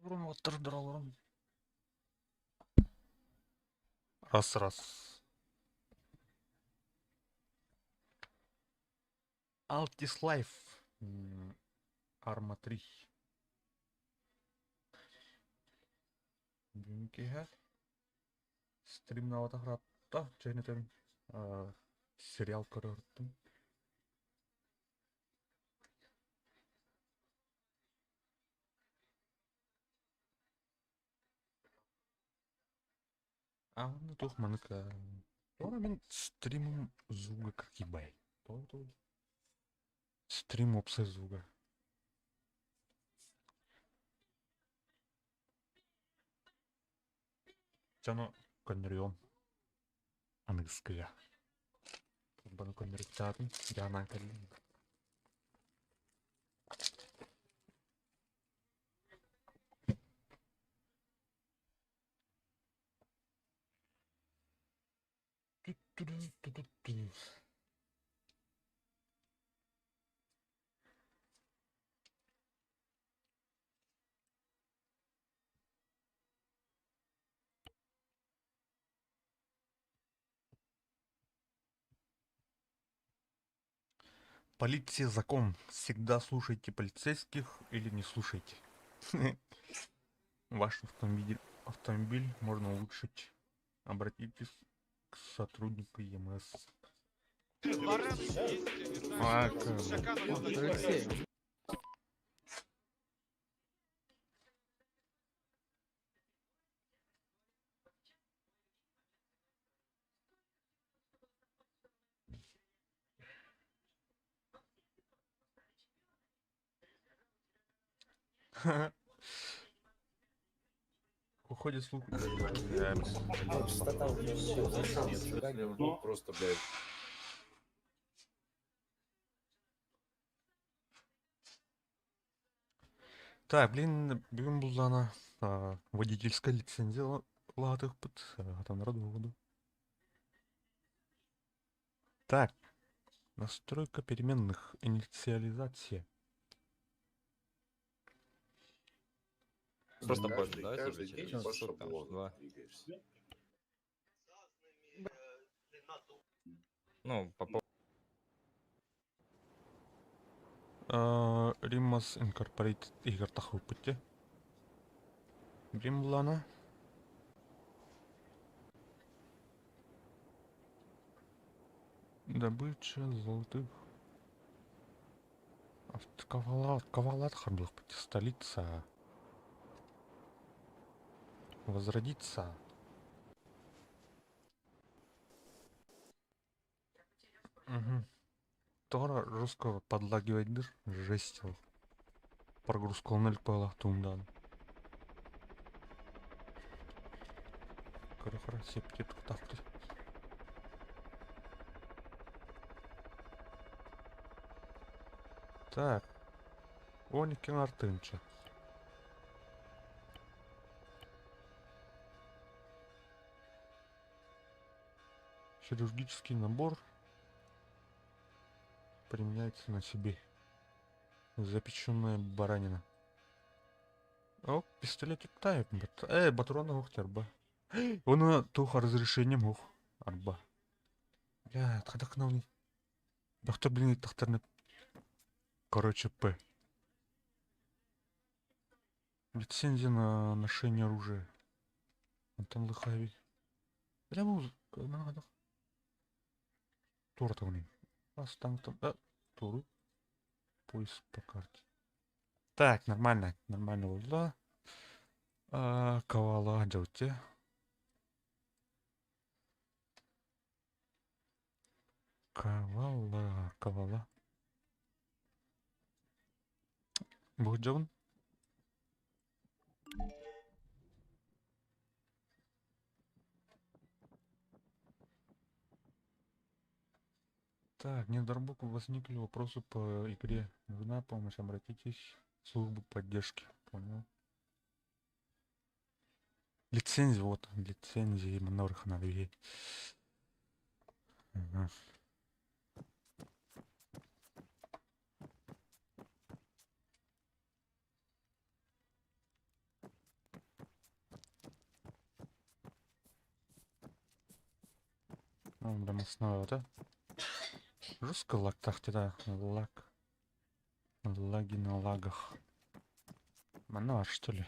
Олорун. Раз раз. Altis Life. Arma 3. Бүгүн киэһэ стримнаабатах ыраатта. Чэйин этэбин. Сериал көрө А ну туох маннык Туора мин стримум звуга как ебай. Стрим уопсай звуга. Дьону көннөрүөм аныгыскыга. Турбаны көннөрүктаатым, дьаанан кэллим. Полиция закон. Всегда слушайте полицейских или не слушайте. Ваш автомобиль, автомобиль можно улучшить. Обратитесь к сотруднику ЕМС. А, Алексей. Уходит слух. Ну, просто, блядь. Так, блин, бүгүн буллана водительская лицензия лаатыхпыт, атанара буду. Так, настройка переменных, инициализация. Просто Каждый, позже, да, каждый тебе день через по часов там, шаблону два. двигаешься. Ну, по поводу Римас Incorporated игр тахыппыт Блин буллана. Добыча золотых. Ковалат, Ковалат харбылык столица. Возродиться. Угу. Тора русского подлагивает дыр. Жесть. Прогрузка ноль пала тумдан. Корохора септи тухтахты. Так. Оникин артынча. Хирургический набор применяется на себе. Запеченная баранина. О, пистолетик тайп. Батрона ух арба. Оны тух разрешением ух арба. Бля, тадак науни. Доктор, блин, тахтарны. Короче, П. Лицензия на ношение оружия. Антон Лыхави. Бля, бу надо. Тур тауни. Астан там. Туру. Поиск по карте. Так, нормально, нормально было. Ковала делайте. Ковала, ковала. Будет Так, Недорбуку возникли вопросы по игре. Нужна помощь, обратитесь в службу поддержки. Понял. Лицензия, вот, лицензии Манорха надо Угу. Бля, основа, да? Жестко лаг да, лаг. Лаги на лагах. Манар, что ли?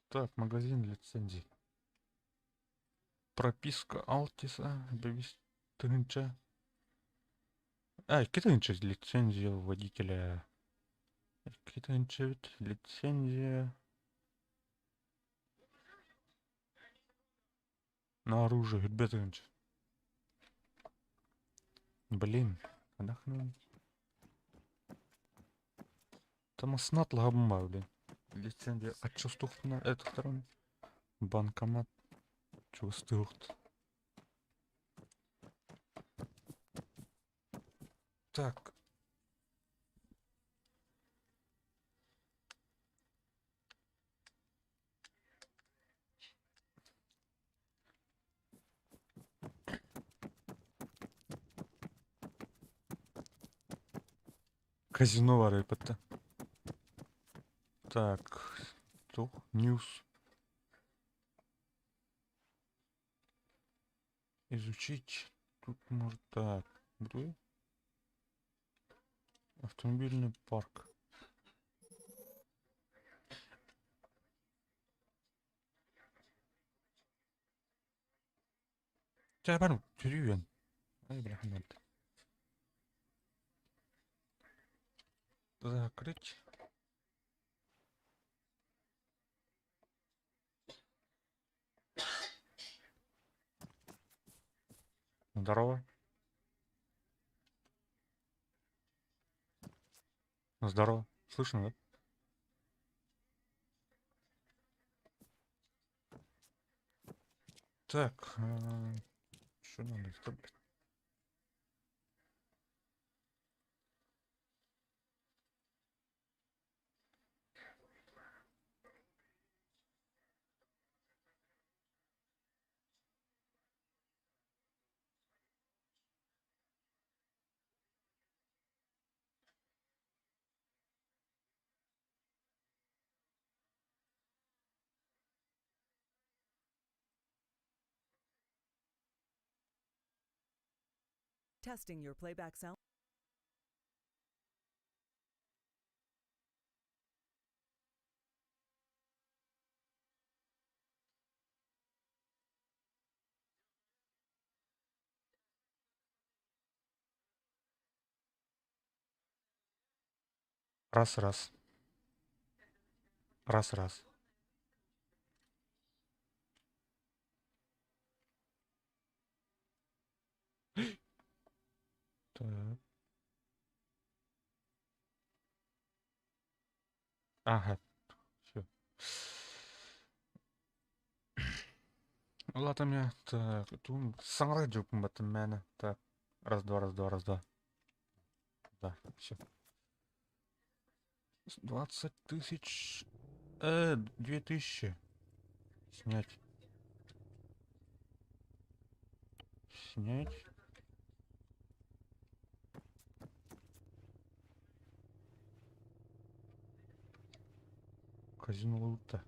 Так, магазин лицензий. Прописка Алтиса, тыһыынча. А, 2 тыһыынча лицензия водителя. 2 тыһыынча ведь лицензия на оружие, 2 тыһыынча. Блин, нахрен. Там оснат лагамма, блин. Лицензия отчувствована, это второй. Банкомат. Чувствует. Так. Казино баар эбит. Так, тух, news. Изучить. Тут может так. Буду. Автомобильный парк. Чэ, түрүүн. Ай, бля, надо. Закрыть. Здорово. Здорово. Слышно, да? Так, что надо? Это, блядь? Testing your playback sound. Раз, раз. Раз, раз. Так. Ага. Все. Ладно, мне так, тут саҥарар мээнэ. Так. Раз, два, раз, два, раз, два. Да, все. 20 тысяч. 2000. Снять. Снять. Казино лута.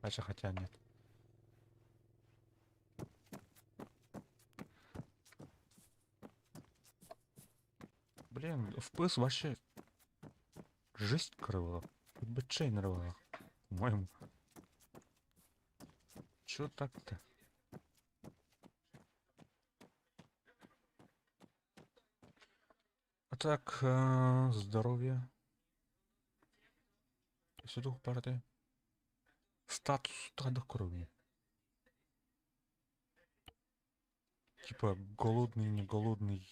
Хотя нет. Блин, FPS вообще жесть крыла. Бэтчейн рвала. По-моему. Чё так-то? А так, здоровье. Сюда парты. Статус стада крови. Типа голодный, не голодный.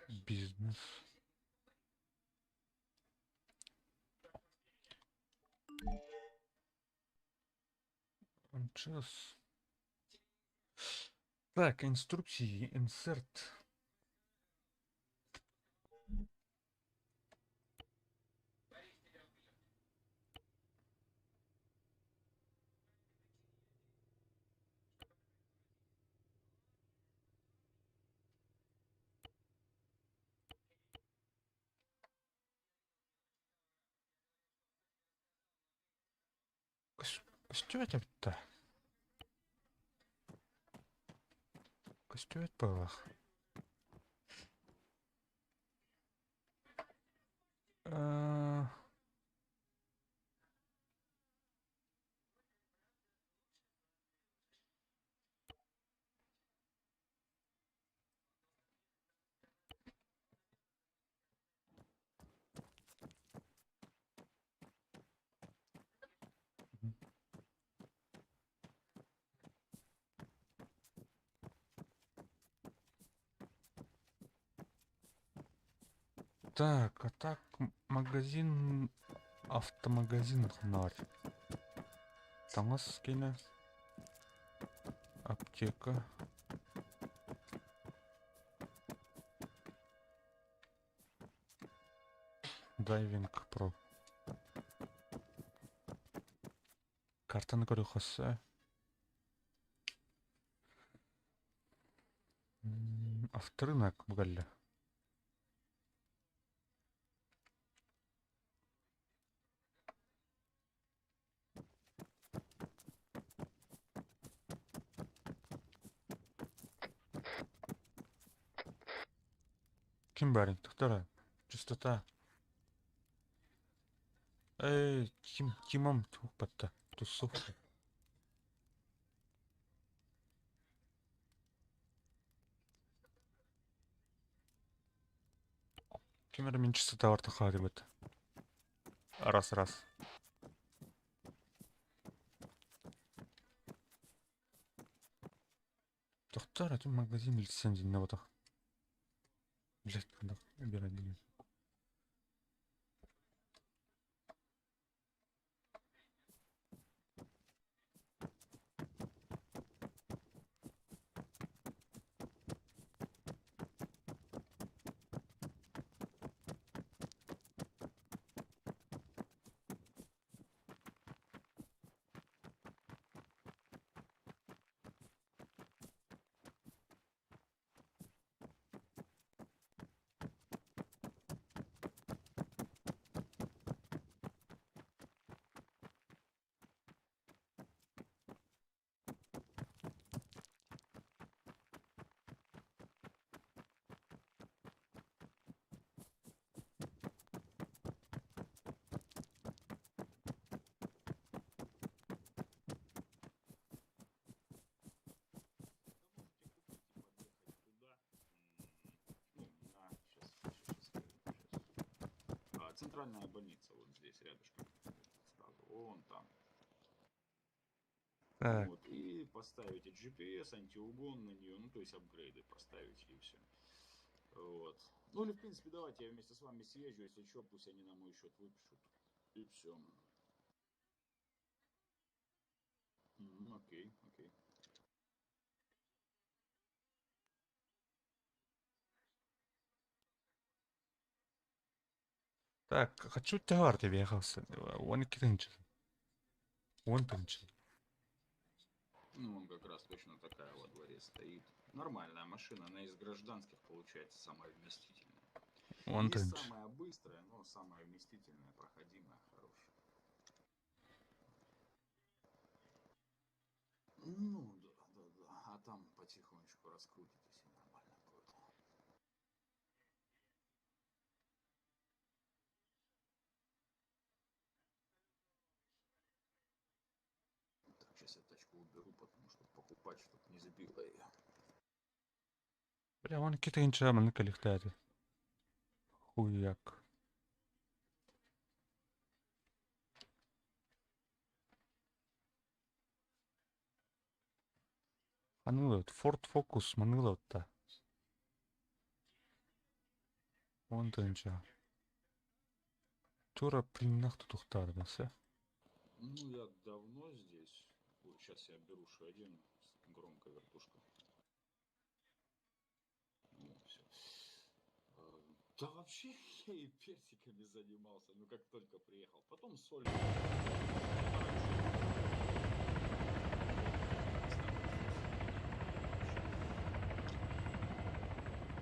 Бизнес. Сейчас. Так, инструкции, insert. Көстүбэт эбит да. Көстүбэт быһыылаах. Э, Так, а так магазин, автомагазин ханар. Таҥас киинэ, аптека. Дайвинг Про. Картаны көрүөххэ Авторынок бу кэллэ. Ким баарый? Тоқтара. Чистота. Эй, ким, кимом туох батта? Тусовка. Ким эрэ мин чистотабар тахаатыбыт. Раз раз. Тохтоор, атын магазин билсэн дьиннэ ботох. Блядь, ханна биэрэн диэн. Ну, на, сейчас, сейчас, сейчас, сейчас. Центральная больница вот здесь рядышком. Сразу, вон там. Так, Вот, и поставите GPS, антиугон на нее, ну, то есть апгрейды поставите и все. Вот. Ну, или, в принципе, давайте я вместе с вами съезжу, если что, пусть они на мой счет выпишут. И все. Окей, окей. Так, хочу товар тебе ехался. 12 тыһыынча. 10 тыһыынча. Ну, он как раз точно такая во дворе стоит. Нормальная машина, она из гражданских получается самая вместительная. Он Не тыһыынча. самая быстрая, но самая вместительная, проходимая, хорошая. Ну, да. А там потихонечку раскрутитесь и нормально будет. Так, сейчас я тачку уберу, потому что покупать, чтобы не сбила ее. Бля, 12 тыһыынча маннык кэлиэхтээх. Хуяк. Ханна Ford Focus маннык да. 10 тыһыынча. Тура примнах тутуохтаах баса. Ну, я давно здесь. Вот сейчас я беру один громкая вертушка. Ну, все. Да вообще я и персиками занимался, ну как только приехал. Потом соль.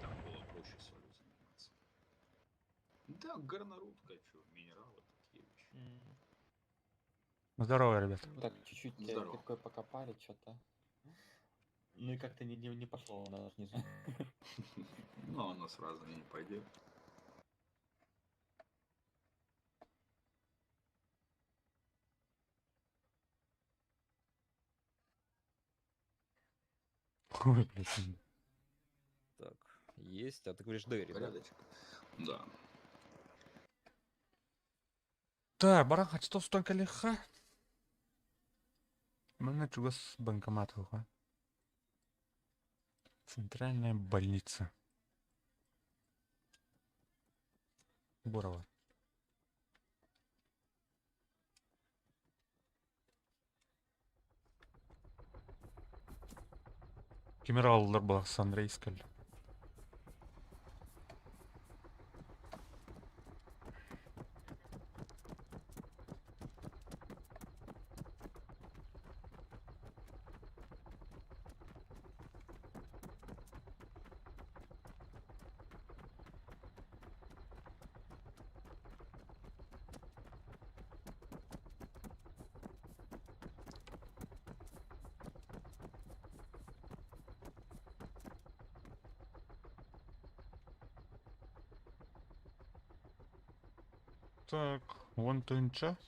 Там было проще солью заниматься. Да, горнорудка, что, минералы такие вещи. Здорово, ребят. Так, чуть-чуть Здорово. киркой покопали, что-то. Ну и как-то не пошло у нас, не знаю. Ну, оно сразу не пойдет. Ой, блядь. Так, есть. А ты говоришь Дерри, да? Порядочек. Да. Так, баран хачто столько лиха. Манна чугас банкомат хуха. Центральная больница. Борова. Кемераллар была Сандрейскаль. Так, вон тынча.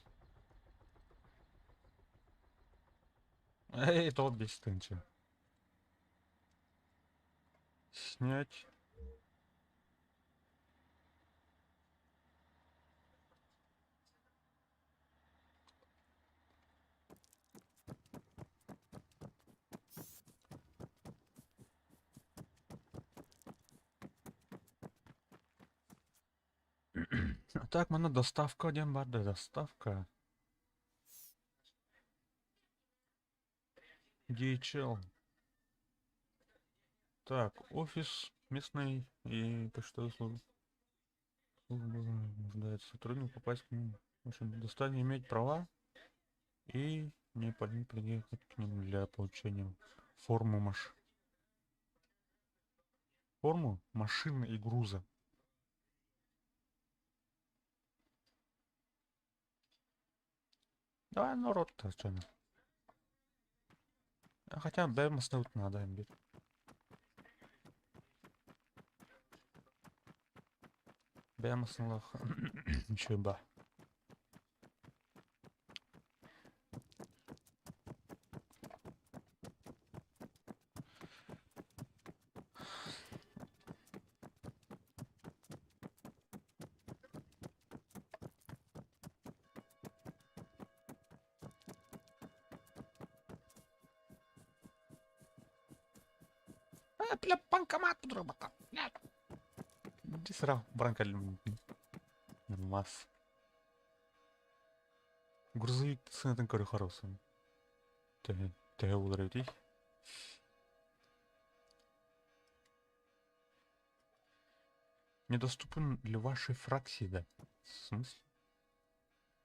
Эй, то без тынча. Снять. Так, манна доставка диэн баар да, доставка. DHL. Так, офис местный и почтовый службы. Служба нуждается сотрудник попасть к ним. В общем, достаточно иметь права и не приехать к ним для получения форму маш. Форму машины и груза. Давай народ-то что А хотя дай оставить надо им бить. Бэм основных ничего ба. А, бля, банкомат работа. Иди сразу, бранка Нормас. Грузовик сынатын көрі хороший. Тэ болар өтей. Недоступен для вашей фракции, да. В смысле?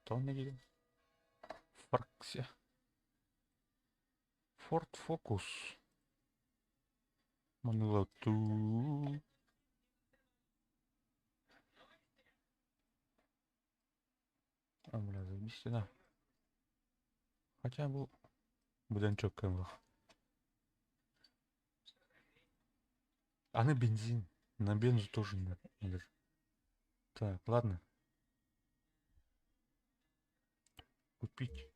То он не Фракция. Ford Focus. Манилату. О, бля, заебись да. Хотя бы буданчок кэмрах. А на бензин. На бензу тоже не надо. Так, ладно. Купить.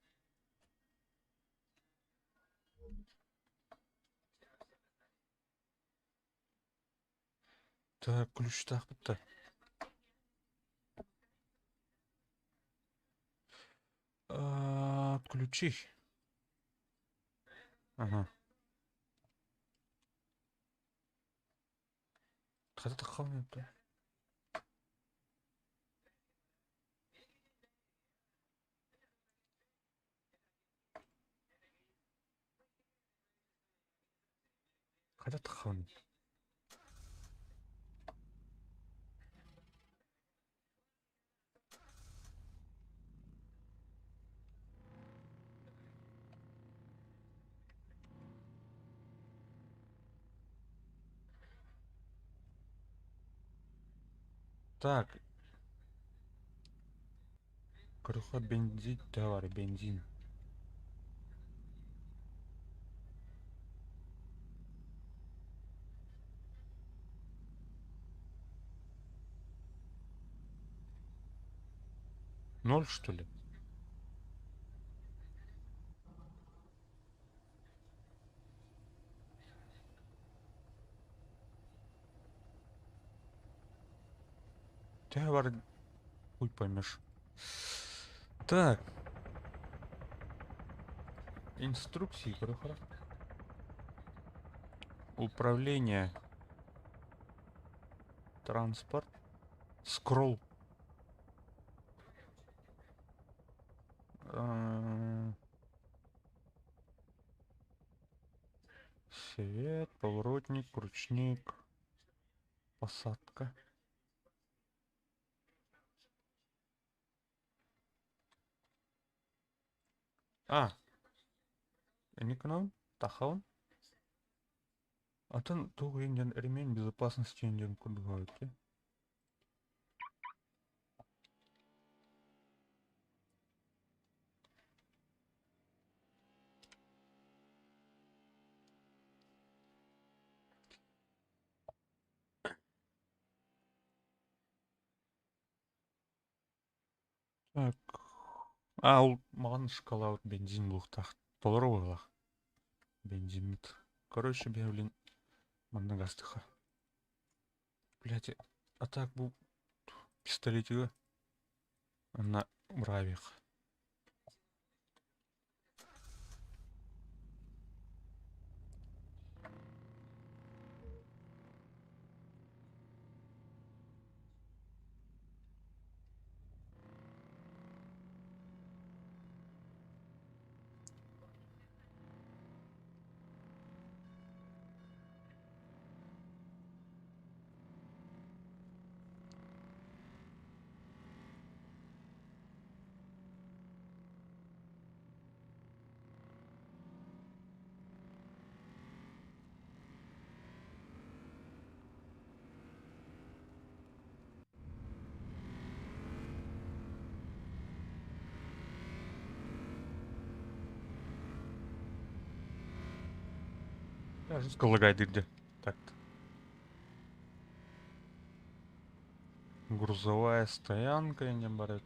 Так, ключ так бітті. А, ключи. Ага. Қайда таққан епті? Қайда таққан? Так. Короче, бензин товар, бензин. Ноль, что ли? Ты бар хуй поймешь. Так. Инструкции, короче. Управление. Транспорт. Скролл. Свет, поворотник, ручник, посадка. А, Никон, Тахан. Атын туох диэн ремень безопасности диэн курдук эбит. Так. А, ол маҕан шоколад бензин буолуохтаах. Толору буоллах. Бензиммит. Короче, блин, манна гастыха. Блять, а так бу пистолетига на бравих. Жестко лагает где. Так-то. Грузовая стоянка, я не барет.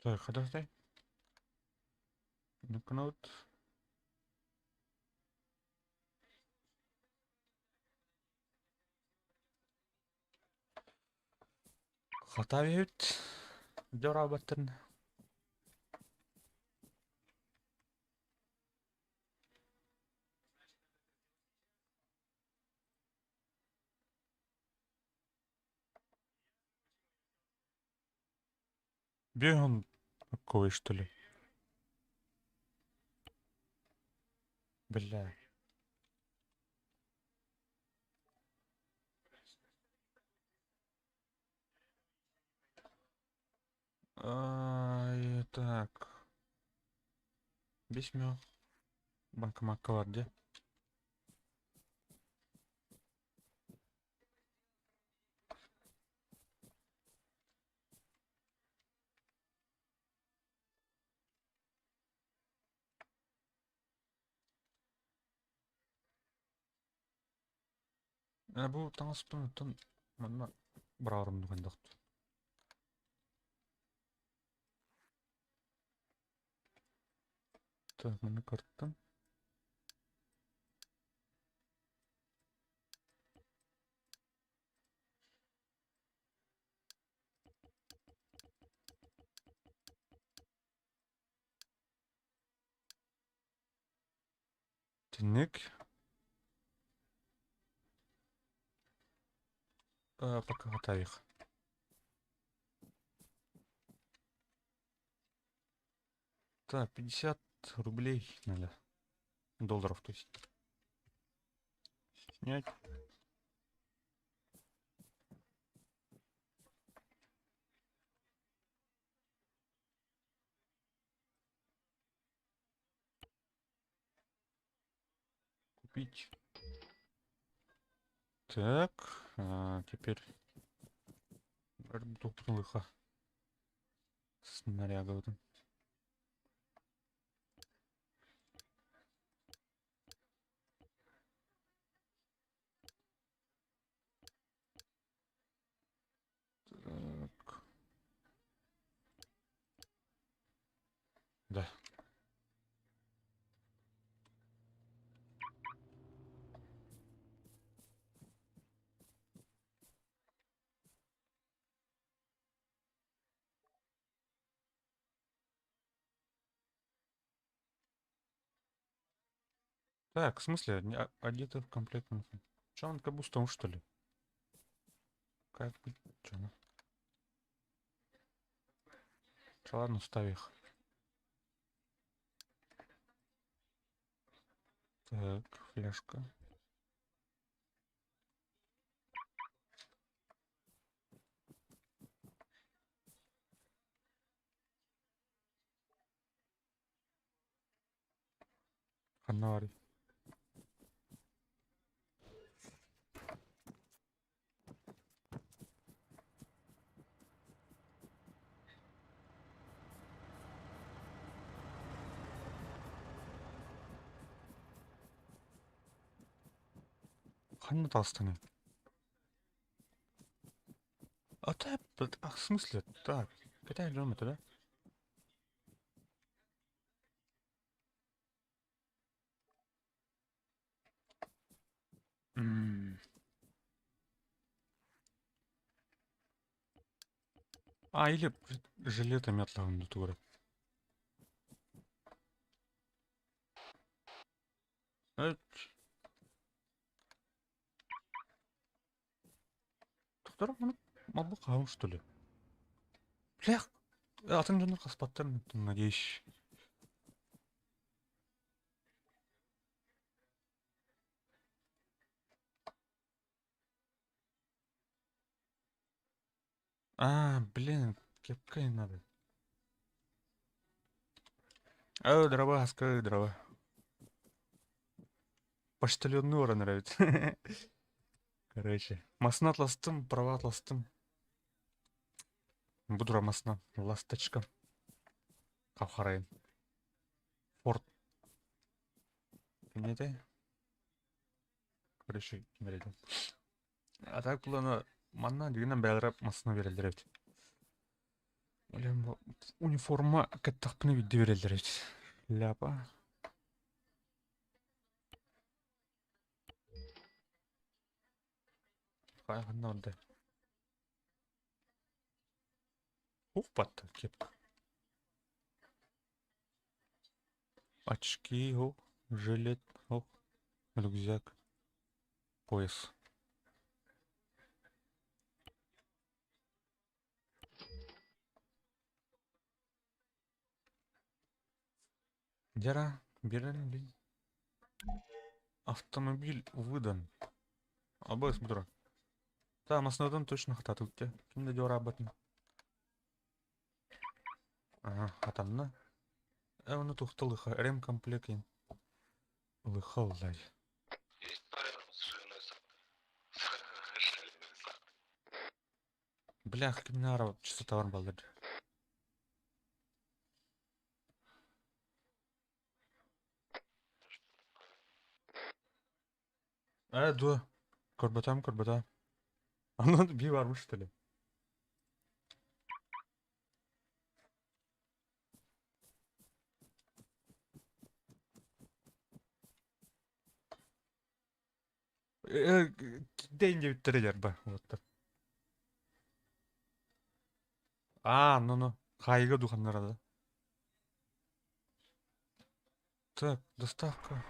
Так, подожди. Ну-ка, Хата бит. Дорабатын. Бегун какой, что ли? Бля. Ай, так. Бесмё. Банкомат где? Бу таҥаспын оттон манна быраарым дугандахт. Так, манна карттан. Итинник. Пока хатайых. Так, 50 рублей надо. Долларов, то есть. Снять. Купить. Так, а, теперь лыха. Снаряга вот. Так. Да. Так, в смысле, одета в комплект. Че он кабустом, что ли? Как бы, че ну? Че, ладно, ставь их. Так, фляжка. Ханна Ханна толстаны. А та, а, в смысле? Так, какая же это, да? А, или жилета метла натура. Доктор, могу хаун, что ли? Блях! Атын дьоннор хаспаттар, надеюсь. А, блин, кепка не надо. О, дрова, скажи, дрова. Почтальон Нора нравится. Короче, масна атластым, права атластым. Буду масна, ласточка. Кавхарайын. Форд. Кемнете? Короче, кимереді. А так буланы манна дегеннен бәліріп масына берелдер эбит. Блин, униформа каттахпыны бидде берелдер эбит. Шляпа. Ханна онда. Ух, батта, кепка. Очки, ох, жилет, ох, рюкзак, пояс. Дера, бери, Автомобиль выдан. Абыс бура. Та, маснадан точно хататыкте. Кимде дёра абатын. Ага, хатанна. Оны тухта лыха, ремкомплект. Лыха лай. Есть парень с женой сад. Шаленый сад. Блях, кимнара чисто товар балдыр. Ду. Көрбөтөм, көрбөтөм. Анан би бармыш что ли? День диэбиттэрэ ба. Вот. А, ну-ну. Хайга духаннара да. Так, доставка.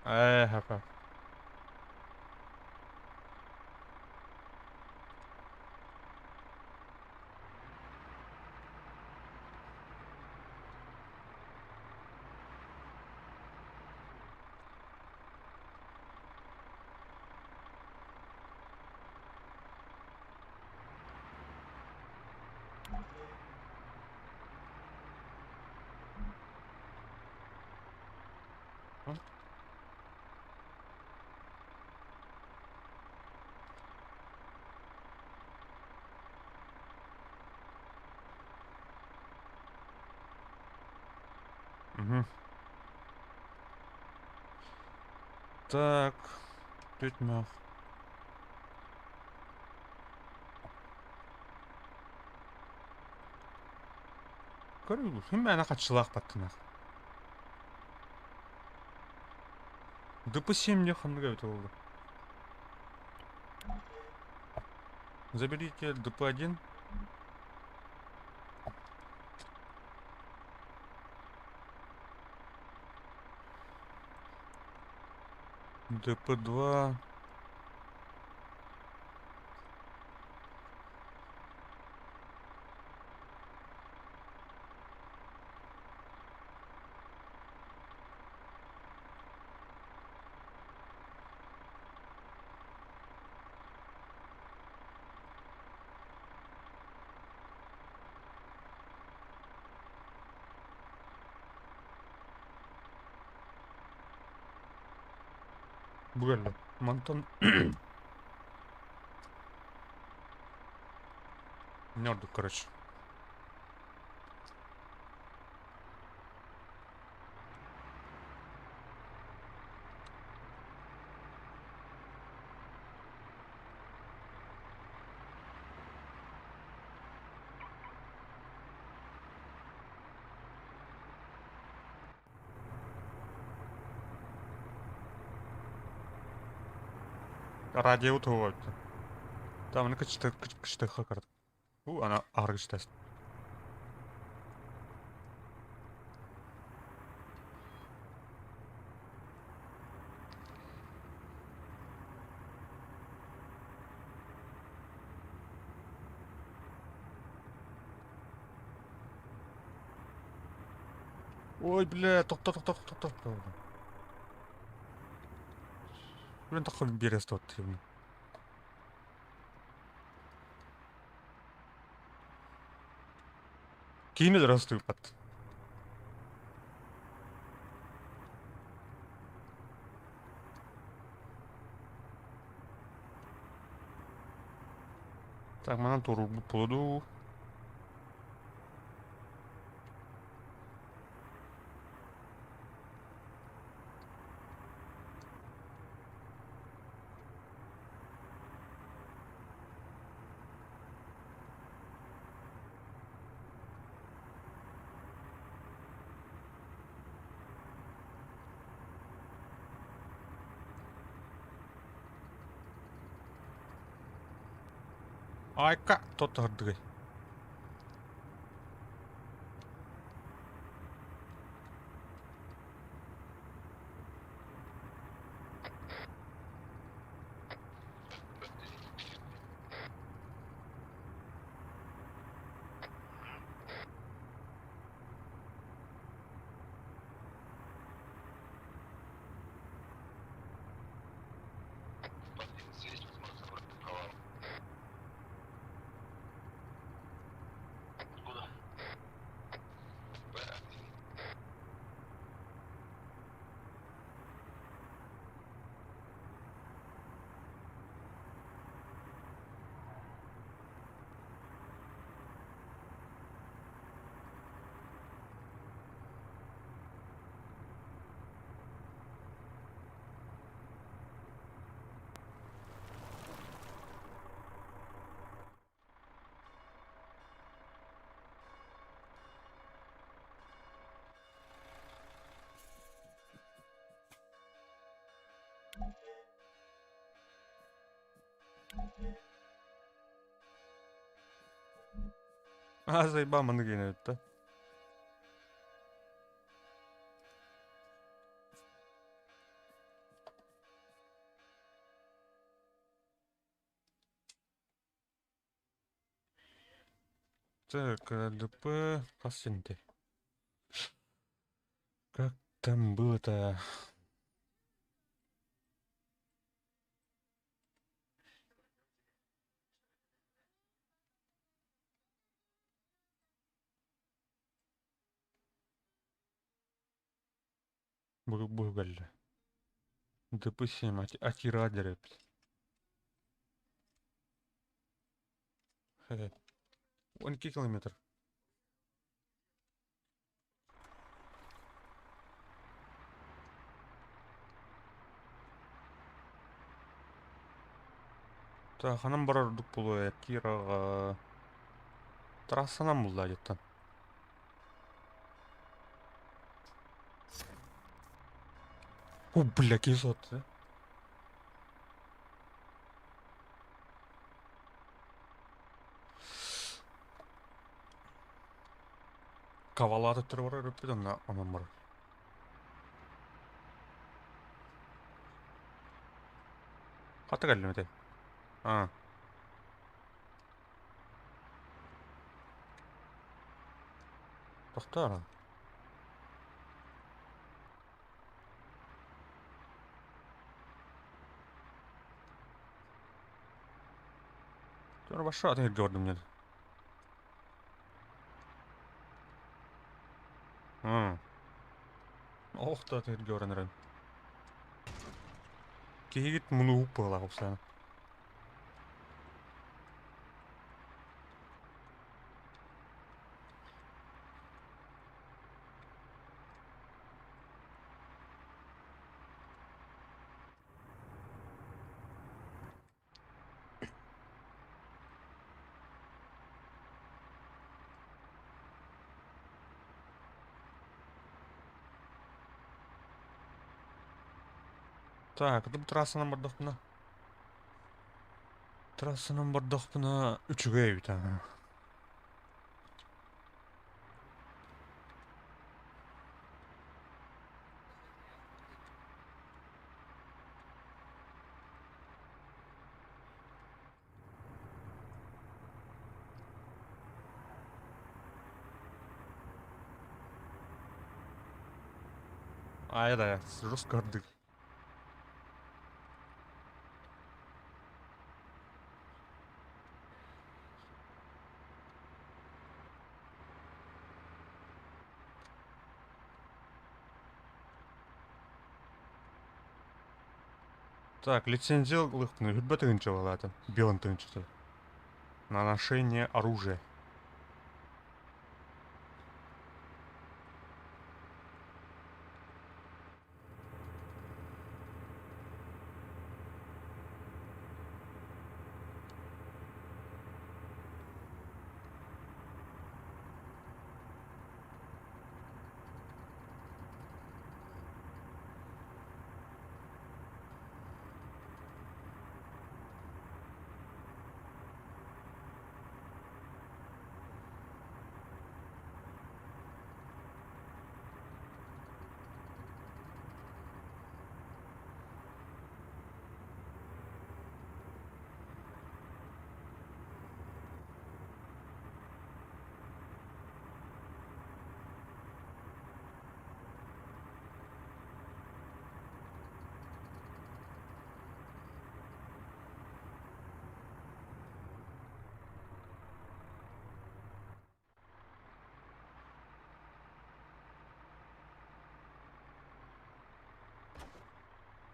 Ээ, хапа. Угу. Так, Тютьмах. Көрүгү, ким мээнэ хаччылаах баттынах. ДП-7 не ханнык эбитэ буолла. Заберите ДП-1. ДП-2. Бу кэллэ. Мантан Не ордук, короче. Радио туһуга Там аны кычтыха карт. У, ана аргычтас. Ой, бля, тохто, тохто, тохто, тохто. Блин, такой берез тот. Киини здравствуй, пат. Так, манан туруорбут буолуо дуу? Айка, тот-тардыгай. Здесь возможно забрать права. Откуда? Б1. А, заебал маннык эбит да. Так, ДП хас сенте? Как там было-то? Бугалли. ДП-7, атирадер. 12 километр. Так, ханан барар ордук буолуой Кираҕа трассанан булла дьиттэн. О, бля, кислота. Кавалааты өттүгэр барар эбиппит онно онон барар. Хата кэллим ити. Аа. Тохтоо. Баша атын сиргэ бардым дьэ. Ох да атын сиргэ баран эрэн. Киһигит мунууһук быһыылаах упсаана. Так, бу трассанан бардахпына трассанан бардахпына үчүгэй эбит аа. Ай да, жестко ардык. Так, лицензия ылыахпына үрбэ тыһыынча буолаата, бион тыһыынчата. На ношение оружия.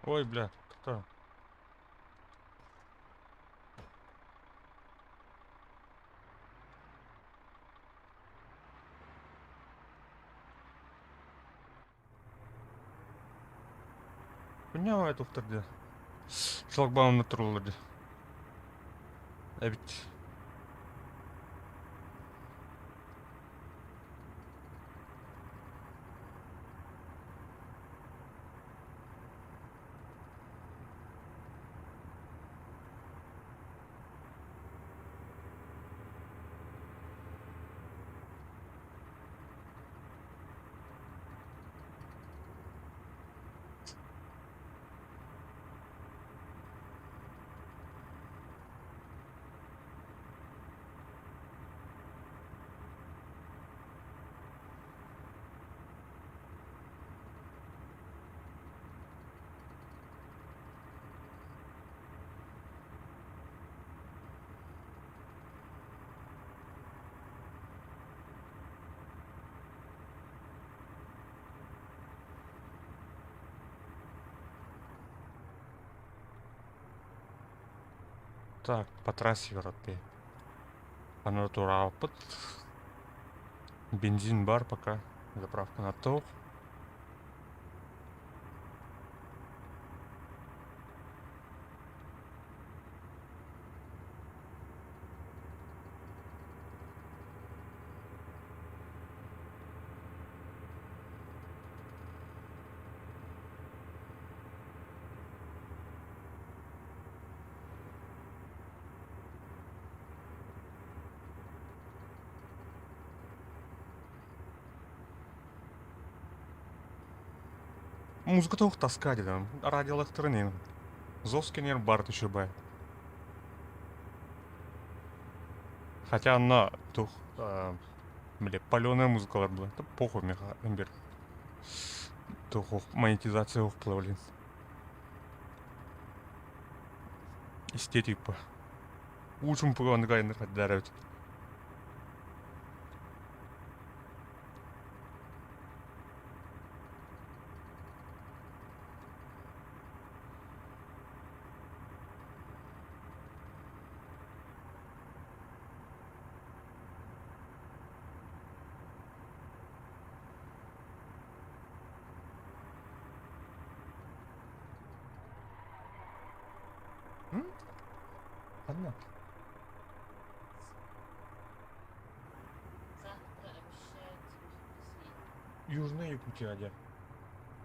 Ой, бля, кто? Хуйня тухтар дии. Шлагбаумна тураллар дии. Эбит. Так, по трассе барат Аны туораабыппыт. Бензин бар пока. Заправка на тоқ. Музыка туох тоска дедам. Радиолахтырын Зоскинер бар түшүбэ. Хотя она тух бile паленая музыкалар была. Да похуй меха бер. Тух монетизация ох блин. Эстетика. Уучум пуган гайны хаддарабит. Ханна? Завтра обещают землетрясение. Южная Якутия дьэ.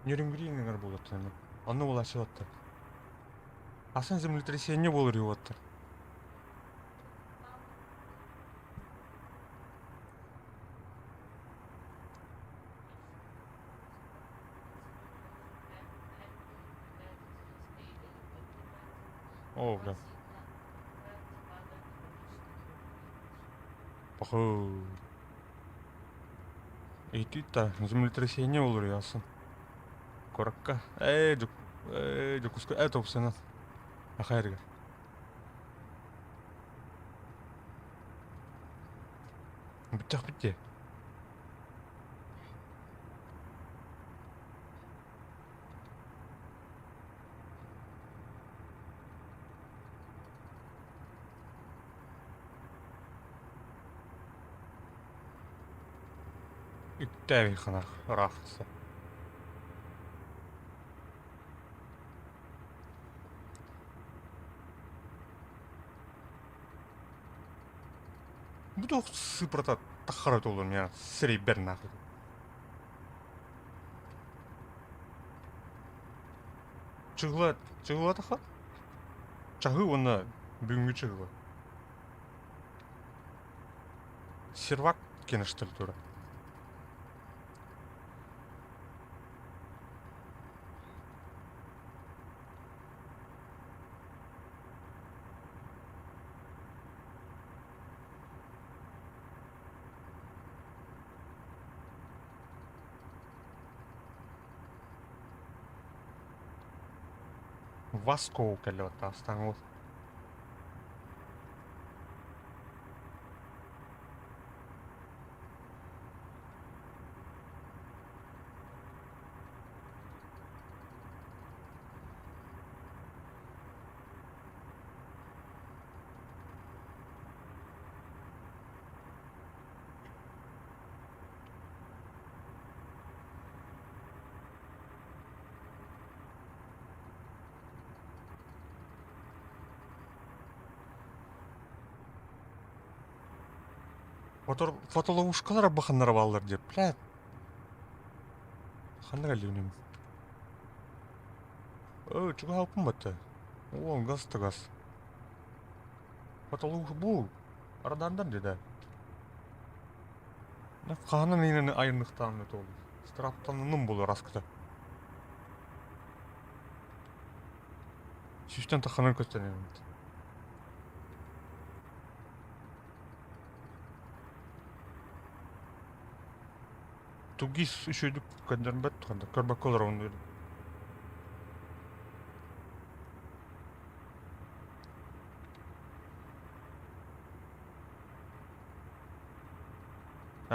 Нерюнгриннэр буолуохтара. Онно булааччылаттар. Асан землетрясение буолар үһү О, бля. Похуй. Итита землетрясение буолар үһү асан. Куоракка. Ээ, Дьок... Ээ, Дьокуускай... Ээ, топсана. Ахайрыгар. Бүттэх бүттэ. Үктээбин ханах ыраахса. Бу туох сыпырата таххара туолуом я сирэйбэр нахуй. Чыгыла чыгыла тахар? Чаһы уонна бүгүҥҥү чыгыла. Сервак киэнэ что ли тура? Васко кэллэ астаҥыл. Фотоловушкалар баханнара бааллар дип. Бля. Ханна кэллибин Өө, чугаһалпын батта. О, газ да газ. Фотоловушка бу. Радардан деді. Хаһанан иинэн айанныхтаан это ол. Страптанным болор аскыта. Сүүстэн тахханан көстөн Тугис үчүгүйдүк көрдөрбөт көрбөккө олоробун диир.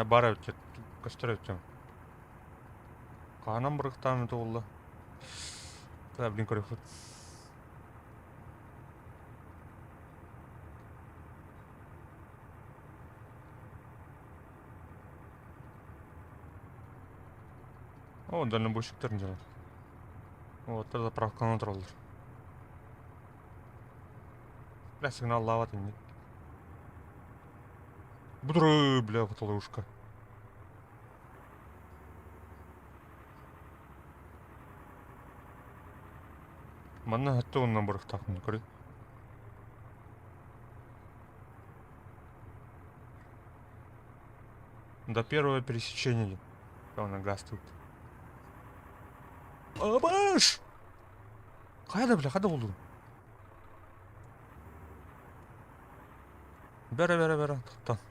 Баар эбит көстөр эбит Хаһанан бырыктаан это буолла. Блин көрүөхпүт. О, дальнобойщиктар дьоно. Уолаттар заправканан тураллар. Бля, сигналлаабат инник. Будры, бля, потолушка. Манна хатта оннан барыхтаахпын көрү. До первого пересечения. Главное, газ тут. Абаш! Хайда, бля, хайда болду? Бәрі, бәрі, бәрі, тоқтан.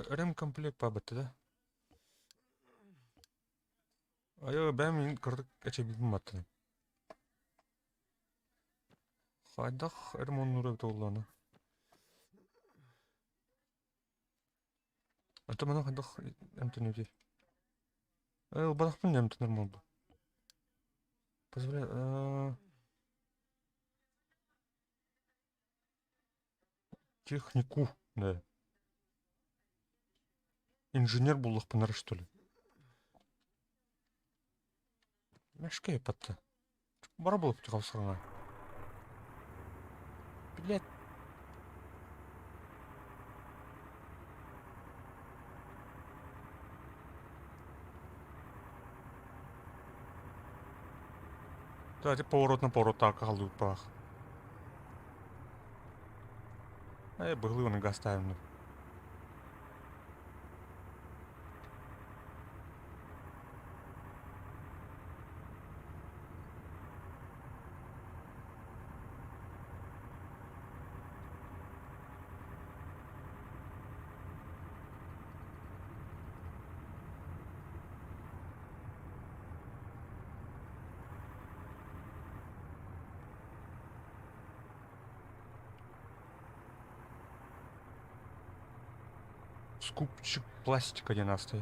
Ремкомплект пабытты да? Айо, бэм мин кырдык эчэбитин баттым. Хайдах ремоннуур эбит буоллаҕына. Ата маны хайдах эмтэнэбитий? Э, ылбатахпын да эмтэнэр буолбут. Позволяет... Технику, да. Инженер буоллахпына что ли? Мэшкэ патта. Бара буолуп хаалсаҕына. Блядь. Давайте поворот на поворот так халыппах. Э, быһылыы гаставим. Скупчик пластика диэн ааста.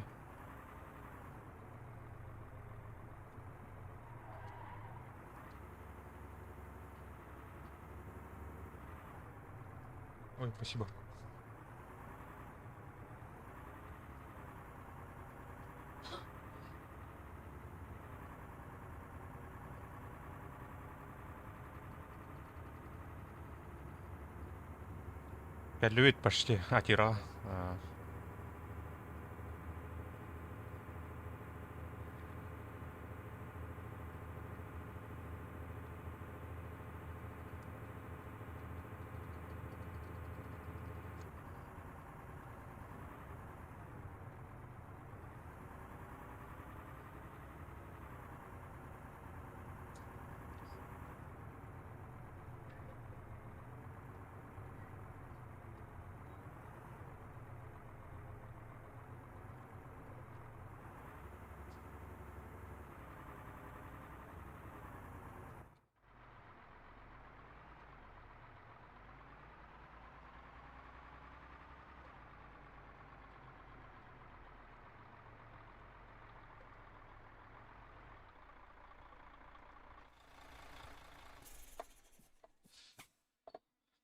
Ой, спасибо. Кэллибит почти атира.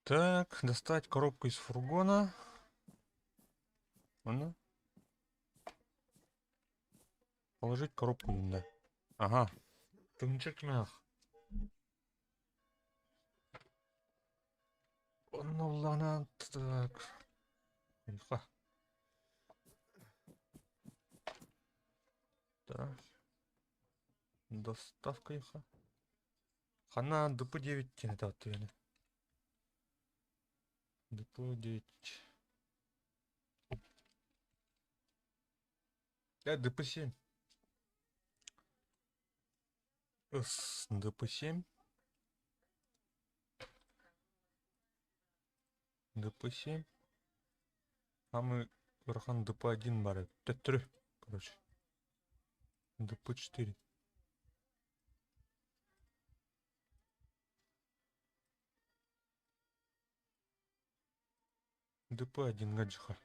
Так, достать коробку из фургона. Она. Положить коробку да. Ага. Тынчыкмах. Оннуллана так. Инфа. Так. Доставка их. Хана ДП-9 это ДП-9. ДП-7. С ДП-7. ДП-7. А мы Рахан ДП-1 бары. Т3, короче. ДП-4. ДП-1 гаджиха.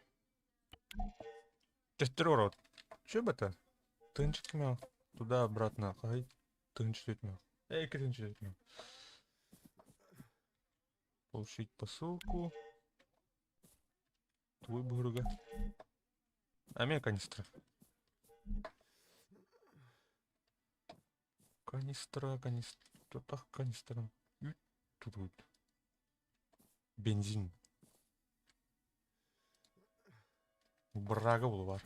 Тестеророт. Че бы это? Тынчик Туда обратно. Хай. Тынчик Эй, тынчик. Получить посылку. Твой буруга. Эмиэ канистра. Канистра, канистра, так канистра. Үүт турбут. Бензин. Брага булу бар.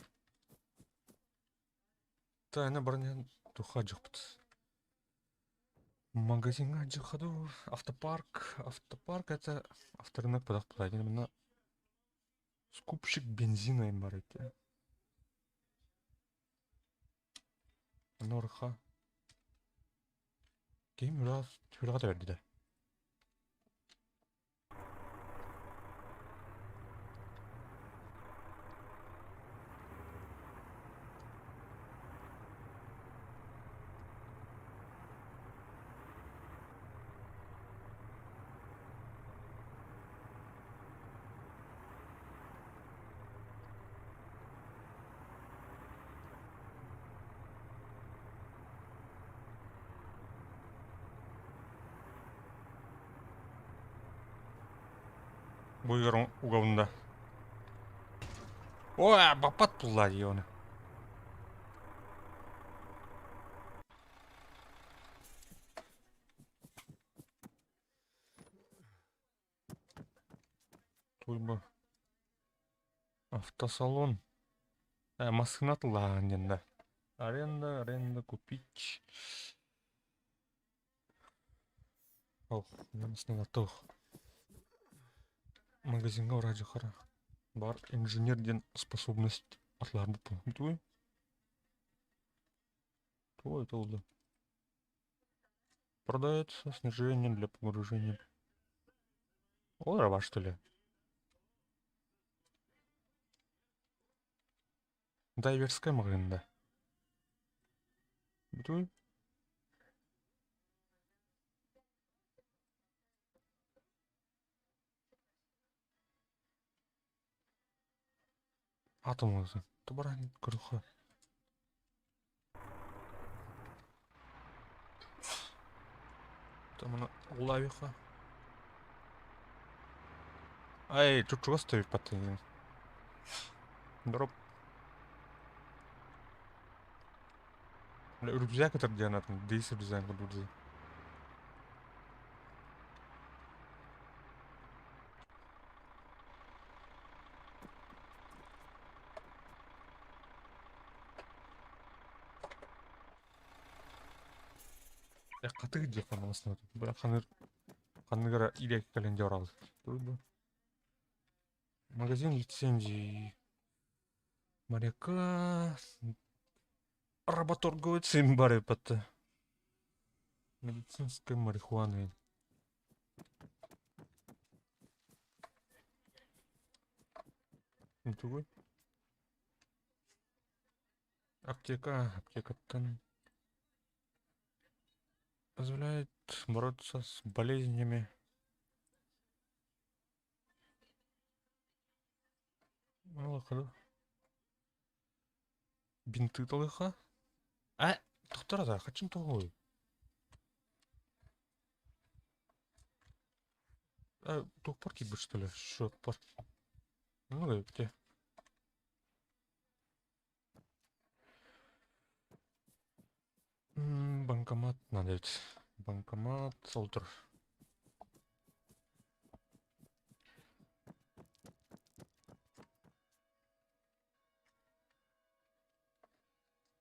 Та аны баран иһэн туохха дьахпыт. Магазиҥҥа дьахаду автопарк. Автопарк это авторынок подах именно скупщик бензина им бар эти. Норха. Ким раз сүрэҕэ тэбэрдэ. Бу угабында. Ой, баппат булла дии оны. Туйба. Автосалон. Массыына тыллааһын диэн да. Аренда, аренда, купить. Ох, туох. Магазиҥҥа ураадьыхара бар инженер диэн способность атлаарбыппын. Туй? Туой это Продается снижение для погружения. О, дрова, что ли? Дайверская магазин, Туй? Атом Тобаран көрөхө. Там она лавиха. Ай, тут чего стоит потом? Дроп. Рюкзак это где она там? Дейс рюкзак буду. Хатыгы диэх массыына. Бра ханыр ханныгара илек кэлэн дьорал. Магазин лицензий. Моряка. Работорговец им бары патта. Медицинская марихуана. Тугуй? Аптека, аптекаттан позволяет бороться с болезнями. Бинты талыха. А, доктор, да, хочу того. А, туох киирбит что ли? Счет пар. Ну, где? Банкомат надо ведь. Банкомат, солтер.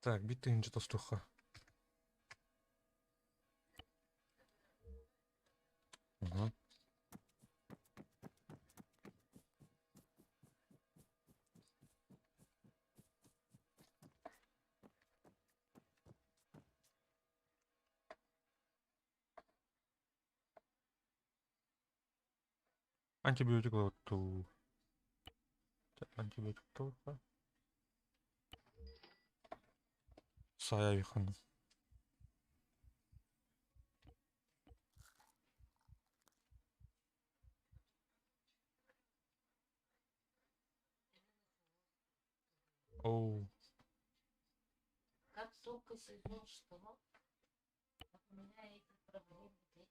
Так, битый тостуха. Ага. Антибиотик ту. Антибиотик туха. Сая вихан. Оу. Как только сезон штормов, вот у меня эти проблемы, блядь,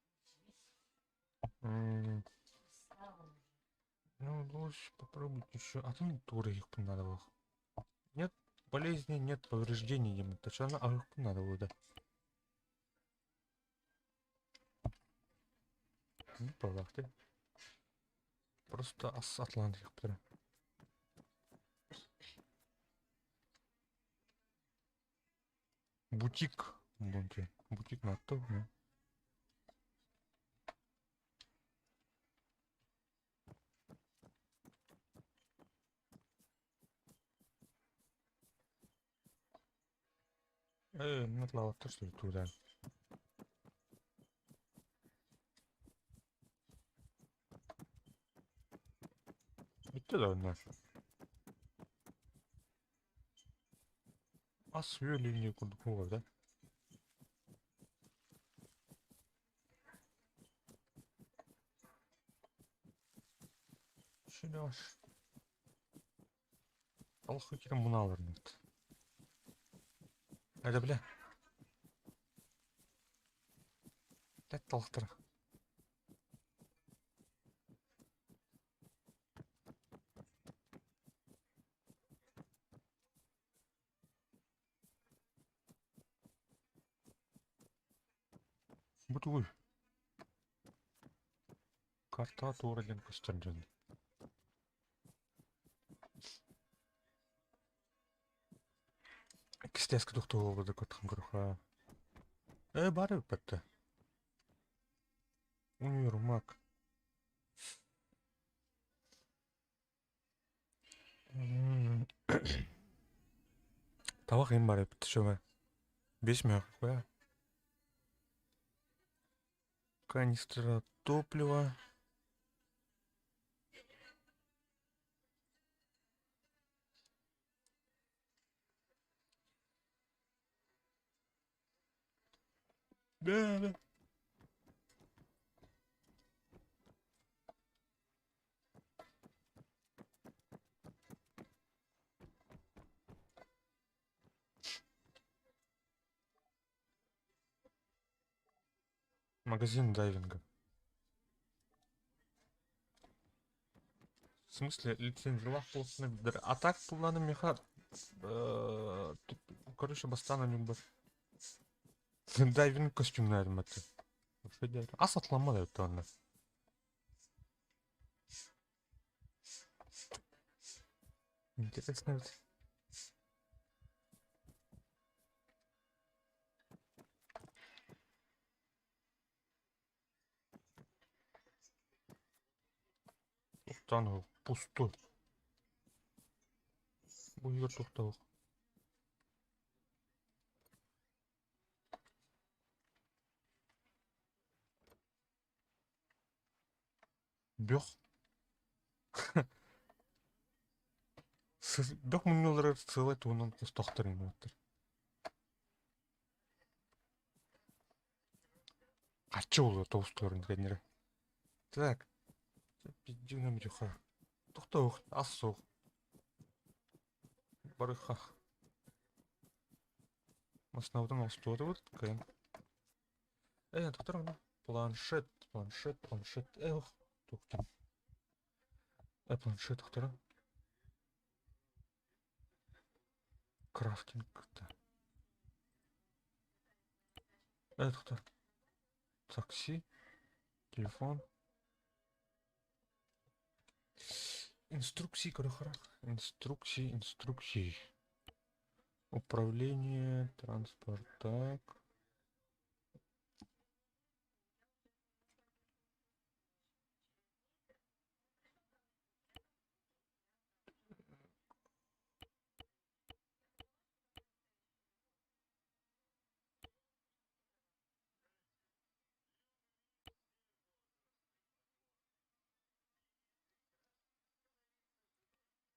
начались. Удалось попробовать еще. А там туры их надо было. Нет болезни, нет повреждений. Точно, а их надо было, да. Ну, пожалуйста. Просто ас Атлантик. Бутик. Бутик. Бутик на то. نطلع تشتري تودان. Bitti de onlar. Ас үөл курдук буолар да. Шүләш. Аллах кирем муна алыр нет. Айда бля. Тәт талықтыр. Бу тугуй. Карта туурален көстөрдөн. Кистески тухтуу көтхан көрөхө. Бары бітті. Универмаг. Табақ эм бар бітті шөмө. 5 мөк қоя. Канистра топлива. Да, да. Магазин дайвинга. В смысле, лицензиялаах буолсуна билдер. А так пулланы меха короче, бастан бар. Дайвинг костюмнарым это. А сатылама да өтті онна. Интересно ведь. Тухтан пустой. Буйгер тухтау. Бөх. Бөх муннулары сылай туунан кустохтар инуттар. Качы болу тоустуорун кенере. Так. Пиздюнам дюха. Тухтау ас суох. Барыха. Маснаутан остуотубут кыйын. Тухтар ана. Планшет, планшет, планшет. Эх, тухтан. Планшет тухтара. Крафтинг. Тухтар. Такси. Телефон. Инструкции, короче. Инструкции, инструкции. Управление, транспорт, так.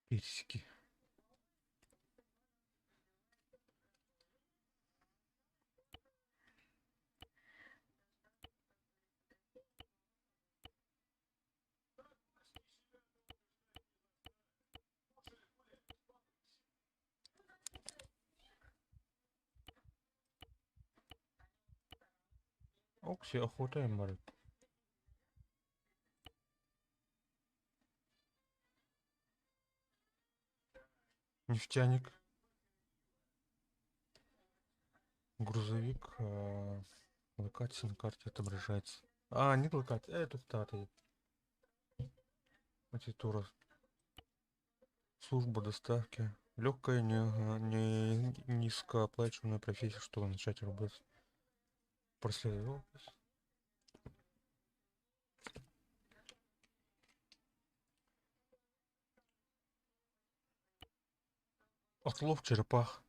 Персики. Окси, охота марат. Нефтяник. Грузовик. Локация на карте отображается. А, не локация. Тут дата. Матитура. Служба доставки. Легкая, не, не низкооплачиваемая профессия, чтобы начать работать. Проследовал. Отлов черепах.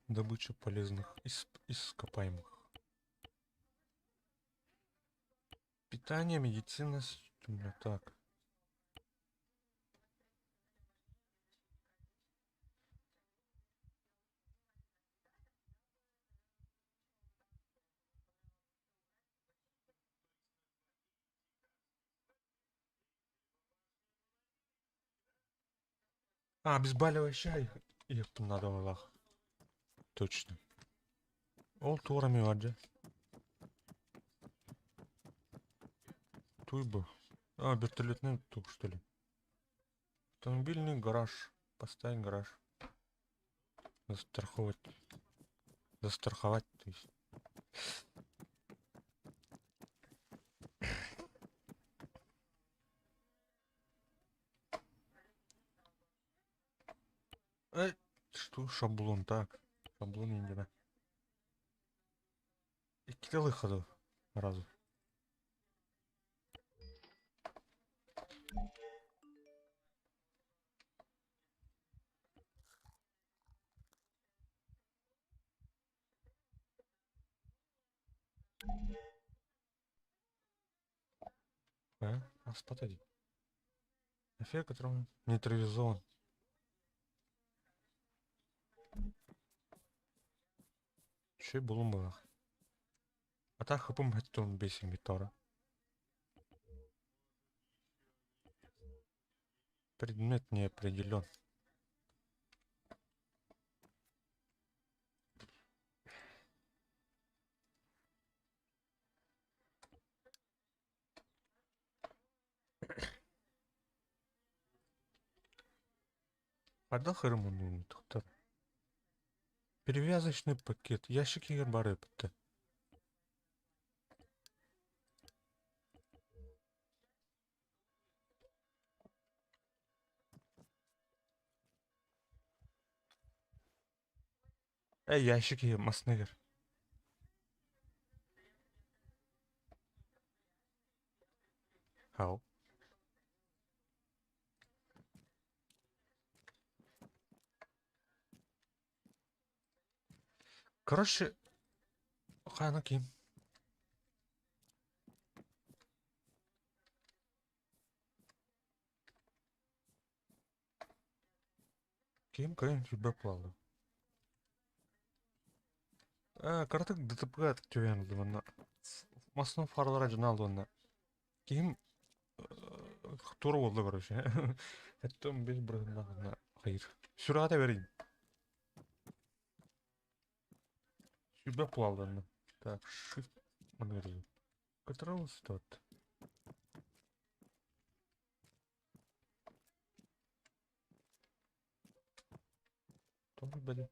Добыча полезных ископаемых. Питание, медицина, бля, так. А, обезболивающая. Их надо было. Точно. Ол турами варде. Туйбу. А, вертолетный тук, что ли? Автомобильный гараж. Поставить гараж. Застраховать. Застраховать, то есть. Что? Шаблон, так. Шаблон не да. Икки выходу сразу. А? Аспатади. Эффект, которым нейтрализован. Че булум было? А так хапым хаттон бесим гитара. Предмет не определен. Хайдах эрэ тохтор. Перевязочный пакет. Ящик егер бар эпитте. Ящик егер маснегер. Хау. Короче, хана ким. Ким кайын сүрбэ плалы. Кыратык ДТП түбээн ыллым Массыына фаралара дьоно алдыбанна. Киһим туора буолла короче. Эттом бес бырыһыннаҕына хайыр. Сүрэҕэ тэбэрин. Сүрбэ плалданна. Так, shift маныры. Control start. Тоҕо били?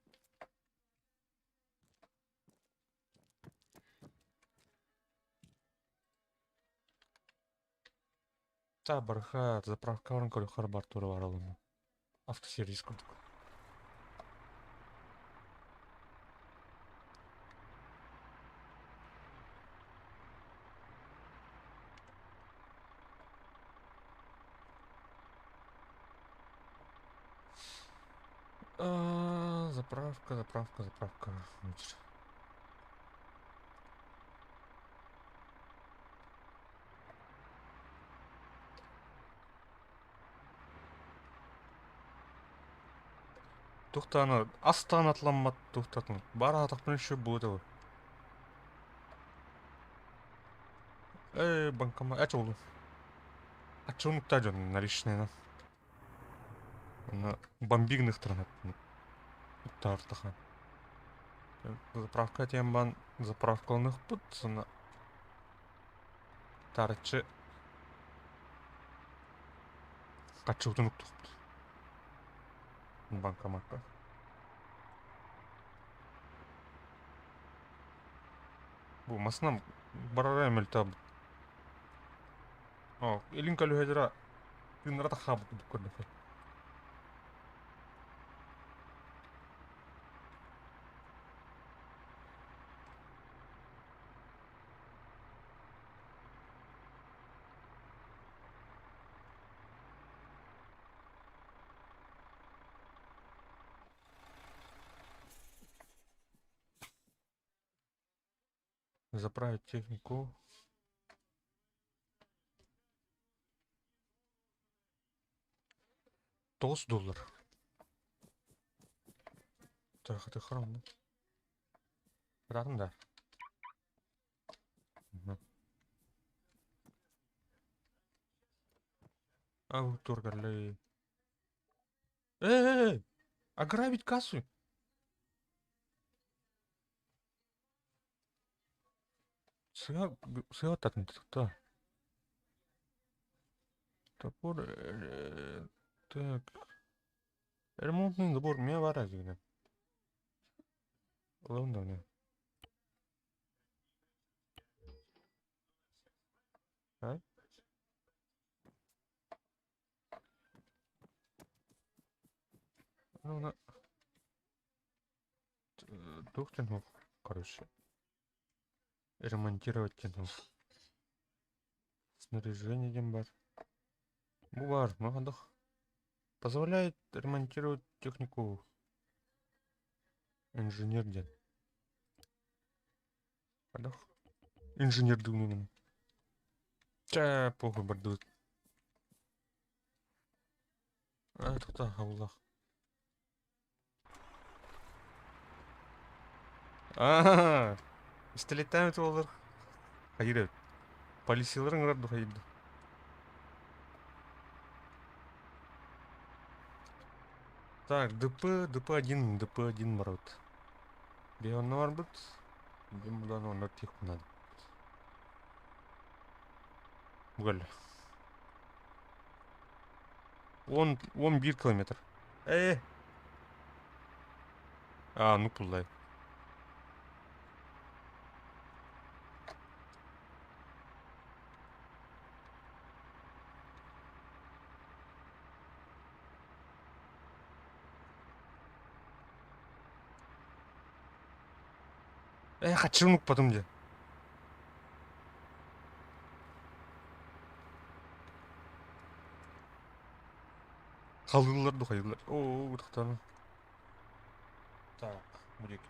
Та барха заправка баран көрүөххэ бар тура баралымы. Автосервис курдук. Заправка, заправка, заправка. Значит. Тухтаны астан атламмат тухтатын. Бара атақпын еще будет. Эй, банкомат. Ачы oldu. Ачы унукта жон наличные. На бомбигных Тартаха. Заправка тем бан заправкалных путсана. Тарчы. Хаччыбытын уктуохпут. Банкомакка. Бу масынан барара мөлтөө. О, илин көлүһэдера тыыннара тахаабыт курдук көрдөхө. Заправить технику. $9. Так, это храм, да? Рядом, да. Мгм. А, торгали. Эй, ограбить кассу? Сыа татын. Топор, так. Ремонтный набор мне бар деген. Ылын да. А? Ну, на... Тух тянув, короче. Ремонтировать тянув. Снаряжение дембар. Бувар, махадах. Позволяет ремонтировать технику. Инженер дед. Хадах. Инженер думаю. Ча, похуй бардут. А, тут Аллах. А, пистолетами олар. Хайыр. Полицияларың ырады хайыр. Так, ДП, ДП-1, ДП-1 марот. Бионор барбыт. Бим онор тих надо. Бугал. Он 1 километр. А, ну пулдай. Хочу потом где. Халылар духайылар. О, тохтаны. Так, будет.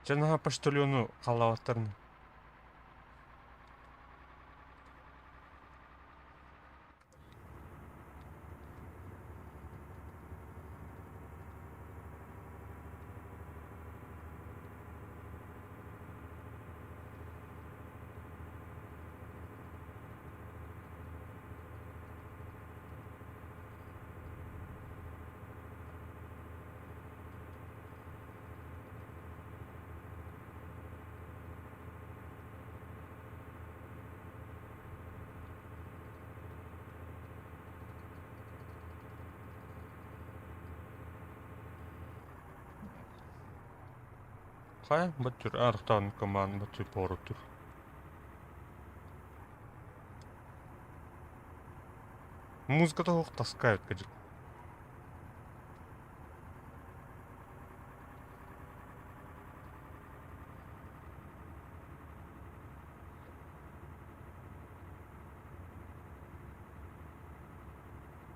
Жаңа почтальону қалаваттарын. Хайа, баттыр артан команд баттыр пороттур. Музыка того таскает, конечно.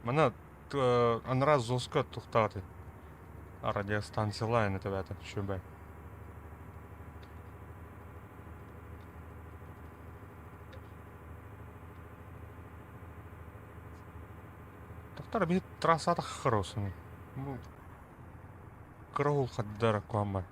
Мана анра зоска тухтаты. Радиостанция это это шубе. Тахтар бит трассата хороший. Ну, караул хаддара куамар.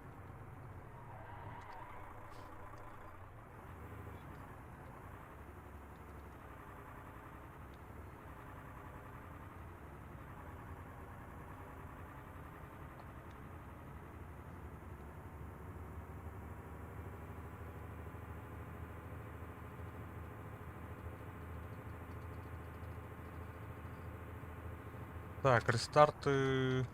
Так, рестарты...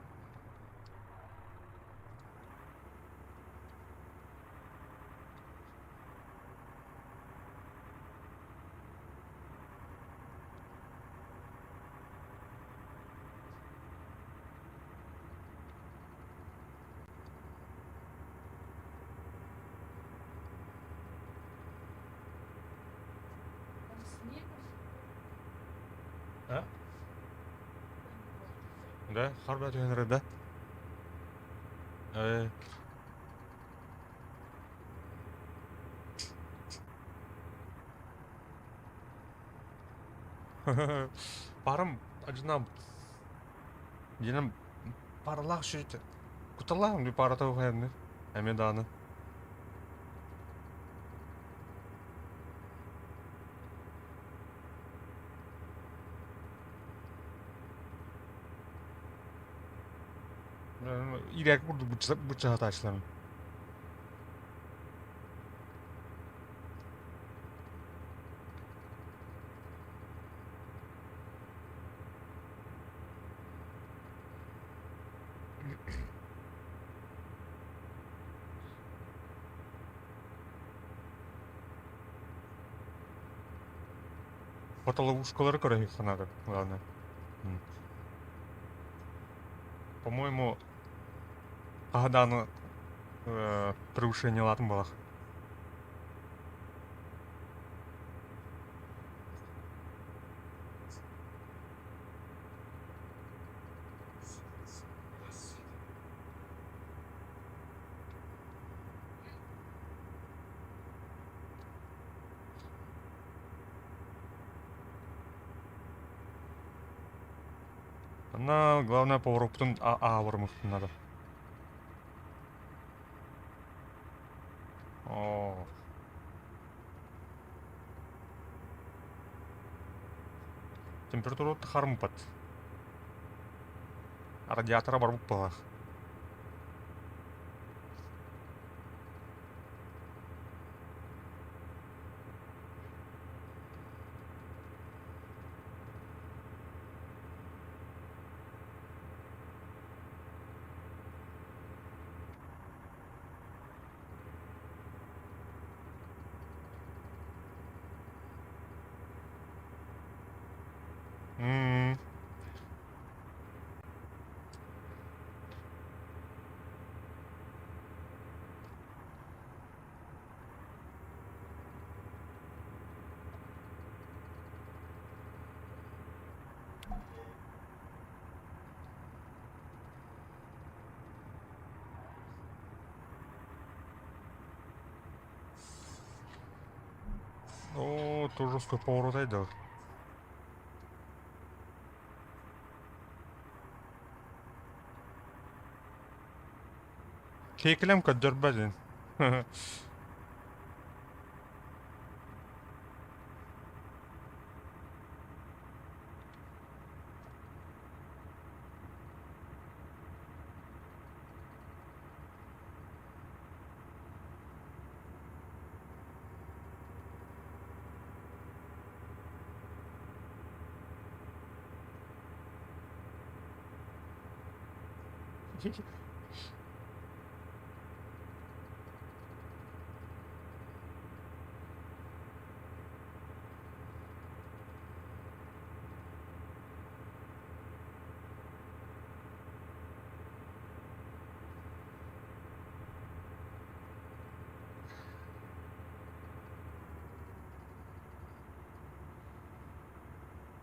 Там снег? А? Да, харбат да? Парам ажына динем паралаах шүт куталаах би парата ухайны эме дааны. Ирек курдук быччаһатаачыларын. Фотоловушкалары көрө надо, главное. По-моему, хаһан превышение латын балах. Она, главное, повороптун аавырмыхтын надо. О. Температура хармпат. Радиатора барбыт балах. М. О, тоже жесткий поворот айдал. Кейкилем көддөрбөдүн.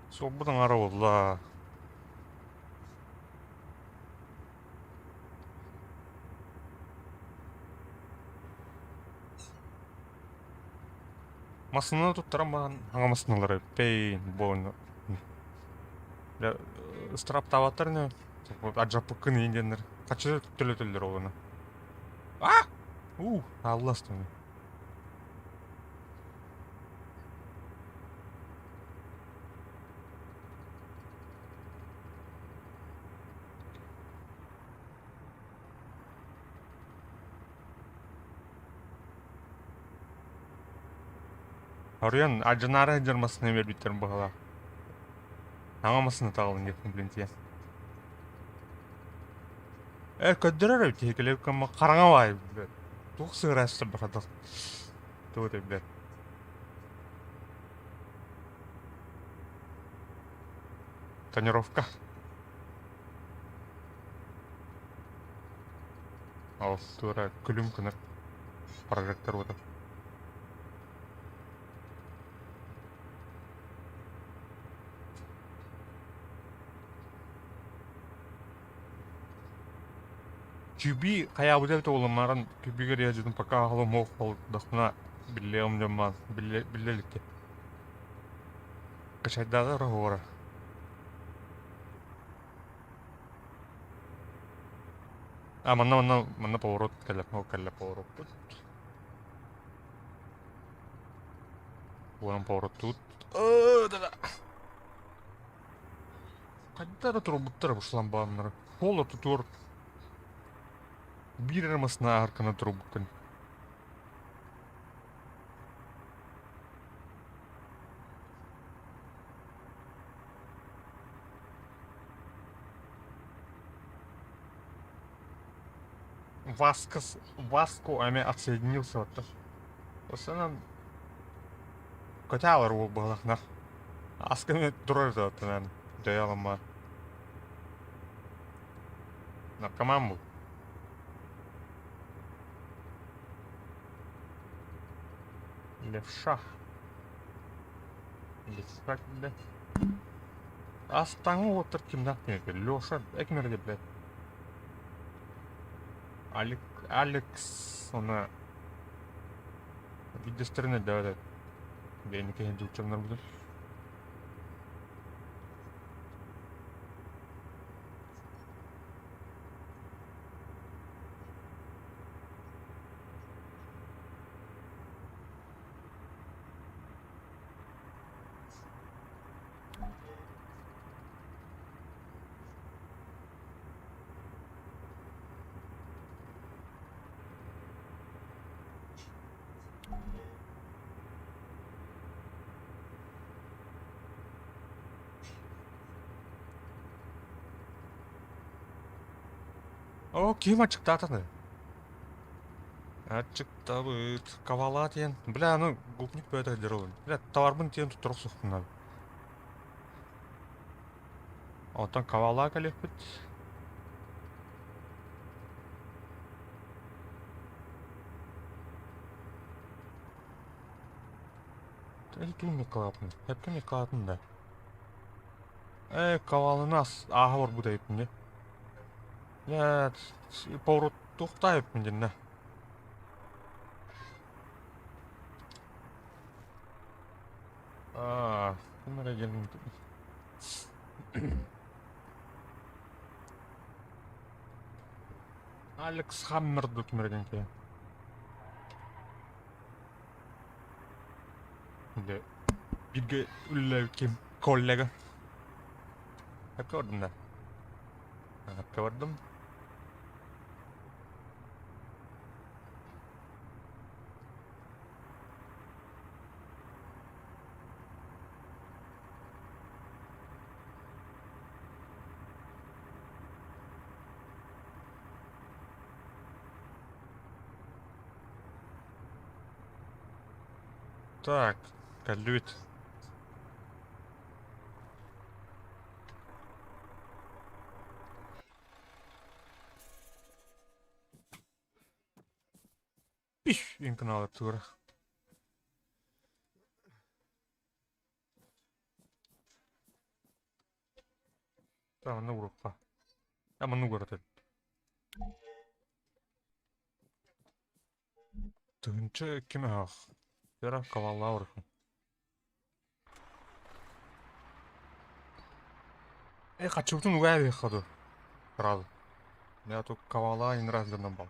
Суолбут аҥаара буолла. Массыынаны туттаран баран хаҥа массыыналары пей буолан ыстырааптаабаттар ини адьаппыккын иин диэннэр хаччы төлөтөллөр ол ону. А! У, алластым. Оруйан алдьанаары сылдьар массыына биэрбиттэрин быһалаах. Аҥа массыына таҕылын диэхпин блин тиийэн. Э, көрдөрөр эбит киһи кэлэ хараҥа баай туох сыыраастар бахадах тугу билбэт. Тонировка. Ол туора күлүм гынар прожектор уота. Түбү хайаабыта эбитэ буолан түбүгэр ыалдьытым пока аһылым суох буоллахпына биллиэҕим дьон баар биллэ биллэ иликкэ. Качайдааҕы ороһуора. А манна манна манна поворот кэлэр ол кэллэ повороппут. Уонан повороттуут. Да Хайда да турбуттар бу шламбааннары. Суол ортотугар биир эрэ массыына ааһар гына турбуккун. Васкас Васко эмиэ отсоединился оттон. Осанан Котялар уол быһалахнар. Аскыны турар да оттон дьайалама. Наркоман был. Левша. Левша, блядь. Астаңы уоттар кимнах кимеке? Леша, экмерде, блядь. Алек, Алекс, она Видеостарын өйдөөбөт бэйэни кэһэн дьылчаҥнарбытын. Оо, киһим аччыктаатаны. Аччыктабыт. Кавала диэн. Бля, аны гопник бөтө сылдьар олун. Бля, товарбын тиэн туттара охсуохпун Оттон кавала кэлиэхпит. Туун Николаевна, Эпкин Николаевна да. Э, кавалыны ааһа барбыт эбиппин дии. Э, поворот эбиппин диннэ. Аа, ким эрэ диэн Алекс Хаммер дуу ким эрэ диэн киһи. Дьэ, бииргэ үлэлээбит ким коллега. Хакка бардым да. Хакка бардым. Так, кэллибит. Пиш, инканалар тура. Манна уруохха. Манна угар Тыһыынча ким аах? Вера Каваллаурха. Э, хаччыбытын угаабиэххэ дуу? Сразу. Я тут Кавала не раз бал.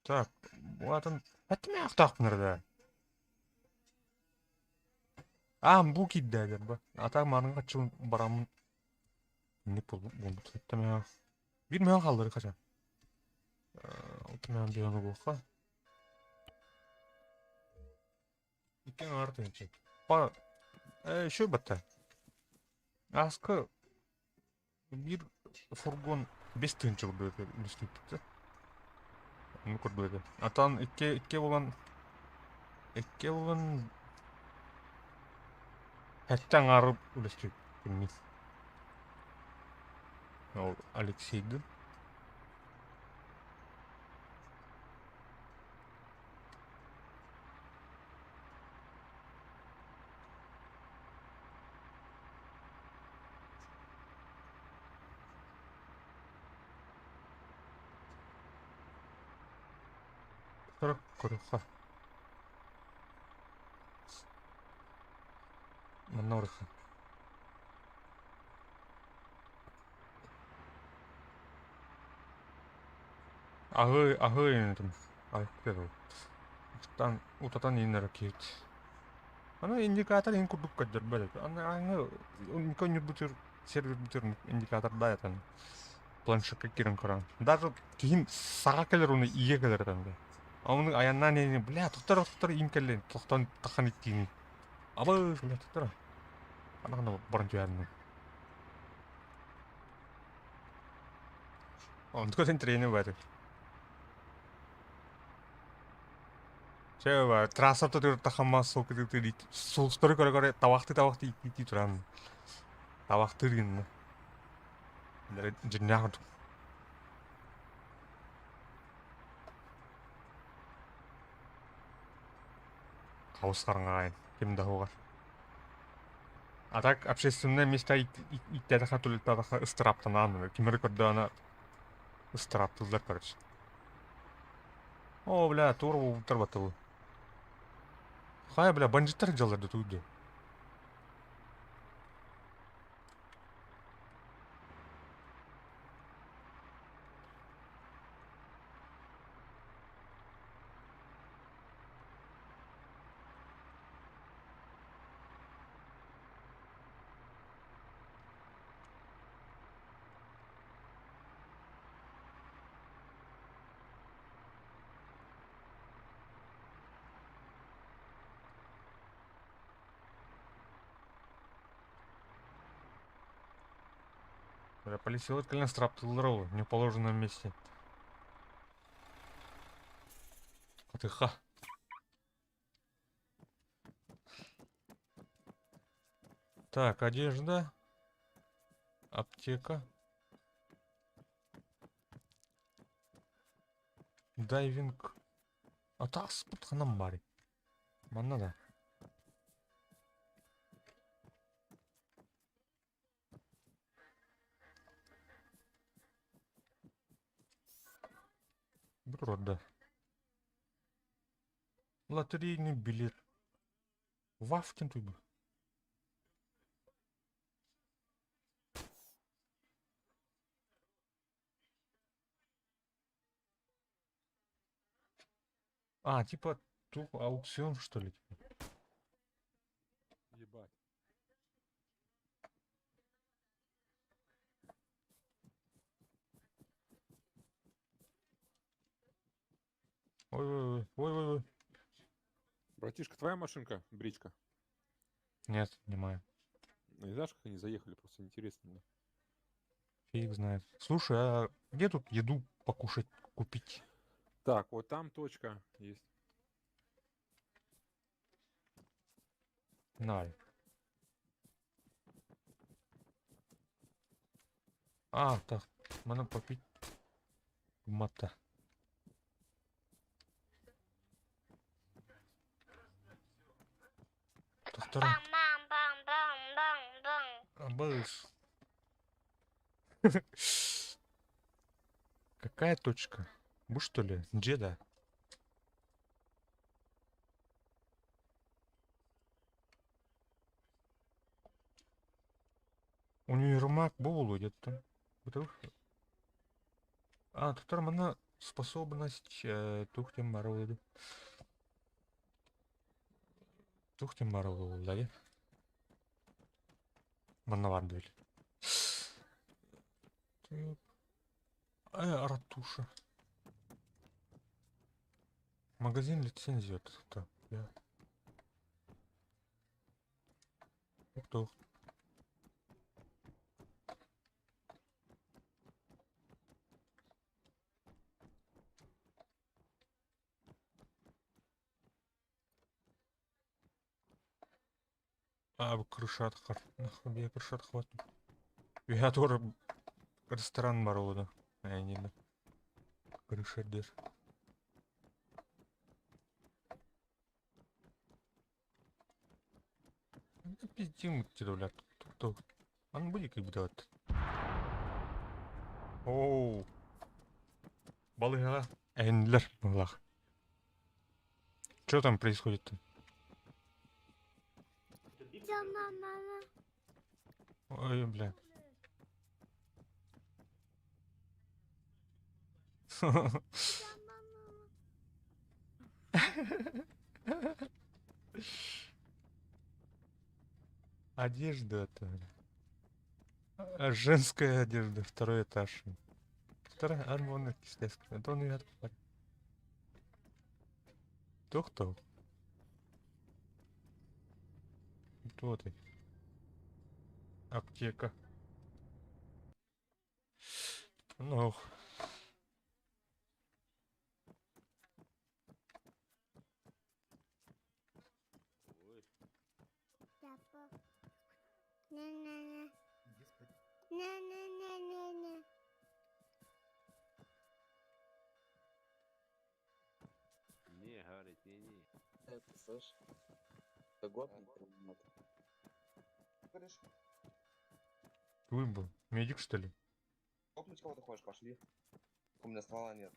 Так, атын этимээхтаахпын эрэ Аам бу киирдээдэр ба. Ата марын хаччыбын бараммын инник буолбут этэмээх. Биир мөһөн хааллары хача. Алтымаан биһан угуохха. Икки аҥаар тыһыынча. Па еще батта. Ааска биир фургон 5 тыһыынча курдук этэ үлэстибиттэр. Оннук курдук этэ. Атан икки буолан сэттэ аҥаары үлэстибиппин. Ол Алексейдын. Көрүөххэ. Манна барыахха. Аһыы аһыы инитим. Устан утатан ииннэрэ киһит. Аны индикатор иһин курдук көрдөрбөт этэ. Аны аны ньурбутур сервербутур индикатор да этэн планшетка киирэн көрөн. Даже киһим саҕа кэлэр уну ийэ кэлэр этэн. Оны аяннаан иһин бля туттар туттар им кэллин тохтон тахан иттиини. Абы бля туттар. Анахна баран түһәрин. Онтука сен тренер бар. Чэ бар, трасса турар тахамма суол суустары көрө-көрө табахты-табахты иттии туран табахтыыр гынна. Дьиннээх курдук. Хаус хараҥаҕайын ким да суоҕар. А так общественное место иттээтэхэ түлүттээтэхэ ыстырааптанаан ким эрэ көрдөҕүнэ ыстырааптыыллар короче. О, бля, туора буолбуттар баттабы. Хайа, бля, бандиттар дьаллар да туйду. Бля, полиция кэлэн ыстырааптыыллар ол, не положенном месте. Хатыха. Так, одежда. Аптека. Дайвинг. А таспыт ханан баарый? Манна да. Бу турар Лотерейный билет. Вафтин туйбу. А, типа, тух аукцион, что ли? Типа? Ебать. Ой-ой-ой, ой-ой-ой. Братишка, твоя машинка, бричка? Нет, не моя. Ну, не знаешь, как они заехали, просто интересно мне. Фиг знает. Слушай, а где тут еду покушать, купить? Так, вот там точка есть. Давай. А, так, надо попить мата. Доктор. Бам бам бам бам бам бам. Быс. Какая точка? Бу что ли? Джеда? Универмаг буолуо где-то. А, тут манна способность туох диэн баар буолуо. Туох диэн баар буолла Манна баар диэбит. Ратуша. Магазин лицензия. Туох. А, крыша нахуй крыша хватит. Я тоже ресторан бар не Крыша дыр. Пиздим тебе, блядь. Кто? Он будет как бы Оу. Балыга. Энлер, балах. Что там происходит-то? Ой, бля. Одежда это. Женская одежда, второй этаж. Вторая армона кислеска. Это он и Тух-тух. Кто ты? Аптека. Ну. Не-не-не-не-не. Не, говорит, не-не. Это, слышь, это гопник или нет? Говоришь, Вы был. Медик, что ли? копнуть кого-то хочешь, пошли. У меня ствола нет.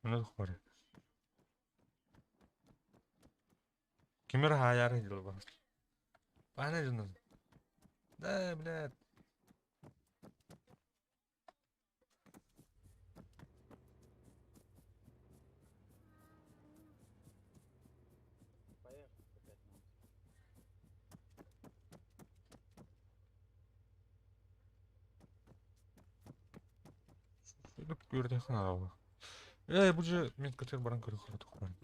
Ну, хватит. Кемер хаяр дел бас. Пана Да, блядь. Көрдөхөн Э, бу же мен көтөр баран көрөхөн тухман.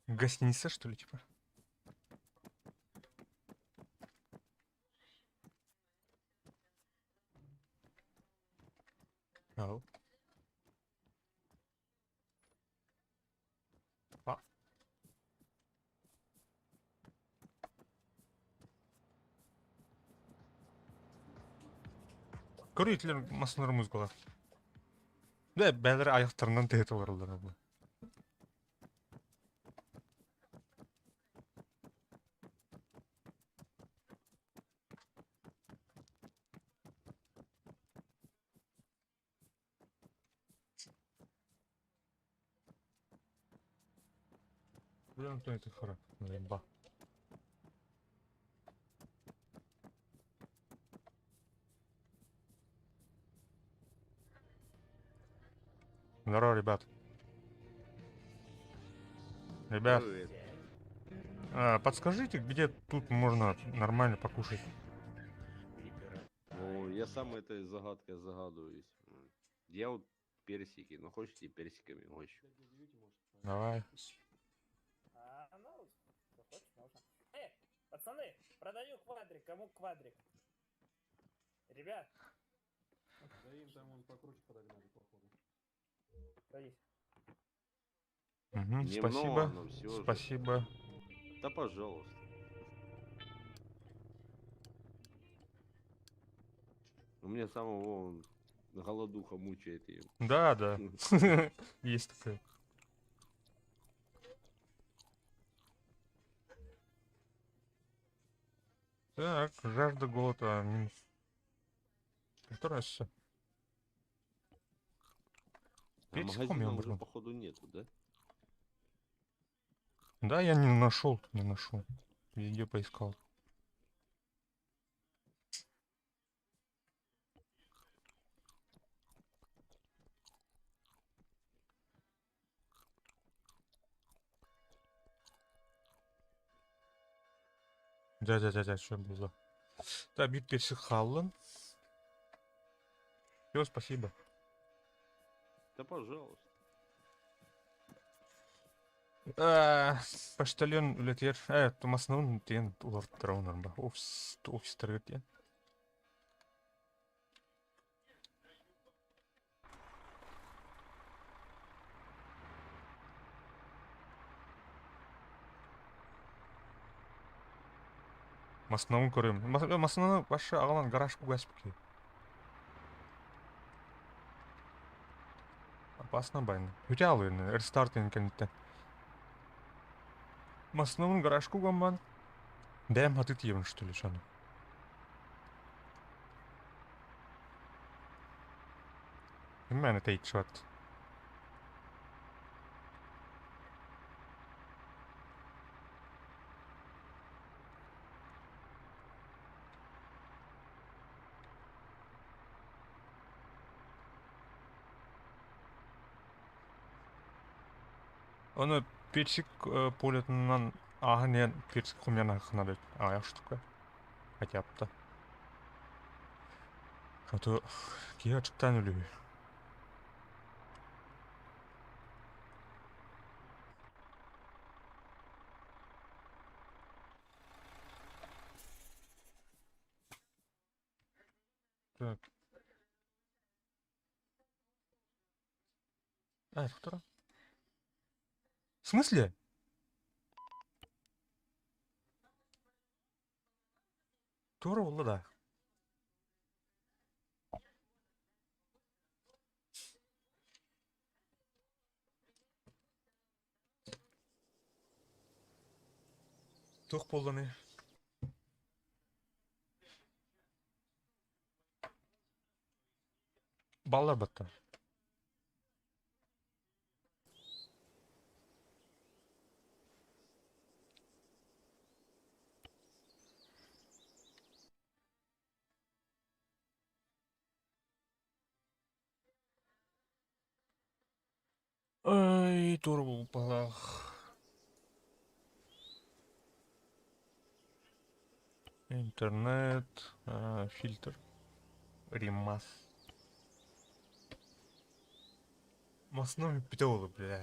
Гостиница, что ли, типа? Ау. А. Көрүйтилер масылар музыкалар. Да, бәлер аяқтарынан тәйт оларлар бу. Блин, кто это хара? Ба. Здорово, ребят. Ребят, а, подскажите, где тут можно нормально покушать? Ну, я сам этой загадкой загадываюсь. Я вот персики, ну хочете персиками угощу. Давай. А, ну, что хочешь, можно. Пацаны, продаю квадрик. Кому квадрик? Ребят. Да им там он покруче подогнали, походу. Садись. Угу, Немного, спасибо. но всё же. Спасибо. Да пожалуйста. У меня самого вон голодуха мучает ее. Да, да. Есть такое. Так, жажда голода минус. Который раз А Персиком я магазина уже убрал. походу нету, да? Да, я не нашел, не нашел. Везде поискал. Дьэ дьэ дьэ дьэ все было. Да биир персик хааллын. Все, спасибо. Да пожалуйста. Почтальон үлэтигэр массыынабын тиийэн уларыттарабын ба офис офистарыгар тиийэн. Массыынабын көрөм. Массыынаны вообще аҕалан гаражка угаспыт Опасно байна. Бүтэ алыын рестарт кэнниттэн. Массыынабын гаражка угамман бэйэм хаты тиийэбин что ли сону. Ким мээнэ тэйиччи Ону персик полетынан ааһан иһэн персик хомуйан ааххына аҕыйах штука хотя бы А то киһи ачыктаан өлүһү. Так. А, это кто? В смысле? Туора буолла да? Туох буолланый? Баллар баттан. Ай, туора буолбатах. Интернет, фильтр, ремас. Массыынам бүппүтэ буолуо, бля.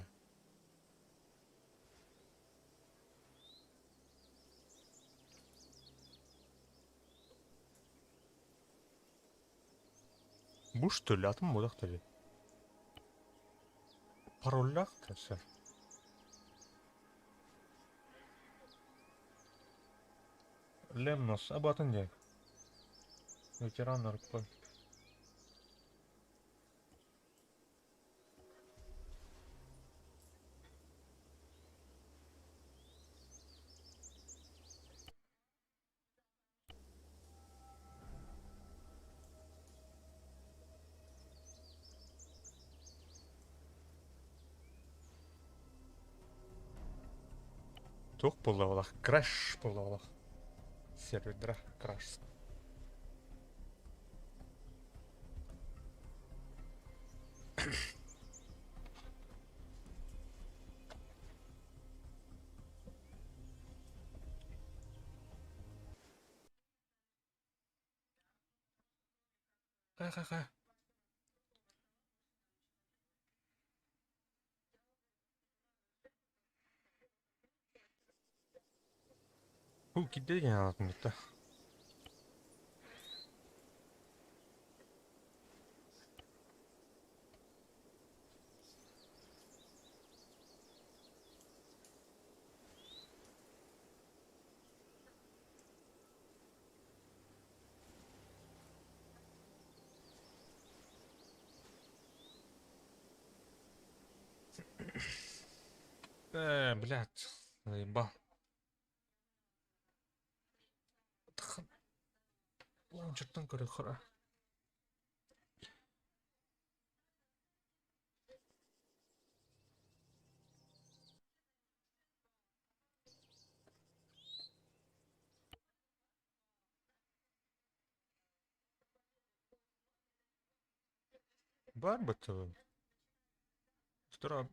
Бу что ли, атын буолах ли? Пароллаах да сэр. Лемнос, абатын диэн. Ветеран РП. Туох буолла Краш буолла Сервердара краш. Ха-ха-ха. Бу кирдэ диэн аатын да. Э, блядь, заебал. Лаунчертан көрө Баар бачча. Втора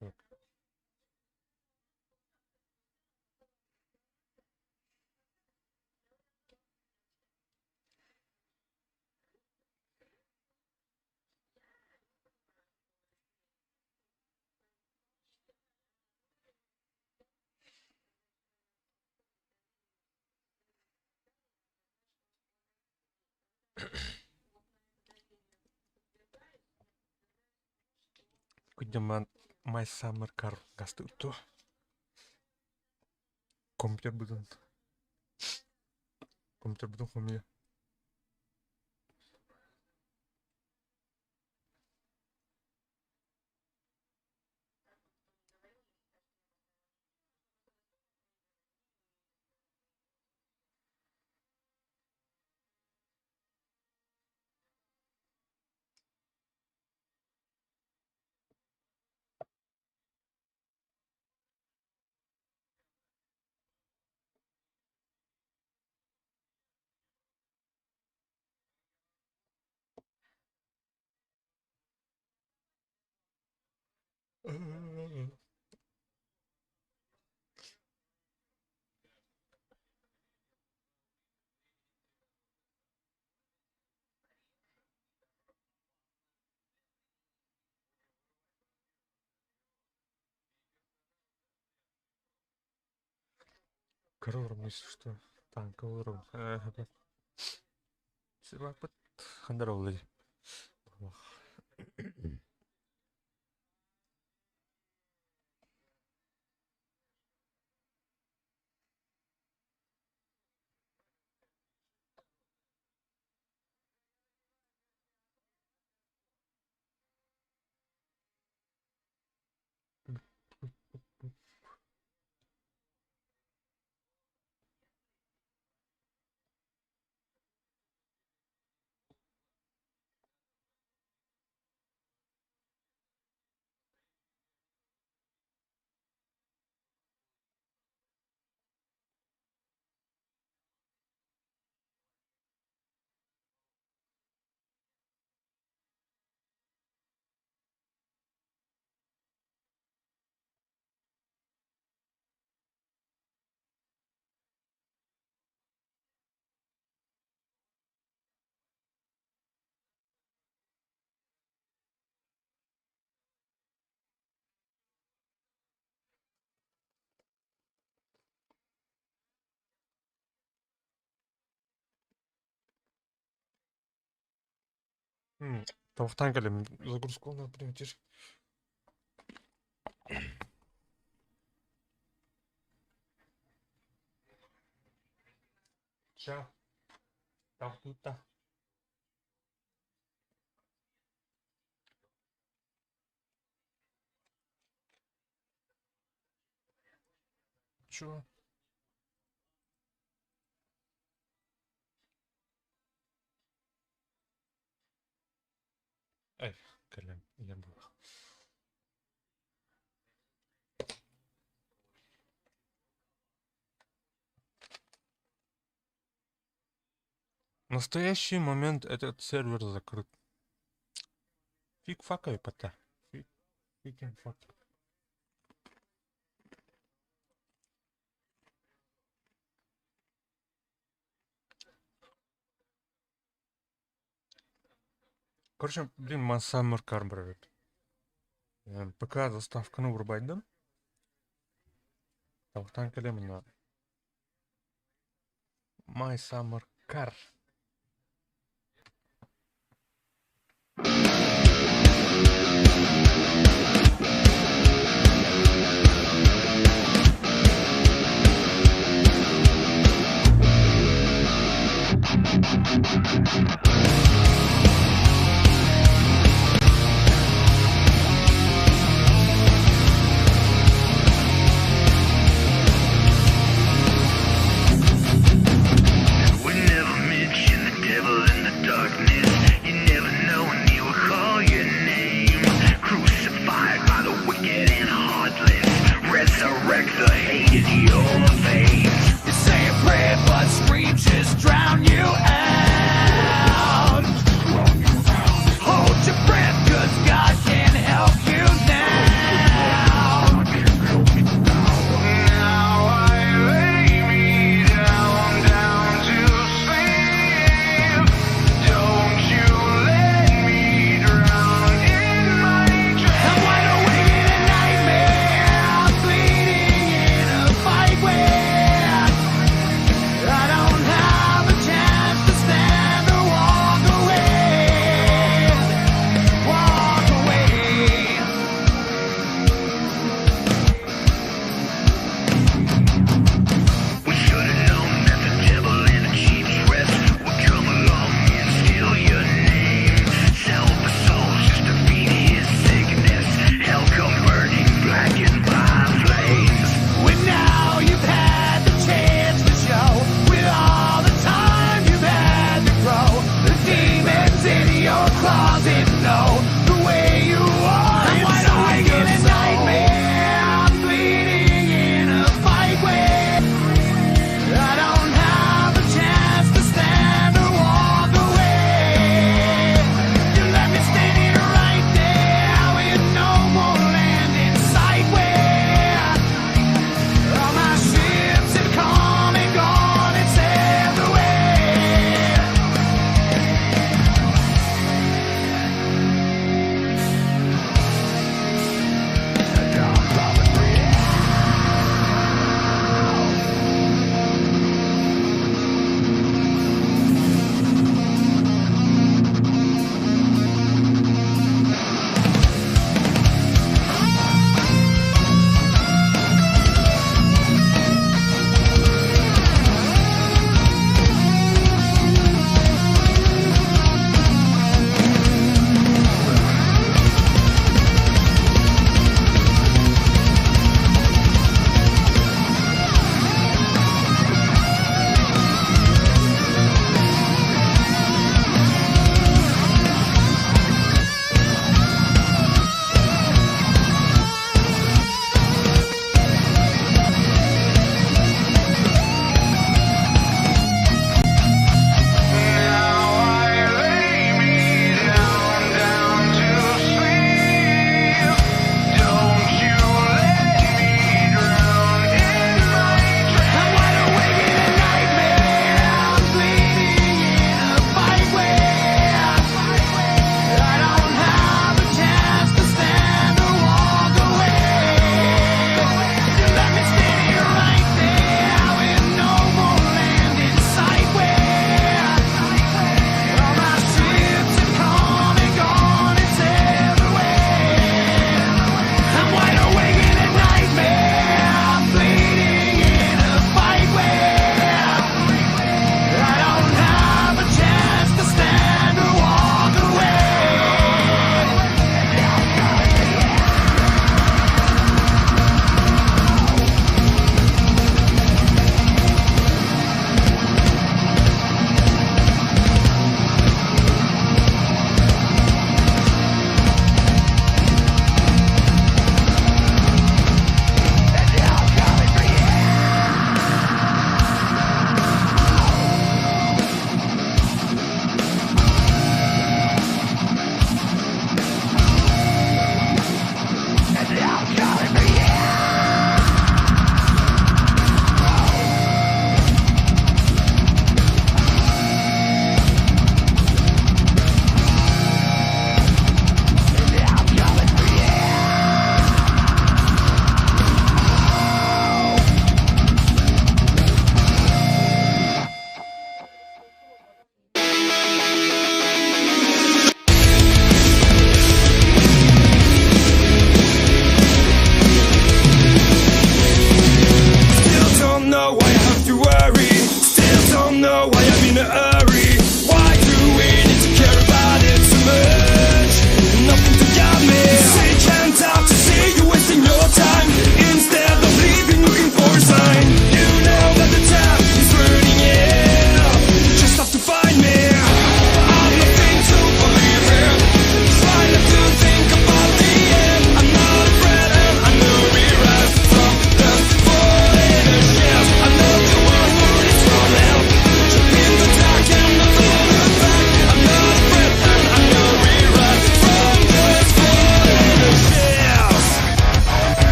так. Күндэман My Summer Car гастыкту. Компьютер бутун. Компьютер бутун хомуйа. Король, если что, танк урон. Сибапыт хандаролы. Тавхтан кэлем загрузку надо принять. Ча. Тавхута. Чё? Эй, кэлем, я был. В настоящий момент этот сервер закрыт. Фиг факай пота. Фиг, фиген фак. Короче, блин, My Summer Car брат. ПК заставканы урбайдым. Тавхтан кэлем на My Summer Car. We never meet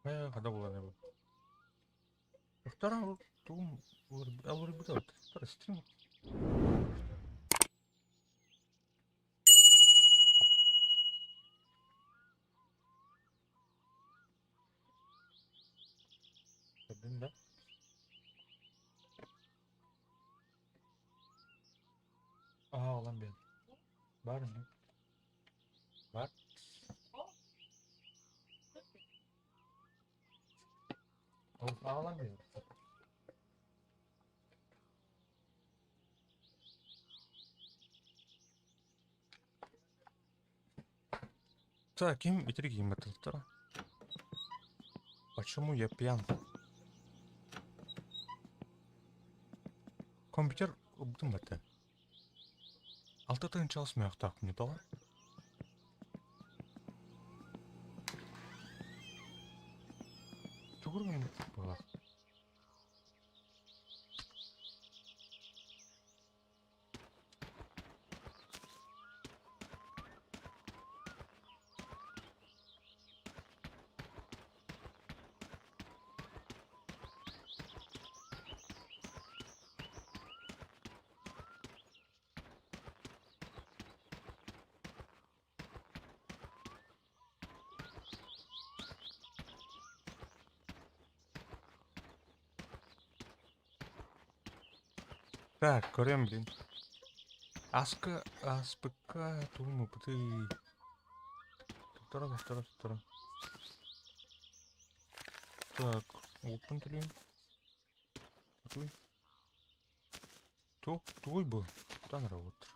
Хайа хада булан эбит. Второй тугум уларыйбыта стрим. Көрдүн да? Аа, olan ben. Бар mı? Бар. Ол аҕалан биэр. Так, ким итирик кииммэтилтара? Почему я пьян? Компьютер убдум этэ. Алта тыһыынча мөөхтөөх не тоҕо? Тугур буолар. Так, көрөм блин. Аска аспыкка тугум опыты. Тура тура тура. Так, open төлөйүм. Туй. Туох тугуй бу? Тан работает.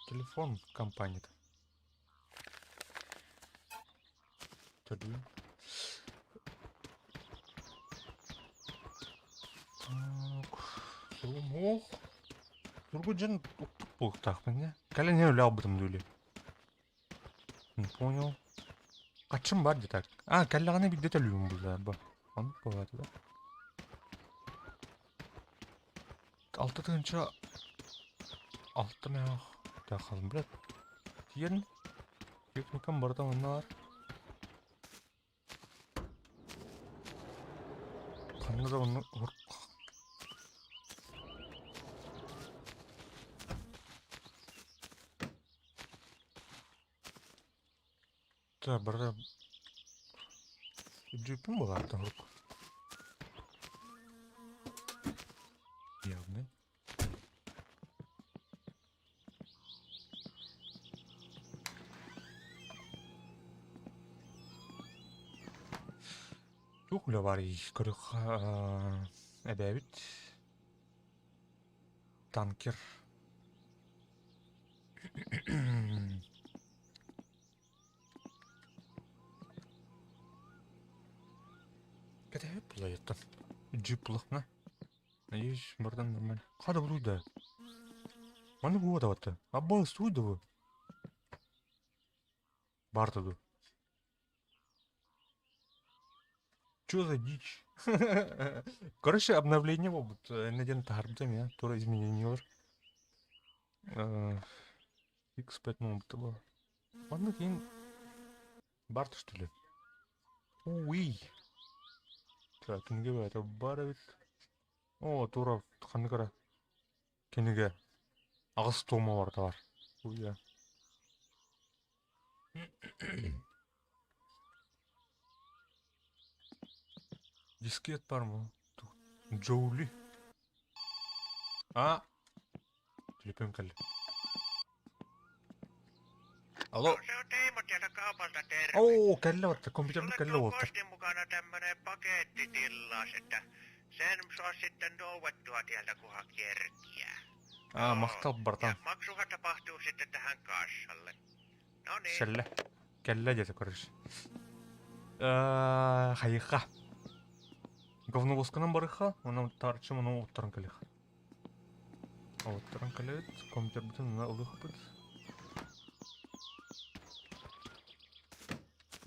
Телефон компанията. Төлүүм. Так, суругум ох. Тургу дьон укпут буолуохтаахпын ээ. Кэлэн иһэн үлэ албытым дуу или? Не понял. Хаччым бар дии так. А, кэллэҕинэ биирдэ төлүүм буллар бу. Оннук буолааты да. Алта тыһыынча алта мөөх таахалым блядь. Тиийэн техникам барыта манна баар. Ханна да оннук Так, барыта Джиппин буолааттан урук. Явный. Туох үлэ баарый көрүөххэ эбээбит танкер Кэтэһэп булайыттан. Джип булахна. Надеюсь, бардан нормально. Хада буруйда. Маны буода батта. Абба суйда бу. Барта ду. Чё за дичь? Короче, обновление буолбут. Эннеден таһарбытым я. Тура изменениелар. X5 буолбута буолар. Манна киин бар что ли? Уй. Так, кинигэ бэйэтэ бар эбит. Оо, тура ханнык эрэ кинигэ аҕыс туома барыта бар. Уйа. Дискет бар ма? Джоули. А, Төлөпүөн кэллэ. Алло. No se on Teimo täältä kaupalta, terve. Оо, кэллэ барта, компьютербут Sulle кэллэ tuo уолаттар. postin mukana tämmönen pakettitilaus, että sen saa sitten nouettua täältä, kunhan kerkiää. Аа, Joo. махтал Ja братан. maksuhan tapahtuu sitten tähän kassalle. No niin. Кэллэ. Кэллэ диэтэ короче. Э, хайыха. Говновозканан барыха, онон таарыччым ону уттаран кэлиэх. Уттаран кэлэбит, компьютербытын ына ылыахпыт.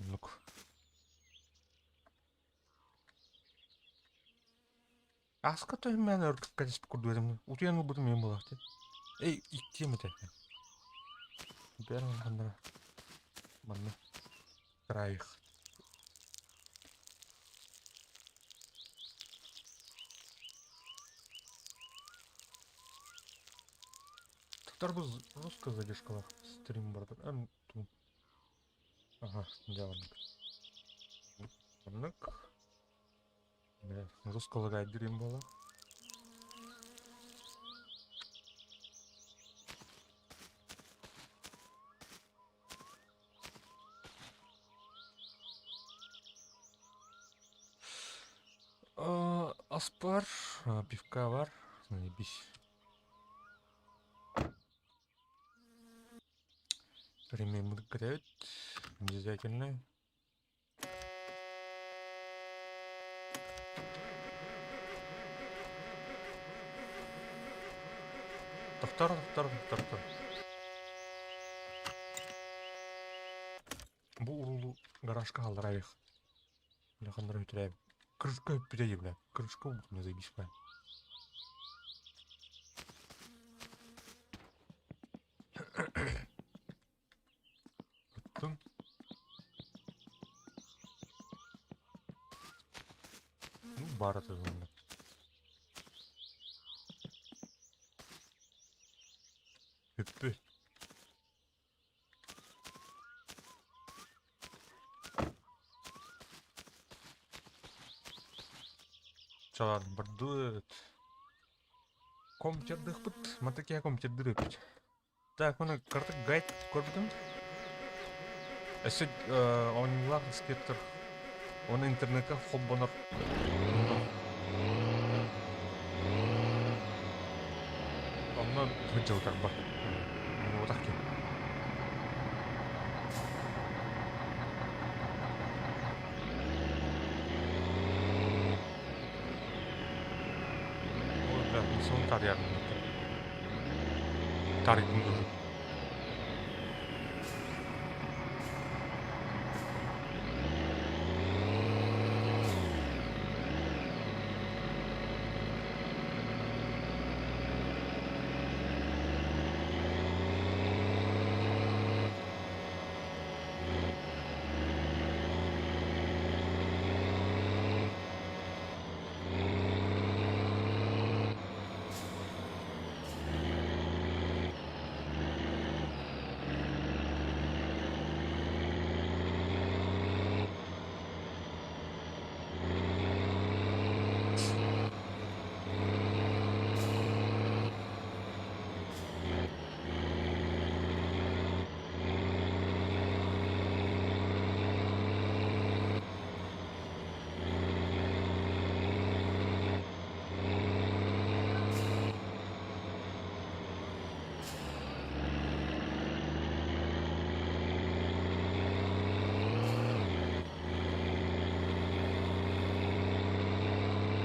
Оннук. Ааска төһүмээн өргүк кэтэспит курдук этим. Утуйан ылбытым иһин буолаах дии. Эй, иттиэм этэ. Бээр ханнара. Манна. Траих. Тоқтар бұл русская задержкалар стрим бар. Әм ту. Ага, дьэ оннук. Оннук. Бля, русского дирим буолла. Ас бар, пивка бар. Заебись. Ремень буду готовить. Обязательно. Тохтор, тохтор, тохтор, тохтор. Бу уруулу гаражка хаалларайых. Улаханнары үтүрээбит. Крышка бүппүтэ дии, бля. Крышка убутуна заебись, бля. Оттон Ну, баар атыыланна. Бүппүт. Чалар бардыт. Компьютердыхпыт. Матакия компьютердыр эппит. Так, маны картык гайд көрбүтүм. Өссө оонньуулаах инспектор оны интернетка холбонор. Онно сылдьыбытарба. Умнубатах киһи. Ой, бля, сон тарыйарым. Тарыйдым дуу.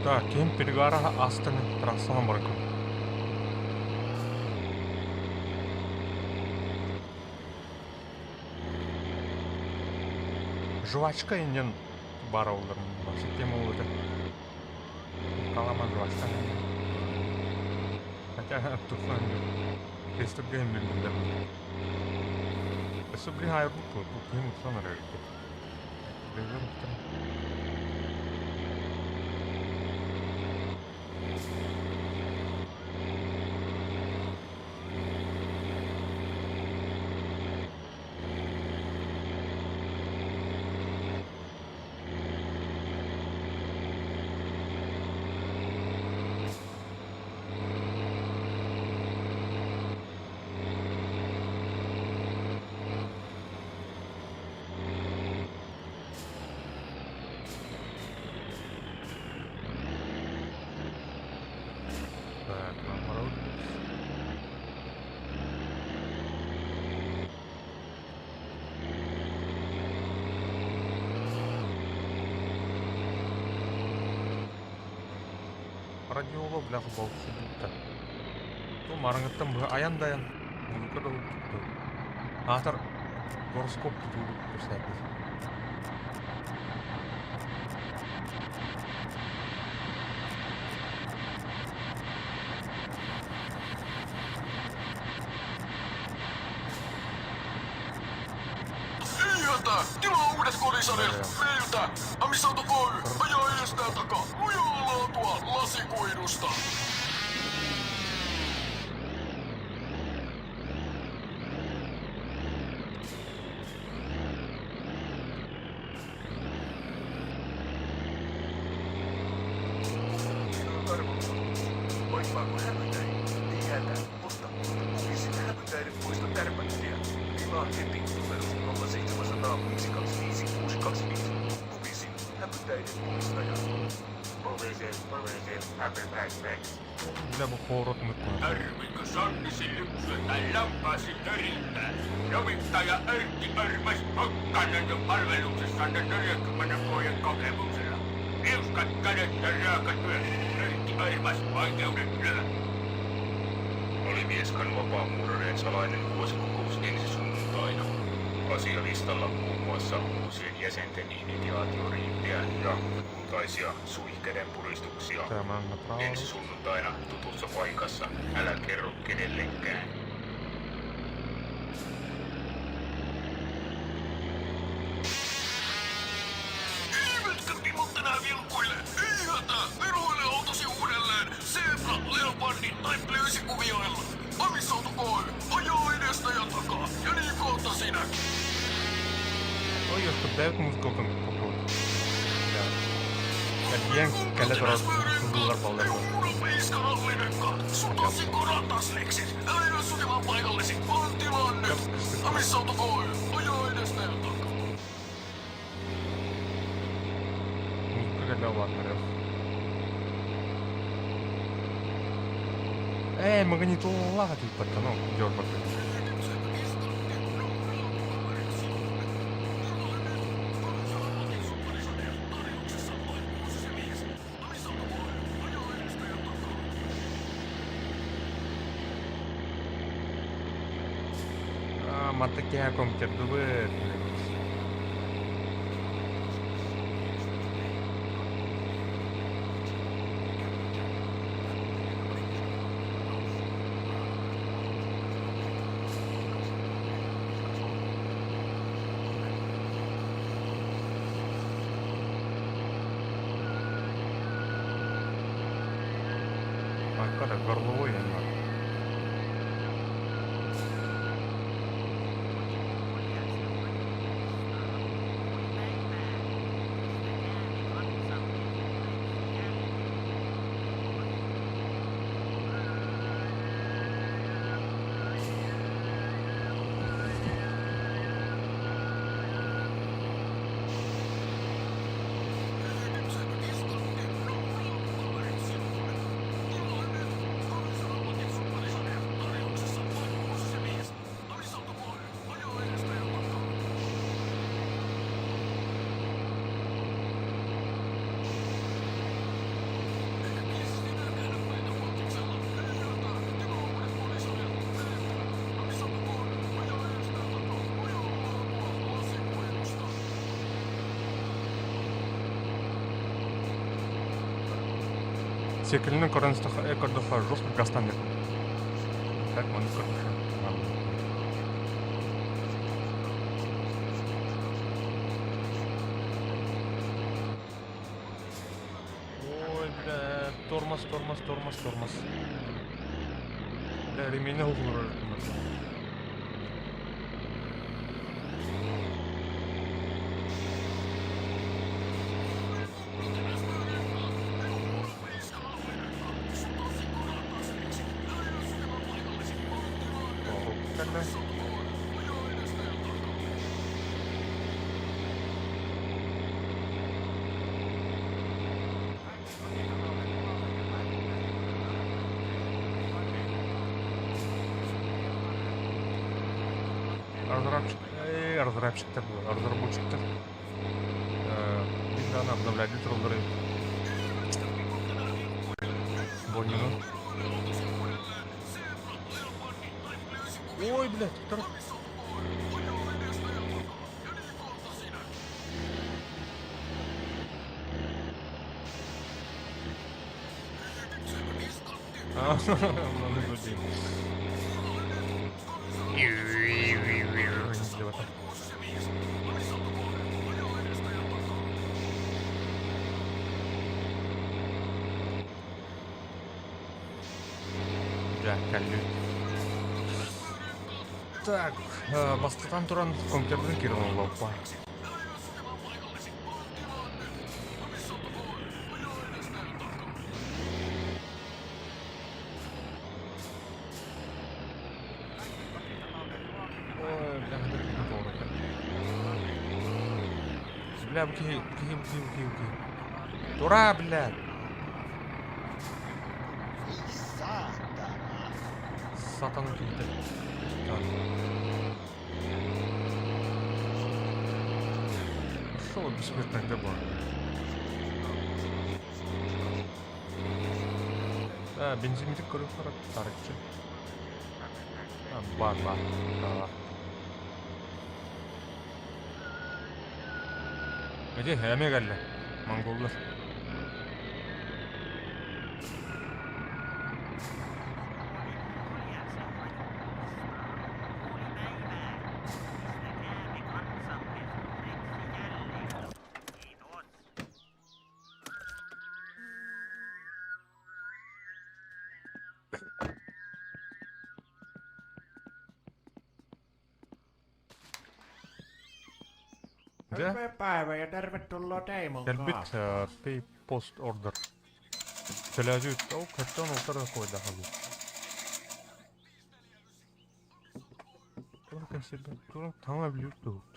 Так, ким перегара астын трассанан баран көрдүм. Жвачка иннин баар оллар вообще тема ол этэ. Каламан жвачка. Хотя тухан Фейсбукка билбиллэр. Өссө билин айырбыт бу киһим уксан эрэр эбит. Билбэт уктан. Так, наоборот. Радиола бляха балсыбыта. Ту мараңыттан быһа айан да айан. Музыка да уһукту. Аатар гороскоп тутууру кэпсээбит. Sieltä! Tila uudet Meiltä Amisauto Oy ajaa edestä ja takaa lujaa laatua lasikuidusta. Vaivaako hämytäi? Ei hätää. Osta Kukisin hämytäiden poista tärpäkkiä. Tilaa heti numero 0700 525 625. Kukisin hämytäiden poistaja. Kukisin, kukisin, hämytäiden. Бля, бу поворот мыккун. Tarvitko sonnisi lypsyä tai lampaasi törintää? Sovittaja Erkki Örmäs Hokkanen on palveluksessanne 40 vuoden kokemuksella. Liuskat kädet ja raaka työ. Erkki Örmäs oikeudet lyö. Oli Vieskan vapaamuurarien salainen vuosikokous ensi sunnuntaina. Asialistalla muun muassa uusien jäsenten initiaatioriittiä ja kultaisia suihkeiden puristuksia. Tämä направо. Ensi sunnuntaina tutussa paikassa. Älä kerro kenellekään. Eivätkä timot enää vilkuile. Ei hätää, eroile autosi uudelleen. Zebra, Leopardi tai Plyysikuvioilla. Amisauto Oy ajaa edestä ja takaa. Ja niin kohta sinäkin. Ой, ёшка, дай музыка попробуй. Бля. Кальян, каля турар, кызыллар балдар. Sun tassikko ratasliksit. Älä jää sutimaan paikallesi, vaan tilaa nyt. Amisauto Oy ajaa edestä ja takaa. Музыка для ватнеров. Эй, магнитола, ты пацанок, дёрбак. А, матакяком тердубы. А, когда горловой я не Секілini көрдөхө жестко гастан деп. Так, маны көрдөхө. Ой, бля, тормоз, тормоз, тормоз, тормоз. Бля, ремень угрожает. Тогда. Разработчик, разработчиктар, разработчиктар. Видно, обновлять троллеры. Бонину. Ой, блядь, второй. А, ну, блин. Идиота. Кэллибит. Так, бастатан туран компьютердын киирэн оллоппа. Ой, бля, Бля, бу киһи, бу киһи, бу киһи, бу киһи, бу киһи. Тура, бля! Сатана киһитэ. Так. Шо бессмертный бар? Да, бензинник көрүп барат, тарыкчы. Бар, бар. Бар. Ити эмиэ кэллэ. Монголлар. Mitä? Hyvää päivää ja tervetuloa Teimon Кэлбит kanssa. Pay post order. Төлөөдүүт ол картон ултара койдаһалыы. Туох кэнсиэрбэ туран таҥа билиир туһут.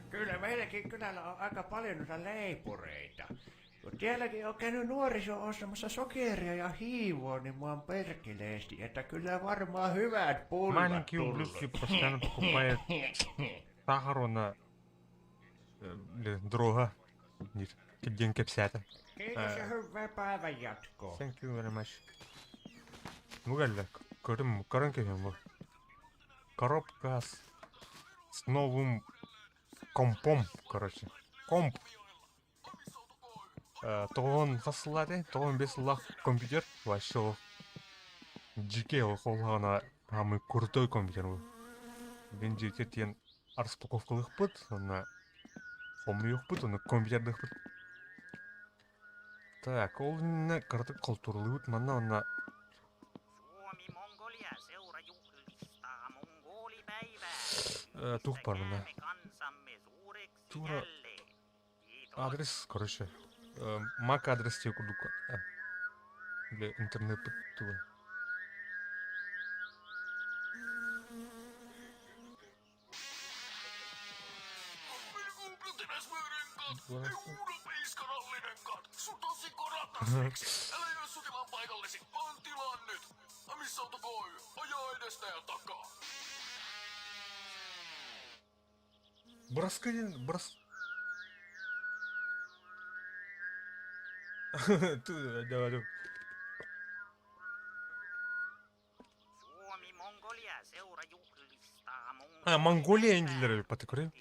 Kyllä meilläkin kylällä on aika paljon noita leipureita. Kun Täälläkin on käynyt nuoriso ostamassa sokeria ja hiivoa, niin mä oon perkeleesti, että kyllä varmaan hyvät pullat Маленькие ублюдки tullut. постоянно покупают сахар уонна дрога диир диэн кэпсээтэ. Kiitos ja hyvää päivän jatkoa. Thank you very much. Бу кэллэ көрүм көрөн кэһиэм бу. Коробка с новым компом, короче. Комп. Тоҕон хас сыллаах этэй? Тоҕон бес сыллаах компьютер вообще ол дьикэй ол холлоҕуна самый крутой компьютер бу. Мин дьиэтигэр тиийэн распаковкалыахпыт уонна хомуйуохпут уонна компьютердыахпыт. Так, ол иннинэ кыратык холтууралыыбыт манна уонна туох баар манна? Тура Адрес, короче, MAC адрес диye курдук бile интернет тула. Браска диэн брас А, Монголия индилер эбит патыкыры.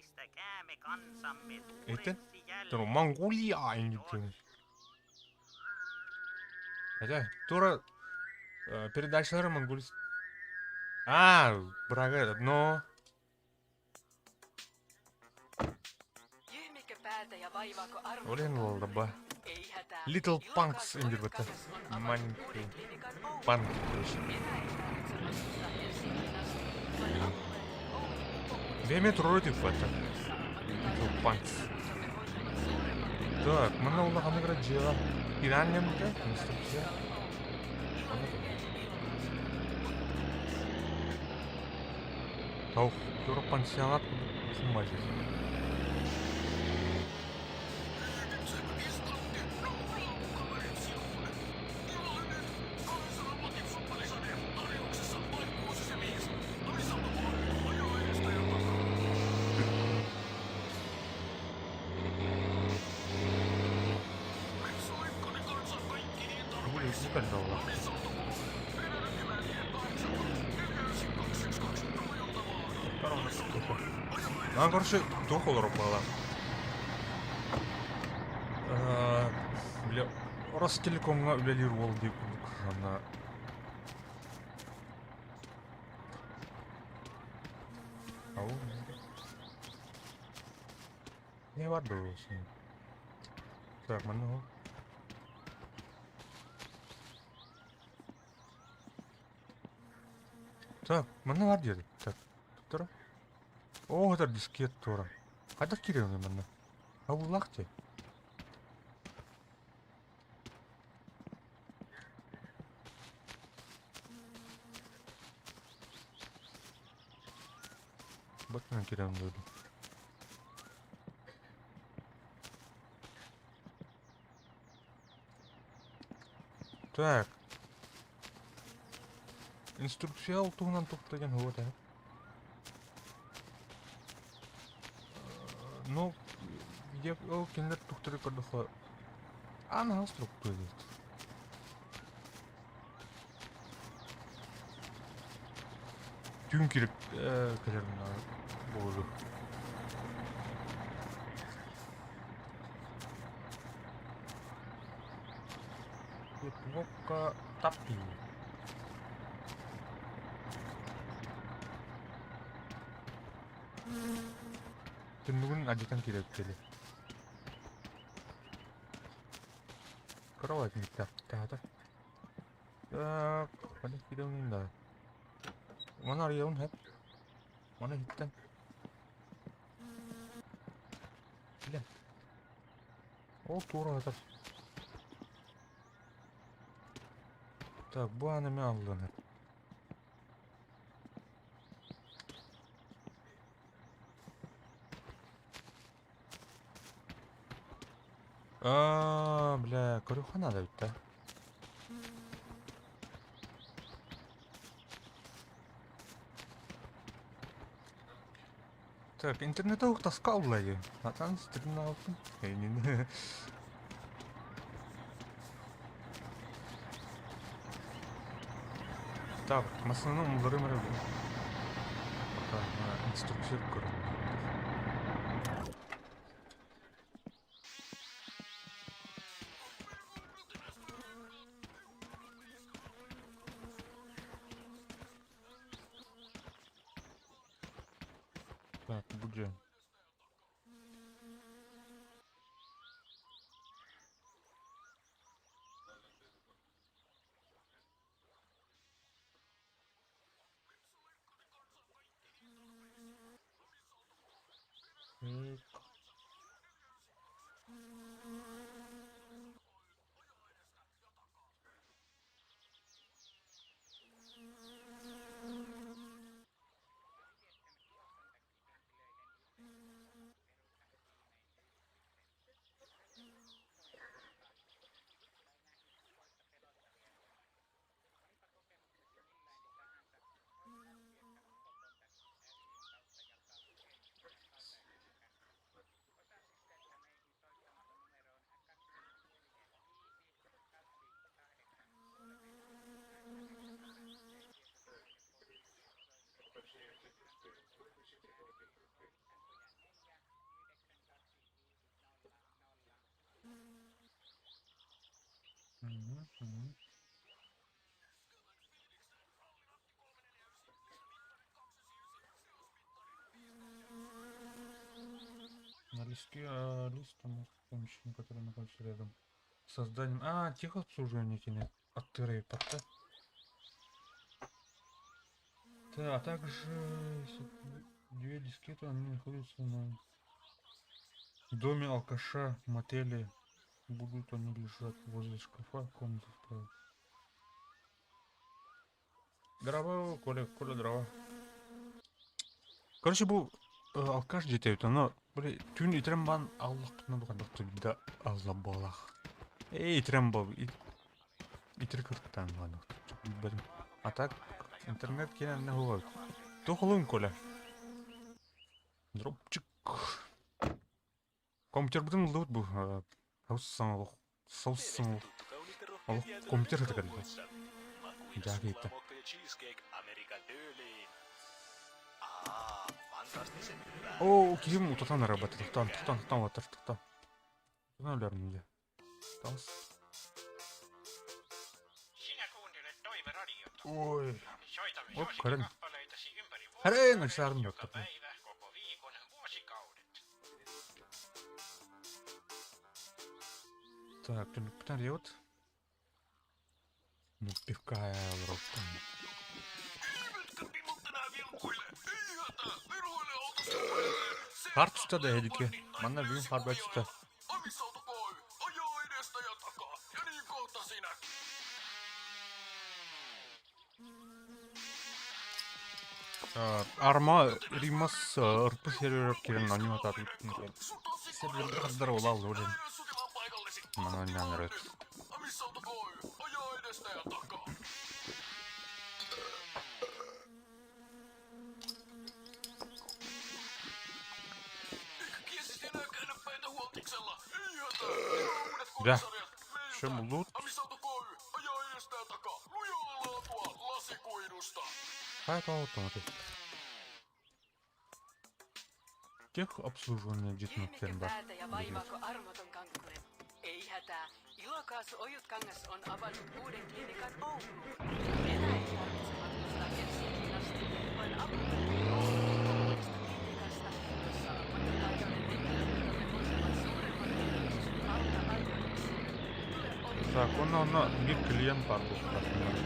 Это? Монголия инди. Хотя, тура передачалары монгольс. А, брага этот, но... Олен лолдаба. Little Punks инди бата. Маленький панк, короче. Время трое бата. Little Punks. Так, манна улахан ыгыра дьиэҕэ Иранняммыта, инструкция. Таух, тура пансионат курдук сыммайсыз. Нам, короче, туох олорор буолла. Бля, Ростелекомҥа үлэлиир уол дии курдук манна Ау. Не бар дуо Так, манна Так, манна баар диэри. Так, туттара. Оо, это дискет туора. Хайдах киириэҥий манна? Абылаах дии. Баттан киирэн дойду. Так. Инструкция туһунан туох деген вот это. Ну, где ол кинилэр тухтары көрдөххө анаһа структура диэт. Түүн кирип кэлэр буолу. Кнопка таппи. Түннүгүн адьытан киирэр кэлэ. Кровать не таптаата. Так, ханна киирэҥин да. Маны арыйабын хэп. Маны иһиттэн. Бля. Ол туора сытар. Так, бу ааны эмиэ алланар. Аа, бля, көрүөххэ наада эбит да. Так, интернете тоска улайы. Атан стрим алсын. Эйнин. Так, массыынаны умулларым эрэ бу. Пока инструкция көрөм. Так, будет. Так. Мгм, мгм. На листке лист там помещение, которое находится рядом. Созданием. А, техобслуживание кине. От подта. Да, а также две дискеты, они находятся на доме алкаша в мотеле. Будут они лежать возле шкафа в комнате справа. Дрова, Коля, Коля, дрова. Короче, был алкаш где-то, но, бля, түүн итрем бан Аллах да Алла балах. Эй, итрем был, итер кырттан бан. А так, интернет кенен не говорит. Тухлун, Коля. Дропчик. Компьютер бүтүн ыллыбыт бу. Саус Олох компьютер хата кэллэ. Дьаакыйта. Оо, киһим утатан арабата. Тохтоон, тохтоон, тохтоон, уотар, тохтоон. Тохтоон өлөрүм дьэ. Тас. Ой. Оп, көрөн. Харен, ышаарым yok. Так, түннүкпүтүн арыйабыт. Ну, пивка олоробут. Хаар түстэ да эһидики. Манна бүгүн хаар бэрт түстэ. Арма Римас ырпы серверер кирен оонньуу сатаатыбыт. Сервердэр хардара улаал уже. Манан оонньоон эрэр. Да. Чем лут? Техобслуживание Mikä дьиэтин бар. päätä ja vaivaako armoton kankkunen? Ei hätää. Ilokaasu Ojutkangas on avannut uuden klinikan Ouluun. Enää ei tarvitse matkustaa Helsinkiin asti, vaan apu löytyy Oulun uudesta klinikasta, jossa ammattitaitoinen henkilökuntamme hoitavat suuremman tietoisuuden alta aivoiksi. Tule Так, Ojutkangas. онно онно биир клиент баар буолуохтаах.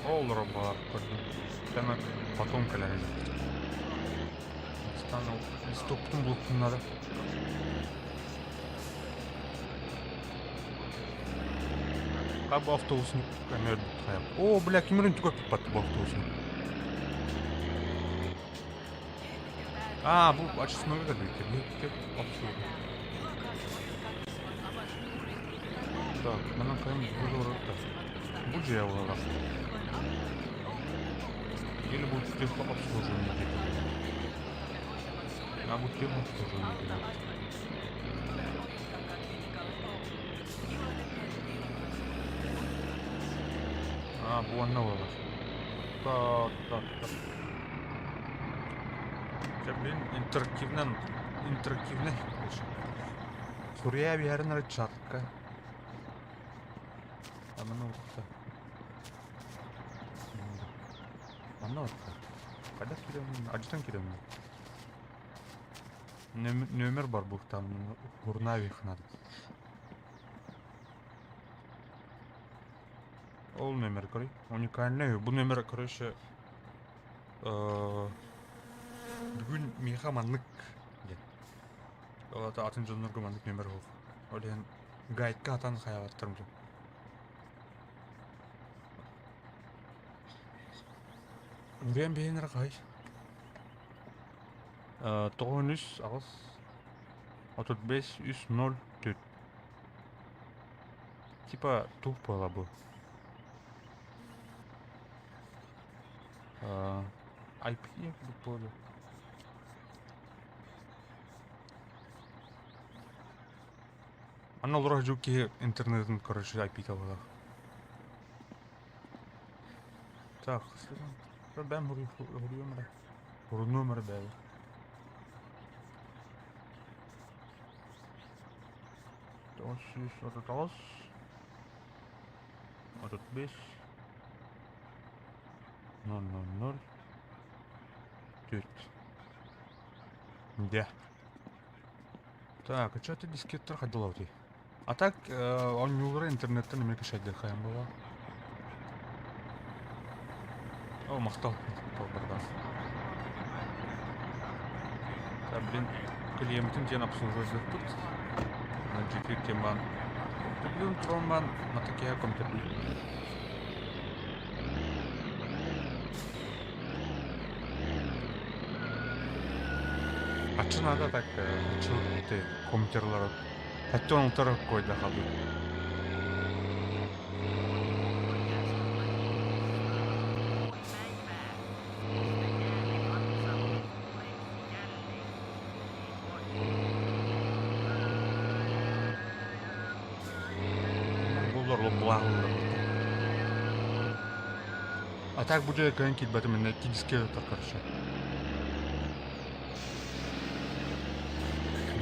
Ол баар көрдүм. Прямо потом кэлэр Стану листоктун булуктун надо. А бу автобусун О, бля, кимирин түгөп бат бу автобусун. А, бу ачысына кэлбит. Обслуживание. Так, манан кайым бу оротта. Бу же олорор. Или бу техобслуживание где-то. А бу техобслуживание где-то. А, бу онно олорор. Так, так, так. Дьэ, блин, интерактивнан, интерактивный, короче. Суруйа биэрэн чатка. А манна утта. Манна утта. Хайдах киирэммин? Адьытан киирэммин. Нөмер бар бу там Урнавих надо. Ол номер, короче, уникальный. Бу номер, короче, бүгүн миэхэ маннык диэн. Ол ата атын дьоннорго маннык номер суох. Ол иһин гайдка атан хайаабаттарым дьон. Үрэн биһин эрэ хай. Тоҕус үс аҕыс 35 үс 0 4. Типа тух буола бу. IP буолла. Аны олорор дьу киһи интернетин, короче, IP-та буолар. Так, бэм хуруйум эрэ. Хурунуом эрэ бэйэ. 939 35 0 0 0 4. Дьэ. Так, а что ты дискеттер ходила? А так, оонньуулары интернеттэн эмиэ кэшэйдиэххэйэн буолуо. О, махтал, махтал, братан. Так, блин, клиентин диэн обслуживать На GT теман. Блин, троман на такие компьютер. А что надо так, ты компьютерлар Хаттон утары койда хабы. Буллар лоббалаһыллар. А так бу дьэ кыайан киирбэтим иннэ кидиске ыытар короче.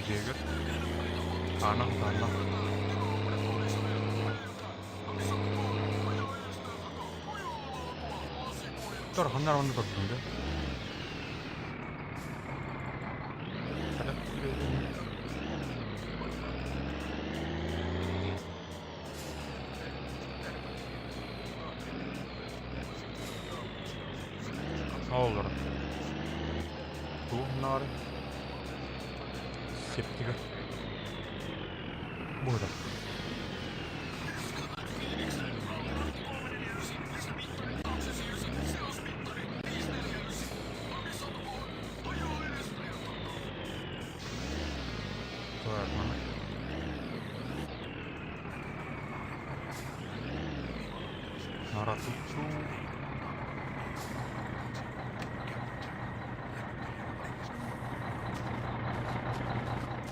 Дьиэгэр. Аана хатаанна. Тор ханнар онно көрдүм дэ. Ханна Септига. Буода. Так, маны. Наратучу.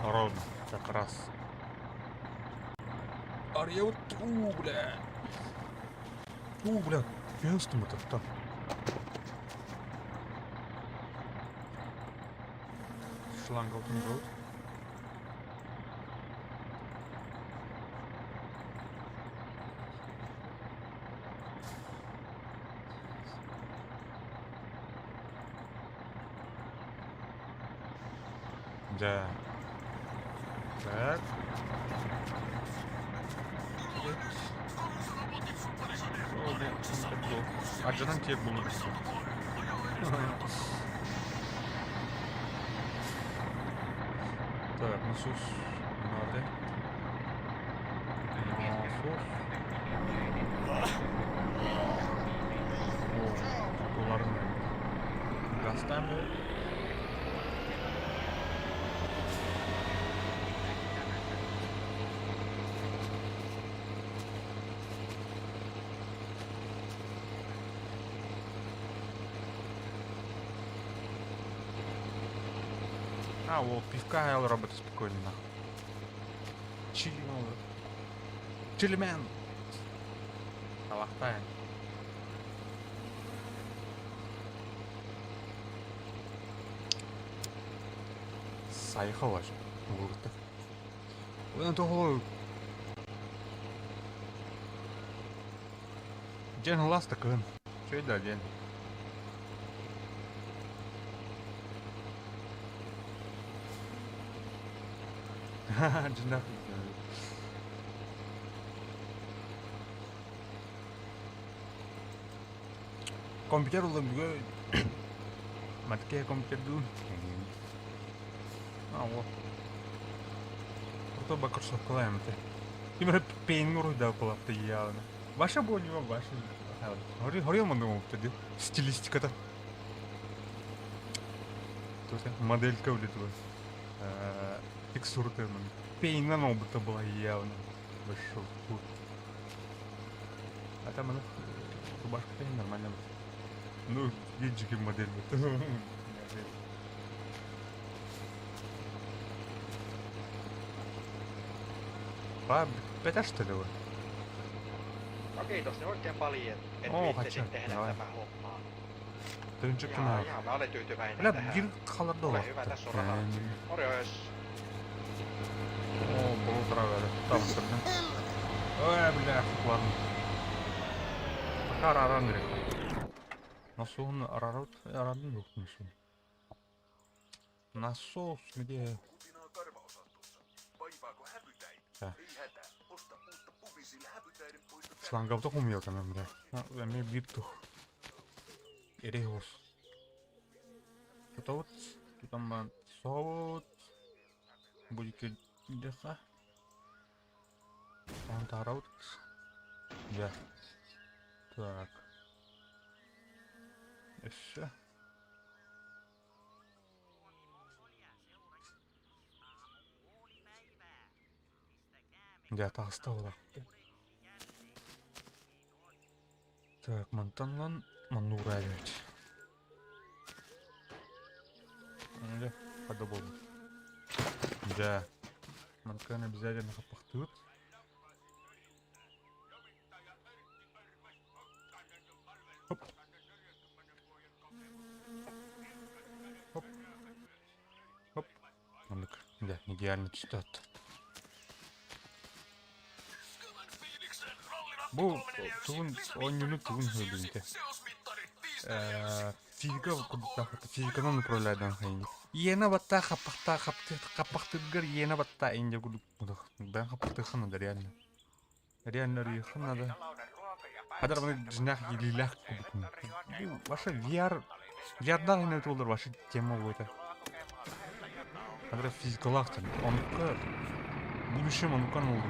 Ровно, как раз. Арья у, бля. У, бля, фенстом это там. Шланг open road. Да. Так. Аджанан тиек булур. Так, насос надо. Насос. О, туларын. Gazdan bu. А, о, пивка ел робити спокійно нахуй. Чили Чилимен. Алахтаем. Сайхалаш. Вурта. Вона того. Ден ласта кын. Чё да ден? Ха-ха, джинах. Компьютер улым бүгө. Матке компьютер ду. А, вот. Круто бакырсовкалаем ты. Именно пейн да кулапты явно. Ваша бо не ваша. Хори хори мандым ты стилистика-то. Тут моделька влетела. Текстура-то пейна опыта была явно. Большой. А там она рубашка-то нормально. Ну, виджики модель. Па, пятя что ли вы? No kiitos niin oikein paljon, että Oo, viittasit hacha, tehdä давай. tämä hommaa. Тынчик Ja, на. ihan mä olen tyytyväinen Бля, tähän. бир халарда Ole hyvä, tässä on rahaa. Morjens. О, полутора Там Ой, бля, ладно. Пока раран Насун рарут, раран насун. Насос где? Так. Шлангавда хумьялтан бля. Эме бир тух. Эрехос. Тут вот, там совут. Будет деха. Там тараут. Да. Так. Еще. Да, тастала. Так, мантанлан манура ведь. Да, подобал. Да. Манкан обязательно хапахтут. Хоп. Хоп. Хоп. Да, идеально читат. Бу тугун оонньууну тугун сөбүлүүтэ. Физика курдуктаах физиканан управляйдан хайни. Иена батта хаппахта хапты хаппахтыгар иена батта инде курдук бен хаппахтыхан надо реально. Реально рихан надо. Хадар маны жинах илилах курдук. Бу ваша VR VR-дан ойнотуулар ваша тема будет. Ханна эрэ физикалаах диэн. Оннукка будущем оннукка аналлыыр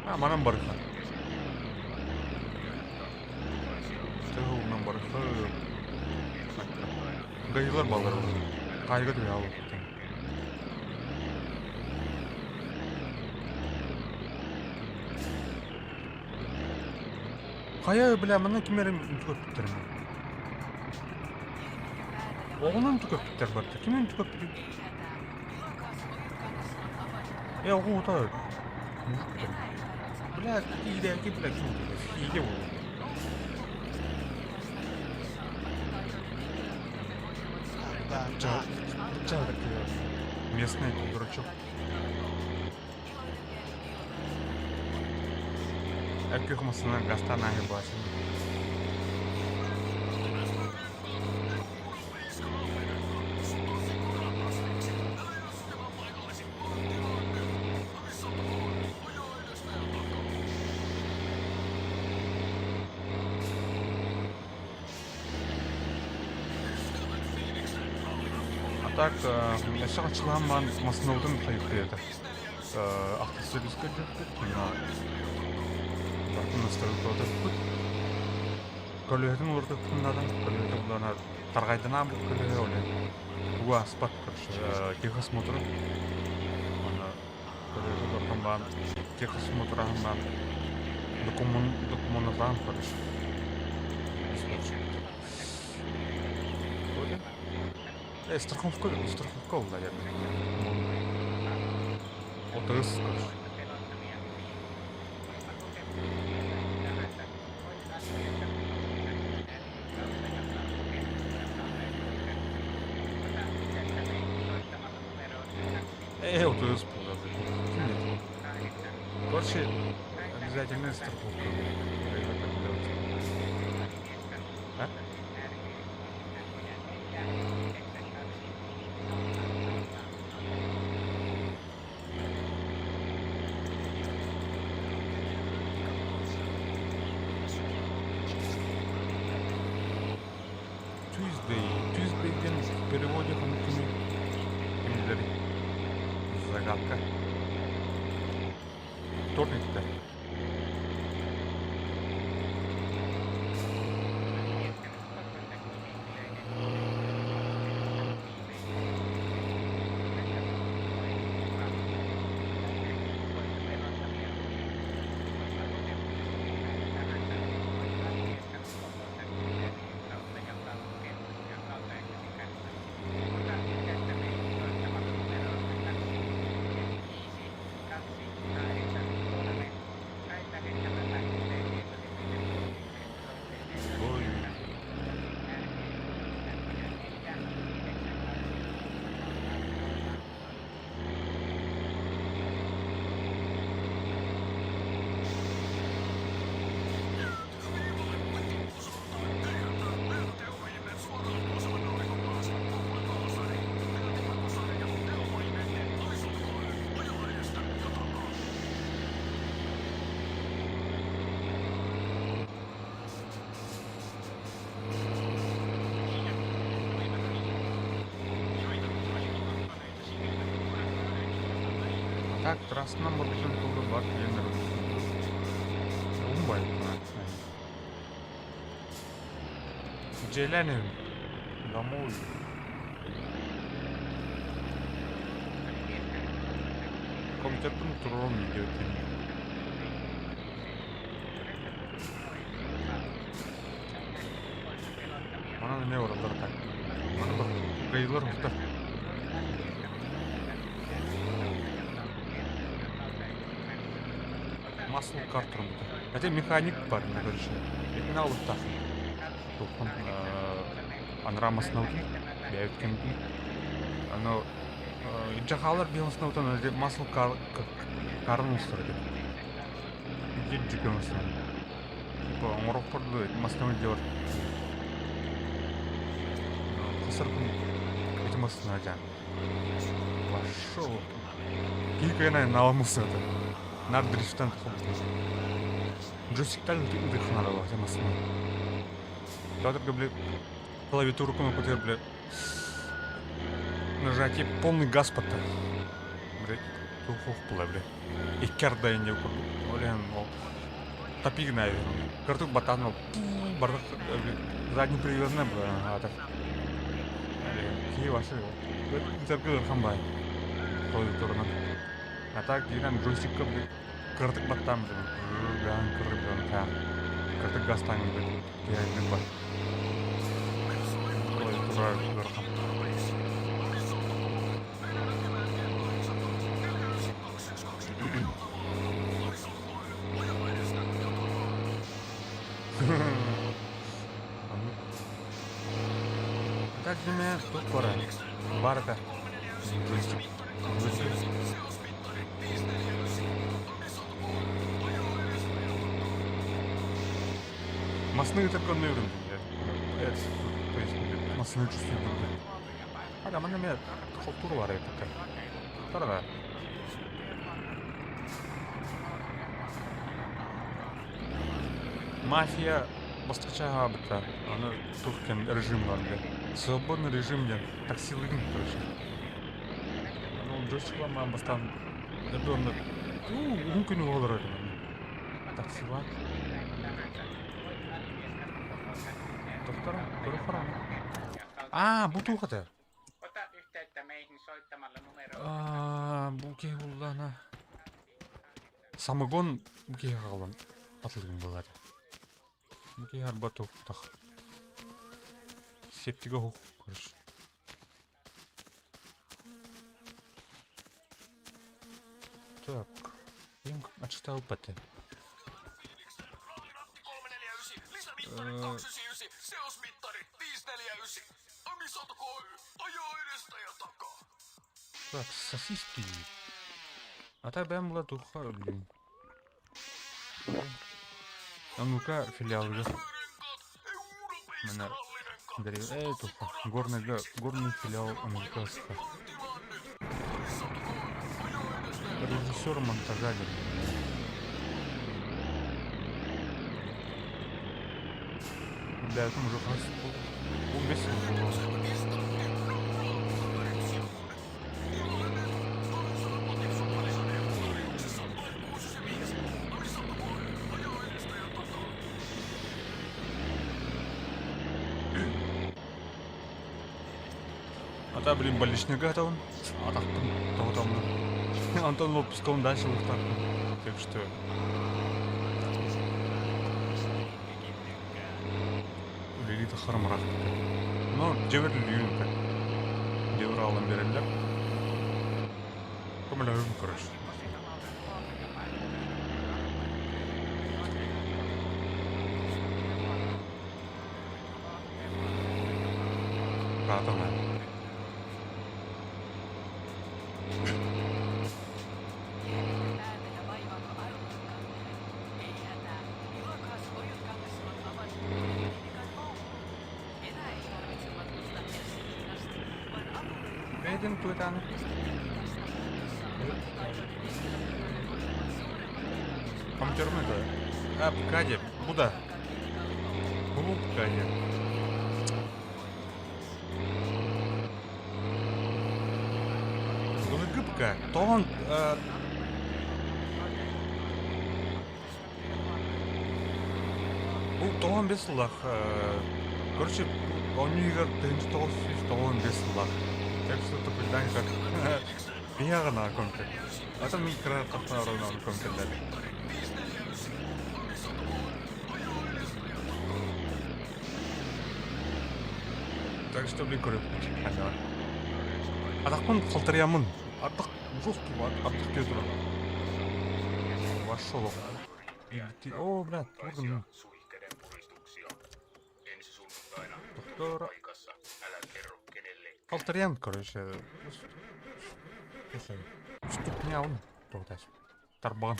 А, манан барыха. Тыһылынан барыха. Гайылар баллар. Кайга түһэ Хайа, бля, манна ким эрэ үнтү көппүттэр ини. Оҕону үнтү көппүттэр барыта. Ким үнтү көппүтүй? Э, оҕо ута Бля, иирээки, бля, ким Иигэ буолуо. Местный дурачок. Күөх массыынан газтаан ааһыы буолааччы. А так, өссө хаччылаан баран массыынабытын хайыппыта. Автосервиска дьүппүт, барытын настарыйталатыппыт. Көлүөһэтин уларытыахпытын наада, көлүөһэтэ булана тарҕайданаан бу көлүөһэ ол тугу ааспат, короче, техосмотру. Уонна көлүөһэ уларытан баран техосмотр ааһан баран документ документалаан короче. Страховка, страховка ол, наверное. Отыз, короче. Э, отыз Нет. Короче, обязательная страховка. А? Tuesday. Tuesday диэн в переводе ханнык күнүй? Кинилэри. Загадка. Вторник-то. Ой. А так трассанан барбытын курдук бар диэн Умбай. Дьиэлээн Домой. Компьютербын туруорум видео Манан эмиэ бараллар так. Маны бар гайлар уһута. Масл кар турбута. Это механик бар, короче. Это алыптах. Тухон анра маснаутун. Бэйэбит кэмтин. Аны дьахалар биһоснаутан масл кар карын устар деп. Дьүкөмөсүн. Типа оҥорохпор массыына дьиэбэр хасар күн ити массыына дьаан. Пошел. Киһи кыайан наламмысыата. Нар дрифтан Джойстиктан ытыхханара ити массыына. Театрга, бля, клавиатуру кнопку, бля, нажатие полный газ потом. Бля, тух була, бля. Икки ардайын деп курдук. Ол иһин ол топигна кырдык батан ол бардык задний приводная была аатар. Киһи вообще ыытарга ыарахан баай клавиатуранан. А так дигэн джойстикка кыратык баттаан блян кырдык кырдык газтаан киһи бар. Клавиатура ыарахан. Так же тут пора. Барта. Джойстик. Джойстик. Масны такой То есть масны чувствую. Ага, манна эмиэ холтур бар эбит. Тарда. Мафия бастакы быта. Аны тух кем режим бар бile. Свободный режим диэн таксилыгын короче. Аны джойстикла бастан дөрдө уһун күнү олорор этим. Таксилар. Доктор, көрө Аа, бу туох этэ? Аа, бу киһи буллаана. Самогон бу киһи хаалан атылыгын буолар. Бу киһи арба туохтах. Септигэ оһох короче. Так, им отчитал паты. Так, сосиски. А та бэм была туха, блин. А ну-ка, филиал Мына туха. Горный, горный филиал МГК. Режиссер монтажа. Бля, это уже 15 было. А та, блин, больничный готов. А так там, там. Антон в отпуском дальше вот так. Так что... Үлелиті харымырақ. Но жебер үлүйін Жебер алын берелер. Көмілі короче. Ратана. Бэйдин туйтаны. Компьютерный да. А, Пкаде, Буда. Бу Пкаде. Былыргы ПК. Тоон Бу тоон бес сыллах. Короче, он игр 1995 сыллах. Так что тупыйдан как Биягына компьютер. А там микро тахтарынан компьютерлер. Так что, блин, көрөп. Атақпын қалтырямын. Артық жоқ артық кез тұр. Вошел. О, бля, орган. Доктор. Қалтырям, короче. Ступняун. Тоқтас. Тарбаған.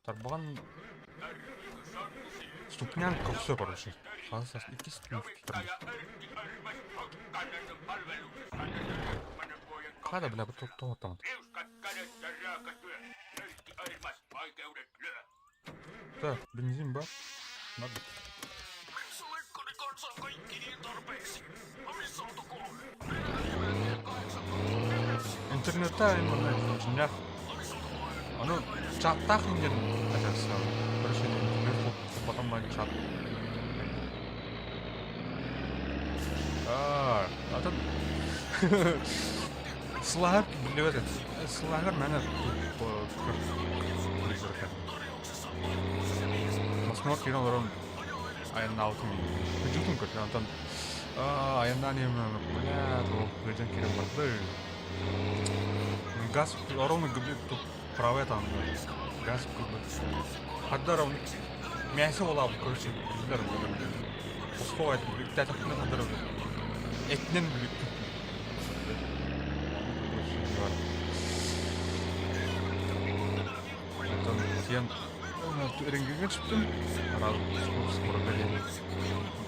Тарбаған. Ступнян все, короче. Хасас икки ступня. Хада, бля, тут то там. Так, бензин ба. Надо. Интернетте манна дьиҥнээх ону чаттаах диэн этэрсэҕин. Короче, интернет холботон баран чат. Аа, атын сылаһар биллибэт эт. Сылаһар мээнэ Маскваҕа киирэн олорон айаннаабытым Дьутун көрдө онтон айаннаан иһэн бля ыалдьан киирэн барда газ ровно правый там газ хаддар мясо буолаабыт короче биллэр босхо бүктээтэхпинэ хаддар этинэн бүлүктүм Онтон тиэн Эрингигэ түстүм. Скоро диэн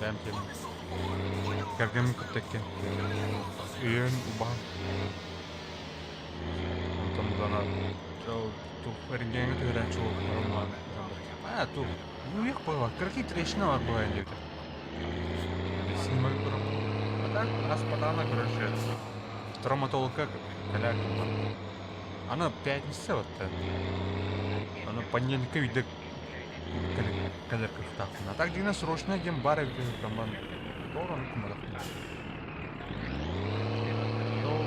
бэйэм тиэмин кэргэммин кытта иккиэн өйөөн убаһан онтон булана Эрингиэҥҥэ түһэрээччи уол а туох уйах буолла кыракый трещина бар буолайын диэбитэ снимок а так ас патана короче травматологка кэлээр Аны пятница вот Аны понедельникка үйдэ кэлэр кыахтаахпын. А так дьиҥинэн срочно диэн баар эбит үһү команд. Тоҕо ону гымматахпын. Ол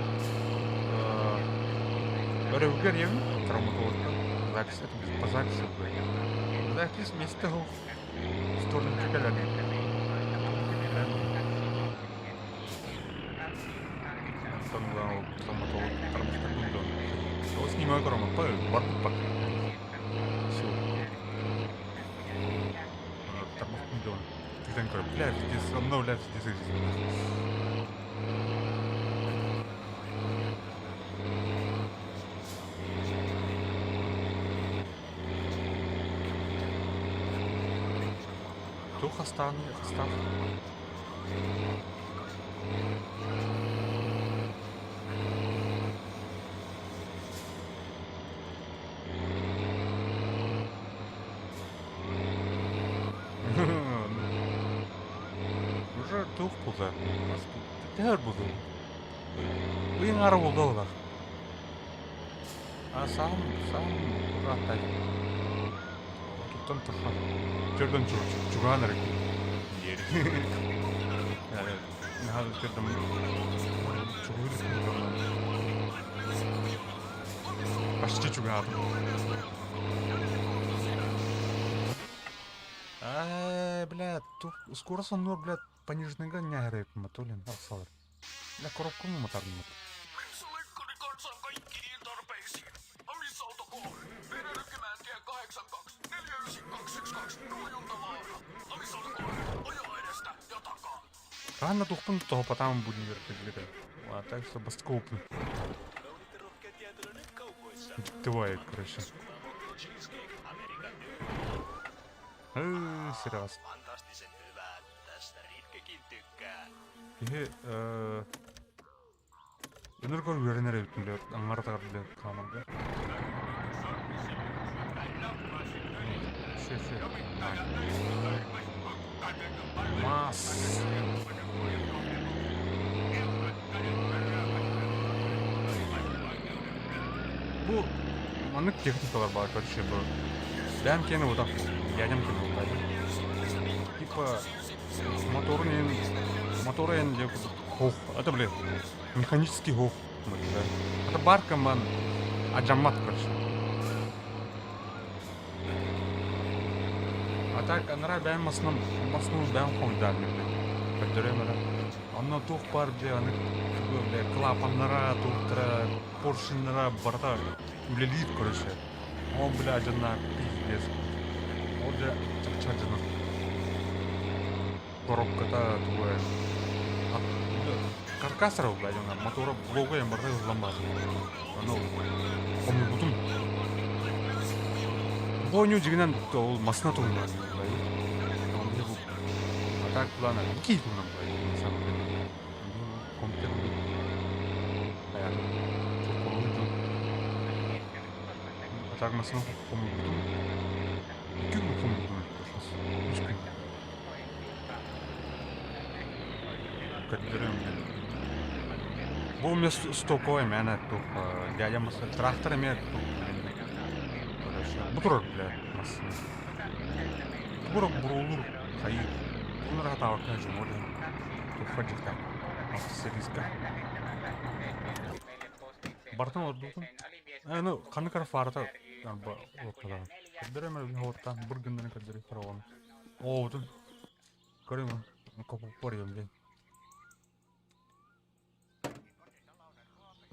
өрөбүлгэр ийэбин травматологка запись это по записи Запись вместе вторникка кэлэр. Онтон ол травматолог травматолог дон. Ол снимаю травматолог барбыт Все. Травматолог дон. Ты там бля, пиздец, со мной, бля, пиздец, Туох хастаан хастаах Уже туох буолла? Төһөр буолла? Ыйын аара буолла олар. А саам саам урааттай. Туттан таха. Төрдөн чугаан эрэ диэри. Наһаа төрдөн чугуур Почти чугаатым. Аа, бля, скоро соннуор, блядь, пониженныйга ньээрэйпин Матулин арсалар. Бля, коробканы матарнымыт. Хаһан да туохпун тоһупатаам бу диир А так что бастакы Дьикти короче. Сериал. Киһи өнөр көр үөрэнэр эбит бile аҥаратыгар бile хаамарга. Все, все. Мас. Бу маннык техникалар баар короче бу бэйэм киэнэ утах дядям киэнэ утаайым. Типа моторун иһин мотора иһин диэн курдук хоох это блин механический хоох это бар команд адьаммат короче. А так анараа бэйэм масынан масынан бэйэм хомуйдаан блин көрдөрүөм эрэ. Онно туох баар бile аны бile клапаннара туохтара поршеннара барыта үлэлиир короче. Ол бля дьоннаах пиздец. Ол дьэ чахчы дьоно. Коробката тугу каркас эрэ бля дьоно мотора блога диэн барыта ыһыллан баар. Ону хомуйбутум. Бу оонньуу дьиҥинэн ол массыына туһунан А так плана кии туһунан на самом деле. Компьютер А так массыына хомуйбутум. Икки күн хомуйбутум үс күн. Көрдөрүөм. Бу эмиэ стоковай мээнэ туох дядя масса трактор эмиэ туох короче бу турар бля массыына. Тугура буруулур хайыы. Тугун ыраатаабакка дьоҥҥо да туохха дьиктаах автосервиска. Бартын олордубутун. Э, ну, ханнык эрэ фарата уотталаҕын. Көрдөрө эмэ уоттаан быр гыннарын көрдөрө хороҕону. Ообутун көрүҥ копуппар блин.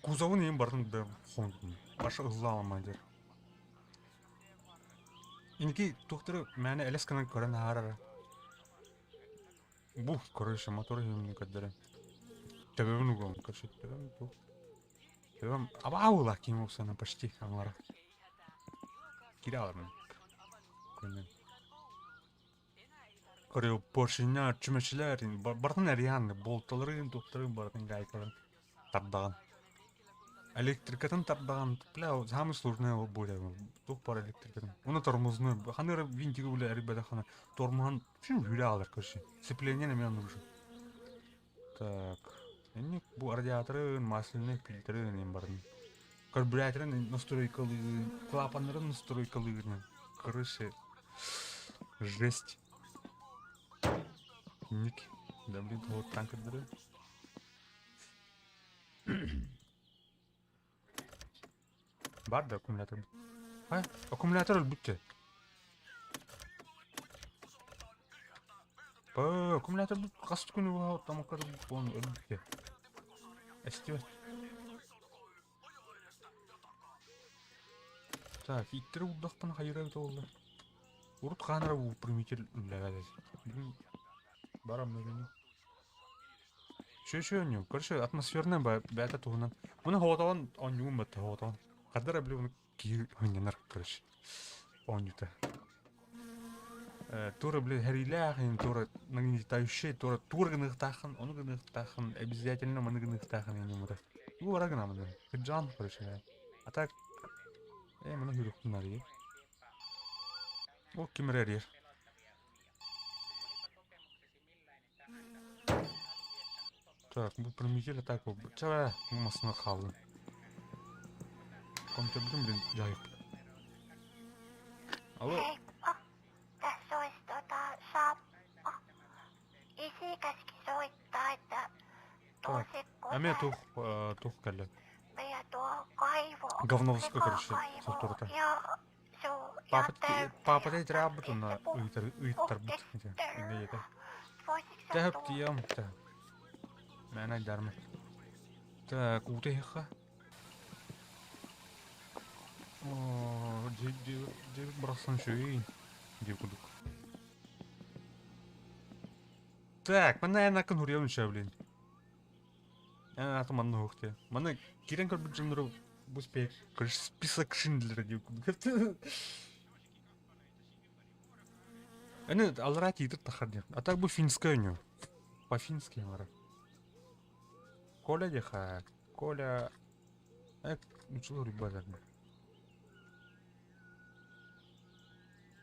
Кузовын иһин бартын да хонтун. Баша ыллааман дер. Инки тухтары мээнэ элэс гынан көрөн аарара. Бу, короче, мотор иһин көрдөрөн. Төбөбүн угуом, короче, төбөм бу. Төбөм абааула ким оксана почти аңлара. Кире алармын. Көрүнэн. Короче, поршеннар, чүмэчилэр, бартын эриян, болталарын, туохтарын бартын гайкаларын тардаҕын. Электрикатын тардаҕын, бля, самый сложный будет, туох бар электрикатын. Уну тормозной, ханы эрэ винтиги бля эрийбэтэх хана тормоһун хүрэ аалар короче. Сцепление эмиэ нужен. Так, инник бу радиаторын, масляный фильтрын им барын. Карбюраторын настройкалыыр, клапаннарын настройкалыыр. Короче, жесть. Ник, да блин, вот танкердары. Бар да аккумулятор. А, аккумулятор өлбүттэ. Ба, аккумулятор хас күнү буһа тамакка буон өлбүттэ. Эстибэт. Так, иттери урдахпын хайыра эбитэ буолла. Урут хаанара выпрямитель үллэбэт. Бүгүн барам мөрүнү. Шө-шө Короче, атмосферная бэйэтэ туһунан. Муну хоҕотоҕун оонньугун батта хоҕотоҕун. Хардара били уну киһи хынньанар, короче. Оонньута. Тура били хэриилээх, тура нагнетающий, тура тура гыныахтааххын, ону гыныахтааххын, обязательно маны гыныахтааххын инньэ Бу бара гынамын. Кыджан, короче. А так, маны хүрүктүн арыйы. Ол ким эрэ эрийэр. Так, бу промитель так Ча, масына хааллым. Компьютербүтүн блин дьайык. Алло. Heippa. Tässä olisi tota Sampo. Isi käski soittaa, että Так, tulisitko эмиэ sä тух тух кэллэ. meidän tuohon kaivoon. Говновская, короче, Sekakaivoon сотторута. ja se on ihan Папа täynnä папа ja тирабыт уонна ыытар ыыттарбыт ити Voisitko sä Тэһэп tulla? тиийэм тэ. Мээнэ айдарма. Так, уута Оо, дьиэбит барахсан үчүгэй дии курдук. Так, манна эн акын хуруйам үчүгэй блин. Эн аты манна суох дии. Манна киирэн көрбүт дьоннору бу спек, короче, список Шиндлера дии курдук. Эни аллараа тиитир тахар диэн. А так бу финская ньу. По-фински говорят. Коля диэхэ. Коля... Э, нучулар ребята.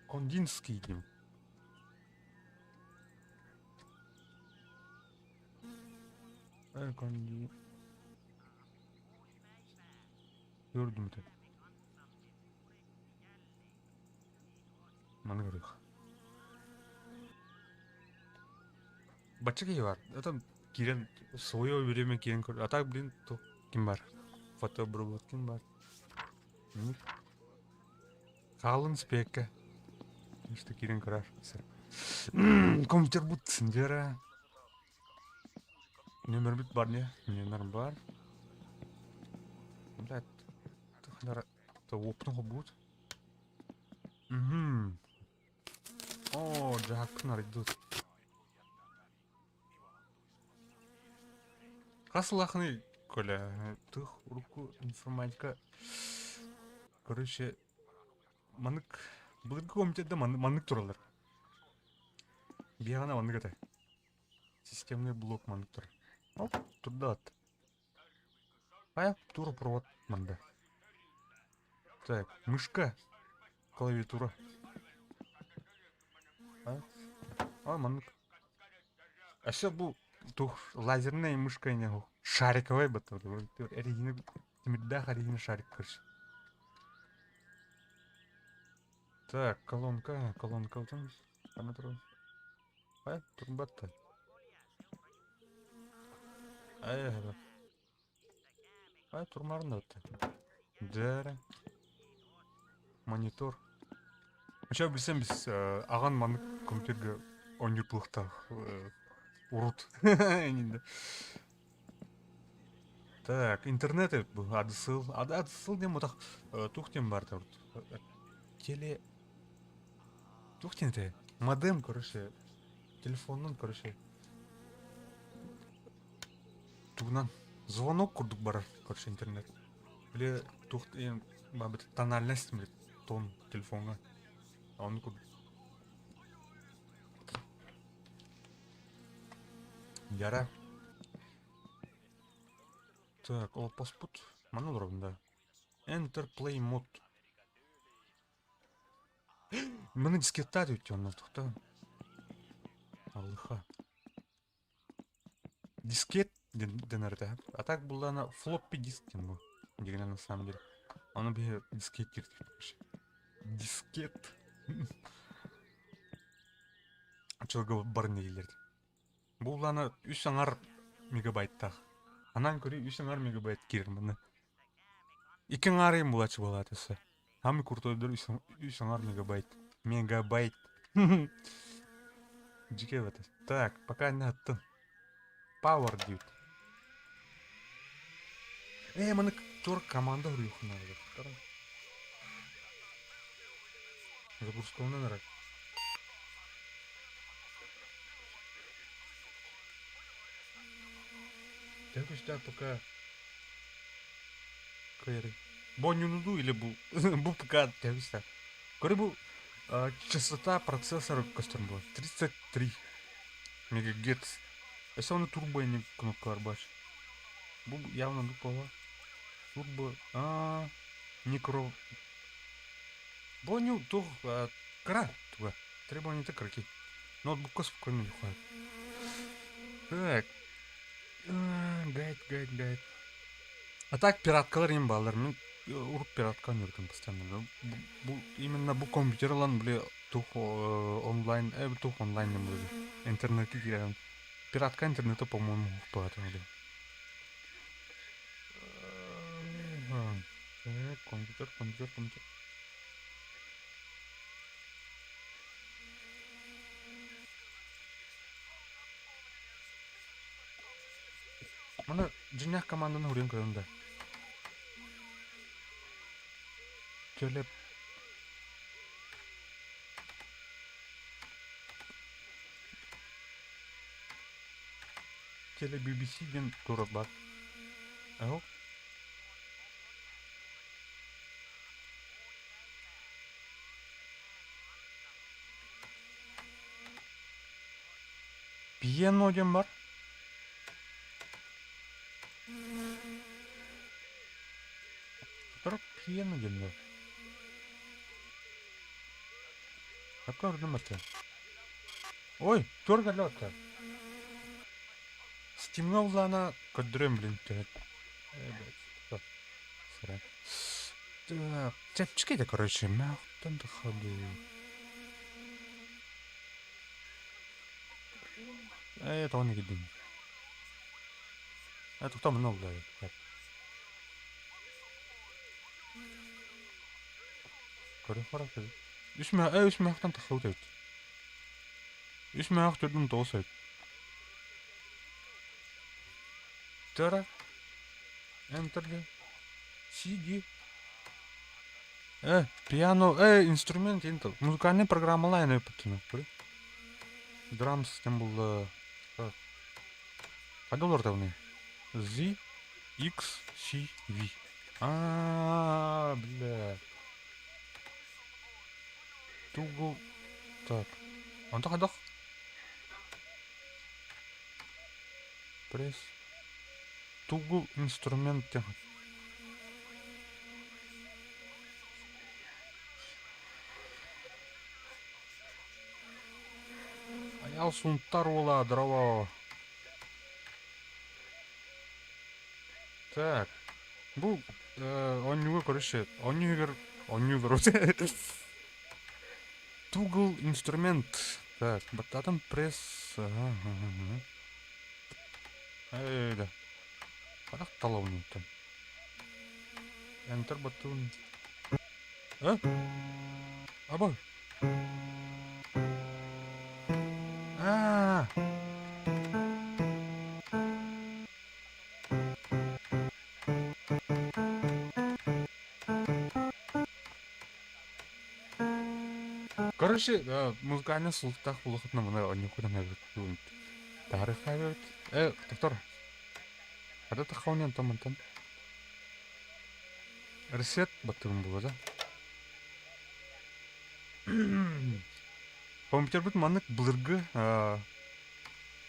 Кондинский диэн. Э, конди... Көрдүм этэ. Маны көрүөх. Бачча киһи бар. Это киирэн свое время киирэн көр. А так, блин, то ким бар? Фотообработкин бар. Хаалын спекке. Что киирэн көрөр. Компьютер бут синдера. Нөмір бар не? Нөмір бар. Блядь. То опны будет. Угу. О, Джакнар идут. Хас улаханы Коля, тух руку информатика. Короче, манык былыргы комитетте маннык тураллар. Биһана маннык этэ. Системный блок маннык турар. Оп, турда. А тура провод манда. Так, мышка, клавиатура. А? А, маннык. А все бу тух лазерная мышка не. Шариковай баттар. Эриһини тимирдээх эриһини шарик көрсө. Так, колонка, колонка утан. Ана турар. Ай, турбатта. Ай, ай, турмарын да Дәрі. Монитор. Сейчас билсем біз аған маны компьютерге оонньуур буолуохтаах урут. Так, интернет эбит бу ADSL. ADSL диэн мотох туох диэн баар урут? Теле... Туох диэн этэй? Модем, короче, телефонунан, короче, тугунан звонок курдук барар, короче, интернет. Били туох тональность били тон телефоҥҥа. Ону курдук. Яра. Так, ол поспут. Манна олоробун да. Enter play mode. Маны дискеттаат үтті онно тухта. Аллыха. Дискет дэнэр этэ. А так буллана флоппи диск диэн бу. Дигинэн на самом деле. Ону биһи дискет диир вообще. Дискет. Очолго барын дииллэр. Буллана үс аҥар мегабайттаах. Анаан көрүү үс аҥар мегабайт киирэр манна. Икки аҥаарыйым булааччы буолаат өссө. Самый крутойдор үс аҥар мегабайт. Мегабайт. Дьикэй эбэтэ. Так, пока не аттын. Power диэбит. Ээ, маны тур команда уруйуоххун наада. Загрузкаланан эрэр. Төһө күүстээх пока кыайарый? Бу оонньууну дуу или бу бу пока төһө күүстээх? Көрө бу частота процессора көстөр буолар. 33 мегагерц. Өссө ону турбо ини кнопкалар баар. Бу явно дуплова. Турбо а микро Бу оонньуу туох кыра туга. Требования кыракий. Ноутбукка спокойно выходит. Так. Гайд, гайд, гайд. А так пираткалар им баалар. Мин урут пиратка оонньууртум постоянно. Бу именно бу компьютер ылан били тух онлайн, тух онлайн диэн буолуо. Интернетке киирэн. Пиратка интернета, по-моему, баата. Так, компьютер, компьютер, компьютер. Маны дьиҥнээх команданы уруйан көрөм да. Төлөп. Теле BBC диэн турар баар. Аһыл. Пиано диэн бар. Сотору пиано диэн бар. Какой орден это? Ой, тур кэллэ Стимҥа улаана көрдөрүөм блин төһө. Э, блядь. Сырай. Так, чэпчэки да короче, мягтан да ходу. Э, тоҕо кирдим. Э, тухта мына уллай. Көрө харах Үс мө, э, үс мөөхтөн тахсыбыт эбит. Үс мөөх төрдүн тоҕус эбит. Тара. Enter CD. Пиано, инструмент интел. Музыкальный программалар эн өппүттүнү. Drums тем булла. Хайда олордовны? Z, X, C, V. А, бля. Тугу. Так. Онто хайдах? Пресс. Тугу инструмент диэн. Айал Сунтар уола, здорово. Так, бу оонньууга короче, оонньуу иһигэр оонньуу Toggle инструмент. Так, баттаатым пресс. Ага, ага, ага. Эй, да. Харах талабын оттон. Enter button. А? Аба. А. Короче, музыкальный султах улахытна мына онньукунан эбит. Тарих эбит. Э, доктор. Хада тахауни антон мантан. Ресет баттыгым була да. Компьютербит маннык былыргы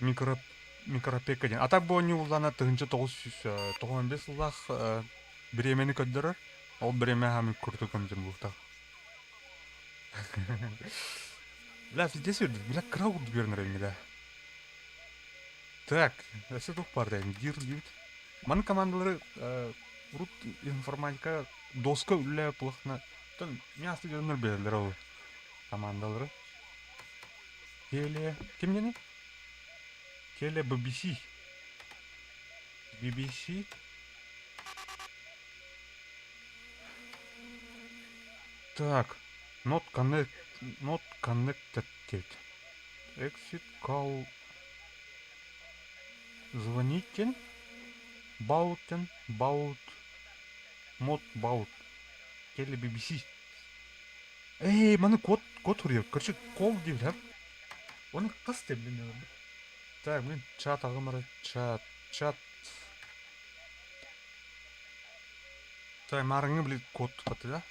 микро микропека диэн. А так бу оонньуу буллаана 1995 сыллаах бириэмэни көрдөрөр. Ол бириэмэ хаамый курдук компьютер буолуохтаах. Бля, пиздец үрдүк. Бля, кыра курдук үөрэнэр эбиҥҥэ да. Так, өссө туох баар да диир диэбит. Маны командалары урут информатика доска үлэ плохно. Тон мясо дьоннор билэллэр ол командалары. Теле... Ким диэний? Теле BBC. BBC. Так, not connect, not connected диэбит. Exit call звоните Баутен, Баут, Мот Баут, Теле BBC. Эй, маны код, код суруйар. Короче, кол диэбит, Оны хас деп блин. Так, блин, чат аҕымара, чат, чат. Так, маарыҥҥы, блин, код туппаты да?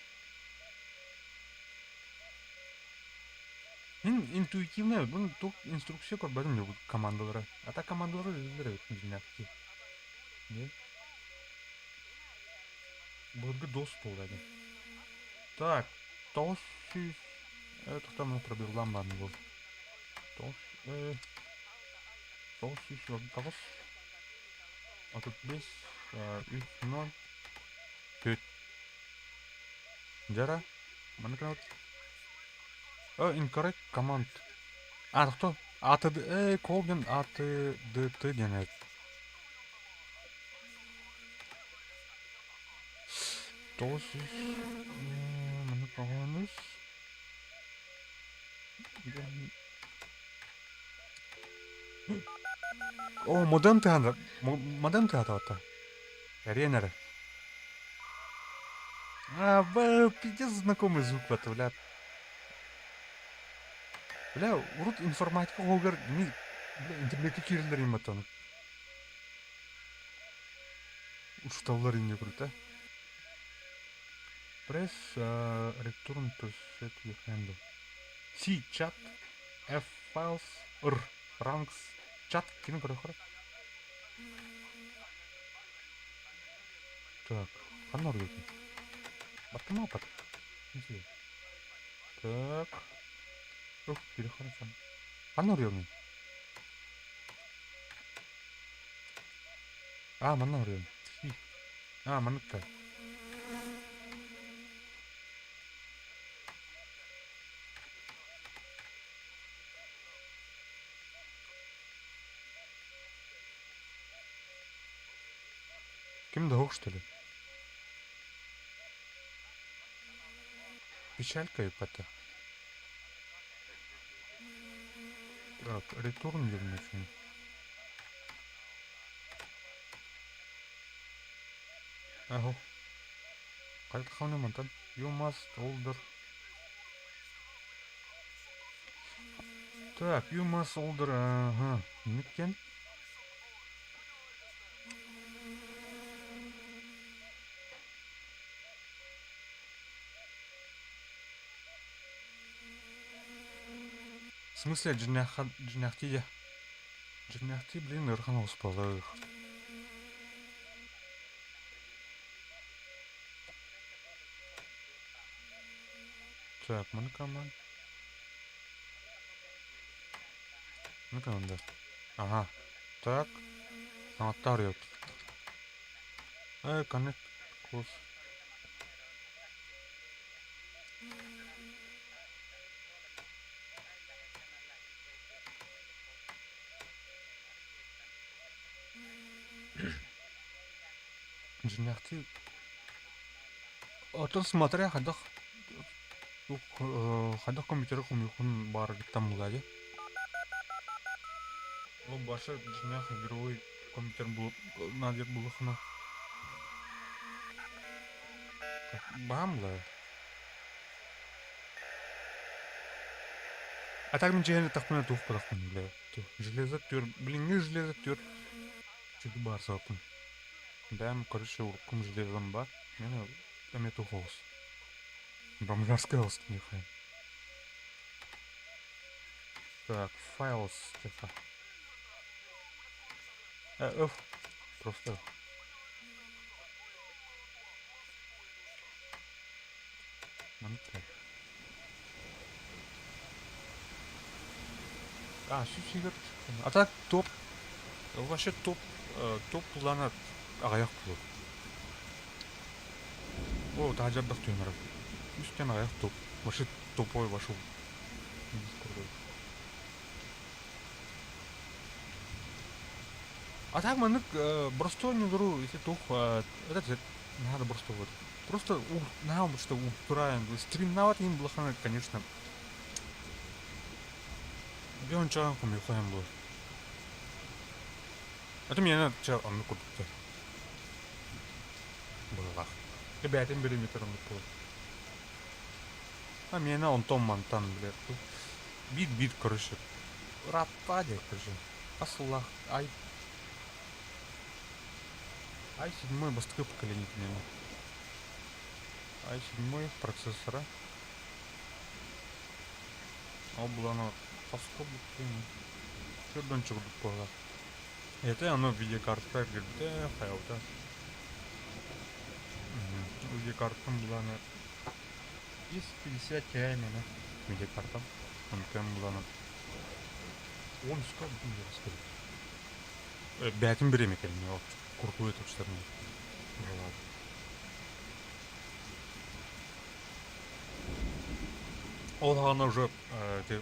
Мин интуитивно, бу туох инструкция көрбөтүм дии бу командалары. А так командалары билэллэр эбит дьиҥнээхтии. Дии. Былыргы дос буолла дии. Так, 900... Тоқтам пробеллаан баар буол. 9 909 35 3 0 4 Дьара, маны гынабыт. О, incorrect command. А, тохто. АТД, э, кол диэн АТДТ диэн эбит. 900 маны тоҕонус. О, модем тыһан, модем тыһатабатта. Эриэн эрэ. А, б, пиздец знакомый звук это, бля. Бля, урут информатика хоһугар ми, бля, интернетке киирэллэр им аттаны. Учуталлар инне круто. Press return to set your handle. C chat F files R ranks chat кими көрөхөр? Так, ханна оруйутун? Баттыма апат. Так. Ух, переходим. Ханна оруйуҥ? А, манна оруйуҥ. А, манныкка. Ким да что ли? Печалька епата. Так, return вернуть. Аһо. Хайдаххына мантан You must order. Так, you must order. Ага. Миккен. В смысле, дьиҥнээхтии Дьиҥнээхтии, блин, ыарахан оҕус буолар. Так, маны команд. Ну команда. Ага. Так. Саҥаттаар Connect close. Дьиҥнээхтии Оттон смотря хайдах хайдах компьютеры хомуйуоххун баарыгыттан булаа дии. Ол баша дьиҥнээх игровой компьютер надо буллахына баам булаа. А так мин дьиэһэн тахпына туох бадахпын бля. Железо түөр, билиҥҥи железо түөр чүгү баар сабаппын. Бэм, короче, уруккум железом бар. Мен эмиэ туох оҕус. Бомжарская оҕус диэхэ. Так, файл тихо. F. Просто F. Маннык А, сүүс А так топ вообще топ топ плана аҕыйах буолуо. О, таһдьардах түһэн барар. Үстэн аҕыйах топ. Вообще тупой вошел. А так маннык простой ньулуру если туох это надо просто вот просто наһаа что уптураан стримнаабат иһин булахана конечно Биончаан хомуйхайан буолар. Это миэнэ чэ оннук курдуктар. Быһылаах. Эбээтин периметр оннук буолар. А миэнэ онтон мантан бile биир-биир короче ырааппаа диэ короче асыллаах ай ай седьмой бастакы поколение миэнэ ай седьмой процессора Ол булан хоско бүттүн төрдөн чугурдук буолар. Это оно видеокартка кирбитэ, хайалта. Видеокартам буланы 250 Ti мене видеокартам. Онтон буланы он үскә бүтүн Бәтин бир эме кэлин куртуй тупсарны. Ол аҕана уже ити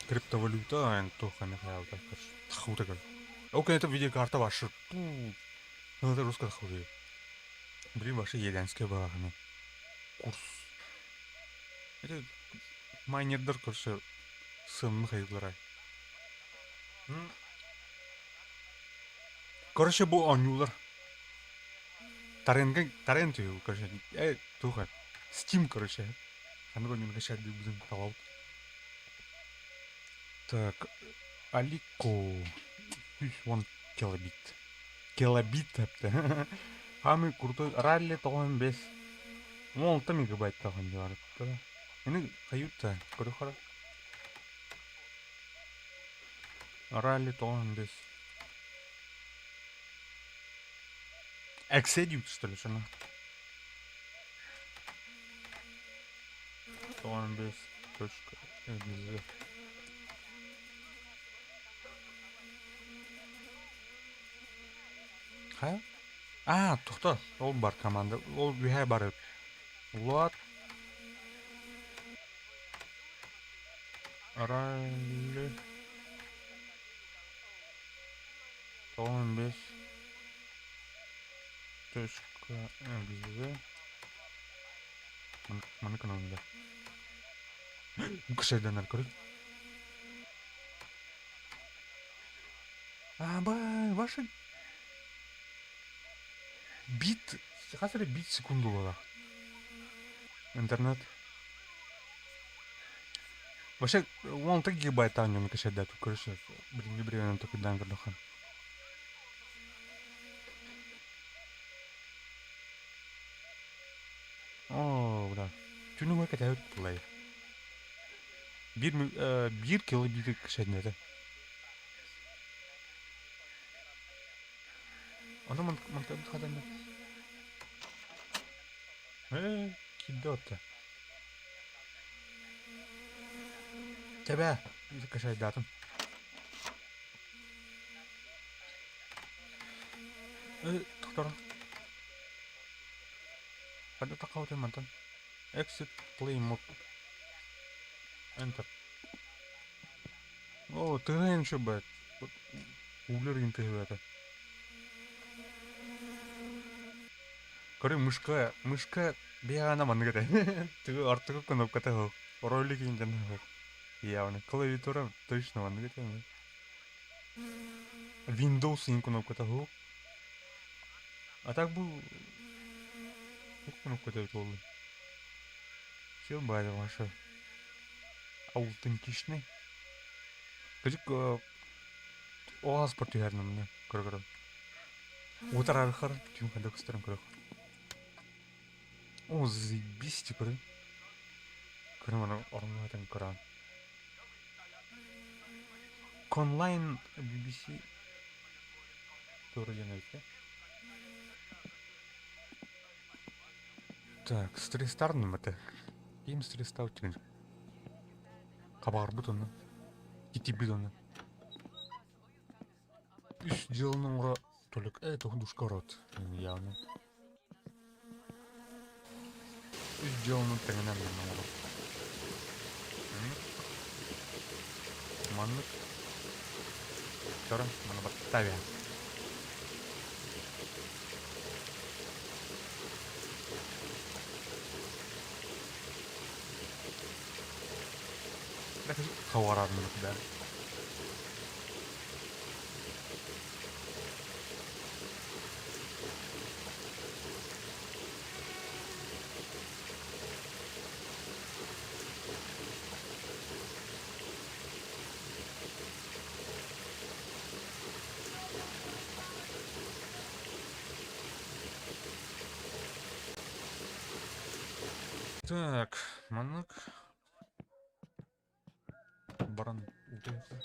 криптовалюта эн туох эмэ хайаабыта таххыбыта көр. Ол кэннэ видеокарта вообще ну это русская таххыбыта. Блин, вообще еленская бааһына. Курс. Это майнердар короче сыанны хайыылара. Короче, бу оонньуулар. Таренга Тарен түһүү, короче, туох Steam, короче. Ханнык оонньууну качаадыыбытын талабыт. Так, Алико 110 килобит. Килобит эптэ. Самый крутой ралли 95. 16 мегабайттаах оонньуулар. Ини хаюта көрөхөрө. Ралли 95. Exediut, что ли, что 95.exe. Хайа? А, тохто, ол бар команда. Ол үһэ бар. Лот. Ралли. 95. Точка exe. Маны каналында. Кышайданар көрө. А, ба, ваши бит, хас эрэ бит секунду буолар. Интернет. Вообще, он так гигабайт аанньуну кэшэрдээту короче, билиҥҥи бириэмэнэн токуйдаан көрдөххө. Оо, бля. Түүнүгэр кэтэһэбит буолай. Биир биир килобиты кэшэрдэтэ. Ону мантан хатанна. Ээ, киирдэ отта. Тэбээ, кэшэрдээтим. Тохторон. Хайда таххабытый мантан? Exit play mode. Enter. О, тыһыйын еще бэт. Углер игин тыһыбата. Көрү мышка, мышка бэйэҕэ маннык этэ. Тыгы артыгы кнопката суох. Ролик иҥдэн суох. Явно. Клавиатура точно маннык этэ. Windows иҥ кнопката суох. А так бу туох кнопката эбит буоллун? Все баайда ваша аутентичный. Кырдьык оҕаспар түһэрнэ міне көрө-көрө. Утарархар түн хайда көстөрүн көрөх. О, заебись көрө. Көрө маны орнуотан көрөн. Конлайн BBC тоже диэн эбит Так, стресстарным это. Им стресстау тигин. Хабарбыт онно. Китибит онно. Үс дьыаланы оҥоро толик э душка рот явно. Үс дьыаланы тэҥинэн оҥоро. Маннык. Көрөн, маны баттавя. Хаварадын да. Так, маннык баран утуйуохха.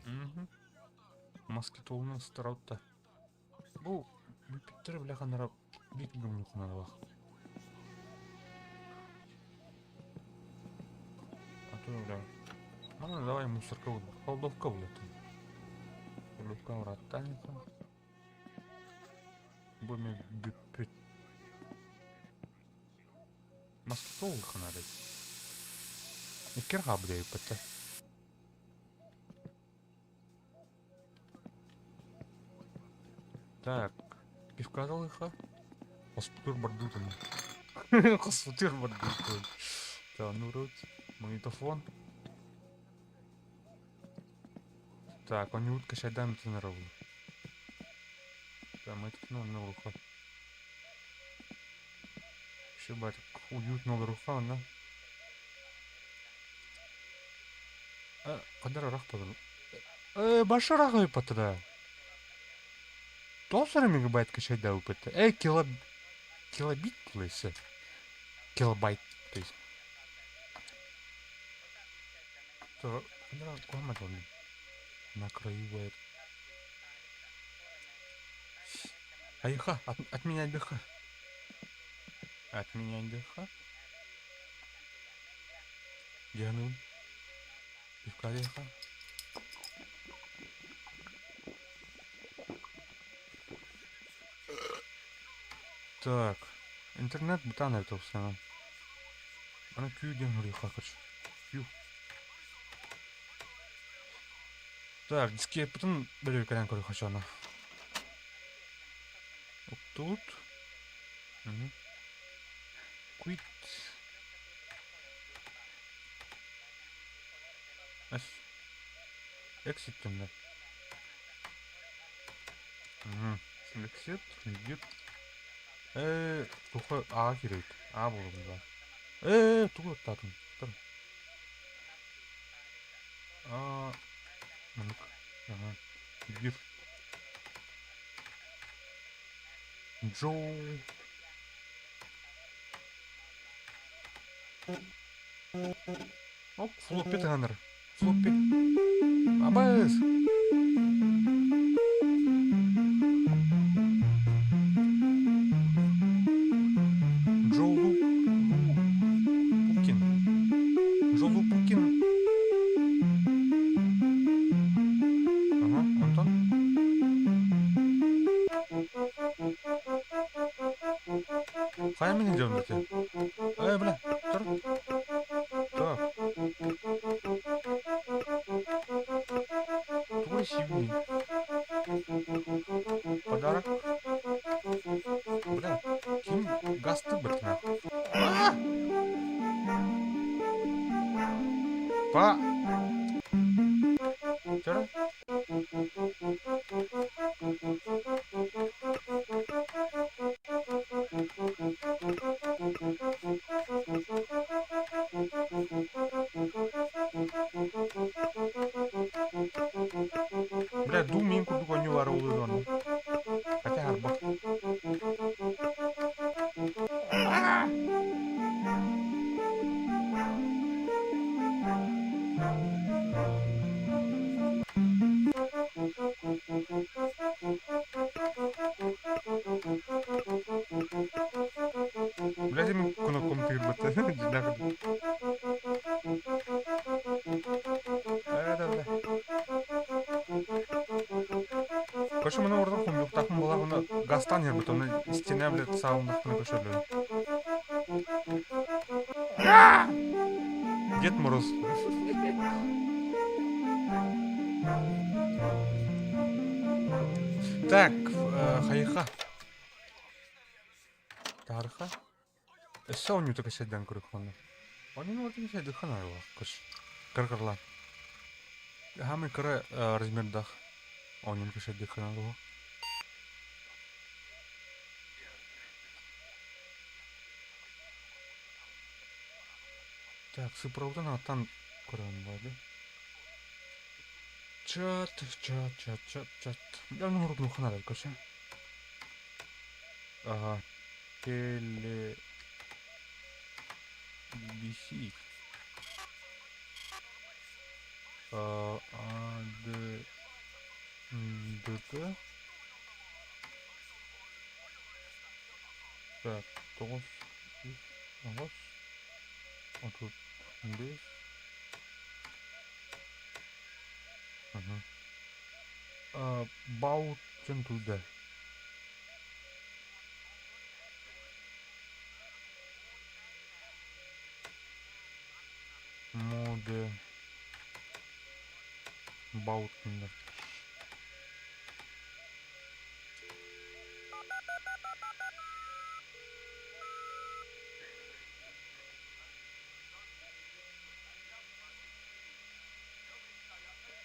Мгм. Москитолунан сытар Бу бүппүттэр бляханара биир гымньухуналаах. А то бля. Ну давай мусорка вот. Кладовка блядь. Кладовка вратаника. Бу мен бүппүт. Москитол ханары. Иккер хабыда юппатта. Так, пивка лыха. Хоспутур бардутун. Хоспутур бардутун. Так, ну рот. Магнитофон. Так, он утка шайдам тенерову. Так, магнитофон на руха. Еще бать, уютно руха, да? Қадар ырах болын. Башы ырах ыппата. Тоғыз мегабайт качайда ыппата. Килобит лысы. Килобайт, то есть. То, На краю бывает. Айха, от меня ДХ. От меня ДХ. Дианун. Пивка ДХ. Так, интернет бутан это все. Ана Q диэн хуруйха, короче. Q. Так, дискеппытын бөрүкэнэн көрүөххэ аны. Тут. Угу. Quit. S. Exit төннө. Угу. Exit. Git. Туха А кирет. А болду да. Тугу аттаатым. Тұр. А, маннык. Ага. Гир. Джоу. Оп, флоппи тыганыр. Флоппи. Абыз. Джоу Лу... Пукин. Джо Лупукин. Хайа мин дьон бите? Э, бля, тур. Так. Тугуй сибни? Подарок. Бля, ким гасты бытына? Па. Чара? Бля, дуу мин курдук оонньуулары улуйуон. Хотя арбах. Бля, мин кнопкам тыырбыт. Дьиҥнээх курдук. Э, да, бля. Короче, маны ордук хомуйуохтаахпын буоллаҕына газтаан иһэрбит, онно истиэнэ, блядь, саалыннахпына көсөллөр. Дед Мороз. Так, хайыха. Тарха. Өссө оонньуута кэсэйдээн көрүөххүнэ. Оонньууну барытын кэсэйдиэххэ наадалаах көс. Кыр-кырлаан. Хаамай кыра размердаах оонньууну кэсэйдиэххэ наадалаах. Так, сыпырабытын ааттаан көрөн баады. Чат, чат, чат, чат, чат. Я ну руку ханада көсө. Ага. Теле... BBC. А, А, Д, М, Д, Т. Так, тоҕус, үс, аҕыс, 35. Ага. А, Баутен туда. Моде. Баутенда.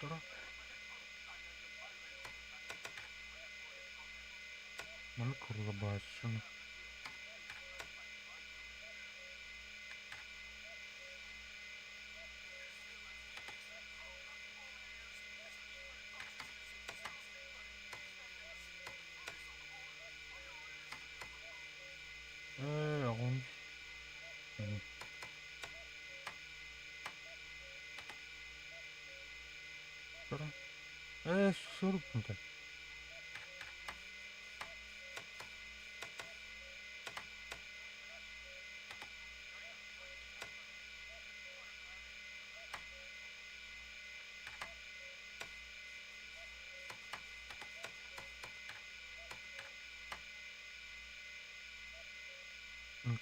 Тура. Маны курлабааччыны. Ээ, оҕом. Тура. Ээ, сурукпунта.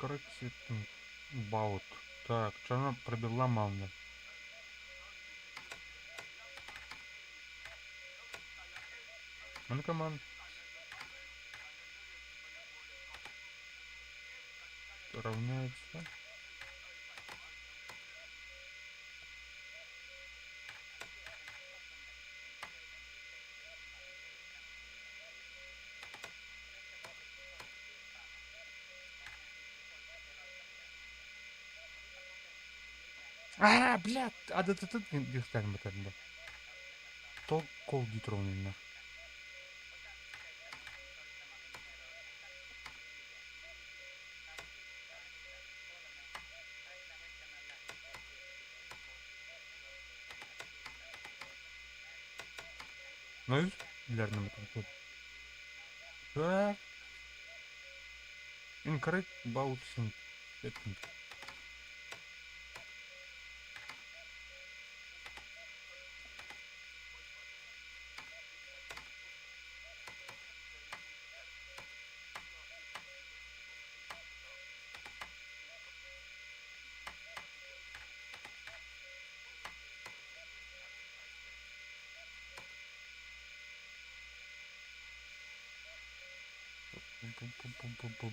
Короче, баут. Так, что пробила мамна? Манкаман. Равняется. А, блядь, а да ты тут диэхтээн бытарда. Тол кол дии турабын Ну, билэрним Так. Incorrect about statement. Пу-пу-пу-пу-пу.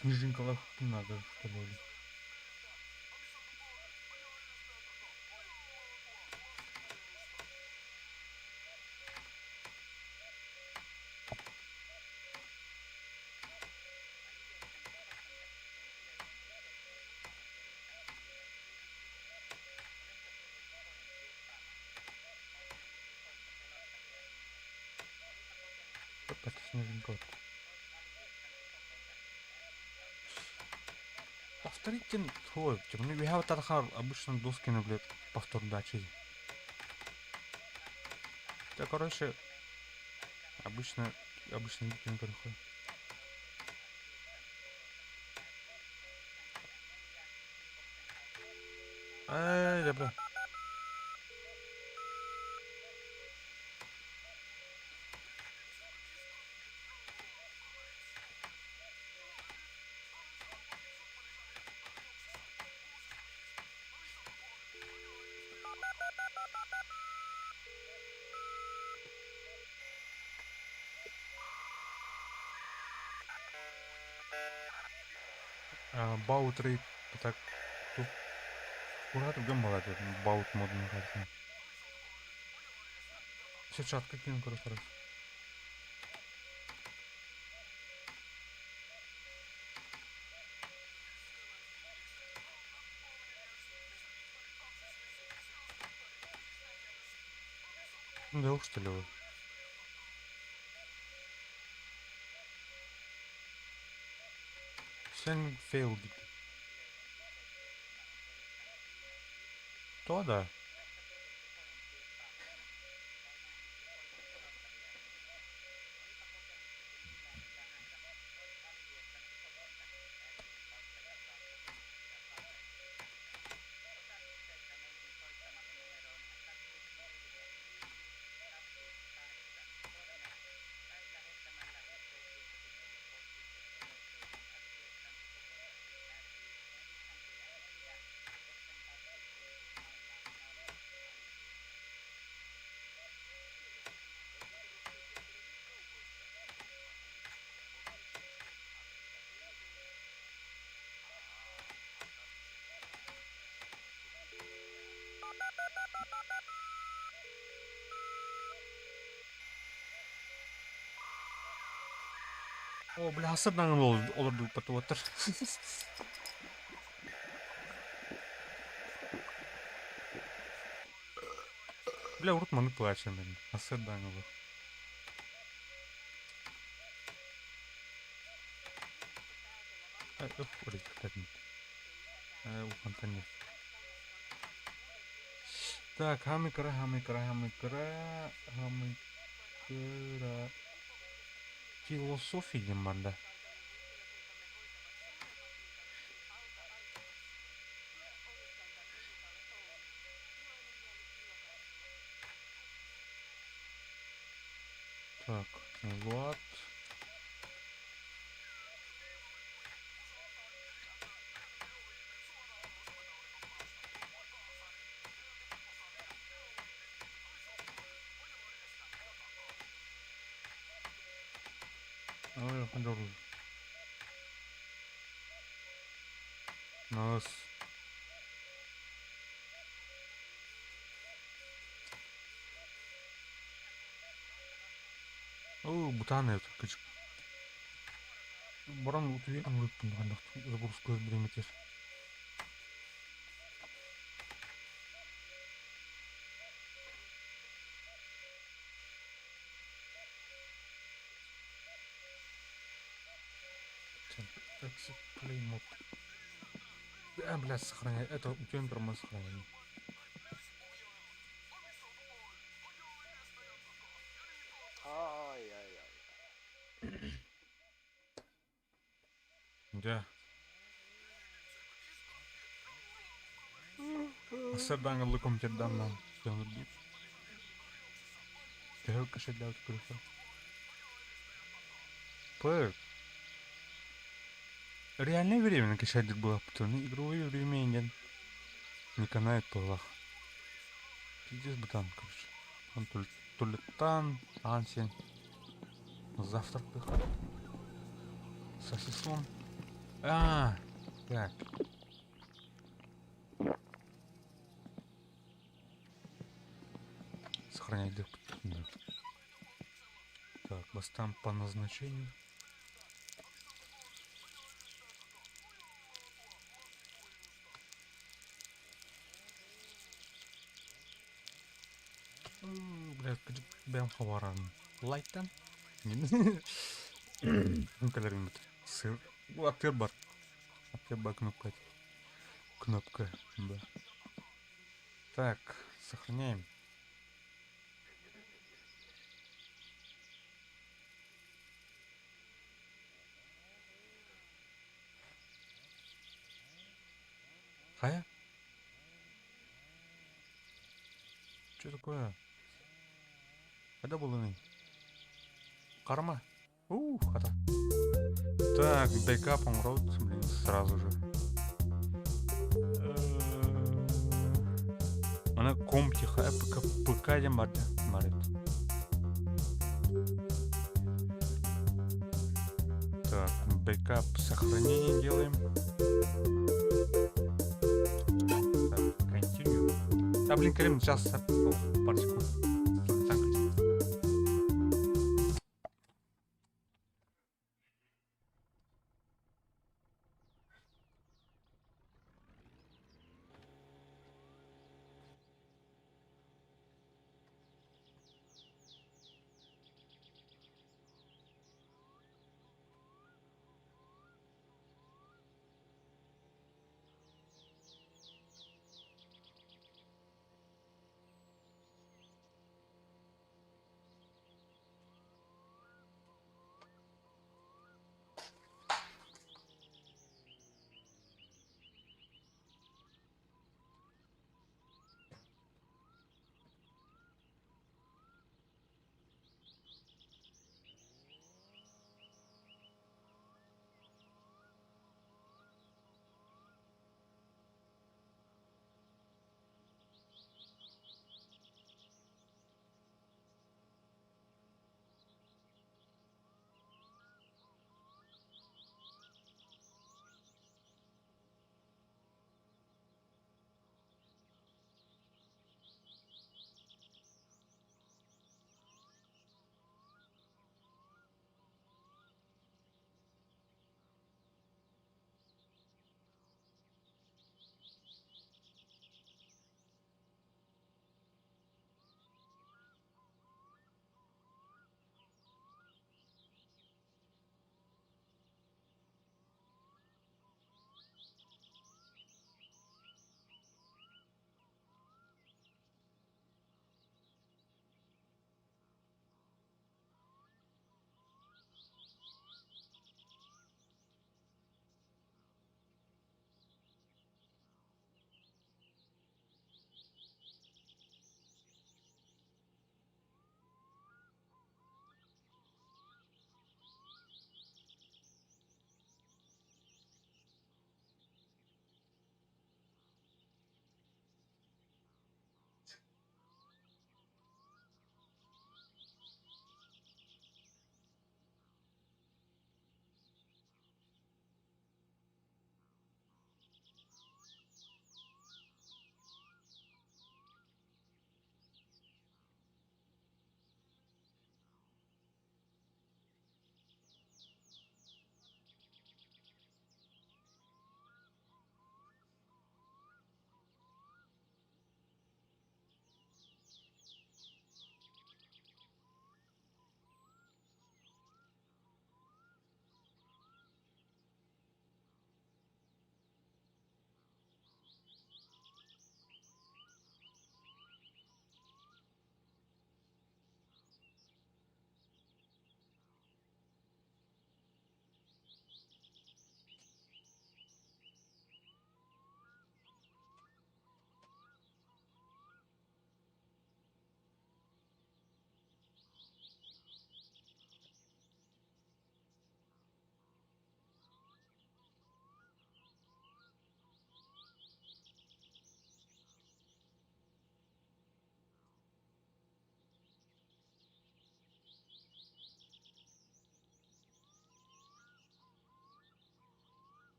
Снежинкалар надо, что ли? Снежинка. Повторите, ой, ну я вот обычно доски, ну, блядь, повтор дачи. Да, короче, обычно, обычно не Эй, да, бля. Баут рейд так тут курат үгэн балар баут модун карсын. Сетчатка кин көрө Да уж что ли вы? Send failed. То да. О, бля, асырдан олорду патуаттар. Бля, урут маны плачем, блин. Асырдан олор. Так, хамикра, хамикра, хамикра, хамикра. Философия диэн барда. Так, вот. Ой, хандору. Нас. О, бутаны это кычк. Баран утуйан урыттым загрузка время. Exit play mode. А, бля, сохраняй. Это утюн тормоз сохраняй. Ай-яй-яй. Да. Сарданга луком тердан нам. Төһө кашелләүт күрүхэ. П. Реальное время кешелдик было, потому игровое время не не канает по Пиздец бутан, короче. Он то ли тан, ансен. Завтрак. Сосисон. А, так. Сохранять да. Так, бастан по назначению. Бля, бэм хабаран. Лайтан. Кнопкаларын бит. Сыр. Атыр бар. Атыр бар кнопка. Кнопка, да. Так, сохраняем. Хая? Что такое? Когда был Карма? Ух, хата. Так, backup on road, блин, сразу же. Ана комп тихо, ПК, ПК диэн бар бар Так, backup сохранение делаем. Так, continue. А, блин, Карим, сейчас, пару секунд. Так.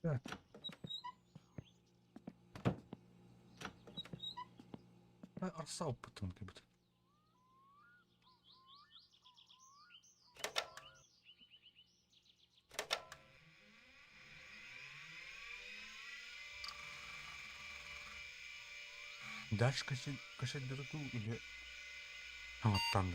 Так. Арсауппытын кэбит. Дальше качать дырку или... А, вот там.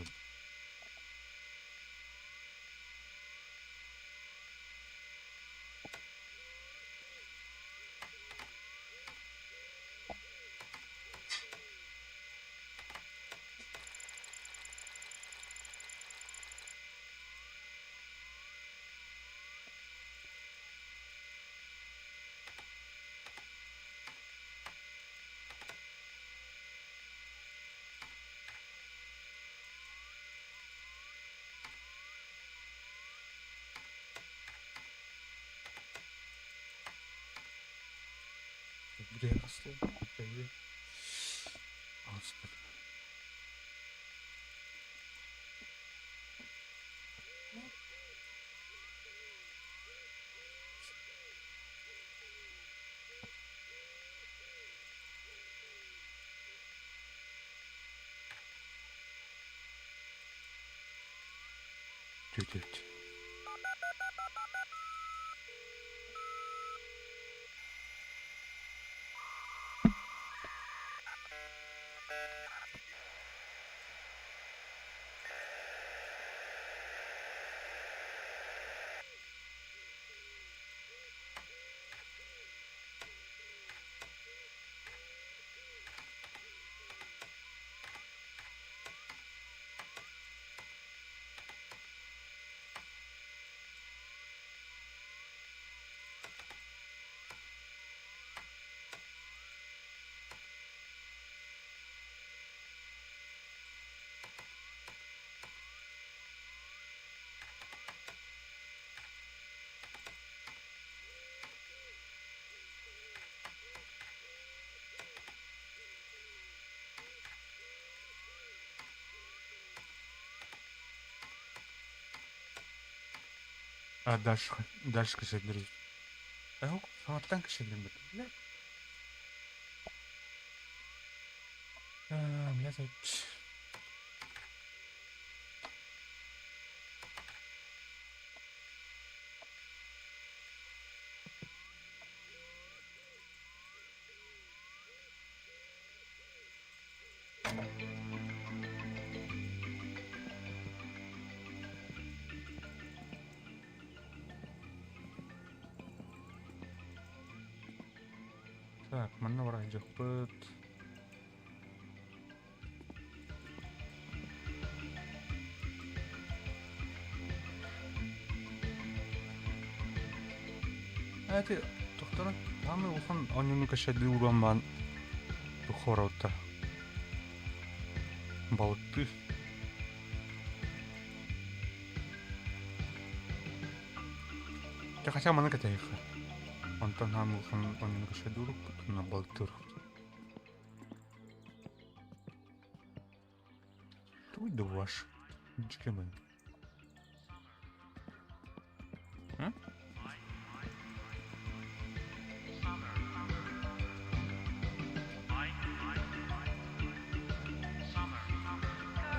Где росло? Где? Господи. Тють-тють. А дальше, дальше качать друзья. А вот там качать бля. А, блядь. Так, манна барайдьохпут. Эти тохтора тааны улахан онньууну качайдыы ууран баан туххороутта балыктыы. Дьэ хотя маны кэтэһиэххэ. Онтон хаан улахан онньууну качайдыы ууруппут уонна балыктыыр. Туй да ваш. Дьикэмэн. М?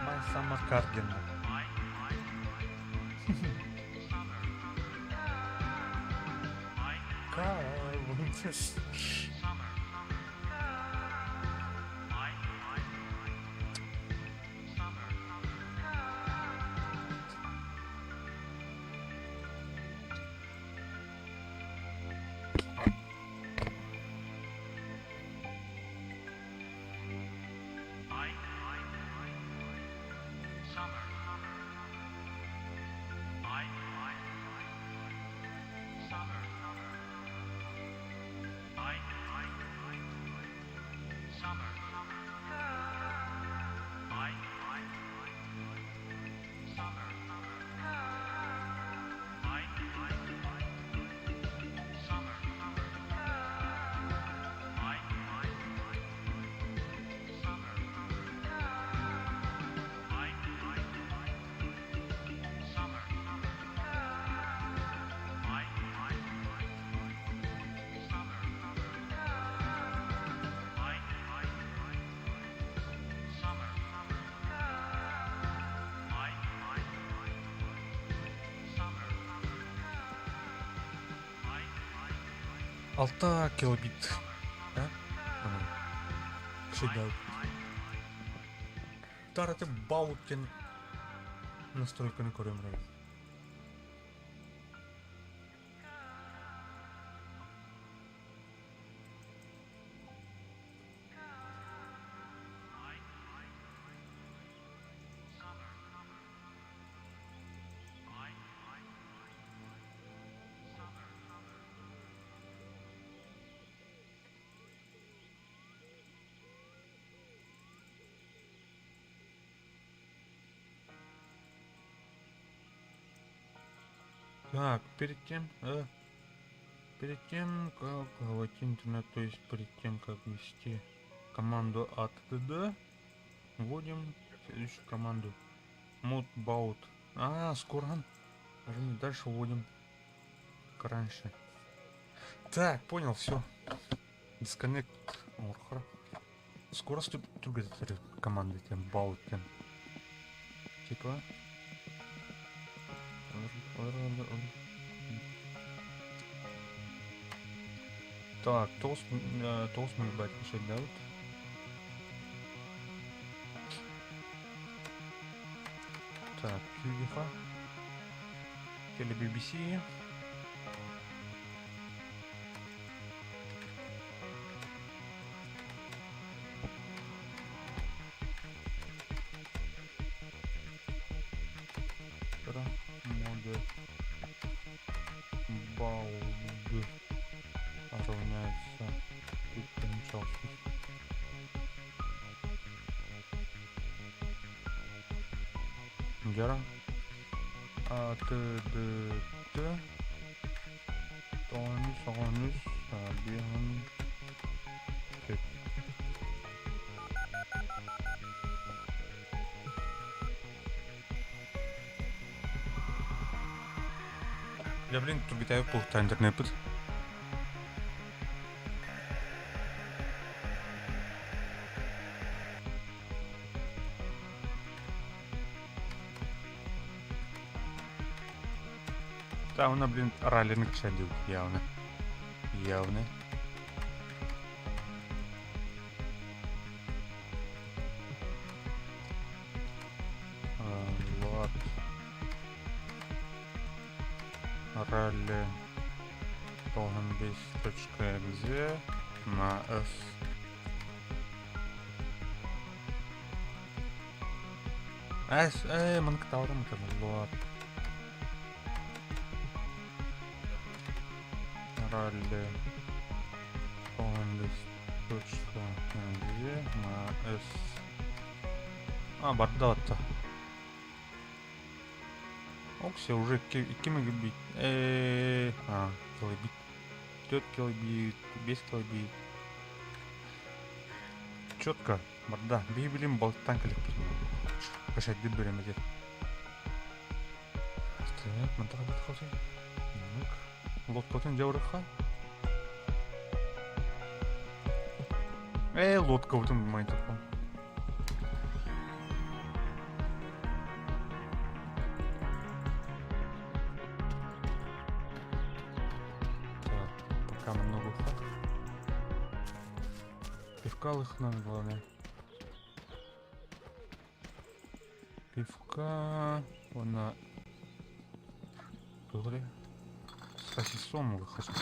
My Summer Cardigan. Car. Алта килобит. Да? Всегда. Тараты баутен настройканы көрөм. Так, перед тем, э, перед тем, как войти интернет, то есть перед тем, как ввести команду add, вводим следующую команду mod А, скоро. Дальше вводим, как раньше. Так, понял, все. Disconnect. Скоро команды тем баут тем. Типа. Так, тост, тост мегабайт да? Так, QGF. Теле BBC. Моды бауд равняется тут. Гера. А, Т, Д, Т. Тонус, Ронус, Бирн. Я, блин, тургитаю пулта интернет. Да, она, блин, раллинг чадил, явно. Явно. Вот. Ралли точка.exe на S. S, манктаурым это вот. Ралли точка.exe на S. А, бардата. Окси уже 2 мегабит. А, килобит. 4 килобит, 5 килобит. Четко, барда. Бейбилим болтан коллектив. Кашать дыбырем эти. Так, монтаж подходи. Так. Лодка там девраха. Эй, лодка в этом мой таком. Так, пока намного хат. Пивка лыхна, главное. Пивка, она... Говори. Сосисон выхожу.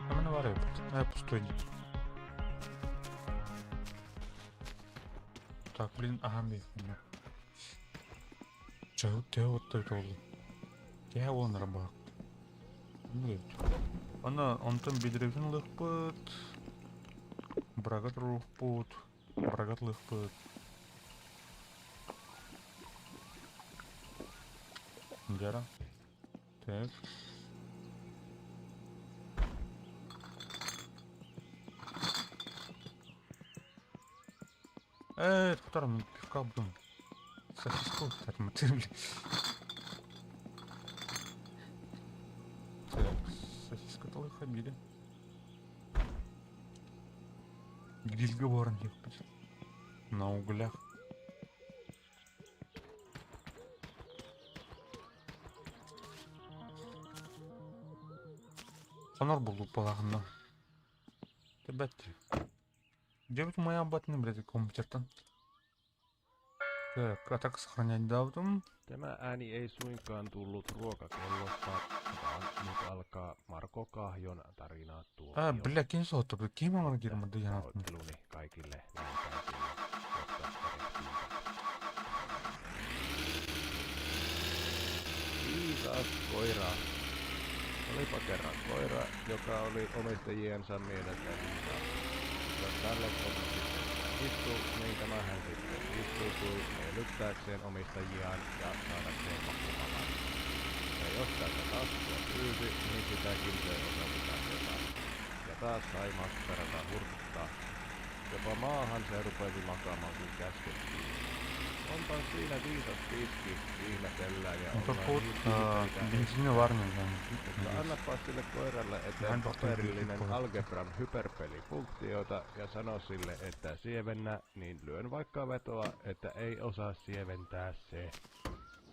А мы навариваем. А я пустой. Так, блин, ага, блин. Чего ты вот это вот? Я вон рыбак. Она, он там бедревин лыхпыт. Брагат рухпут. Брагат лыхпыт. Гера. Так. Эй, которым пивка буду. Сосиску, так, мы блин. Так, сосиска толых обиды. Гриль говорен, на углях. Хонор булдук балаҕанна. Тэбэт. Где моя батны, блядь, компьютертан? Так, а так сохранять датум. Tämä ääni ei suinkaan tullut ruokakellosta, vaan nyt alkaa Marko Kahjon tarina А, tuokio. бля, кинь золото, бля, ким он герман, да я нахуй. Pahoitteluni kaikille nälkäisille, jotka erehtyivät. Viisas koira. Olipa kerran koira, joka oli omistajiensa mielestä viisas. Jos tälle tämä sitten istuu, niin tämähän sitten istuutui miellyttääkseen omistajiaan ja saadakseen makupalan. Ja jos täältä taskua pyysi, niin sitäkin se osasi tarjota. Ja taas sai makkarata hurttaa. Jopa maahan se rupesi makaamaan, kun käskettiin. Onpa siinä viisas piski, ihmetellään ja Ну ollaan только вот niin tyytyväisiä. бензиноварня, да, Mutta надеюсь. annapa sille koiralle eteen Vähän tohtii paperillinen puhua. algebran hyperpelifunktioita ja sano sille, että sievennä, niin lyön vaikka vetoa, että ei osaa sieventää se.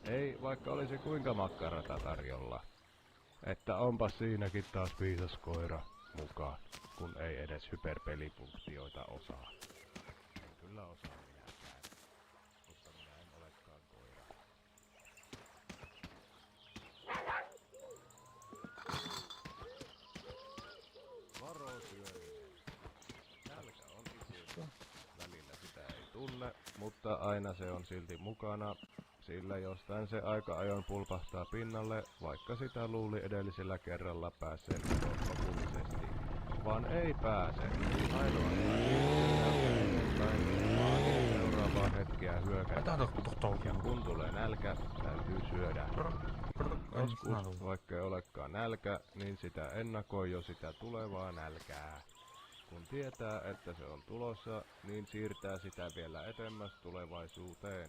Ei, vaikka olisi kuinka makkarata tarjolla. Että onpa siinäkin taas viisas koira mukaan, kun ei edes hyperpelifunktioita osaa. En kyllä osaa minäkään, mutta minä en olekaan koira. Varosyöminen. Nälkä on ikuinen. Välillä sitä ei tunne, mutta aina se on silti mukana, sillä jostain se aika ajoin pulpahtaa pinnalle, vaikka sitä luuli edellisellä kerralla päässeen eroon lopullisesti. Vaan ei pääse. Ainoastaan siirtyy nälkä eteenpäin, vaan seuraavaa hetkeä hyökätä. Ja kun tulee nälkä, täytyy syödä. Joskus, vaikka ei olekaan nälkä, niin sitä ennakoi jo sitä tulevaa nälkää. Kun tietää, että se on tulossa, niin siirtää sitä vielä etemmäs tulevaisuuteen.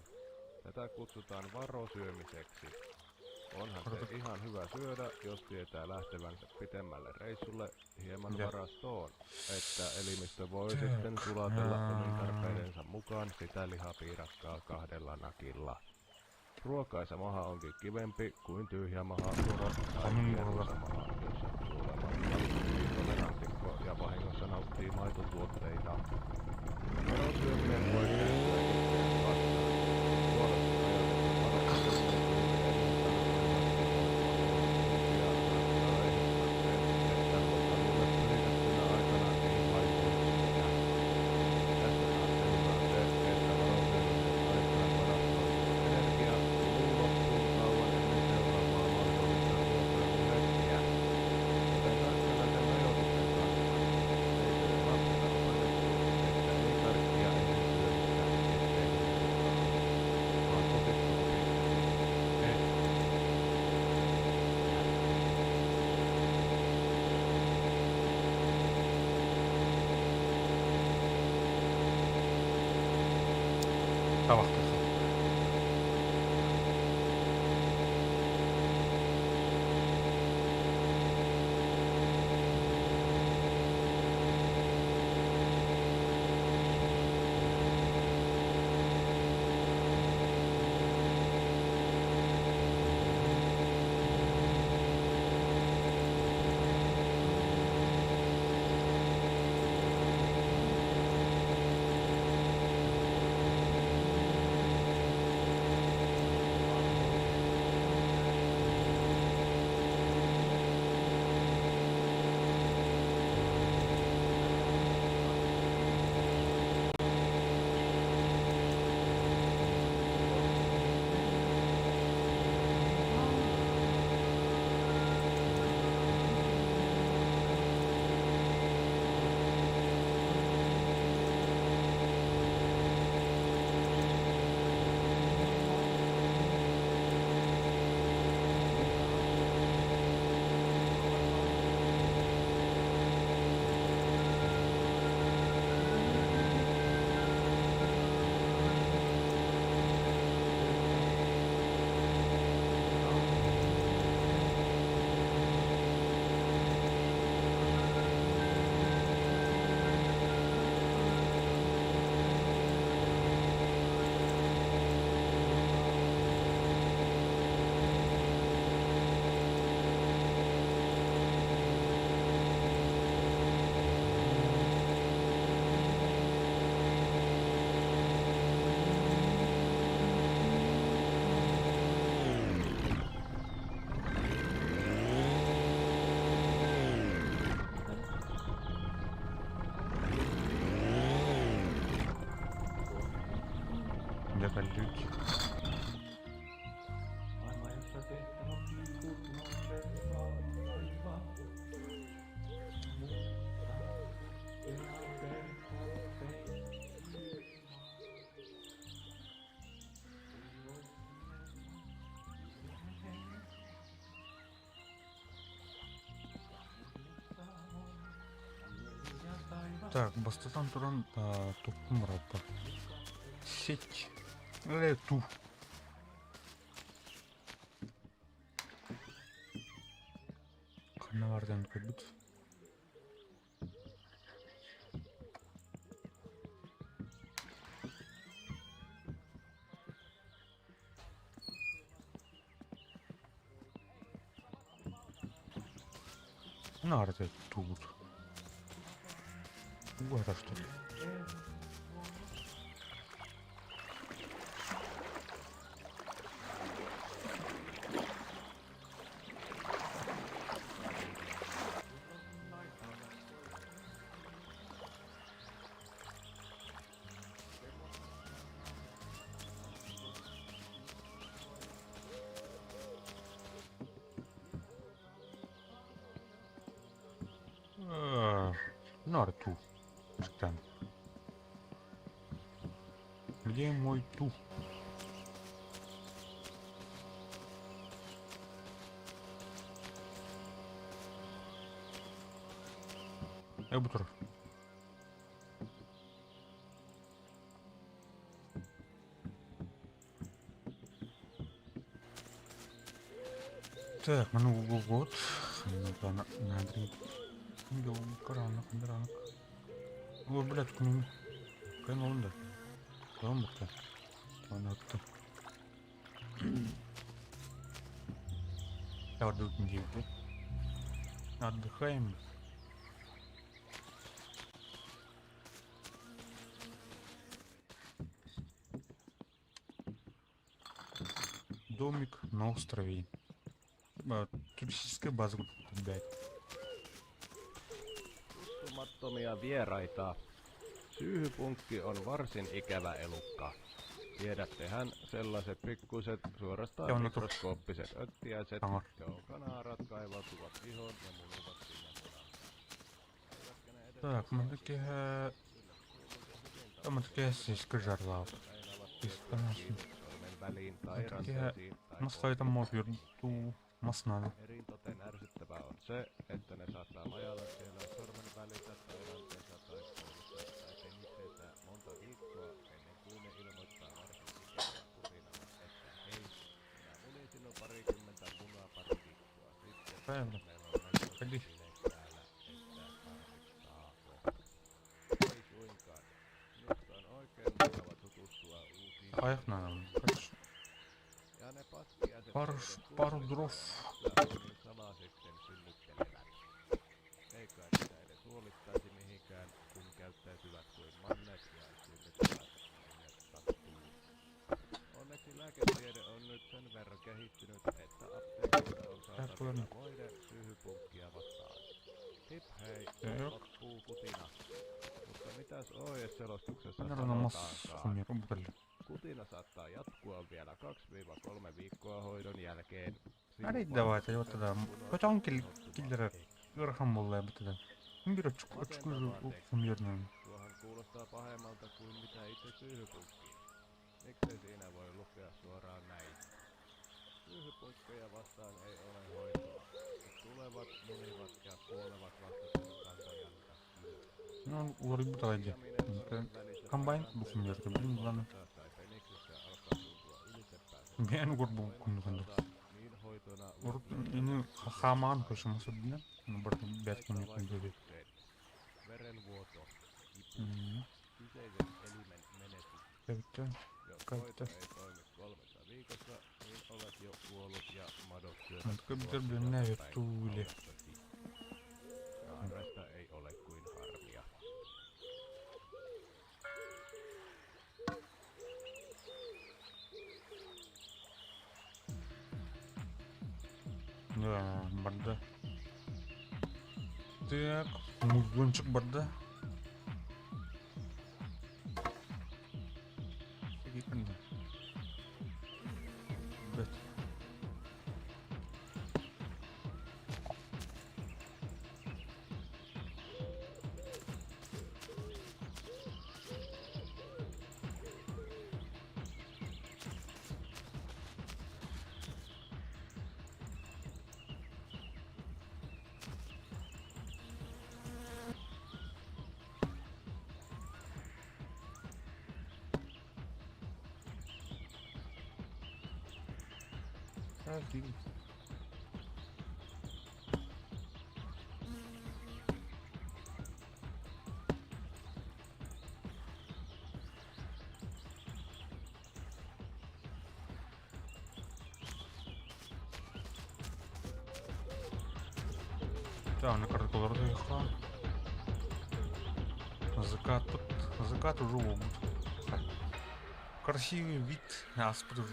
Tätä kutsutaan varosyömiseksi. Onhan se ihan hyvä syödä, jos tietää lähtevänsä pitemmälle reissulle hieman Ja. varastoon, että elimistö voi sitten sulatella omin tarpeidensa mukaan sitä lihapiirakkaa kahdella nakilla. Ruokaisa maha onkin kivempi kuin tyhjä maha tai kieruisa maha, jos sattuu olemaan laktoosiintolerantikko ja vahingossa nauttii maitotuotteita. Varosyöminen voi kääntyä itseään vastaan. Huonosti ajoitettu varosyöminen juuri ennen tarkoitusvoimaa tuntia saattaa aiheuttaa sen, että ruokailulle pyhitettynä aikana ei vain voi syödä. Tästä taas seuraa se, että varosyömisen aikaan varastoitunut energia kuluu loppuun kauan ennen seuraavaa mahdollista ruokailuhetkeä. Joten tarkkana sen ajoituksen kanssa. Eikö jo lapsena opetettu, että ei karkkia ennen syömistä, ettei mene ruoka alle, vaan opitko opiksesi? Et. Wacht even. Дьэ кэллибит. Так, бастатан туран туттум баралта. Сеть. Ту. Ханна бардыан көрбүт. Наарте туут. Уотастut. Нарту. Там. Где мой тух? Я буду. Так, маны вот. О, блядь, күнүм. Кайын олунда. Tamam бukta. Tamam attım. Отдыхаем. Домик на острове. Туристическая база, блядь. Tuttumattomia vieraita. Syyhypunkki on varsin ikävä elukka. Tiedättehän sellaiset pikkuiset, suorastaan Joo, no tu- mikroskooppiset öttiäiset, Aha. jonka naarat kaivautuvat ihoon ja munivat sinne munansa. Eivätkä ne edes Так, osaa мы такие... Там такие сиська жарла. sormen väliin tai Такие... ranteisiin tai Masla там masnana. Eritoten ärsyttävää on se, että ne saattaa majailla siellä sormen välissä tai ranteessa tai koulussa tai peniksessä monta viikkoa ennen kuin ne ilmoittaa varsin ikävällä kutinalla, että hei, minä munin sinun parikymmentä munaa pari viikkoa sitten, Правильно. meillä on melkoiset Ходи. bileet täällä, että harmittaako. Ei suinkaan. Minusta on oikein mukava tutustua uusiin Поехали, Хорошо. ja ne paskiaiset Пару, ei edes пару tunnista, дров. että niin salaa sitten synnyttelevät. Ei kai niitä edes huolittaisi mihinkään, kun käyttäytyvät kuin mannet ja synnyttävät minne sattuu. Onneksi lääketiede on nyt sen verran kehittynyt, että apteekista on saatavilla voide syyhypunkkia vastaan. Hip hei, Joo. loppuu kutina. Mutta mitäs ohjeselostuksessa Наверное, масс sanotaankaan? Kutina saattaa jatkua vielä 2-3 viikkoa hoidon jälkeen. Арить давайте, вот тогда. Хотя он киллера Ирхам был, тогда. Берет очку мирную. Tuohan kuulostaa pahemmalta kuin mitä itse syyhypunkki. Miksei siinä voi lukea suoraan näin? Syyhypunkkeja vastaan ei ole hoitoa. Ne tulevat, munivat ja kuolevat vastaisen kantajansa myötä. Ну, вроде бы давайте. Комбайн бухмерка, блин, главное. Tai peniksessä alkaa tuntua ylitsepääsemättä. Ben горбу кунду. Niin hoitona Ini хаамаан көшімісі білем. Ну, бір бәткен vaikutukseen. Verenvuoto, kipu, Мгм. kyseisen elimen menetys. Käyttö. Jos Käyttö. hoito ei toimi 3 viikossa, niin olet jo kuollut ja madot syövät Mutta kyllä sinua pitää mennä sisäänpäin tuuli. haudassasi. Naarasta ei ole kuin harmia. Да, барда. Так, музончик барда. Кэннэ. Бэт. Красиво. Да, на карту Закат, закат уже обут. Красивый вид аспры.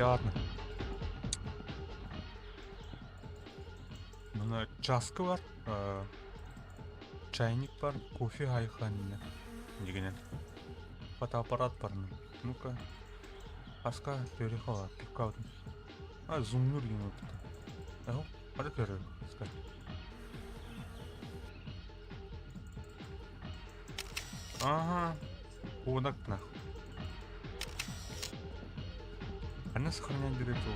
Ладно. Мына чашка бар, чайник бар, кофе хайханна. Дегенен. Фотоаппарат бар. Ну-ка. Аска перехала, пивка. А, зумнур ему. Ага, а ты Ага. Кодак нахуй. Она сохраняет директиву.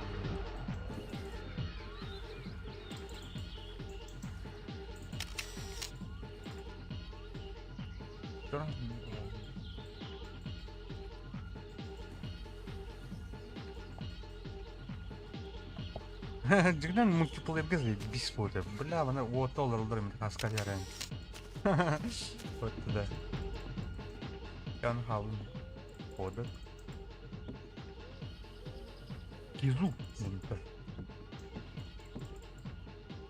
Дигнен мультиплеер бисфоте. Бля, вона о доллар ударим на скалярен. Вот туда. Ян хаун. Кодек. Кизу.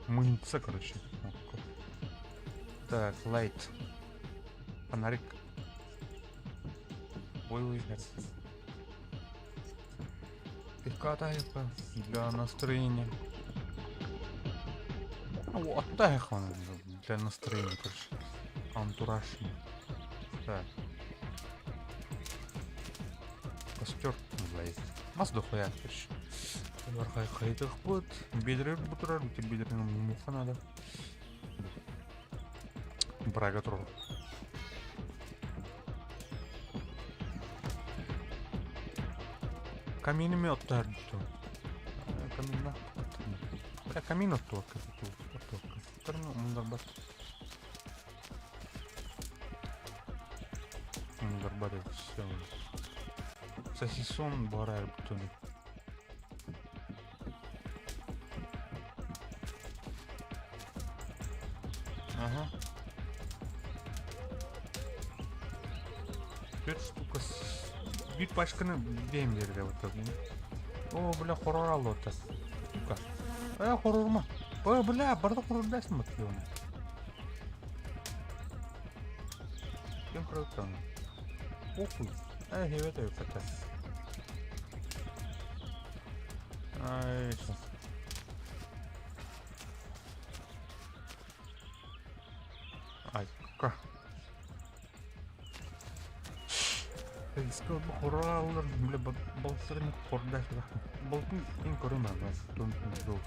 Мынца, короче. Так, лайт. Фонарик. Ой, Пивка для настроения. Вот так он для настроения, короче. Антураж. Так. Костер называется. Мас дохуя, короче. Хайдах будет. Бедрер бутурар, бедрер муха надо. Брага трор. Камин оттарду. Камин Бля, камин оттуакка. Мундарбат. Все. Сосисон барар бутуну. Ага. Төрт штука bir пачканы бейм берді вот так. О, бля, хоррор алды вот так. Сука. Хоррор ма? Ой, бля, барды хоррор дайсың ба оны? Кем хоррор оны? Похуй. Хебет это. Ай, что? Ай, ка. Хоррор бля, балсырын хордаш Болтун ин көрөмө, тун жок.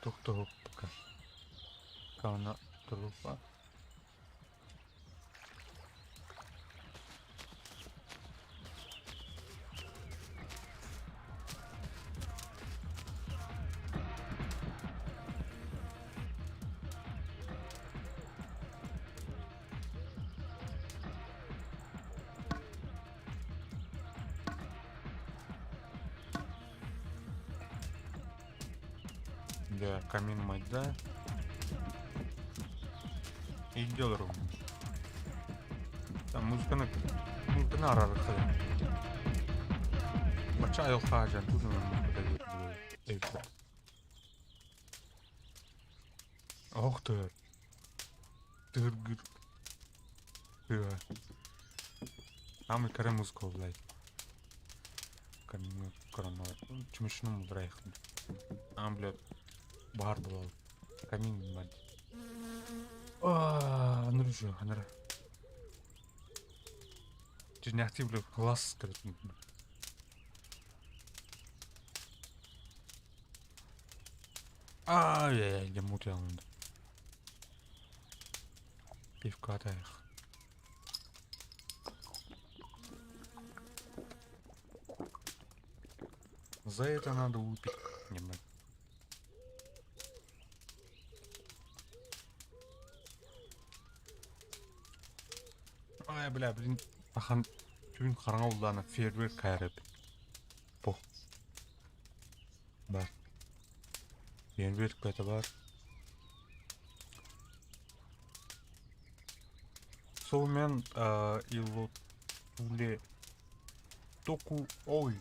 Токтоп пока. Кауна трупа. Да, камин мать, да. И делаю. Музыканы музыканы араарыахха Бачча айылҕа дьон Оһох тыһыр. Тыһыргыр. Тыа. Самый кэрэ музыка блядь. Чумышным мудрайхын. Ам, блядь, баар буолал. Камин, блядь. Аныр еще, аныр. Дьиҥнээхтии, блядь, глаз көрөтүн. Ай-яй-яй, дьэ мутуйаҕын. Пивка атайах. За это надо выпить немного. Ай, бля, блин, ахан түүн хараҥа уллаана фейерверк кайрып. Бу. Бар. Фейерверк это бар. Солмен Илотуле Току Ой.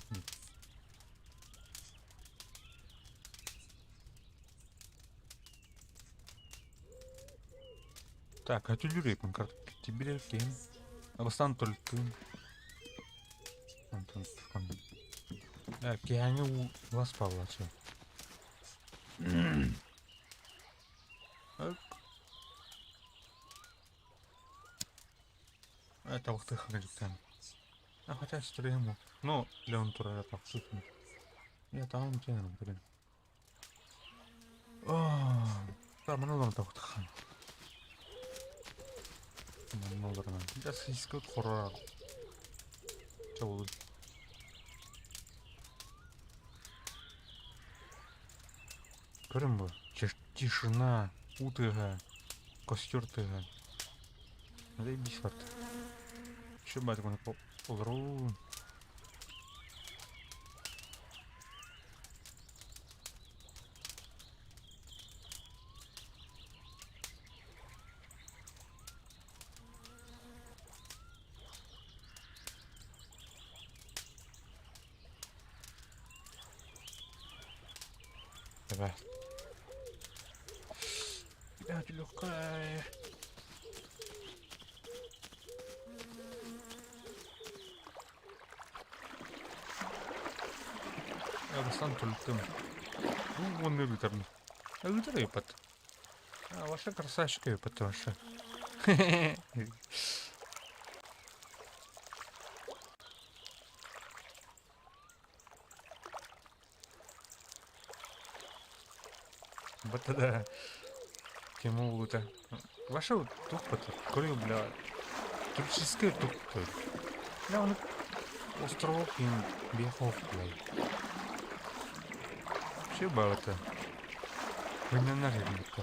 Так, а түлүрүөкпүн тибилеркин. Бастаан төлүттүн. Онтон Киһээҥи уу вас паллачы. Табахтыахха дьиктэн. А хотя стрему. Ну, Леон турара тахсытын. Я там тянем, блин. Маны олорон табахтыхан. Маны олорон. Я сиська хорор. Чабыл. Көрүн бу. Тишина, уу тыаһа, костер тыаһа. Заебись вот. Еще батьканы олоруу. Давай. Блядь, легкая. Бастан төлүттүм. Ну, он ыытар. Ыытар ыппат. А, ваша красавчика ыппат ваша. Вот тогда тему улута. Ваша тухпат, көрү, бля, туристическая тухпат. Бля, он островок им бехов, бля. Вообще баата. Хыннанар ребятка.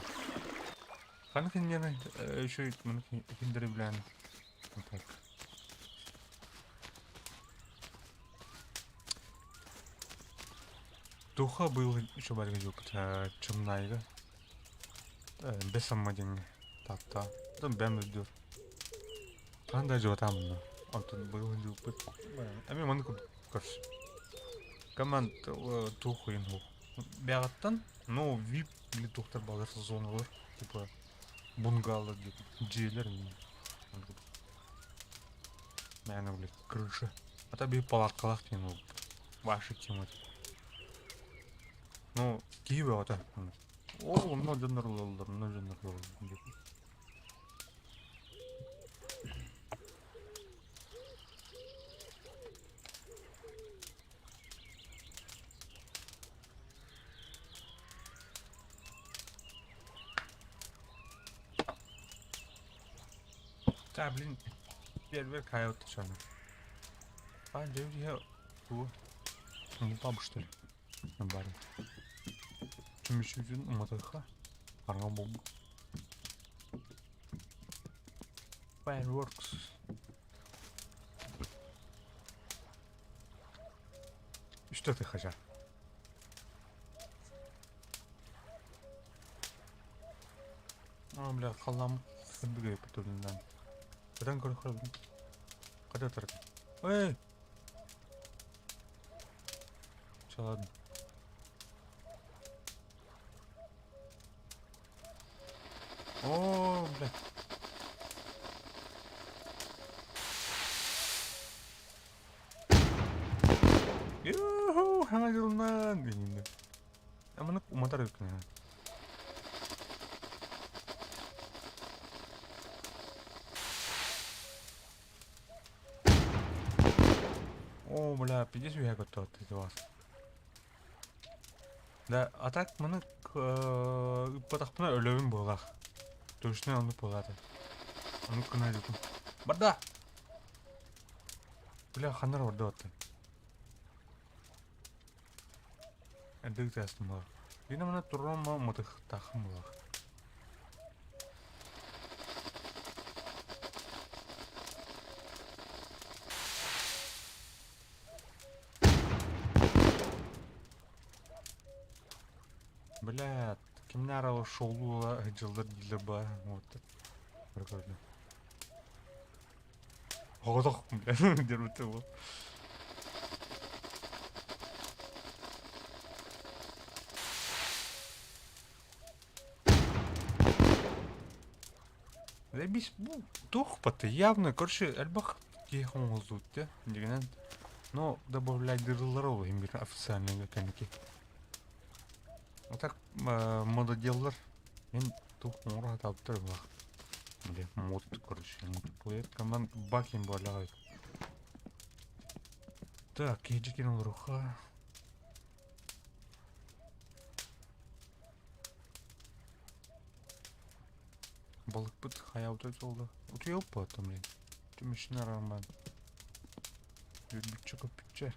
Хан хиннена еще хиндери блян. Вот так. Туха был еще барга жук чымнайга. Бес амма диҥҥэ Таатта. Оттон бэм үрдүр. Хаһан да дьуотааммына. Онтон быйыл дьууппут. Эмиэ маннык курдук көрс. Команд туох уйун суох. Бэҕэттэн, ну, VIP или туохтар баалар зоналар, типа бунгало диэн дьиэлэр Наверное, блядь, крыша. А то биир палаткалаах диэн буолбут. Ваша тема. Ну, киһи бөҕөтө. Ол онно дьоннор ылаллар, онно дьоннор ылаллар диэн. Да, блин, первый кайот чана. А, где Ту. Ну, бабу, что ли? На баре. Чумичудин уматыха. Арга бомба. Fireworks. Что ты хотя? О, бля, халам сындыгай потурунан. Бадан көрөхөр. Қайда тұр? Эй! Всё, ладно. О, бля. Юху, хаҥа дьылынан диэн. Аманы уматар эбиккин. О, бля, пиздец үһэ көттөҕүт вас. Да, а так маны ыппатахпына өлөбүн буолаах. Точно оннук буолаата. Оннук гына дьутум. Барда! Бля, ханнар барда оттон. Эрдик тыастым буолар. Дина маны турма мытыхтаахым буолар. Бля, кимнээр ол шоулуула сылдьаллар дииллэр баа. Вот. Прикольно. Оҕотох, бля, дербүтэ буол. Заебись, бу туох баты явно, короче, элбэх киһи оҥоһуллубут дии, дьиҥинэн. Но добавляйдыыллара ол иһин биир официальныйга кэнники. А так мододеллар мин туох оҥоро сатаабыттар быһыылаах. Били мод, короче, мультиплеер команд бакин буоллаҕай. Так, киһи олоруха. Балыкпыт хайаабыта суолла. Утуйуоппа блин. Түмүшүн арааман. Үрбүччэ көппүччэ.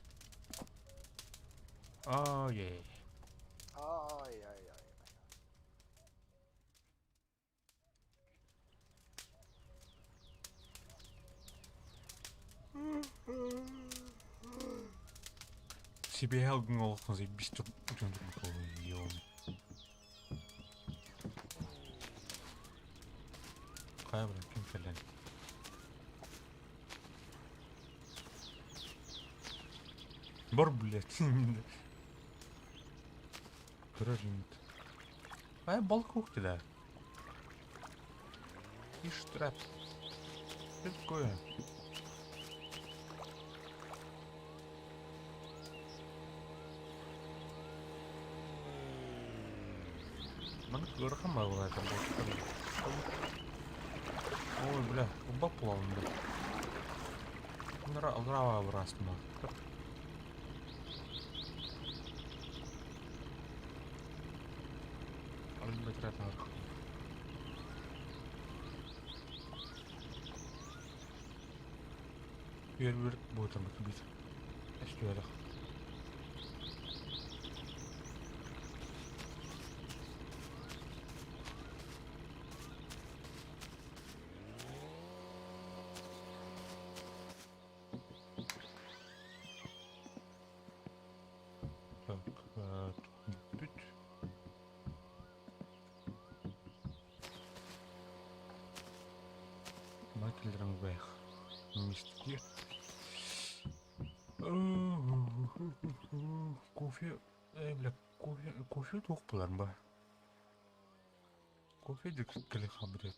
Ай-яй. Ай-яй-яй. Себе алгың олоххун заебись тур Хайа бля, ким кэлэн? Бар, блядь. Көрөр инит. Хайа балык уох да. Ишь, трап. Что такое? Маны ыарахан баҕалаах это Ой, бля, убап булалым да. Нрава бырастым. Арын бэтрат арх. Үөр-үөр буотан бит. Эстүөрэх. Так, бүт. Макелерин бэх. Мистки. Кофе, бля, кофе, кофе туох булар ба? Кофе дик кэлэ хабырет.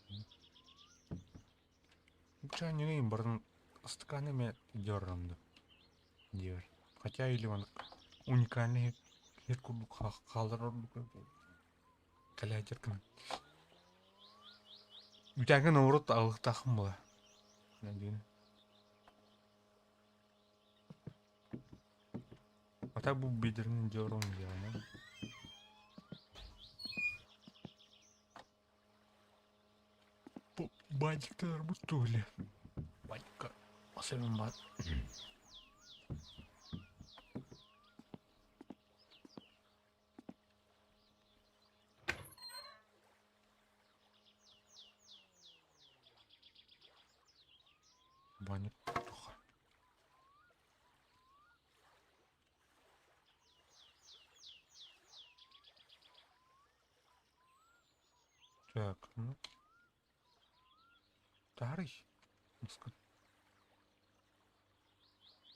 Чайнигин барын стаканами дёррам диэр. Хотя или он уникальный лет курдук хаалар ордук кэлээдьэр гынан. Үтээҥҥэ норуот аҕылыктааххын була. А так бу бидерин дьорон диэҕинэ. Бу бадиктар бу тули. Бадика. Особенно бад. Баня туха. Так, ну. Тарый.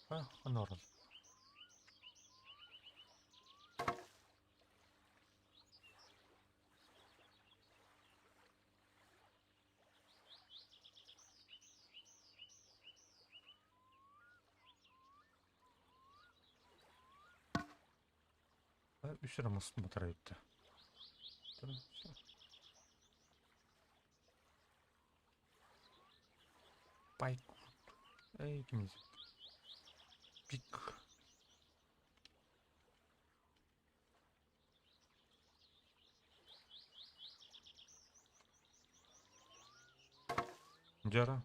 А, норм. Үс эрэ мас батарейта. Пайк. Эй, ким Пик. Дьара.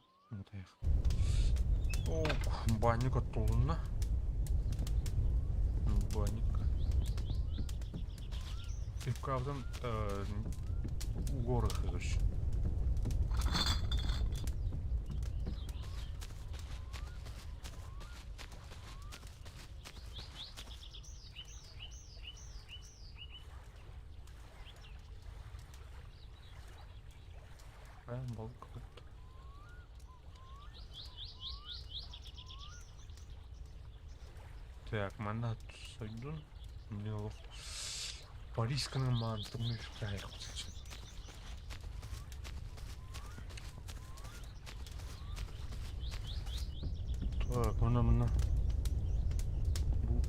Ок, банник оттулунна. Банник. Пивкавдан горы хыгыш. Балык Так, манна сойдун. Мне олох Парижсканы маан тымныы Так, мына мына. Бу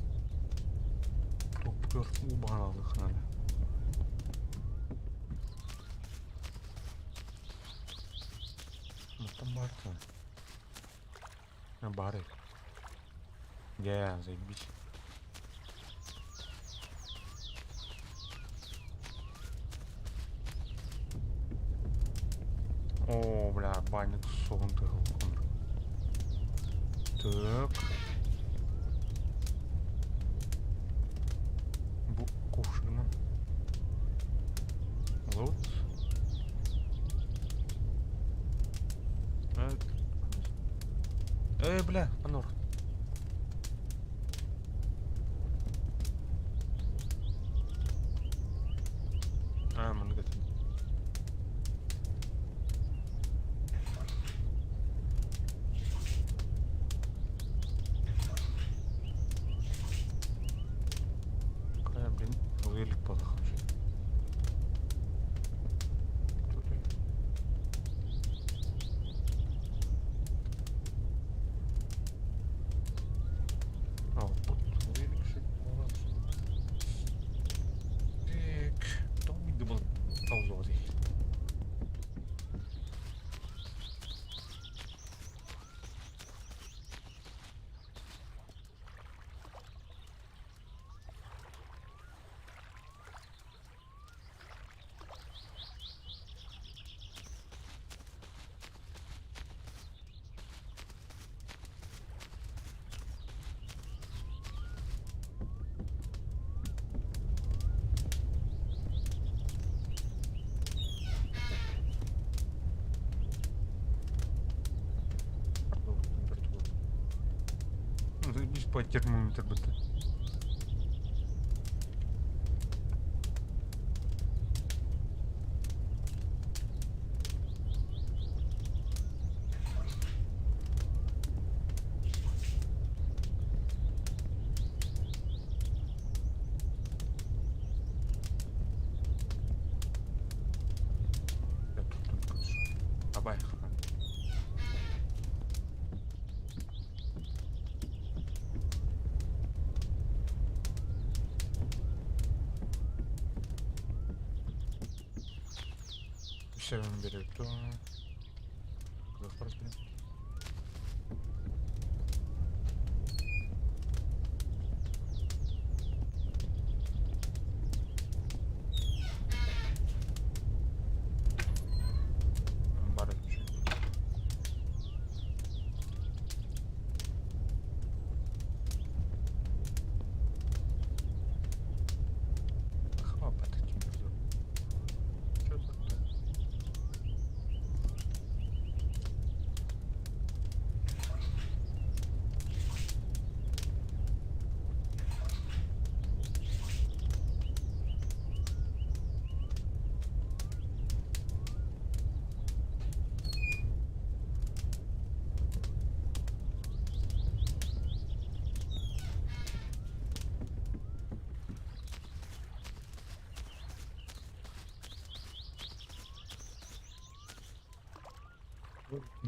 топкөр уу баҕаналыах наада. Мантан баар Баар Дьэ, заебись. О, бля, банник сугун тыгыл. Так. Бу кувшина. Вот. Эй, бля, анор. А, маннык этим. Какая, блин, велик подохожий. А, вот велик Так, тоҕо был толлоди. Заебись по термометр быта. Я тут только Абай. Все он берет, то Куда разберем? Бар Хватит температуру. Что тут?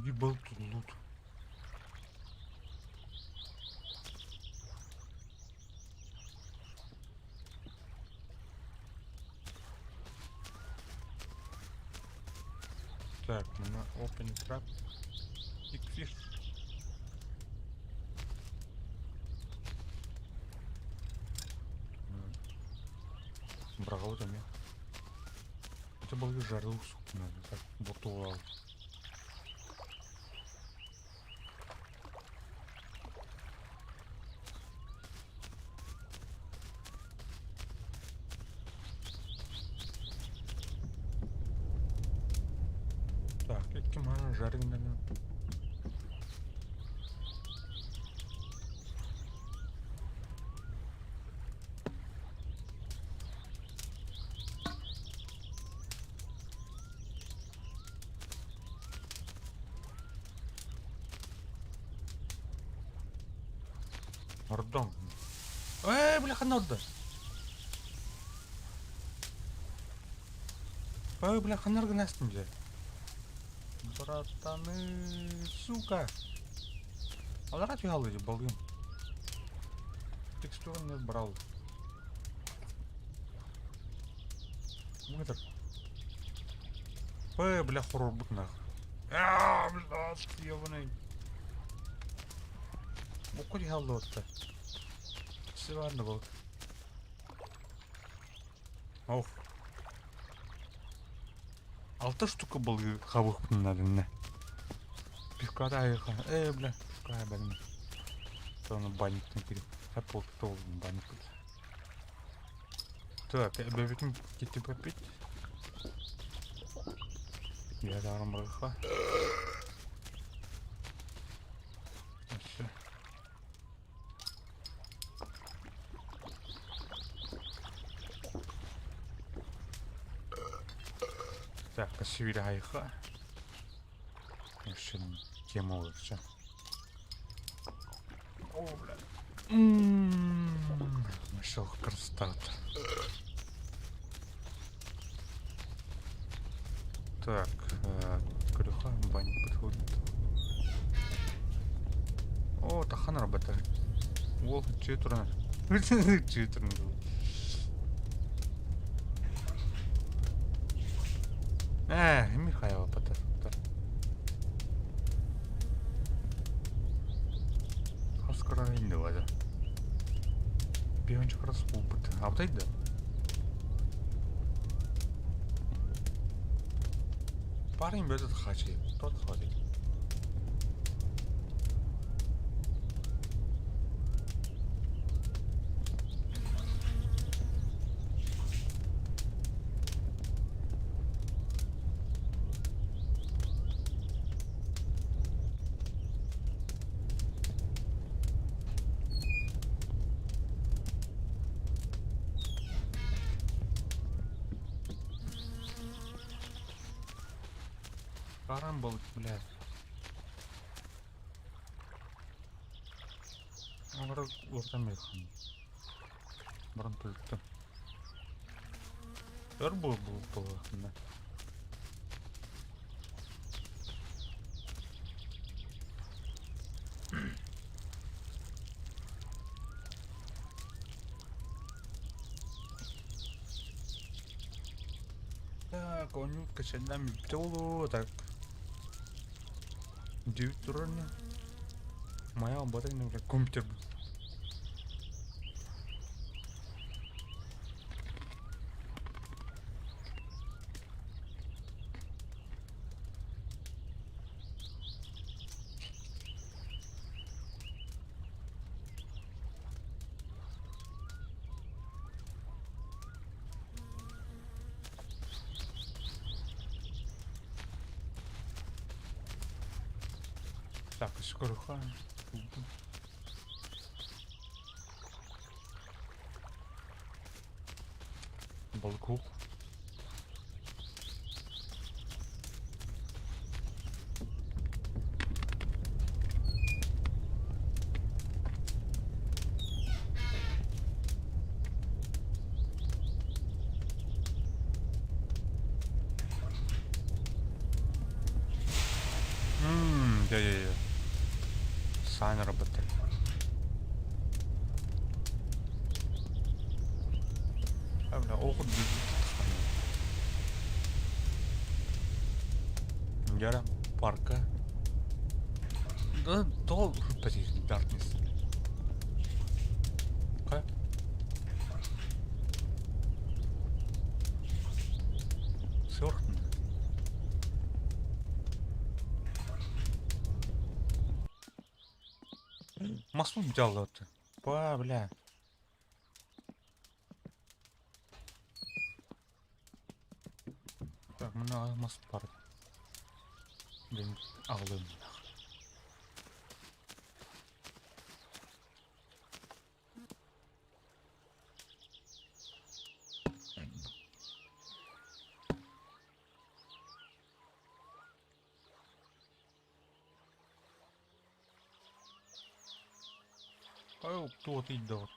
Ебал тут лут. Так, на open trap. Big fish. Браҕабыт эмиэ. Ити балыгы жарылык суктунан так бортуолаабыт. Так, икки мааны жареными. Ордон. Ээ, бля, ханна ордо? Ой, бля, ханна гынастым дьэ. Братаны, сука. Алара түһэ алды балгым. Текстураны брал. Мытыр. Ой, бля, хоррор нах. Аа, бля, ебаный. Букку түһэ алды отта. Сыварны бол. Ох. Алта штука балыгы хабыхпын Пивката айыха. Э, бля, пивка бәлін. Тоны банниктен кирip. Хәп болды толдым банник. Так, эбэбитин кетти попить. Я даром барыха. Все. Так, касивире хайха. Еще тема все. О, бля. Нашел красота. Так, крюха, банник подходит. О, тахан работает. Ол, читерна. Читерна. Э, Михаил потар. Хаскара инде бада. Биончик раз опыт. Абдайды. Парень этот хачи, тот ходит. Карамбол, бля. Олар ортам ехан. Бұрын төлікті. Өр бұл бұл бұл да. Так, он качаннан бүттэ болу, так. Дүйт турарна. Моя батарейка как компьютер. Так, скоро Балкух. Дьэ, Саан работает. А, бля, ол курдук Дьара парка. Да, то darkness. Okay. Сорхтун. Маслу взял это. Па, бля. Так, мына мас бар. Блин, алым. Ай, туот идет.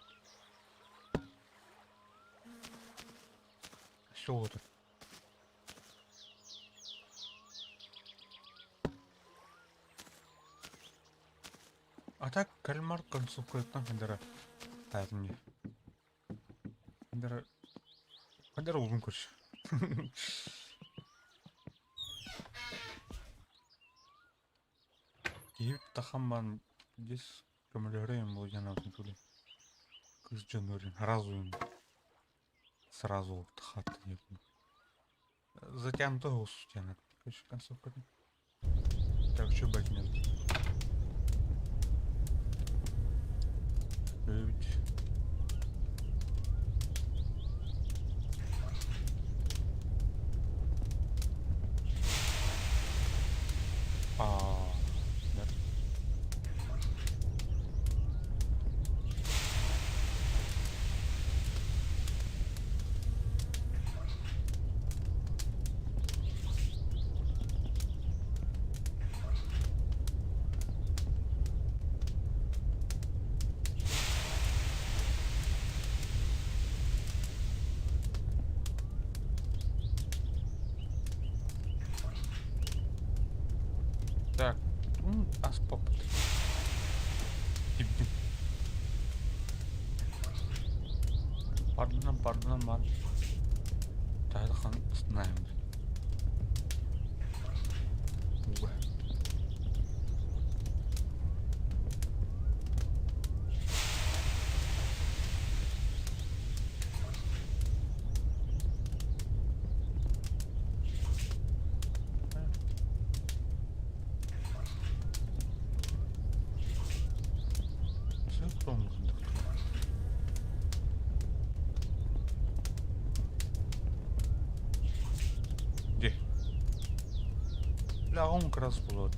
Все это. А так кальмар концовкаттан хандара таатым Хандара хандара улун көрс. Киһи тахамман здесь көмөлөһөрөйм бу жанатын тули. Кыз жонорин сразу сразу хат Затянуто тянет. Короче, концовка. Так, что бать нет. Ведь. А, да. Так, ну, аспап. Пардон, пардон, бар. Тайхан знаем. Уга. Де? Бля, он как раз болады.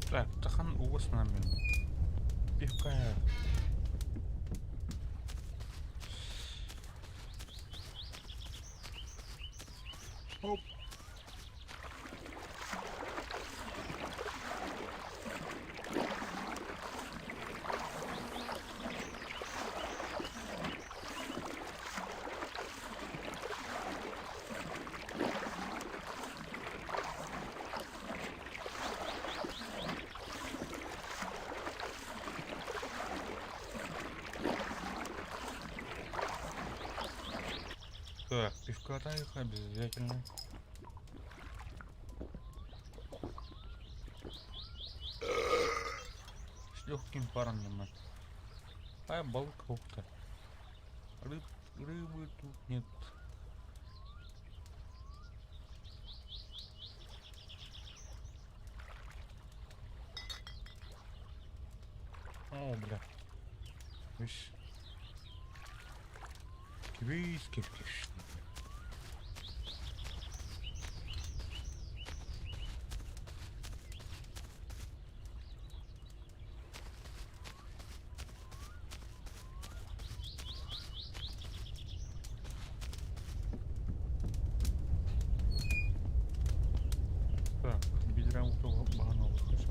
Так, тахан угос нами. Пивка. Оп. Так, пивка их обязательно. С легким паром нема. А балка ухта. Рыб, рыбы тут нет. О, бля. Виш. Виски, Так, биирдэрэ баһан олорсон.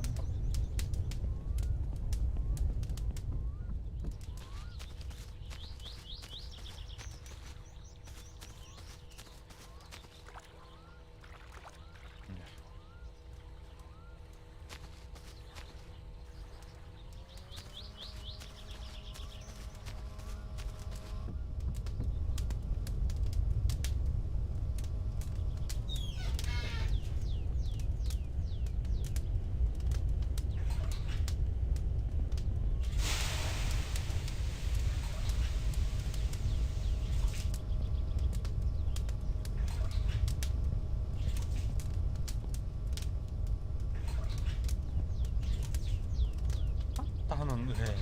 Таһынан ыһэр.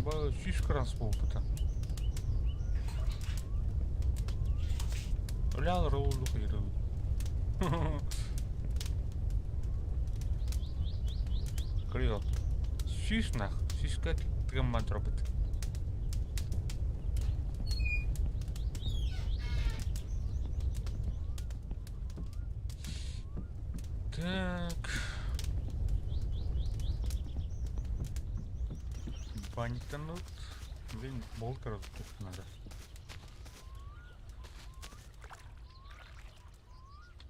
Бу 100 кранс буолбута. Өлөөл роллу кыйрыл. Кырыйыл. 100 нах. 100 тыгымман турабыт. Так. Баниктанут. Блин, болтер тут надо.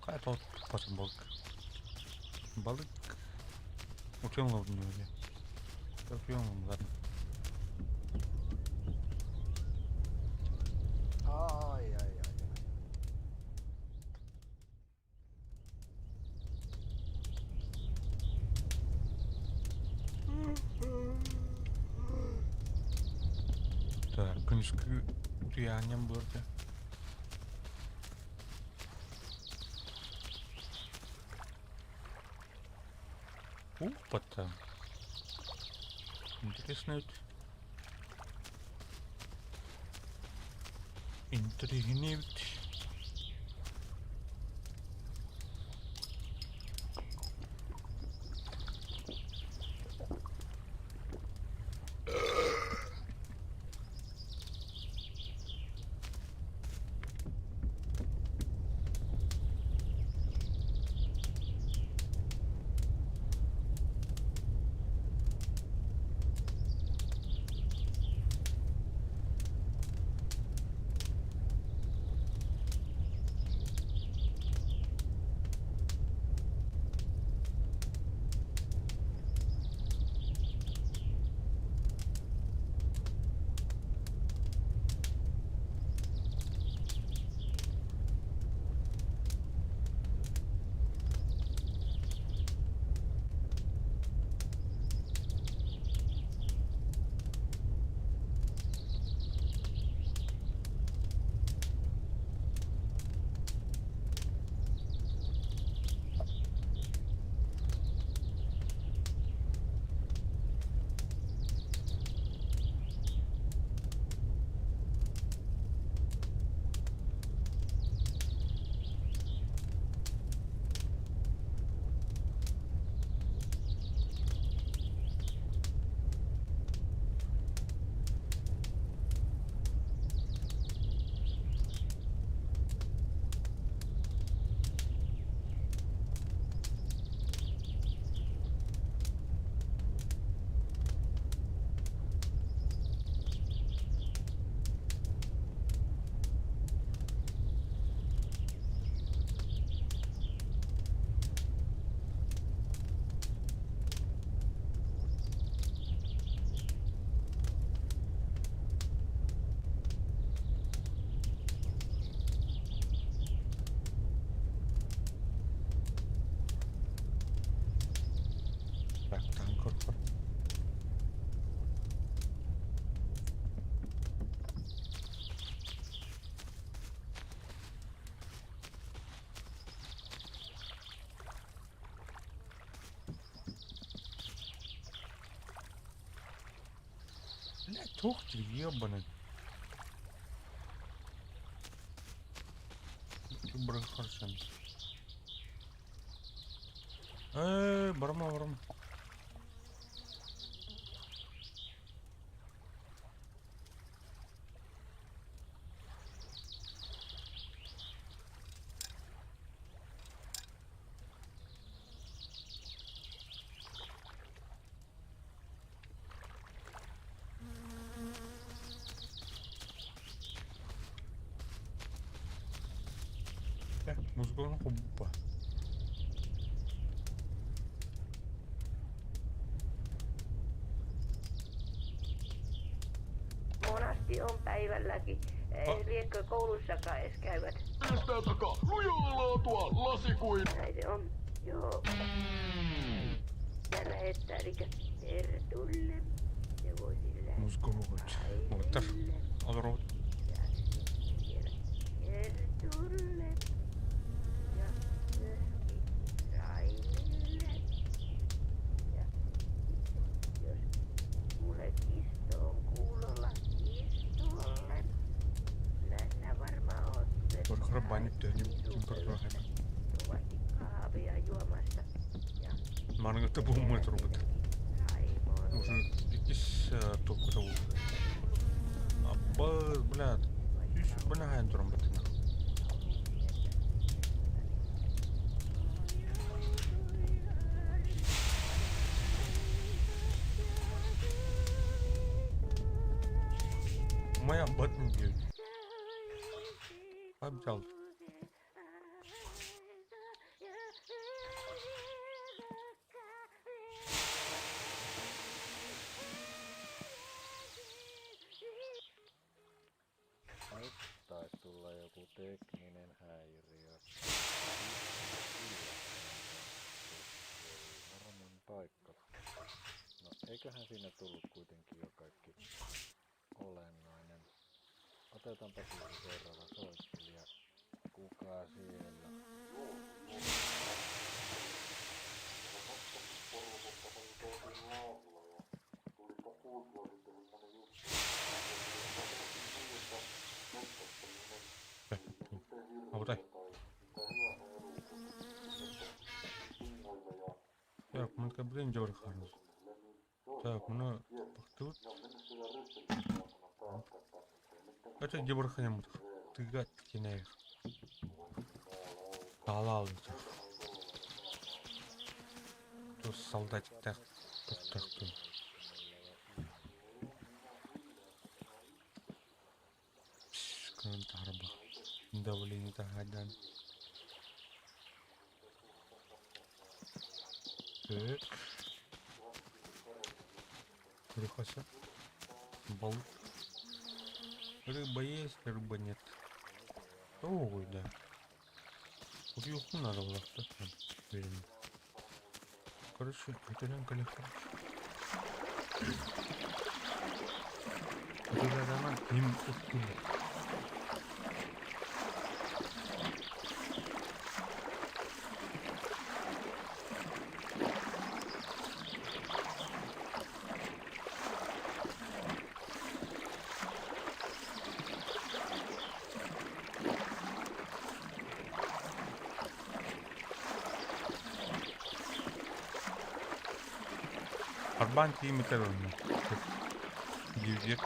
Хайа туппатын балык. Балык. Утуйан олордум диye. Утуйан ладно. Ай, ай, ай. Так, күнүскү утуйаанньам буолар Опа-то. Интересно. Интригнет. Так, танк Блядь, тух ты ебаный. Брахаршан. Эй, барма, барма. Музыканы хобба. Monasti on päivälläkin. Ei liekö koulussakaan edes käyvät. Yhtään takaa, lujaa laatua, lasikuin. Näin se on. Joo. Ja lähettää, eli Tertulle. Se voi sillä Музыка вот. Вот. Алрот. Kertulle. Ja myöskin Raimille. Ja jos kuule Kisto on kuulolla Kistolle. Kyllä sinä varmaan oot Бархарбанит төнүм тимбер kovasti kahvia juomassa. Ja Манга буммы турбут. Уже иккис токута Аббаз, блядь. Үс бля хайн турам бутына. Моя бат не бьет. Обдал. Nyt taisi tulla joku tekninen häiriö. Ei harmin paikka. No eiköhän siinä tullut kuitenkin jo kaikki olennainen. Otetaanpa siis seuraava soittelija. Kuka siellä? Аутай. Так, мы блин дёрхарыз. Так, мына бахтыбыт. Это дебарханемут. Тыгат кинех. Талал. Тут солдатик так так так. Тарба. Давление тагадан. Так. Рыхася. Балык. Рыба есть, рыба нет. Ой, да. Уюху надо было, уверен. Короче, итальянка легко. Им уткули. Арбан тиимитер Дивдек.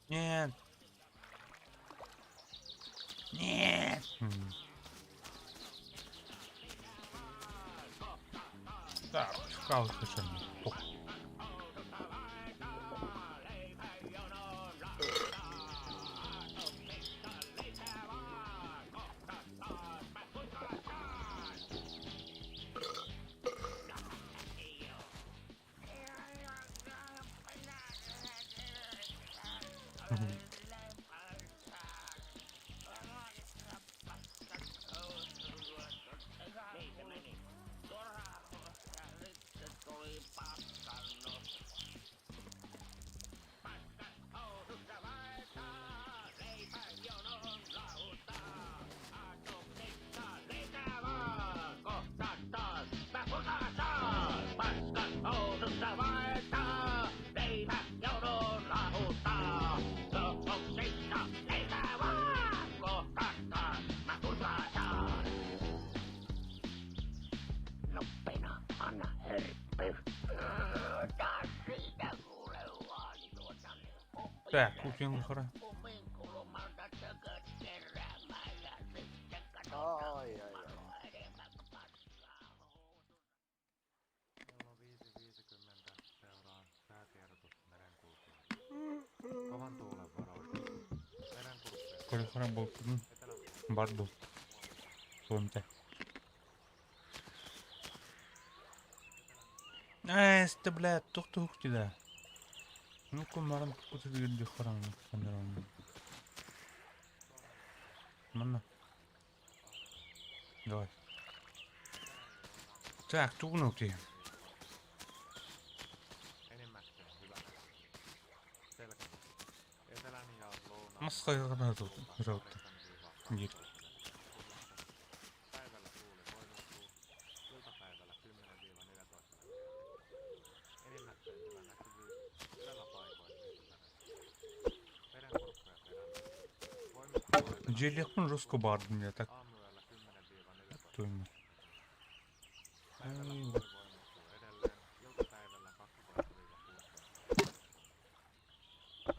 Нет. Нет. Так, скал совершенно. Так, купим хора. Ai ai ai. Kello 5.50 seuraan säätiedotus merenkulkijoille. Kovan tuulen varoitus. Merenkurkkujen Коли хора был барду. Помните. Ай, это, блядь, тух-тух тебя. Ну-ка, маран, куда ты где хоран, Манна. Давай. Так, тугнул ты. Enimmäkseen hyvä näkyvyys. Selkämeri. Etelän ja lounaan Масқайғана раутта. Нет. Päivällä tuuli voimistuu, iltapäivällä 10-14 metriä. Enimmäkseen hyvä näkyvyys, yöllä paikoin myrskysäde. Merenkurkku ja perämeri. Voimistuu Желехпін жестко бардым я так. aamuyöllä 10-14 Туйма. Päivällä tuuli voimistuu edelleen, iltapäivällä 12-16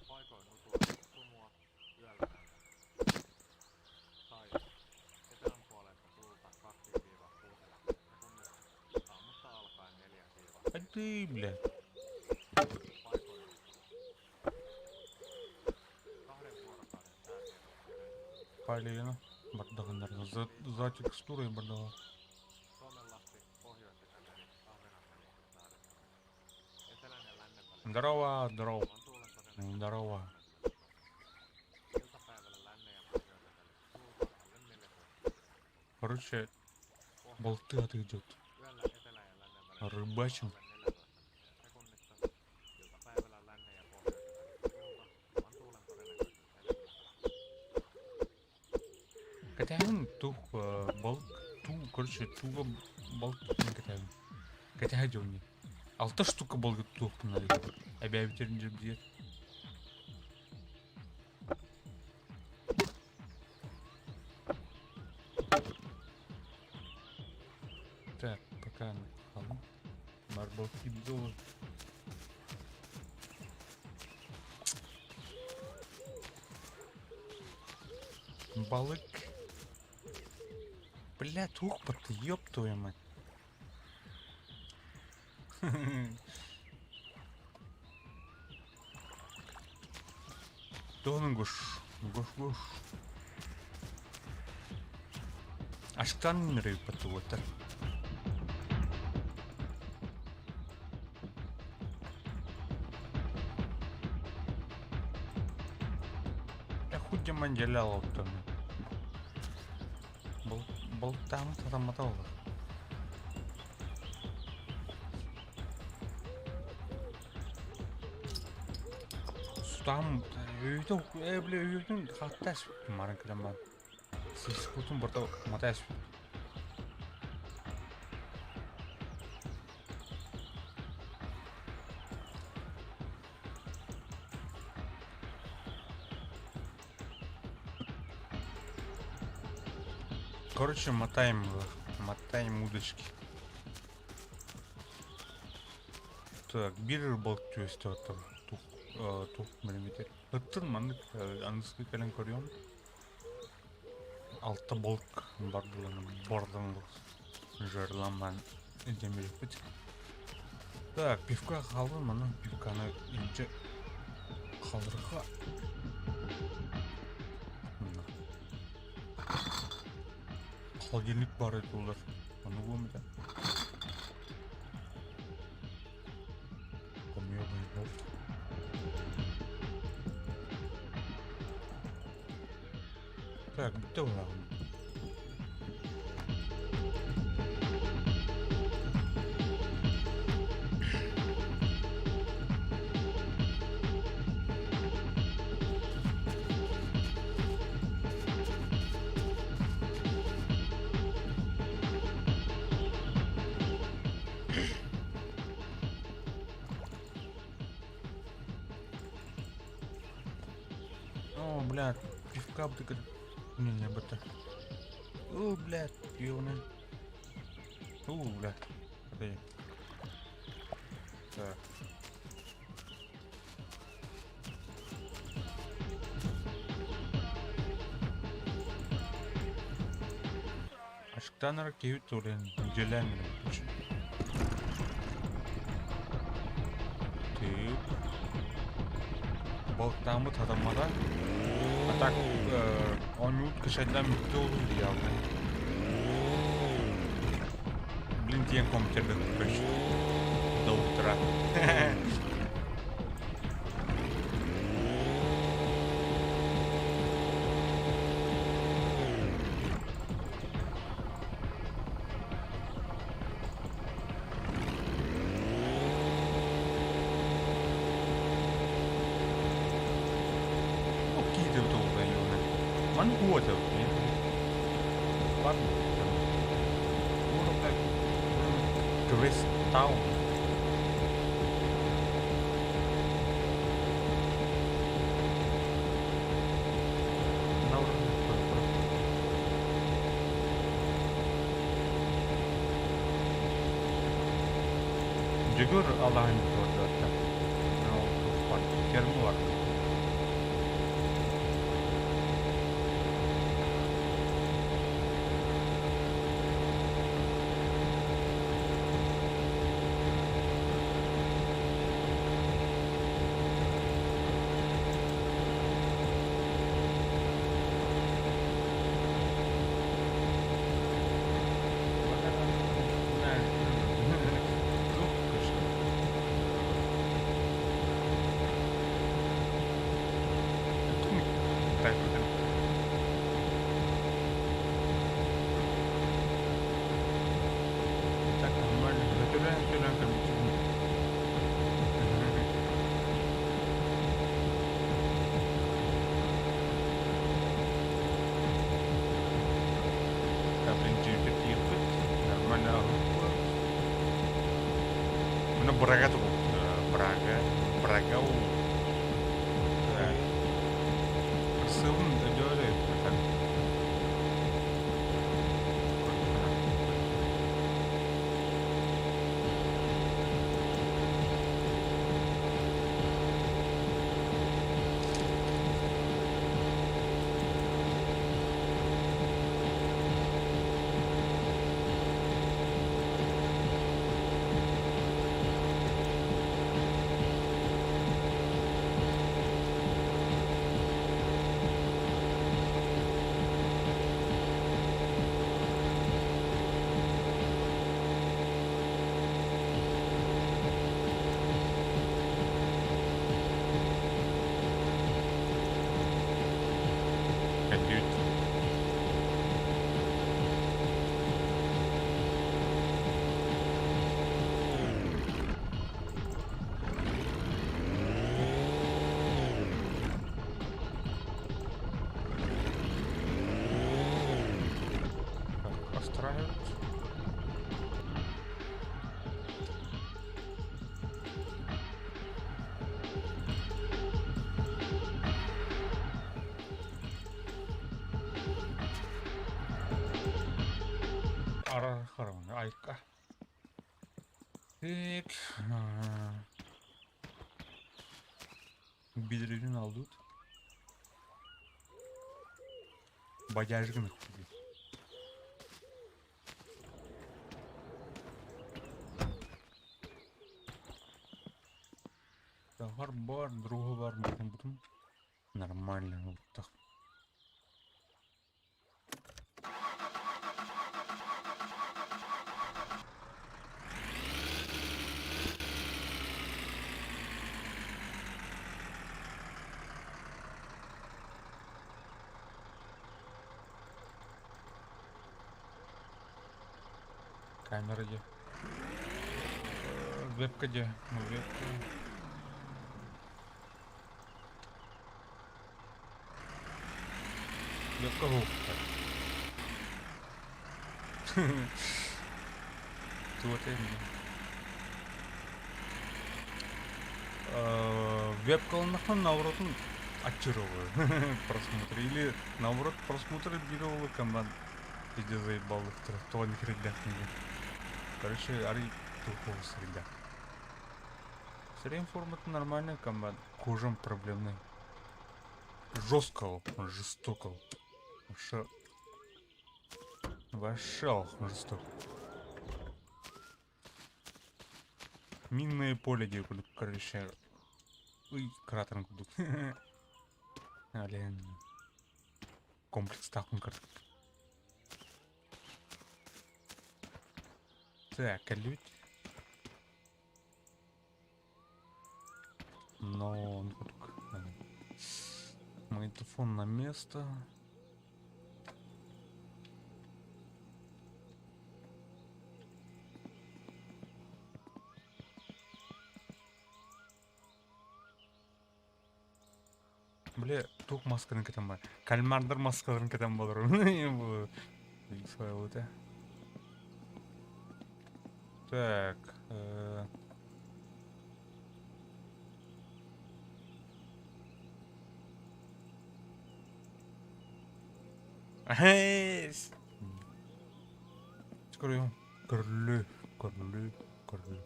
Paikoin utua ja sumua, yöllä näytä. Saimaa. Etelän puolelta tuulta 2-6 sekunnissa, aamusta alkaen 4-7 А ты, бля. Paikoin utua. Kahden vuorokauden säätiedotus merenkulkijoille. Полено. Бардағандар. За, за текстурой бардала. Suomenlahti, Pohjois-Itämeri, Ahvenanmeri, Saaristomeri. Etelän ja lännen välillä Здорово, здорово. kovan tuulen todennäköisyys Здорово. 10 Iltapäivällä lännen ja pohjoisen välillä tuulta alle 14 Короче, болты отойдет. Yöllä etelän ja lännen välillä Рыбачим. alle 14 metriä sekunnissa. Iltapäivällä lännen ja pohjoisen välillä tuulta. Kovan tuulen todennäköisyys 4 Катягын тух балк ту, короче, туга балк катягын. Катяга дёвни. Алта штука балк тух надо. Обявитель дер. Так, пока на Марбл кидо. Балык. Бля, тух ты, ёб твою мать. Тоғының гош, гош, гош. Аштан рыпаты вот так. Я хуй манделял там. Был, был там, там мотал. Там үйді, э, бля, үйдің хаттас марын кілеман. Сіз күтін бұрда матас. Короче, мотаем, мотаем удочки. Так, бир балк түөстө там тух тух миллиметр. Ыттын маннык английский кэлэн көрүөм. Алта балк бар буланы бардан жырламан демириппит. Так, пивка халдым, аны пивканы инче халдырга. Холодильник бар edi улар. Аны көмүдө. Так, бүттэ буолаҕын. О, бля, пивка бы ты Не, не, бата. О, бля, пивно. О, бля. Подожди. Так. Балыктаан эрэр киһи туруйан дьиэлээн эрэр. Тыып. Балыктааммыт хатаммата. А так оонньуут кышайдан бүттэ ол идеально. Блин, тиэн компьютерга короче. До утра. Маннык уот Квест Таун. Дьөгүөр алааһын туордуоттар. Ферма бар. Так, нормально. Өтөлөөн өтөлөөн көрбүтүм. Так, блин, тиийбит. Нормально аһыппыт. Мына Брага Брага. Брага ол. Так. Сылын өдөрө так. Кәдүүт. Так, Устраивать. Арахарон, айка. Так. Билирин алдыт. Бадяжгын худи. Тахар бар, друга бар, бутум. Нормально, вот так. Камера где? Вебка где? Ну, вебка. Вебка го. Туот эмне? Вебка ылыннахпына наоборотун очаровываю просмотр. Или наоборот просмотры биир уолу команд везде заебал их тоҕо нихрейдэхтиҥ Короче, арый тупого среда. Средний формат нормальный команд, кожам проблемный. Жестко, жестоко. Вообще. Вошел жесток. Минное поле диир курдук, короче, ый кратерын курдук. Ален комплекстаахпын кырдык. Так, кэллибит. Но он курдук. Магнитофон на место. Бля, туох масканы кэтэн бар. Кальмардар маскаларын кэтэн болор. Бу своего-то. Так. Скоро Көрүллү, көрүллү, көрүллү.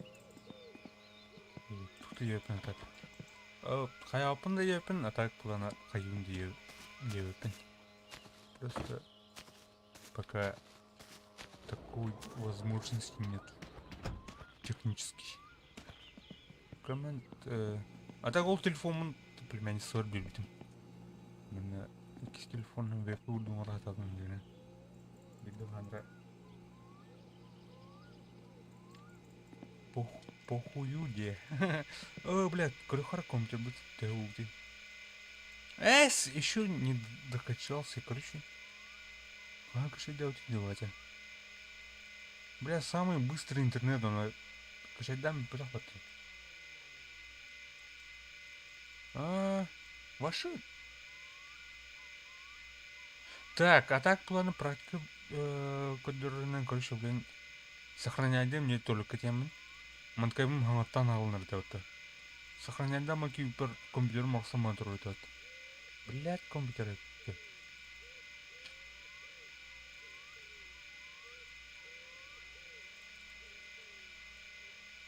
Тут диэбиппин так. Хайааппын да диэбиппин, а так плана хайыым диэбиппин. Просто пока такой возможности нет технически. Коммент. А так ол телефоммун племянницалар биэрбитим. Манна иккис телефонунан веб уурдуҥар хатаатым диэн. Биирдэ хаандра Пох, похую диэ. О, блядь, көрөхөр компьютербут төһө Эс, еще не докачался, короче. Как же делать дела Бля, самый быстрый интернет, он качать дам, пожалуйста. А, ваши? Так, а так планы практика көрдөрөрүнэн, короче, блин, сохраняйдым мне только темын. Манткайбым хаҥаттан аҕылынар этэ. Сохраняйдам компьютер компьютер махсам турар этэ. Блядь, компьютер.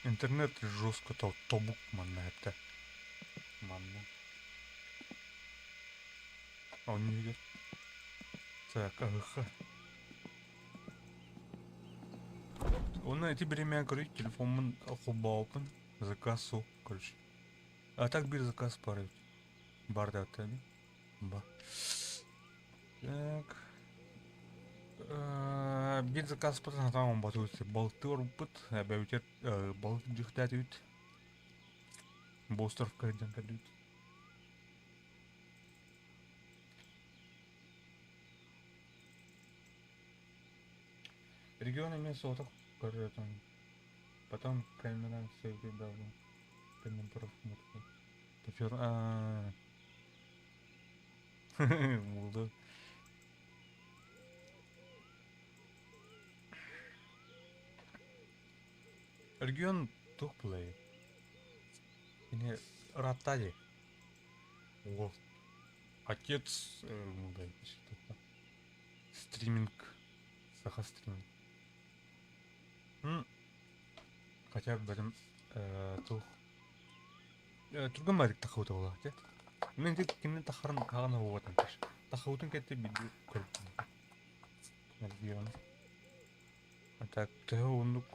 Интернет жестко то тобук манна это. Манна. А он не идет. Так, ага. Он эти бириэмэ короче, телефоммун холбооппун, заказ суох, короче. А так биир заказ баар эбит. Бар да Ба. Так. Биир заказ сатаан оҥорботубут. Балыктыы барбыппыт, эбэбитигэр балык дьиэхтээтибит. Бу островка сылдьан кэллибит. Регион эмиэ соҕотох көрөр Потом камера все дал Аа. Буолду. Регион туох буолай? Кини ыраатта дии. О, отец стриминг, саха стриминг. Хотя бы этом туох түргэн барик тахыбыта буоллаҕа дии. Мин ити кини тахарын хаҕан уотан тахыбытын кэннэ биирдэ көрбүтүм. Регион. А так төһө уһуннук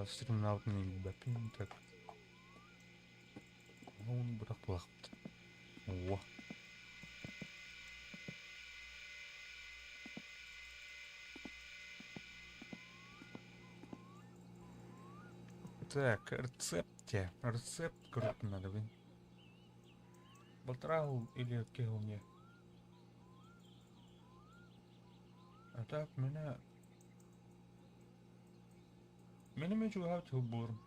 стримнаабытын билбэппин. Так уһун бытах буолахпыт. О. Так, рецепте. Рецепт көрүөхпүн надо блин. Балтараа или киһи мне. А так меня Мин эмиэ чугаһаабыт буоларым.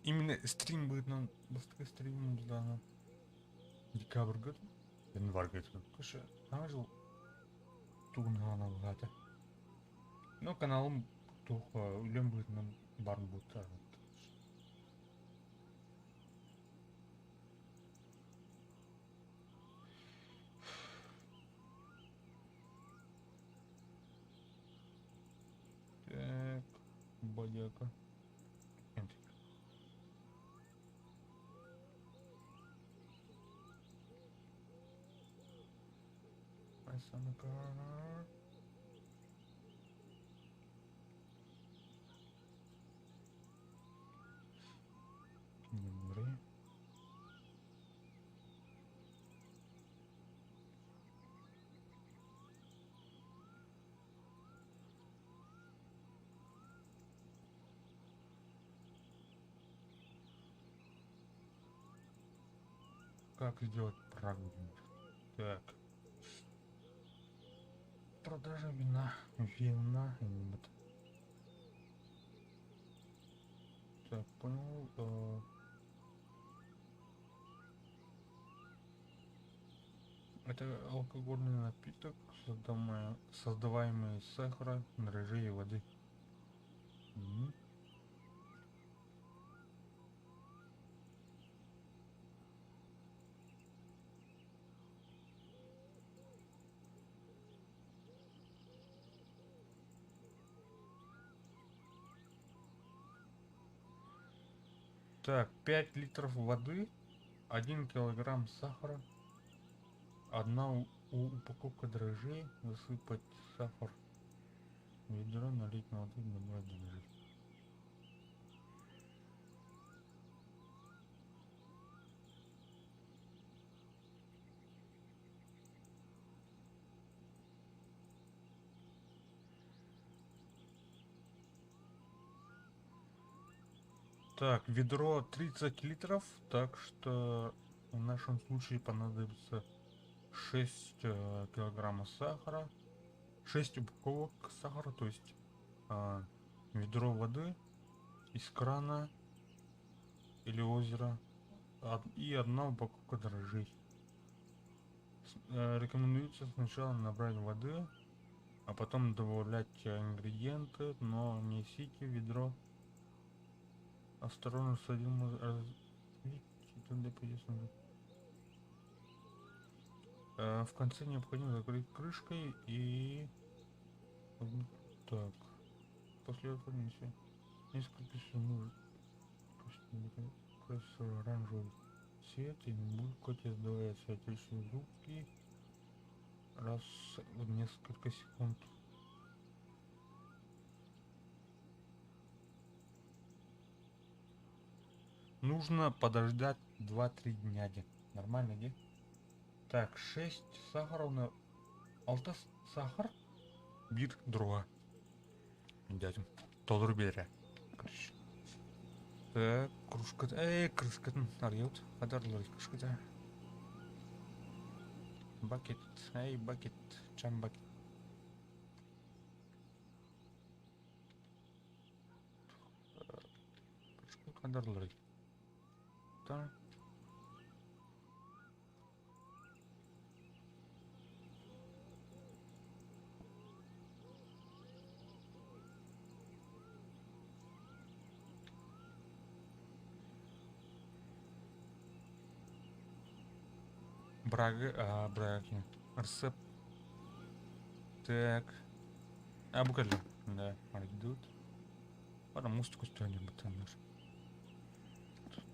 Именно стрим быһыытынан бастакы стримим булдаҕына декабрьга январьга Короче, саҥа жыл тугун хаана быһаата. Ну, каналым туох үлэм быһыытынан баар буолбуттар. Так, бодяка. Press on the car. Memory. Как сделать прагу? Так. Продажа вина. Вина. Нет. Так, понял. Это алкогольный напиток, создаваемый из сахара, дрожжей и воды. Мгм. Так, 5 литров воды, 1 килограмм сахара, одна упаковка дрожжей, засыпать сахар в ведро, налить на воду, добавить дрожжи. Так, ведро 30 литров, так что в нашем случае понадобится 6 килограммов сахара, 6 упаковок сахара, то есть ведро воды из крана или озера и одна упаковка дрожжей. Рекомендуется сначала набрать воды, а потом добавлять ингредиенты, но несите ведро. Осторожно, с одним разлить, туда придется нажать. В конце необходимо закрыть крышкой и вот так. После этого нанести несколько секунд оранжевый цвет и булькать, издавая соответствующие звуки раз в несколько секунд. Нужно подождать два-три дня, де. Нормально, де? Так, 6 сахаров на... Алта сахар. Бир друга. Дядим. Толру бере. Короче. Так, кружка. Эй, кружка. Арьют. Адарлар, кружка. Да. Бакет. Эй, бакет. Чам бакет. Кружка. Адарлар. Так. Брага, а, браги. Рецепт. Так. А, буквально. Да, идут. Пора музыку что-нибудь там.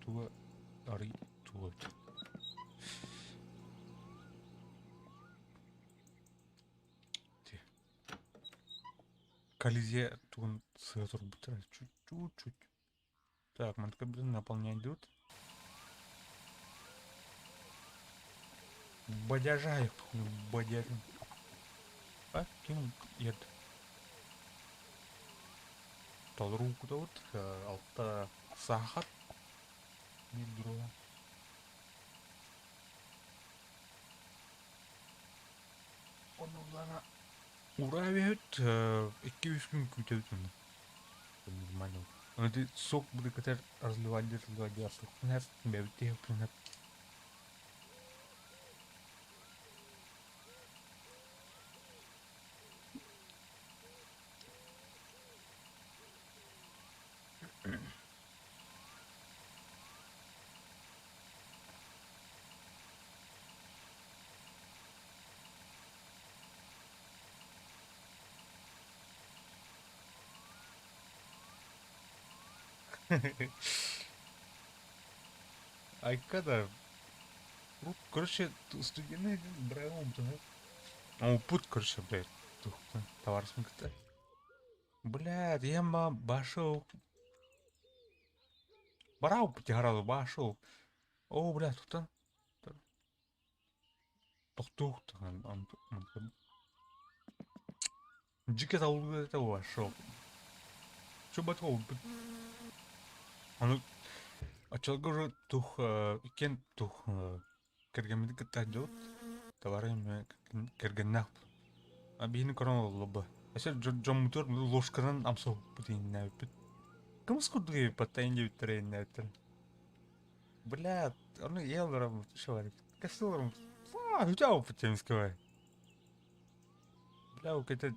Туа, ари, туа. Колизия тун сразу чуть-чуть. Так, монткабин наполнять идут. Бодяжа их, бодяжа. А, кем ед? Толру куда вот, алта сахар. Ведро. Он улана. Ура, ведь, 200 күн күтөбүт муну. Нормально. Аны сок будет который разливать, разливать, разливать. Бэбит, Айкада. Короче, студенты браvom, да? Опыт, короче, блядь, товарищ кытта. Блядь, я ма башыл. Барау птигралу башыл. О, блядь, туттан. Тохтуух Дьике талыы вошел. Чё батыл? Аны очолго уже тух иккен тух кэргэммитин кытта дьот товарым кэргэннээх а биһини көрөн оллобо эсер дьоммутугар ложканан амсалбыт ииннээбиппит кымыс курдук эбиппат диэбиттэр ииннээбиттэр бля ону ел бараммыт кэсти олороммут үтэ оппут темискэ Бля, ол кэтэ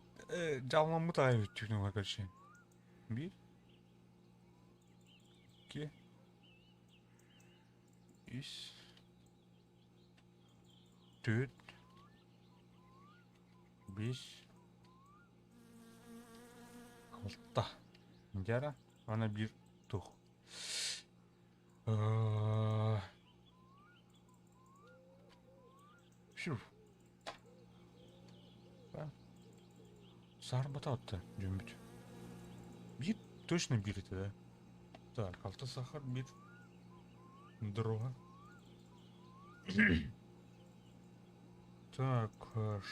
дьаалламмыт аайы бүттүүнү короче. Биир. Икки. Үс. Төрт. Бес. Алта. Дьара. Ана биир тух. Фью. Саарбата дьүммүт. Биир точно биир этэ да. Так, алта сахар биир дорога. Так,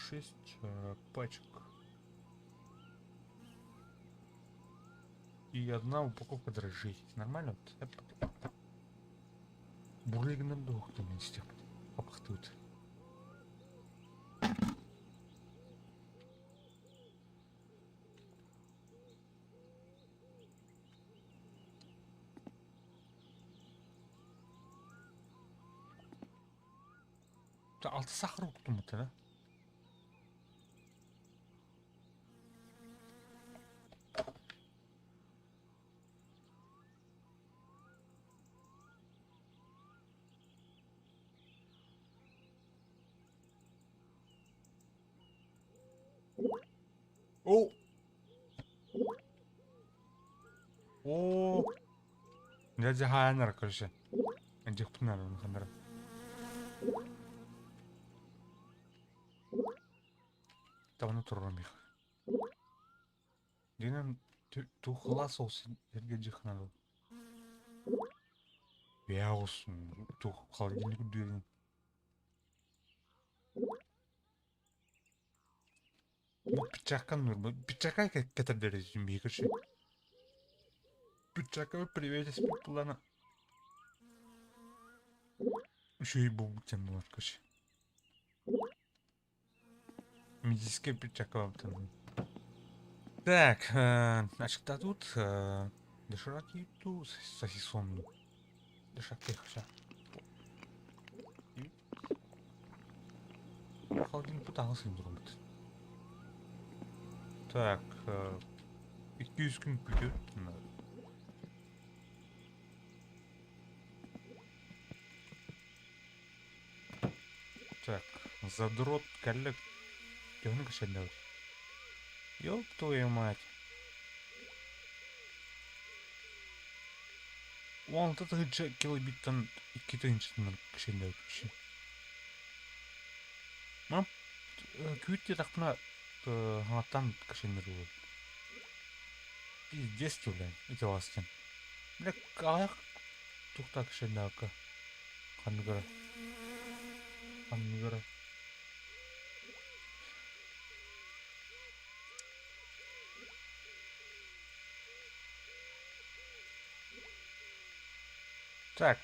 шесть пачек. И одна упаковка дрожжей. Нормально? Бурлигынан дуохтан истиэхпит. Апахтыыт. Алты сахар уктум да? О! О! Дядя Хайнер, короче. Дихпнар, ханер. Давно турмих. Динен тухла сол сирге жихнал. Бяус тух холодильник дверин. Пичакан нурма. Пичака кетердери бикерши. Пичака привет плана. Еще и бу тем короче. Медицинская пичака там. Так, значит, а тут дошираки ту сосисон. Дошираки хотя. Холодильник пытался им думать. Так, 200 күн күтөт. Так, задрот коллег. Тёнка шедевр. Ёб твою мать. Вон тут килобиттан 2 тыһынчатынан кишендер киши. Мам күүттэ тахпына хаҥаттан кишендер буолуо. Пиздец бля, ити бастан. Бля, аҕыйах тухта кишендээкка. Ханныгара. Ханныгара. Так,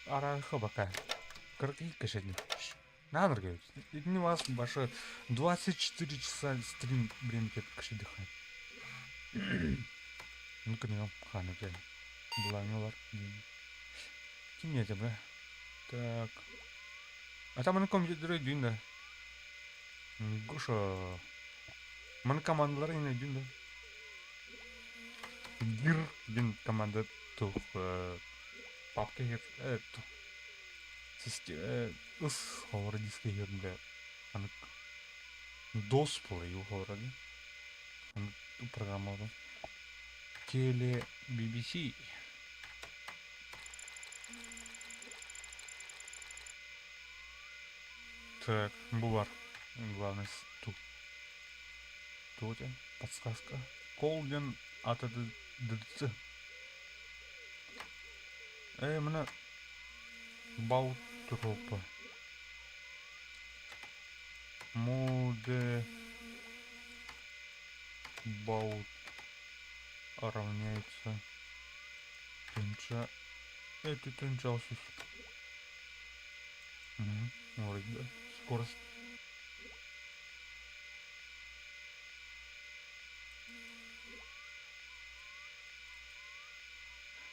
араха пока. Кыргый кошельник. На, Не вас большое. 24 часа стрим время кошедыха. Ну-ка, не хана, бля. Была Ким это, бля? Так. А там на компьютере дюн, да. Гоша. Ман командалар не дюн, да. Гир, дин команда тух папка тух. Ыс ховра диски херінде. Аны DOS була ю ховра Аны программа Теле BBC. Так, бу бар. Главное тут. Туох диэн подсказка. Кол диэн АТДЦ. Ээ мына Баутропа. Моде Баут равняется тынча. Это тынча Угу. Вроде да. Скорость.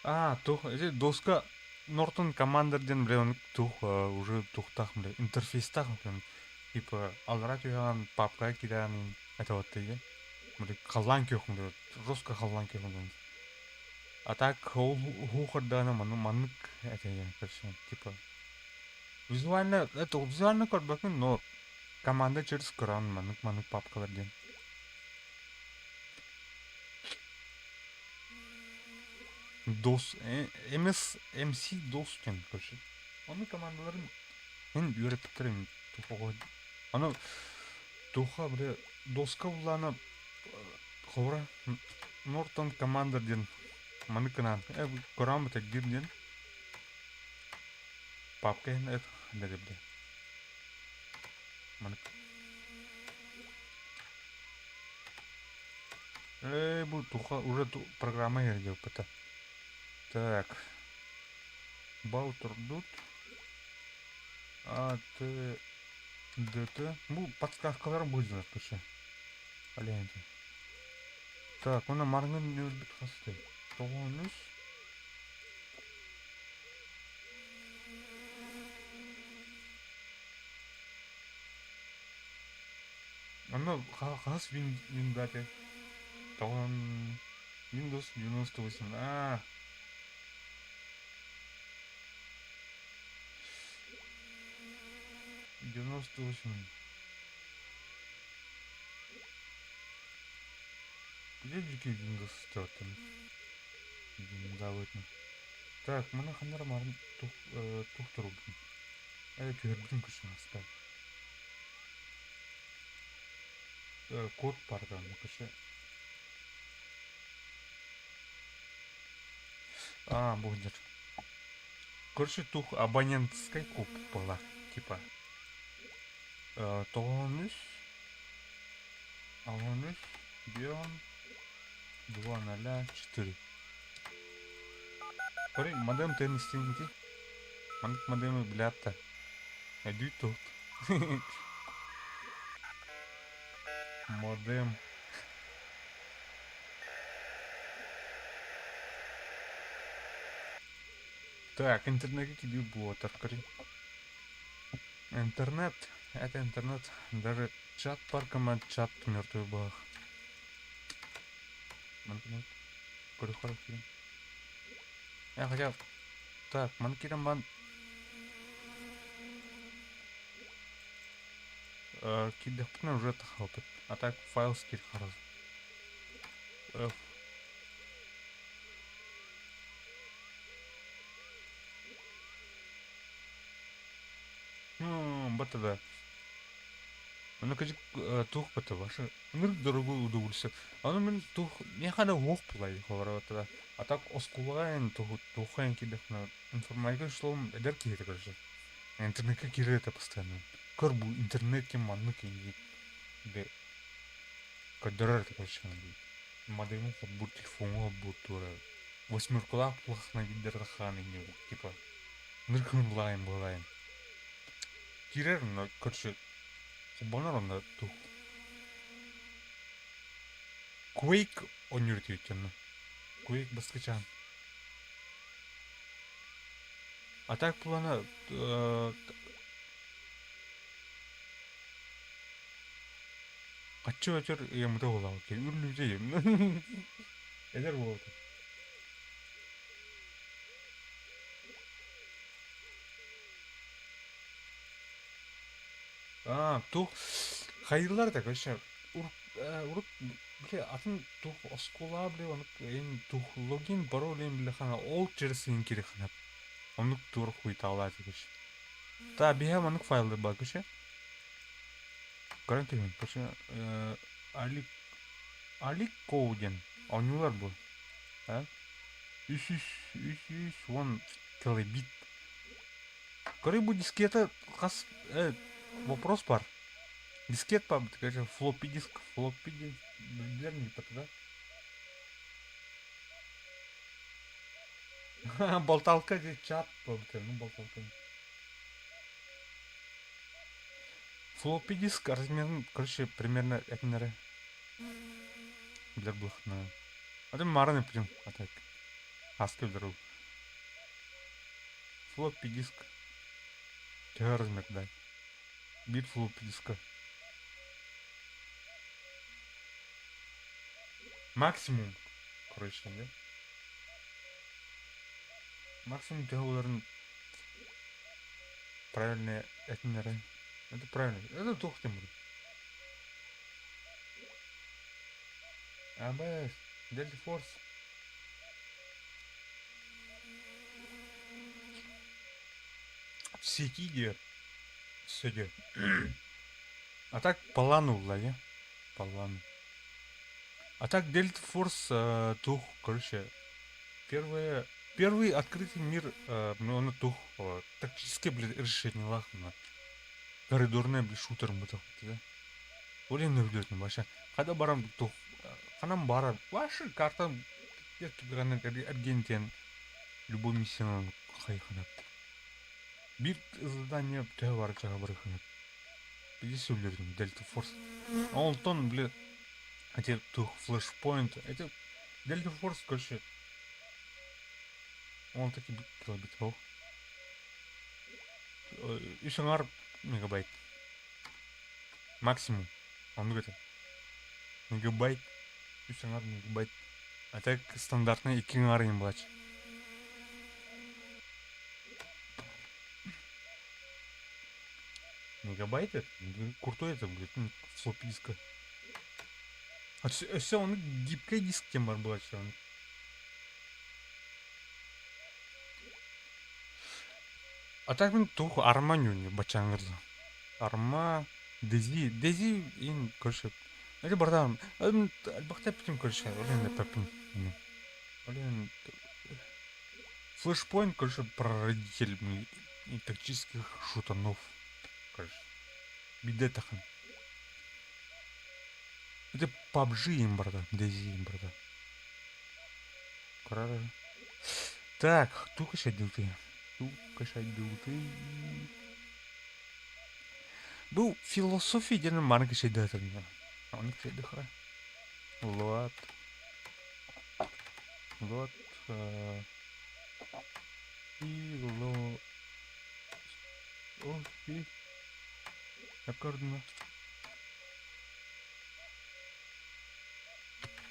А, тух, эти доска Norton Commander диэн бля он тух уже тухтах бля интерфейстах блин типа аллара түһэҕин папкаҕа киирэҕин это вот тиги бля халлаан күөх бля жестко халлаан күөх блин а так ол хуухардаана маннык маннык это короче типа визуально это визуально көрбөккүн но команда через кран маннык маннык папкалар диэн DOS, MS, MC DOS диэн короче. Ону командаларын мин үөрэппиттэрим туха Аны туха бля доска буллаана ховра Norton Commander диэн маны кынаан көрөөн бутэгдир диэн папка иһин это бля маны Э, бу туха уже программа иһэр Так. Баутурдут. А, Т, Д, Т. Бу подсказкалар будет короче. Алиенте. Так, мына марыңын нөлбүт хасты. Тоғыз. Онно хас виндате? Тоҕон Windows 98. Аа. 98. Где дикий Windows там? Заводно. Так, мына ханнар марын тух тух турубун. Э, түһэрбитин күшүн аста. Код пардон, короче. А, будет. Короче, тух абонентской куб была, типа. Тоғыз алты бион 2 0 4. Короче, модем теннис Маннык модемы билятта. Эдүй тут. Модем. Так, интернет киди ботер, Интернет, это интернет. Даже чат парком чат мертвый бах. Я хотел. Так, манкирам бан. Кидехпитне уже тахалпыт. А так файл скир хараз. F. Бата да. Аны кыжык тух бата башы. Ынырык дорогой удовольствие. Аны мен тух не хана уох булай холара бата да. А так оскулаен тух тухаен кидехна информатика шлом эдер киһи короче. Интернетке киирэр это постоянно. Көр бу интернетке маннык инги де көрдөрөр это короче модему холбуур телефоҥҥа холбуур туора восьмеркалаах булахна биирдэр хаан инни типа ныркын булаайын буолаайын киирэр онно короче холбонор онно тух Quake оонньуур этибит онно Quake баскычаан А так плана Хаччы өтөр ыйаммыта буолаабыт киһи үрлүүтэ Эдэр буолбута. Аа, туох хайыылар да короче урут бile атын туох оскуола бile онук эн туох логин пароль эн бile хана ол через эн кири хана онук туор хуйтаалаати короче. Та биһэ маннык файлы бар короче. Көрөн түһүн. Короче, Алик Алик Коу диэн оонньуулар бу. А? 310 килобит. Көрүй бу дискета хас вопрос бар. Дискет па, короче, флоппи диск, флоппи диск, билэр не да? Болталка чат, ну болталка. Флоппи диск размером, короче, примерно этнere. Билэр булахна. А ты мараны прям, а так. Аска билэр ол. Флоппи диск. Төһө размер да. Биир флоппи диска. Максимум, короче, да? Максимум төһө буоларын правильно этиннэрэ. Это правильно. Это туох диэн будет. АБС, Дельта Форс. В сети где? Все А так по лану улла По лану. А так Дельта Форс тух, короче, первое, первый открытый мир, ну, он тух, тактически, блин, решение лахна. Коридорный, блин, шутер мы да. Олен өлдөрдүм баша. Када барам тух, ханан барар. Ваши карта Аргентин любой миссияны хайханап. Биир задание төһө бар чаға барыханап. Здесь өлдөрдүм Дельта Форс. А онтон, блин, эти тух флешпоинт, эти Дельта Форс, короче, он таки килобит Үс аҥаар мегабайт. Максимум. Оннук этэ. Мегабайт. Үс аҥаар мегабайт. А так стандартный икки аҥаар иһин булааччы. Мегабайт это? Крутой это, блядь, флоппи диска. А все, он гибкий диск тем бар булааччы. А так мин тух Арма нюни бачаңырды. Арма, Дези, Дези ин, короче, это бардам, альбахта питим, короче, олен папин. Олен Флешпоинт, короче, прародитель и тактических шутанов, короче. Биде тахан. Это PUBG им барда, Дези им барда. Так, тука шадилты. Тука шадилты. Бу философия диэн маннык шайдыһатар Оннук шайдыхара. Луат. Луат. Фило... О, фи.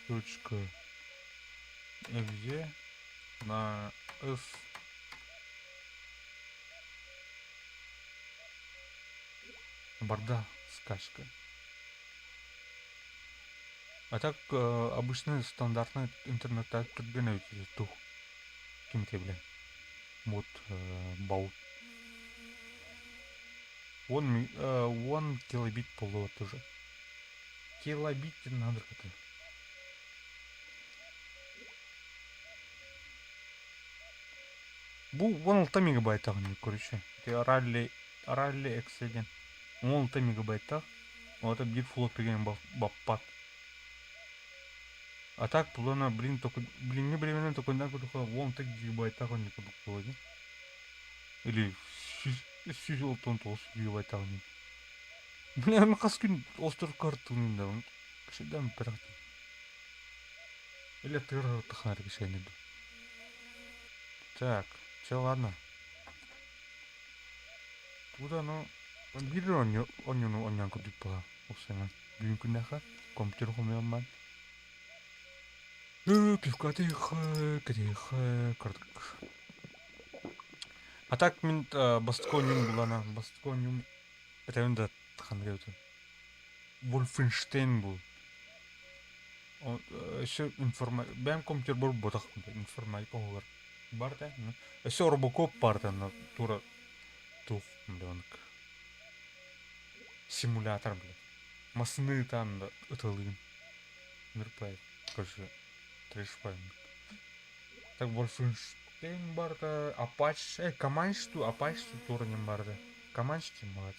Точка. Где? На F. Барда сказка. А так обычный стандартный интернет түргэн тух кимте бля. Вот баут. Вон, вон килобит полуот уже. Килобит надо это. Бу 16 мегабайт короче. Ралли, Ралли X1. 16 мегабайттах. Вот это бир флот деген баппат. А так, булана, блин, только, блин, не временно только на только вон так гигабайттах он не кудук Или 119 гигабайттах не. Блин, мен хас күн остыр картун да. Кішеден бірақ. Или тыр тахнар кішені. Так, все, ладно. Куда, ну, биир оонньууну оонньоон курдук буолар уксанан бүгүн күннээхэ компьютер хомуйан пивка кэтиэхэ курдук. А так мин бастакы оонньуум булана бастакы оонньуум этэбин да ханнык эбитэ Wolfenstein бул. Өссө информа бэйэм компьютер буолбатах информатика оһугар бар да өссө робокоп баар да тура туох оннук симулятор блядь. Массыына ыытаан да ыталыын. Нырпай, короче, трэш Так Wolfenstein барда, Apache, Comanche ту, Apache ту туранем барда. Comanche диэн баҕат.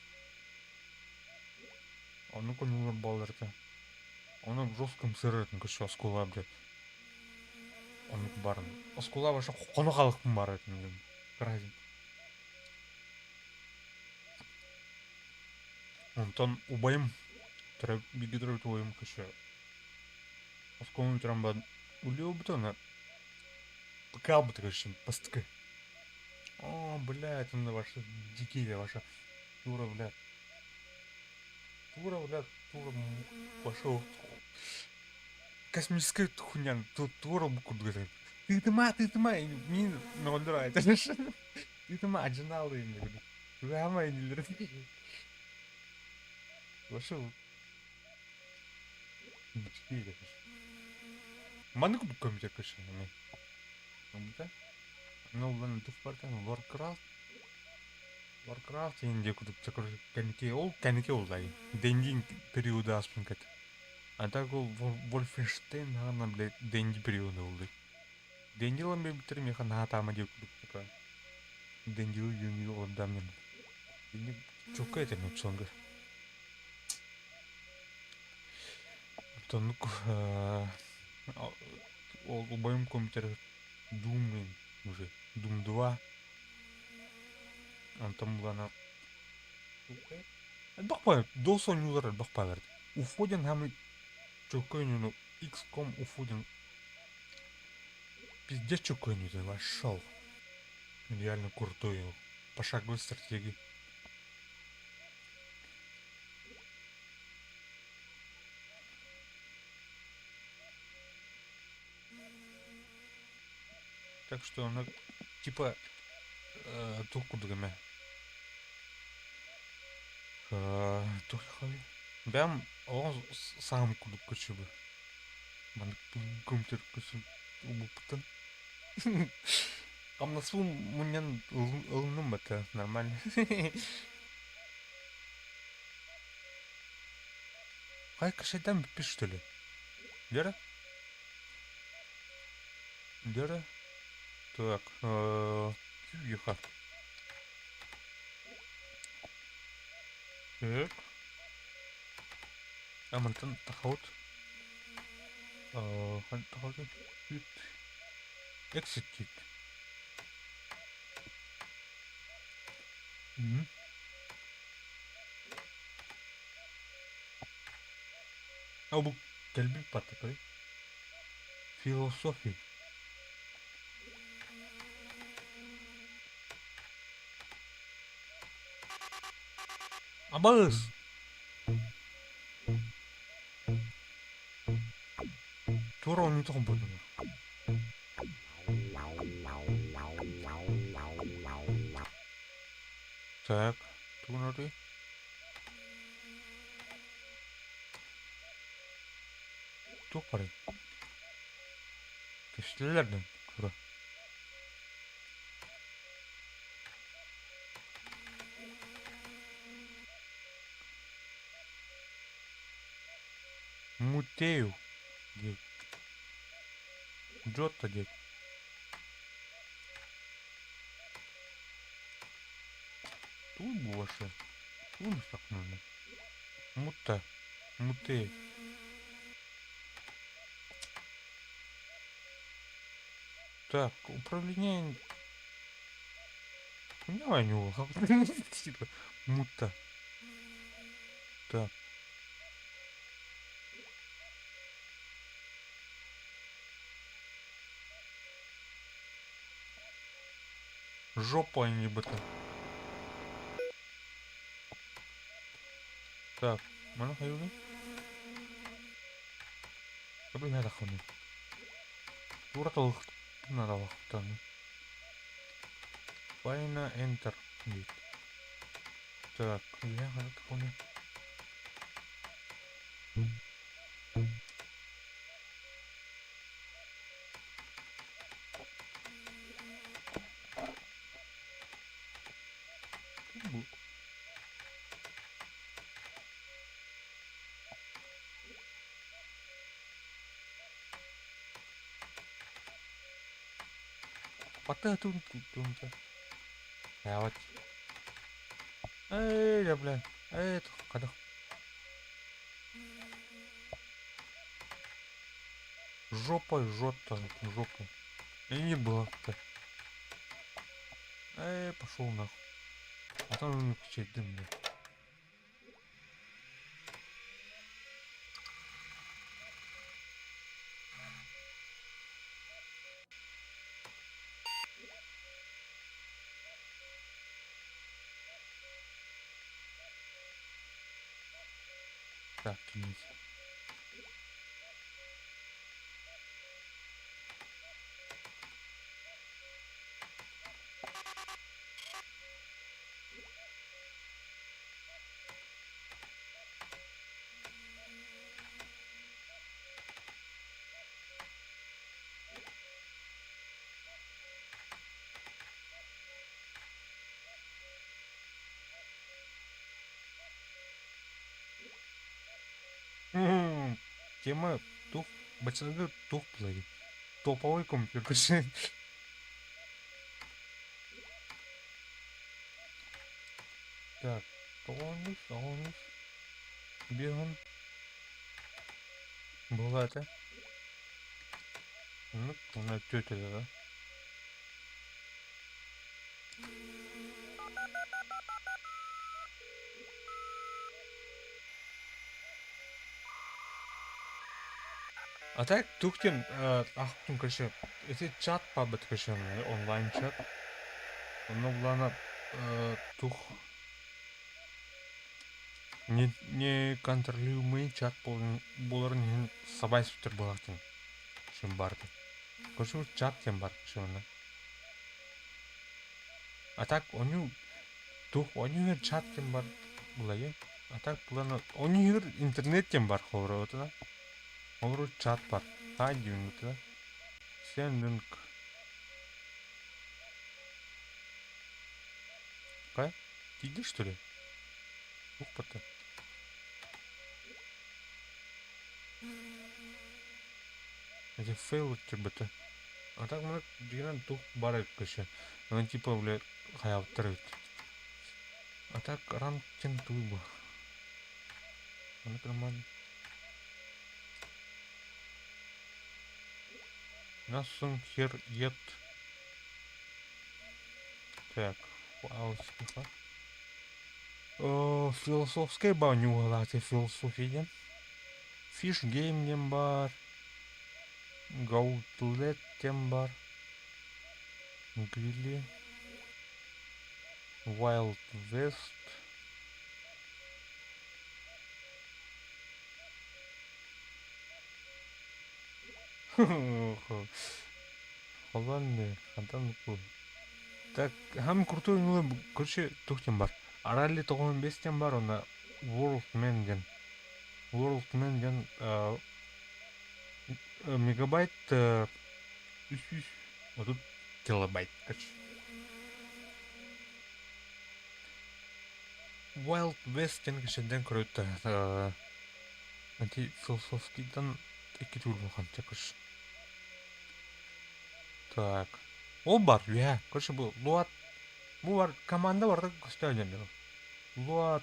Ону конюлар балларда. Ону в жестком сырытын көрсө оскуола блядь. Оннук барын. Оскуола баша хоно халыкпын бар этим. Разин. Онтон убайым бииргэ төрөөбүт убайым көрсө оскуоланы бүтэрэн баран үлэлиэбит аны ПК-быт короче бастакы. О, блядь, он ваша дикие ваша дура, блядь. Тура, блядь, тура пошел. Космическая хуйня, тут тура курдук этэ. Тыытыма, тыытыма, мин нолдура этэ. Тыытыма адьынаалы иннигин. Тугама иннилер. Вошел. Дикие. Маннык компьютер көрсөҥҥү. Ну, ладно, тух барта Warcraft. Warcraft инде курдук кэнники ол кэнники ол дай. Дэнди периода ааспын кэт. А так ол Wolfenstein хаана блядь Дэнди периода ол. Дэнди ылан биэрбиттэр миэхэ наһаа таама диир курдук типа. Дэнди дэнди олордам диэн. Дэнди чуоккай этэ нууччаларга. Оннук ол убайым компьютер Doom уже Doom 2 онтон булана элбэх баҕайы дос оонньуулар элбэх баалар Уфо диэн хаамый чөккөй оонньууну XCOM Уфо диэн пиздец чөккөй оонньуута вошел реально крутой пошаговой стратегии. Так что она типа туох курдук эмэ туох Бэм оҕо саам курдук көрсүбү. Маннык компьютер көрсү ылбыппыттан. Хамнаспын мунньан ылынным бата нормально. Хай кашайдан бүппүт что ли? Лера? Лера? Так, Кюеха. Так. А мантан тахаут. Тахаут. Execute. А бу кэлбит паттакай. Философия. Абаас! Туора оонньуутах буоллулар. Так, тугун Туох барый? Көстүлэр да тура. Мутею диэт. Джотто диэт. Тугу буолбашы? Тугун ыстакмын? Мутта. Мутей. Так, управление... Давай не Типа, мута. Так. Жопа они бы Так, маны хайылый? Блин, надо. Тура надо Файна Enter дейді. Так, я хуйня. Пата тун тун. Хайаабат. Эй, да бля. Эй, хадах. Жопа, жопа, жопа. И не было-то. Эй, пошел нахуй. А там он кричит, дым, бля. Так, кинуть. Тема тух, бачылыгы тух булай. Топовый компьютер. Так, тоғыз, тоғыз, бегун. Была это. Ну, она тетя, да? А так тухтен, ахтун, короче, эти чат пабет, короче, онлайн чат. Ну, главное, тух не не контролируемый чат боларын сабай сүтер болатын. Шым барды. Короче, чат тем бар, шымына. А так, оню тух, оню чат тем бар булайы. А так, буланы, оню интернет тем бар ховра, да? Олору чат бар. Тай да. Sending. Какая? Иди, что ли? Ух, пота. Эти фейлы тебе-то. А так мы деген тух бар кеше. Ну типа, бля, хаяптыр. А так ранг тем туйбу. Аны нормально. Nothing here yet. Так, файл тихо. Философская баню галати философия. Fish game дем бар. Gauntlet дем бар. Грилли. Wild West. Холландия, хантан бу. Так, хам крутой ну, короче, тухтем бар. Аралли тоғын бестен бар, она World Man ден. World Man ден мегабайт үс үс, а тут килобайт, короче. Wild West ден кешеден көрөттө. Анти философскийдан икки түгүл короче. Так. Ол бар, я. Короче, был Луат. Бу бар команда бар да көстөдөн. Луат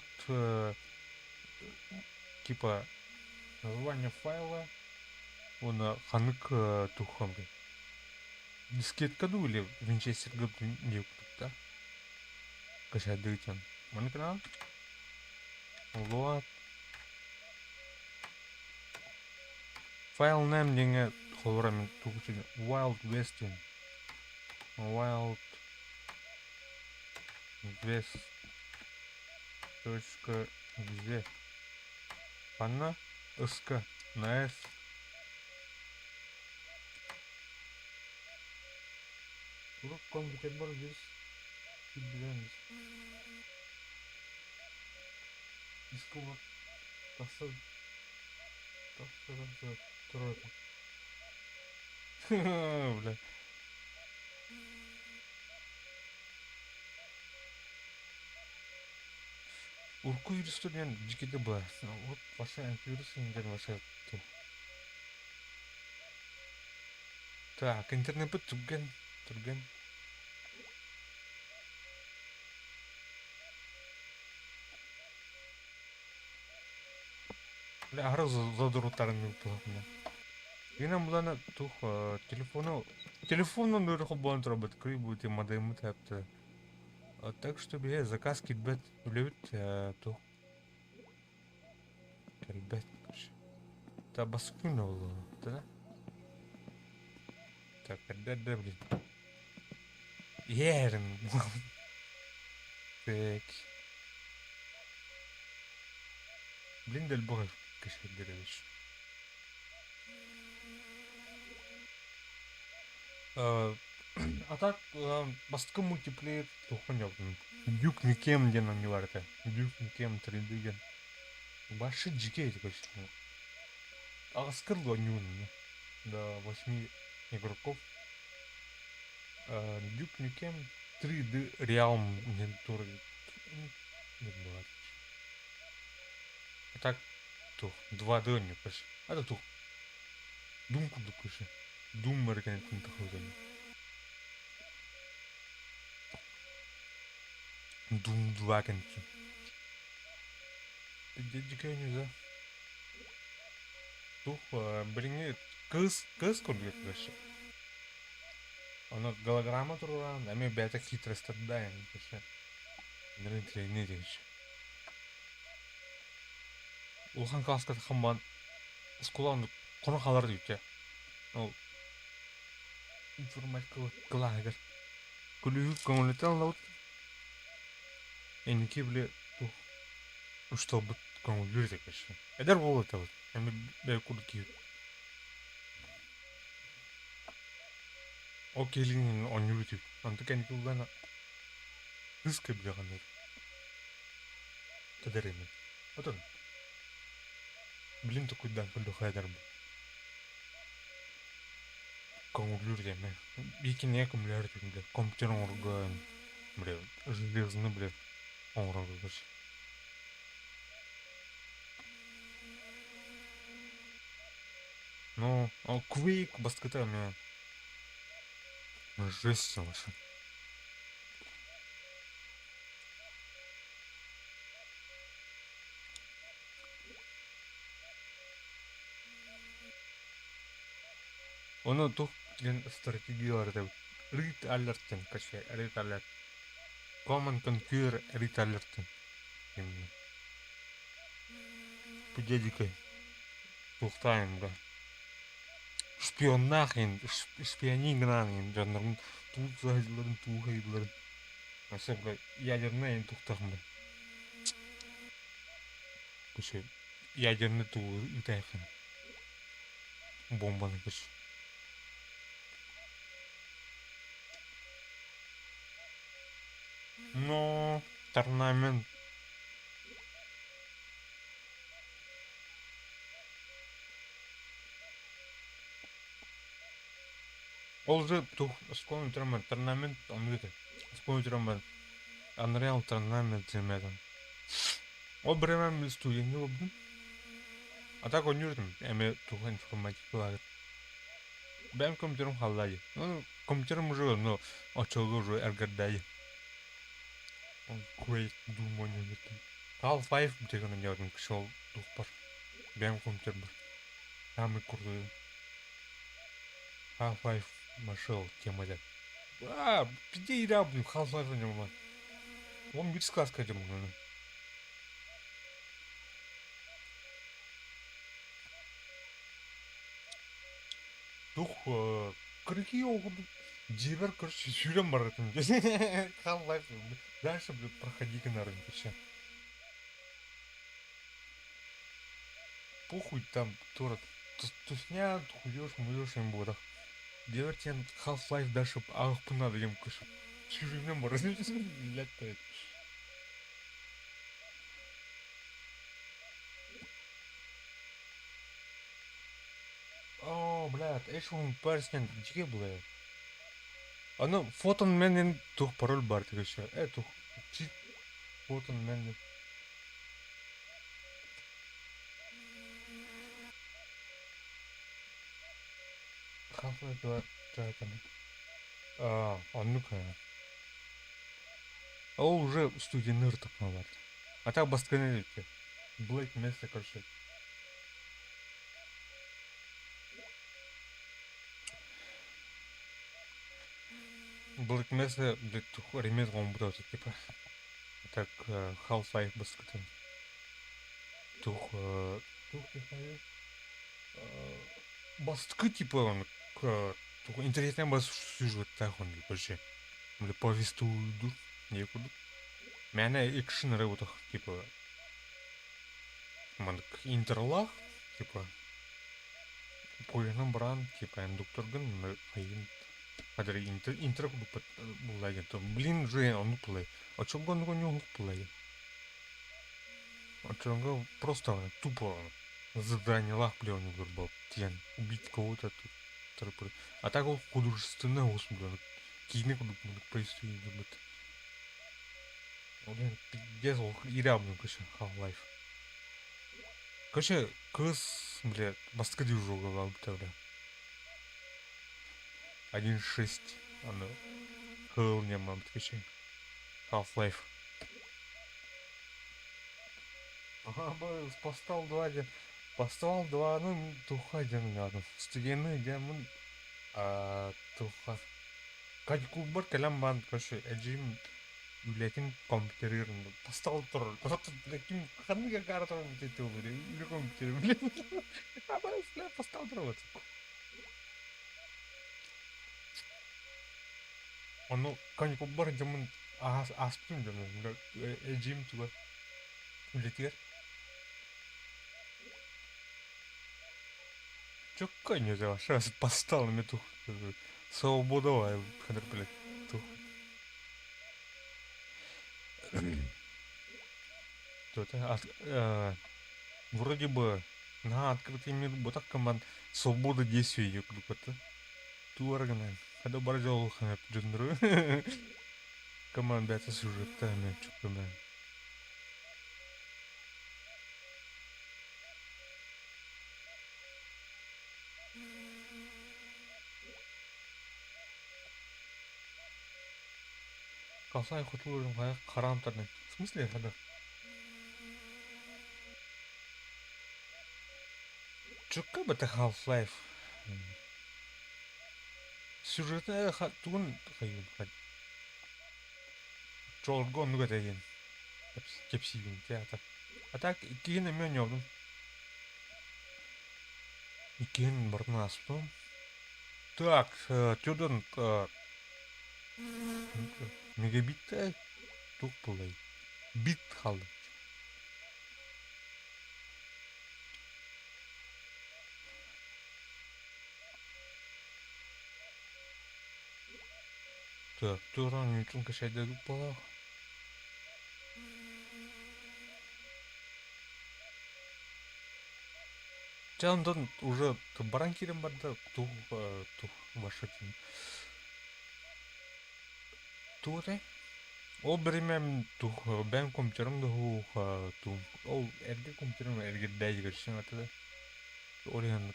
типа название файла он ханык тухам. Дискетка ду или винчестер не да? Кашадытен. Маны Луат. Файл name деген холора мен тугучу Wild West деген. Wild West точка где Панна СК на С. Лук компьютер бар вирус билемиз. Дискова таса таса таса турат. Бля. Урку вирус деген жикеде была. Вот ваша антивирус деген ваша. Так, интернет түрген, түрген. Бля, аһара задурутарын ыыппыһаппына. Инэн булана тух телефону телефонун өрө холбоон турабыт кый бути модеммыт хэпты. Так что биһи заказ киирбэт үлэбит тух кэлбэт. Та баскын олу, да? Так, эрдэ блин. Иһэрин. Так. Блин, дэлбэх кэшэрдэр эбит. А так, бастакы мультиплеер туохха ньобдум. Duke Nukem диэн оонньуу этэ. Duke Nukem 3D диэн. Башы дьикэй короче. Аҕыскыр оонньуун до восьми игроков. Duke Nukem 3D Realm диэн тур бывает. А так тух 2D оонньуу короче. Это тух. Doom курдук короче. Doom эргэнэтин тахыбытын. Doom 2 кэнниттэн. Дьикэй оонньуу да. Тух билиҥҥи кыыс кыыс курдук короче. Ону голограмма туруоран эмиэ бэйэтэ хитростардаан короче. Нэрин короче. Улахан кылааска таххан оскуола хонон хаалар диэбитэ. Ол информатика кылааһыгар күлүүһү көҥүлүтэн ылабыт. Инники били туох учууталбыт көҥүллүүр этэ короче. Эдэр буолуо этэ Эми бэйэ курдук киһи. Ол киһилиин оонньуур этибит. Онтон кэнники улахан кыыс кэбилэҕин эдэр эми. Отон билин токуйдаан көрдөххө эдэр бу. Көҥүллүүр диэмэ. Биикинэгэ көмөлөһөр этим бile. Компьютер оҥорго бile железный бile оҥорорго короче. Ну, Quake бастакыта эмиэ жесть вообще. Ону туох диэн стратегиялар этэбит? Рит алертен, короче, рит алерт. Common Conquer Рит алертен. Именно. Дядикой. Туохтаайын да. Шпионнаах иһин, шпиониҥнаан иһин дьоннорун туу саһылларын, туу хайыыларын. Вообще, бля, ядерный иһин тухтахмын. Короче, ядерный туу ыытайхын. Бомбаны, короче. Но торнамент Ол же тух оскуоланы бүтэрэн торнамент оннук этэ. Оскуоланы бүтэрэн баран Unreal Tournament диэмэтим. Ол бириэмэ мин студеҥҥа олордум. А так оонньуур этим эмиэ туох информатикалаах. Бэйэм компьютерым хаалла дии. Ну, компьютерым уже, ну, оччолорго уже эргэрдээйи. Quake Doom оонньуур Half-Life диэн оонньоотум кышыл туохпар. Бэйэм компьютербар. Самый крутой. Half-Life машел тема диэн. А, где я, блин, Half-Life оонньооммун. Он биир сказка диэн Тух кыргыы оҕурдук дьиэбэр короче сүүрэн барытым Half-Life дальше блядь проходи гынарын короче. Похуй там тура тусня хуёшь муёшь им буолах. Дьиэбэр тиийэн Half-Life дальше ааҕыппын диэн короче сүүрүүнэн баран блядь Оо, блядь, Age of Empires диэн дьиҥэ буолар. Аны фотон менен туох пароль баар короче. Туох чит фотон мен Half-Life 2 Dragon. А, оннук ээ. Ол уже студенныр тахма бар. А так бастакы Black Mesa, короче. Black Mesa, блядь, ремейк оҥорбута типа. Так Half-Life баскытын. Тух тух технология. Бастыкы типа он тух интересный бас сюжеттаах он вообще. Бля повествуйдур не курдук. Мээнэ экшн эрэ бутах типа маннык интерлах типа Пуйанан баран типа индукторгын хайын хадары интер интер курдук булла диэн блин же оннук булай очолго оннук онньуоһук булай очолго просто тупо заданиелаах бля оннугар был тиэн убить кого-то тут а так ол художественный оҕус бля киинэ курдук повествует Блин, пиздец, ол ирябну короче, Half-Life. Короче, кыз, бля, бастакы движуга бабыта, бля. 1.6, аны кыл нема короче. Half-Life. Ага, Postal 2 диэн. Postal 2-ны туха диэн ладно. Студены диэн туха. Каникулбар кэлэн баран, короче, эдьиийим үлэтин компьютерыгар Postal турар. Бля, ким ханнык акаары турар үлэ компьютері, блин. Бля, Postal турар. Ону каникулбар дьоммун ааспытым дьоммун эдьиийим тугар үлэтигэр. Чокка не сейчас Postal метух свобода блядь тух. То вроде бы на открытый мир бутак команд свобода действий курдук туаргынан хада бар жол дьоннору команда бэйэтэ сюжеттаан чуккунан Касай хотулурун хайа хараам тардан. В смысле хада? Чукка бата Half-Life. Сюжетэ тугун хайын хад. Чолго оннук этэ кэпсиибин театр. А так иккиһин эмиэ оонньообутум. Иккиһин барытын ааспытым. Так, Тюдон мегабитте туох буолай? Бит хаалла. Так, туоран ньютон кэшэйдэ буолаах. Чэ онтон уже баран киирэн барда тух тух ваша Туох этэй? Ол биримэм тух бэйэм компьютерым да суох тугум ол эргэ компьютерым эргэрдээйи көрсөн этэ да ол иһин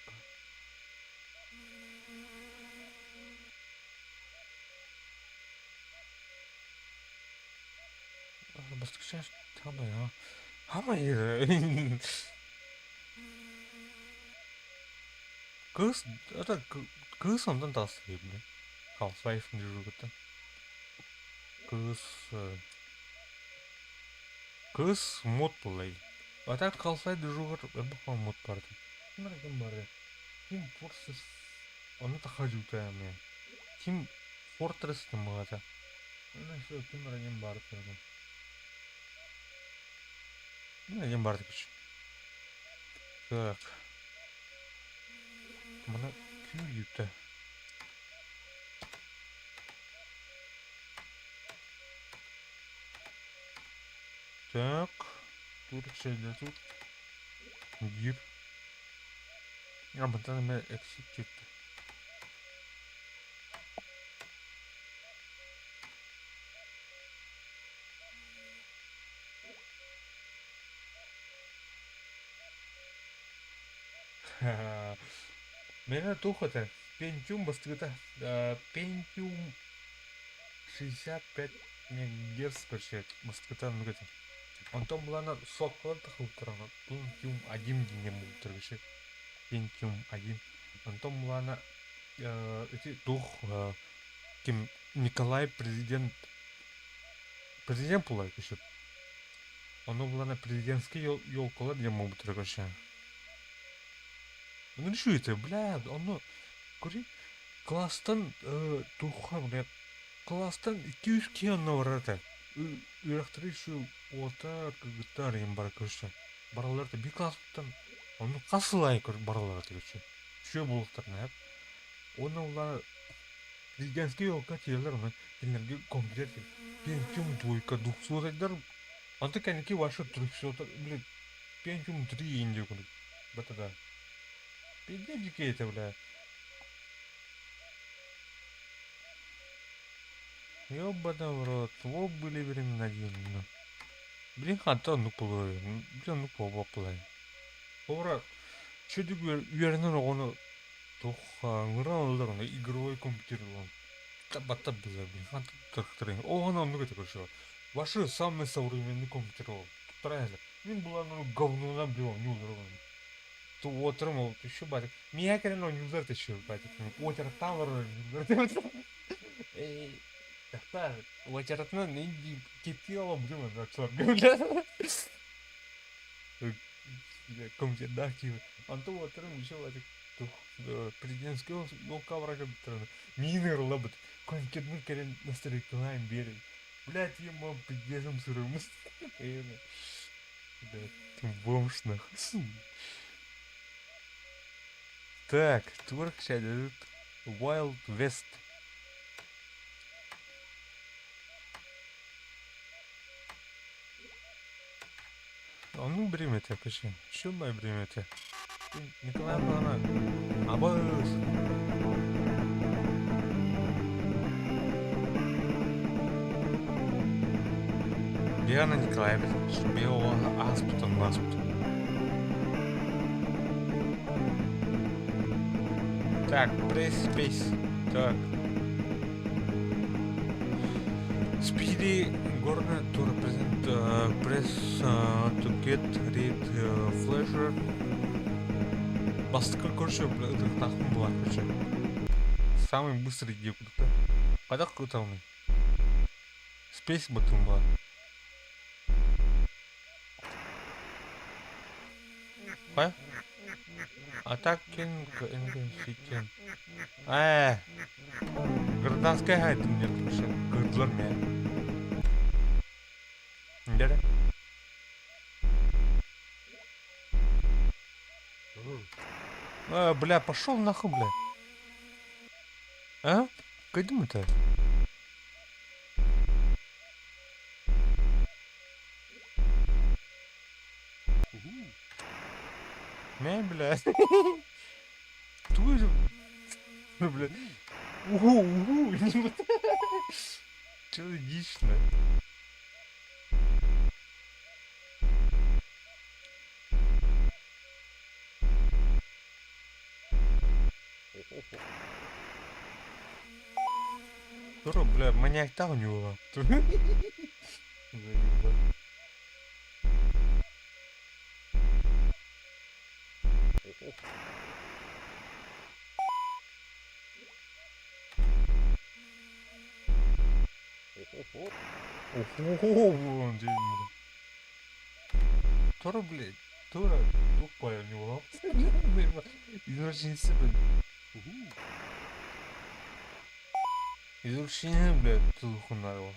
Бастакы хаамай хаамай Кыыс это кыыс онтон таҕыста дии били Half-Life движугуттан Кыыс кыыс мод буолла А так Half-Life движугар элбэх мод баар этэ. Ким баар Team Fortress ону тахадьыыта эмиэ. Team Fortress баҕата. Ким эрэ баар этэ. Ну, баар короче. Так. Маны күүрүүтэ. Так. Тут шейде тут. Гир. А, мантан эмэ execute. Миэнэ туох этэ Pentium бастакыта Pentium 65 мегагерц короче бастакыта оннук этэ. Онтон былаана сокколор тахсыбыттара Pentium 1 диэн буолбуттар короче Pentium 1. Онтон былаана ити туох ким Николай президент президент буолар еще. Ону булана президентский елкалар диэн буолбуттара короче. Ну что это, бля, ону көрүй класстан туохха бля класстан 200 киһи онно барар этэ. Үөрэхтэри еще уолаттар, кыргыттар иһин бар короче. Бараллар этэ биир класстан ону хас сыл аайы бараллар этэ короче. Үчүгэй буолуохтарын эп. Уонна улаана президентскэй елка тиийэллэр онно кинилэргэ компьютер Pentium двойка двухсотайдар онто кэнники ваша трехсотар блин Pentium 3 индия курдук бата пиздец дикий это бля Ёбана в рот, во были времена дьиҥ Блин хантан оннук буолуой блин оннук буолбаппылай Ора чөдүк үөрэнэр оҕону туох ыҥыран ыллар ону игровой компьютер ылан баттап билэр блин хантан туттарыахтарай оҕону оннук этэ короче ваши самый современный компьютер ол туттаран иһэллэр мин булан говнунан блин оонньууллар ону уотарым ол еще батик миэхэ кэлэн оонньууллар это еще батик уочараттаан олорор оонньууллар эй тахтар уочаратынан киптии олом блин оччолорго бля компьютердаах киһи онтон уотарым еще батик президентский елка барака бүттэрэн миин ыырыллабыт компьютермын кэлэн настройкалаан биэрэн блядь ема пиздецом сырымыс Блядь, бомж нахуй. Так, творк тут Wild West. Оннук бириэмэтэ кышы. Шумай бириэмэтэ. Николай Ивановна, абыс. Диана Николаевна, бео ааспытын ааспыт. Так, press space. Так. Speedy Gordon to represent press to get rid flasher. Бастакы короче, ытыктаахпын буолар короче. Самый быстрый дии курдук Хайдах ыталмый? Space button баар. Хайа? Атакин Ситин. Ээ, гражданская хайдым нет вообще. Кырдылар мэ. Дere. А, бля, пошел нахуй, бля. А? Кайдым это? Мэ, бля. Тугу бля. Угу, угу. Че логично. Тура, бля, маньяктаах ньуола. Заебал. Охо, Тура, блядь, тура, тупая у него. Извращенцы, блядь. Извращение, блядь, тухунарова.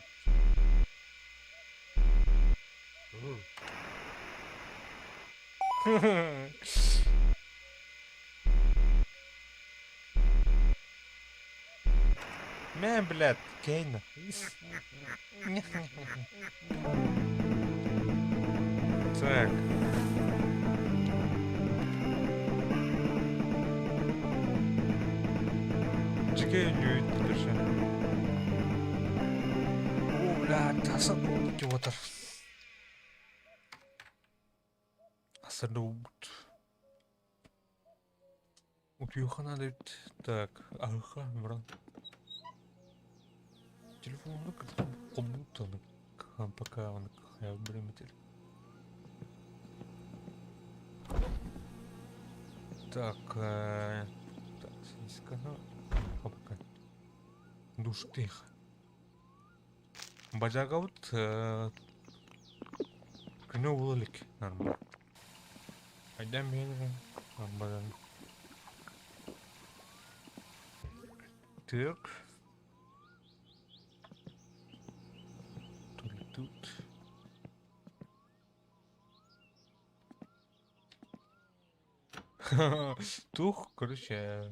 Мэ, блядь, Кейна. Так. Дьикэй ньүүт көрсө. О, бля, таса отыр. Асырды Утуйуохха наада эбит. Так, аһыахха баран. Телефону холбуутаны пока он время Так, так, сиська, пока. Душ тихо. Бадьаагабыт күнэ уола илик нормально. Айдаан биһиэнэ нормально. Так. Тут. Тух, короче.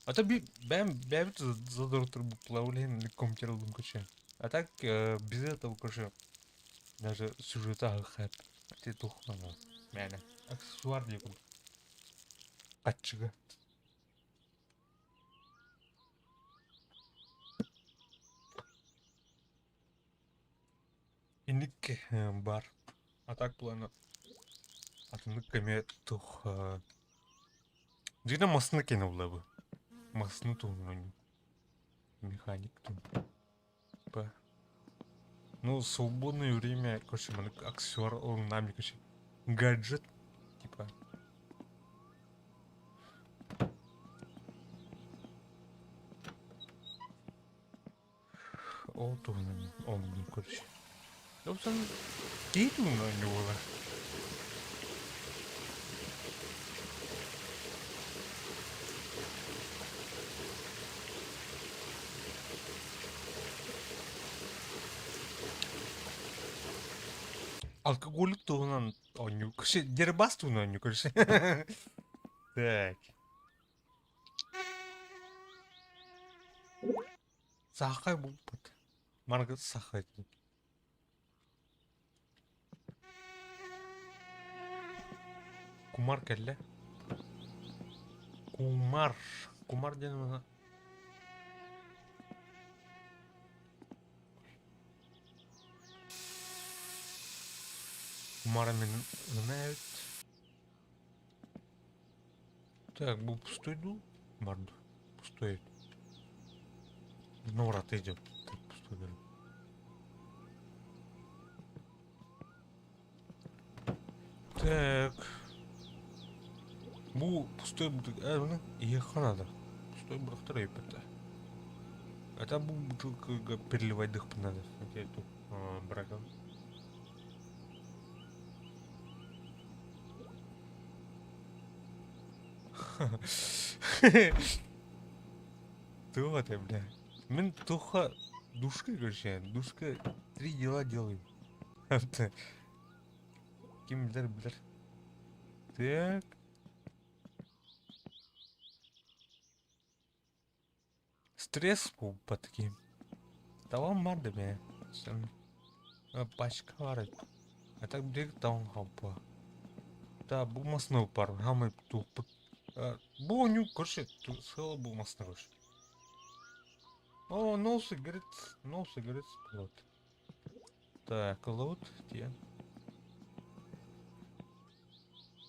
А то би бэм бэбит задор плавлен компьютер короче. А так без этого, короче, даже сюжета хэп. Ты тух, мэне. Аксессуар диye курдук. Аччыга. Инник бар. А так плана. Атыннык кеме тух. Дьиҥэ массыына киэнэ буолла бу. Массыына туһунан механик тун. П. Ну, свободное время, короче, маннык аксессуар ылыннаам короче, гаджет, типа. Ол туһунан оннун короче. Собственно, киһи туһунан оонньуу буолар. Алкоголик туһунан оонньуу. Короче, дербас туһунан оонньуу, короче. Так. Саахай булбут. Маргы саха этин. Кумар кэллэ. Кумар. Кумар диэн уна. Кумара мин ына эбит. Так, был пустой дул? Барду. Пустой. Ну, рот идет. Так, пустой дул. Так. Бу пустой бутылка. Э, ехать надо. Пустой бутылка это. Это бу бутылка переливать дых надо. Хотя эту браком. Туох это, бля? Мин туха душка, короче, душка три дела делаю. Ким билэр билэр. Так. Стресс буолбат киһим. Талан бар да бээ. Пачка бар А так билигин таҕан хаалбыта. Да бу массыына бар хаамай туохпут. Бу оонньуу короче сыала бу массыына короче. О, no cigarettes, no cigarettes вот. Так, ылабыт тиийэн.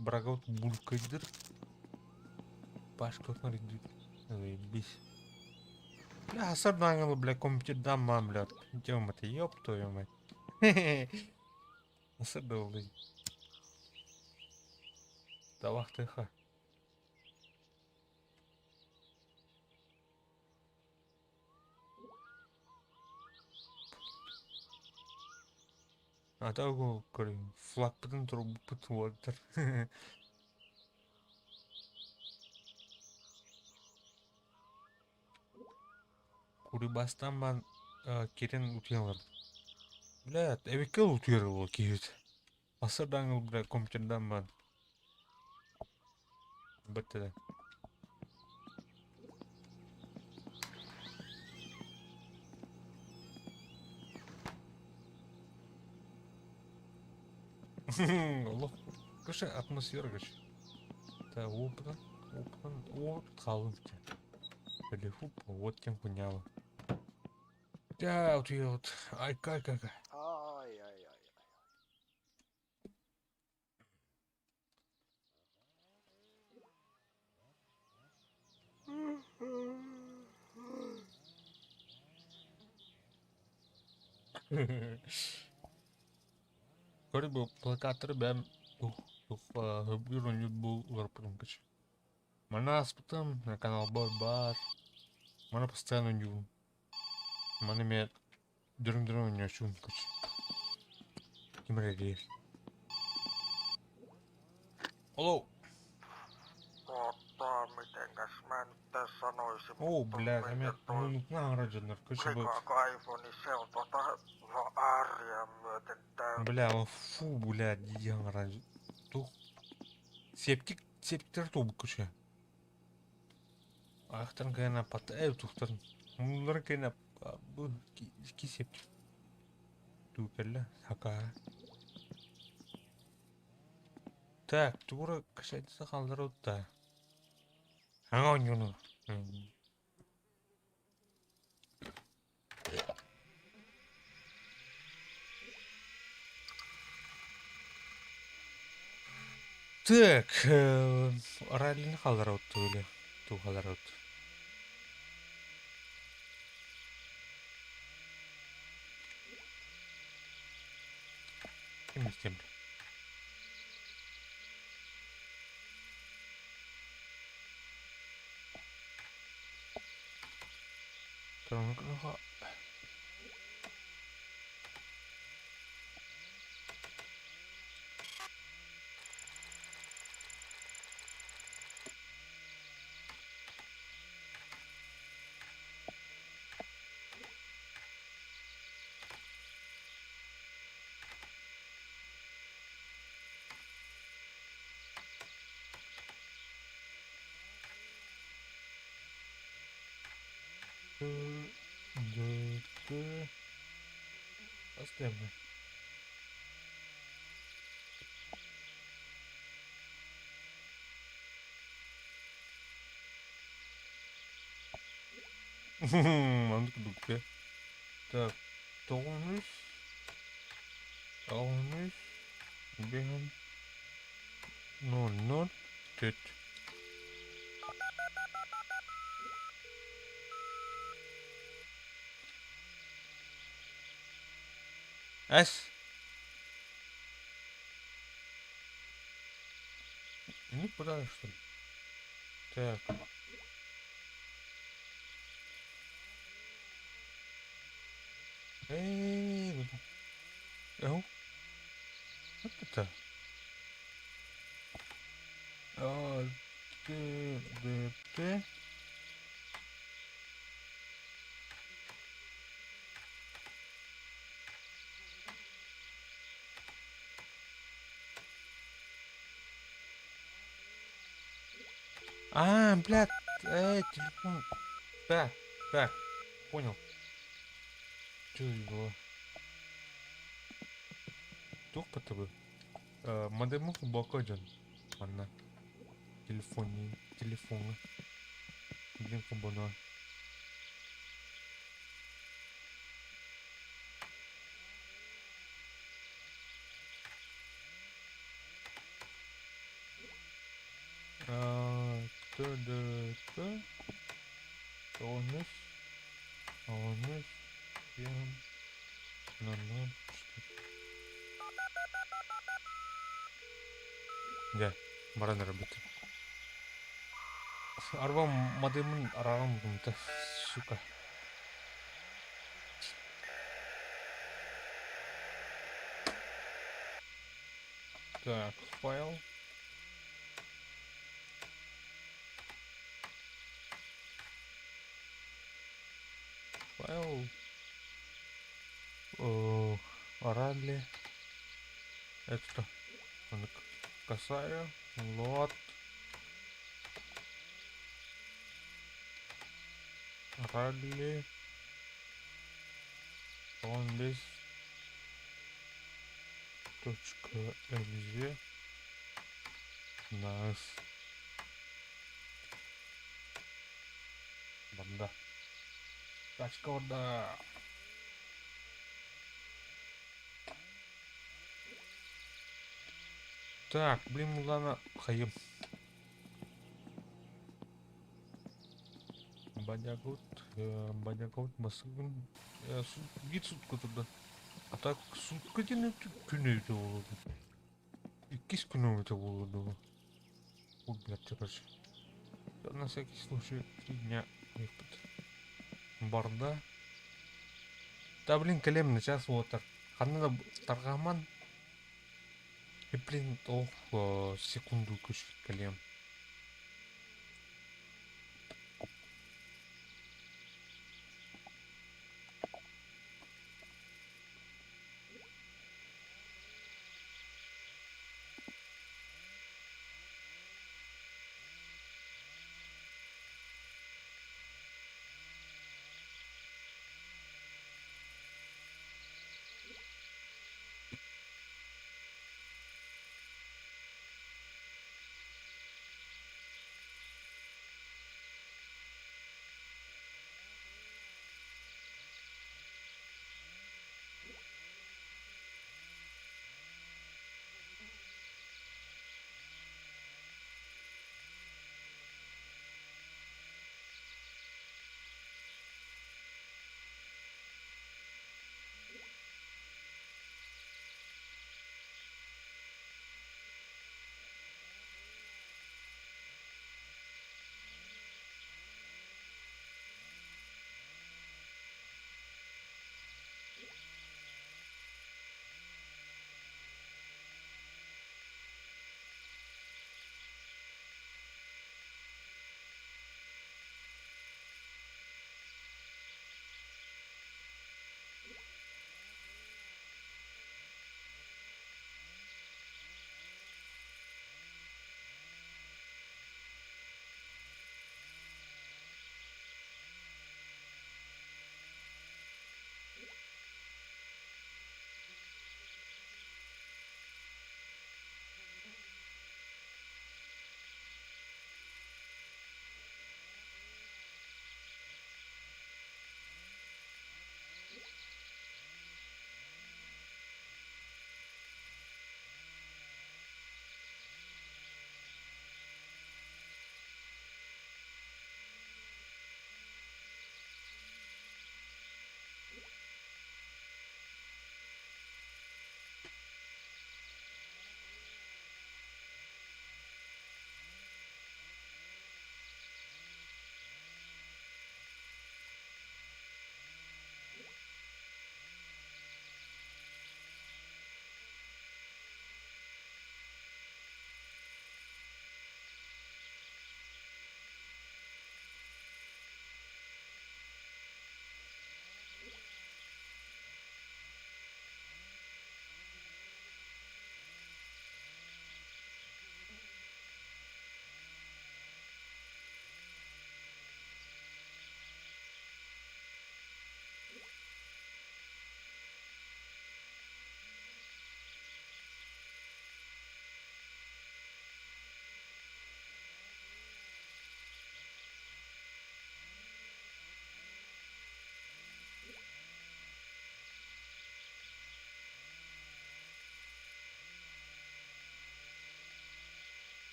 Брагабыт булкайдыр. Пашкалар идут. Заебись. Бля, особенно бля, компьютер мам, бля. Тема ты, ёб твою мать. Особенно. Табахтыха. А так флагпытын турбуппут уолаттар. Курибастан бан кирен утуйалар. Бля, эбикке утуйар ол киһит. Асырдаҥыл бля компьютердан бан. Бэттэ. Олох короче атмосфера короче. Да опытан, опытан, опыт хаалын Били хуп, вот тем хуйняла. Да, вот я вот, ай, кай, кай, кай. Ай, ай, ай. Көрө бу плакаттары бэм тух тух хөбүр оонньуур бу уларыппытым короче. Маны ааспытым, каналбар баар. Маны постоянно оонньуубун. Маны эмиэ Дөрүн-дөрүн оонньооччубун короче. Ким эрэ эрийэр. Алло. Tota, mitenkäs mä nyt tässä sanoisin, О, mutta блядь, а meidän меня toi ну на дьоннор, короче, бу likakaivo, niin se on tota ihan ääriä myöten täynnä. Бля, о, фу, бля, дии Тух. Септик, септиктер туолбут короче. Аахтарын кэнэ пат э тухтарын. Мунуларын кэнэ бу ки септик. Туу кэллэ хакаа. Так, тугура касается халлар да. Аңа оонньууну. Так, раллины хаалларабыт или тугу хаалларабыт? Ким истиэм? Д, Д, Поставим. Маннык курдук Так, тоҕус, аҕыс, биэс, ноль, ноль, түөрт. С. Ну, куда что ли? Так. Эй, эу. Вот это. А, Т, Д, Т. А, блядь, телефон. Да, так, понял. Чё это было? Туох ПТБ? Модемы глубоко дьон. Манна. Телефоне, телефоҥҥа. Блин, холбоно. А, Т, Д, Т. Тоҕус, аҕыс, биэс, ноль, ноль, четыре. Дьэ, баран эрэрбит. Арба модемын арааран булумта, сука. Так, файл. Файл. О, Ралли. Это что? Косаря. Лот. Ралли. Он без точка экзе нас банда тачка да. Так, блин, ладно, хайым. Бадягут, бадягут, басыгын, биир сутка турда. А так сутка диэн күн эбитэ буолуо дуу. Иккис күн эбитэ буолуо дуу. Ой, блядь, короче. На всякий случай 3 дня выехать. Барда. Да блин, кэлиэм начаас уотар. Ханна да тарҕааман. И блин, ох, секунду күш кэлиэм.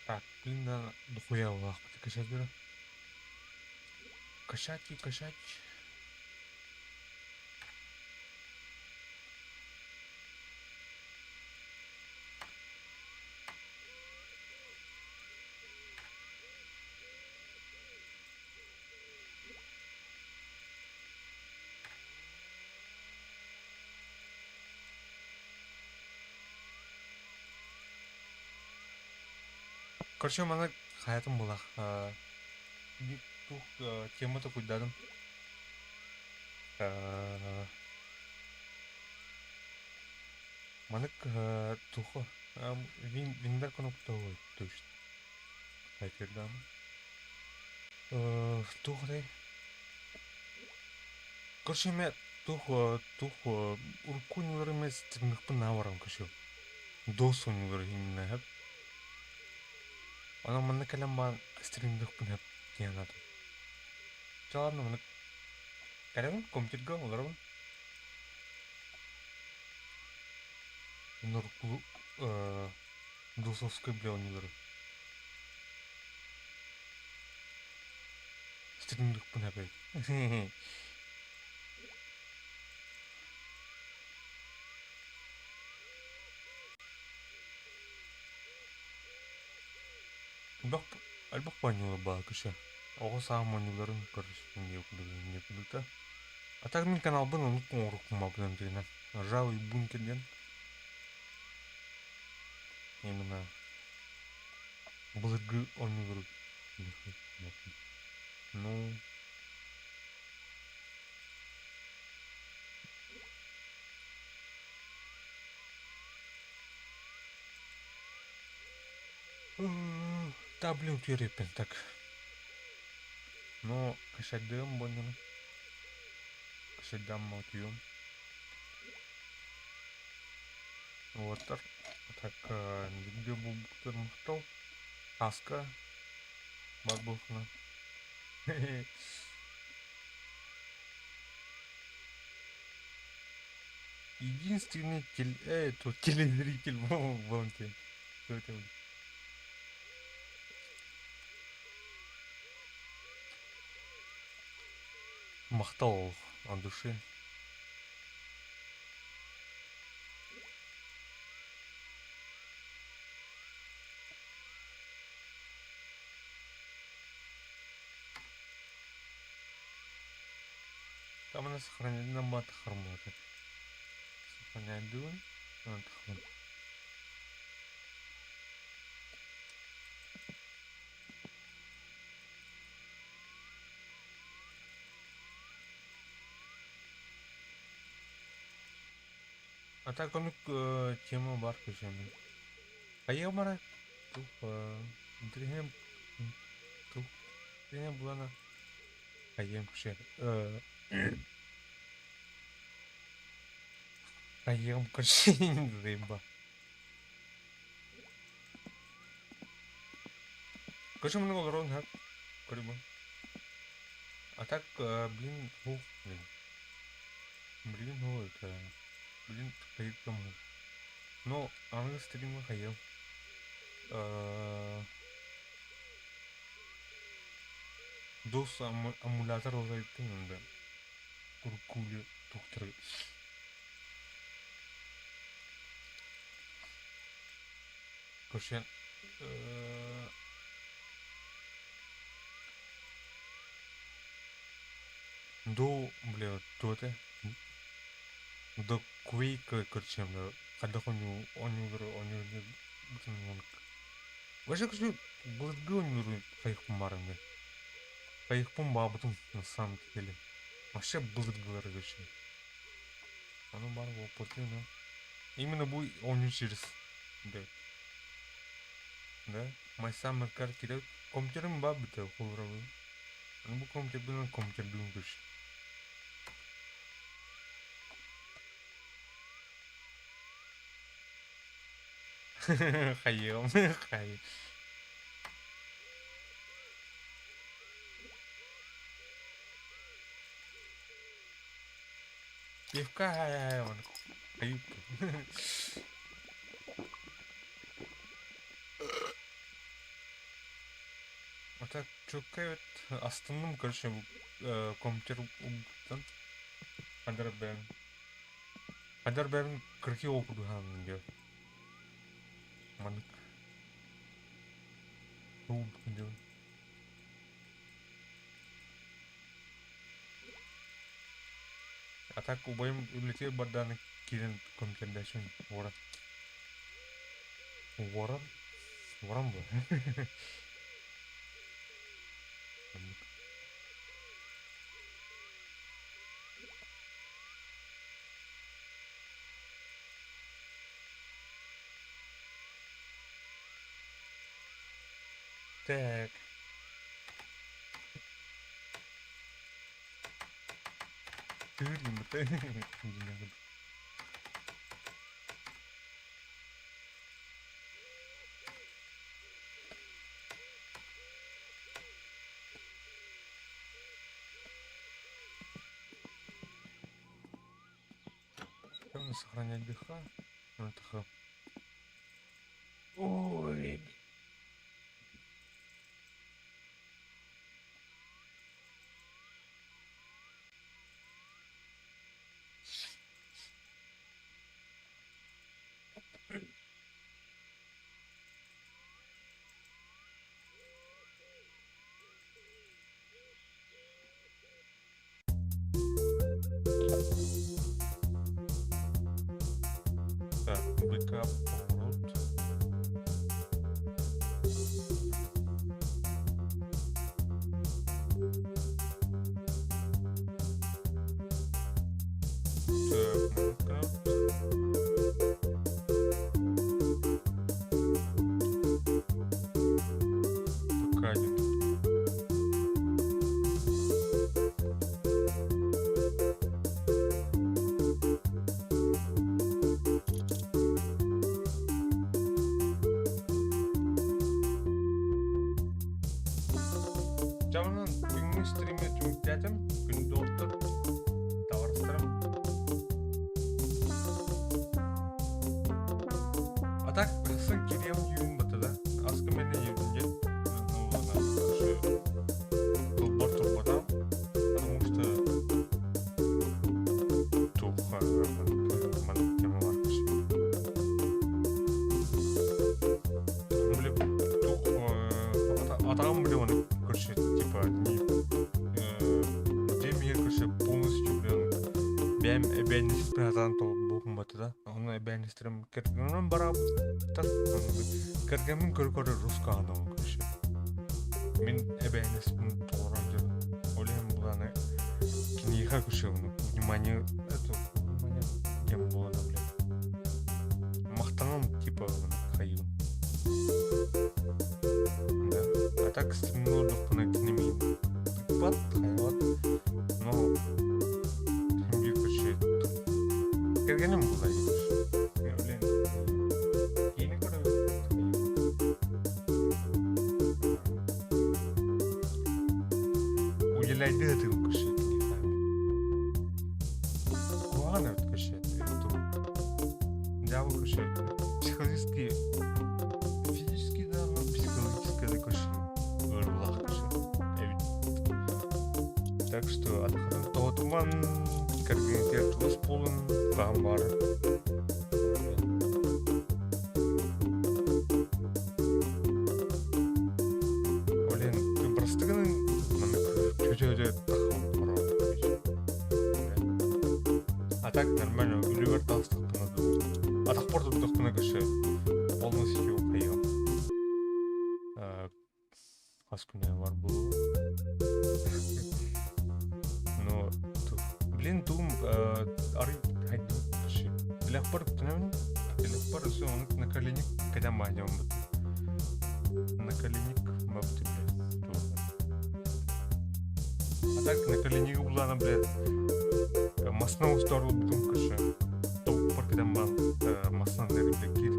Так, блин, да, дохуя улаахпыты качать беру. Качать и качать. Короче, маны хаятым булах. Биир тух тема токуйдадым. Манык тухо виндар кнопка то есть хайтердам. Тухрей. Короче, мен тух тух уркуньлары мен стримихпын наварам кышыл. Дос ойнулары именно хеп. Онон манна кэлэн баан стримдыхпын хеп диэн атым. Чэ ладно, маны кэлэбин компьютерга олоробун. Нурку Дусовской бля ойнулары. Стримдыхпын хеп эбит. Элбэх элбэх оонньуулар баар кыша. Оҕо сааһым оонньууларын көрүстүм диye курдук А так мин каналбын оннук оҥоруккуммаппын тигинэн. Ржавый бункер диэн. Именно былыргы оонньуулары Ну Да, блин, утуйар так. Но кашадым буоллаҕына кашайдаамма утуйуом. Уолаттар так видео булбуттар махтал. Аска бар буолхуна. Единственный тел... тут телезритель вон те. Махтал от души. Там она сохраняет на харматы. Сохраняет дун. А так он тема бар көчөмүн. Хайа тух интриһем тух интриһем булана хайым көчө хайым көчө заеба. Короче, много урон, ха? Короче. А так, блин, ух, блин. Блин, ну это... Блин, кому. Но аны стрима хаел. Дос амулятор алайттым онда. Куркуле тухтыр. Короче, до, бля, то это до Quake, короче, хайдах онньуу онньуулары онньуу Вообще, короче, былыргы оонньуулары хайыхпын баар эмэ. Хайыхпын баабытым на самом деле. Вообще былыргылары, короче. Ону баар буолбут но. Именно бу оонньуу через. Да. Да. My Summer Car кирет. Компьютерым баар бүтэ холоробун. Аны бу компьютербинэн компьютердуун короче. Хайыам, хай. Пивка хай он. Аюппа. так чуолкай эбит астынным короче компьютер угуттан хандар бэйэм хандар бэйэм кыракый уол курдук хааллым диэн маннык диэн А так убайым үлэтигэр бардааны киирэн компьютердааччын уоран уоран уоран буо Оннук. Так. Тыыр гыммыта дьиҥнээх Кем сохранять ДХ? Ну, это Х. Ой. Так, бэкап поворот. Так, Майнкрафт. Пока один. Дьэ онон бүгүҥҥү стримҥэ түмүктээтим. Күндү доҕоттор, табаарыстарым. А так сын кириэм дьүүн батыда. Аскы мэнэ диэбин диэн. Ну ладно, тылбар турбатам. Потому что туха маннык тема бар Били тух атаҕым били оны короче типа не дем короче полностью блин бэйэм эбээннэспин атаан булкум батыда ону эбээннэстэрим кэргэним бараабыттар кэргэммин көрө-көрө русскаанабын короче мин эбээннэспин толорон дьон ол иһин буланы киниэхэ короче внимание это внимание диэн буолана блин махтанам типа хайыым да а так стримнуурдахпына кини миин тыкпат хайабат но биир короче кэргэним буолла блин киини көрөбүт уделяйдыы ытыым короче киниэхэ куһаҕан эбит короче дьаабы короче психологически физически да но психологически да короче ыарыылаах короче эбит так что атахатын тоҕотуман кэргэнитигэр чугас буолун хаһан баар Блин, ты простыгын маннык төтө-өтө А так нормально, үлүгэр таҕыстахпына дуу. Атахпар турдахпына көрсө полностью прием. Хас күнэ бар буолуо. Но блин, тугум арый хайдыбыт вообще. Тилэхпэр үктэнэбин, тилэхпэр өссө ону на коленик кэтэн баанньабын На коленик бабты, блядь. А так на коленигы булаана, блядь, масна устарылбытым короче. Тоуппар кэтэн баан масна блядь, кир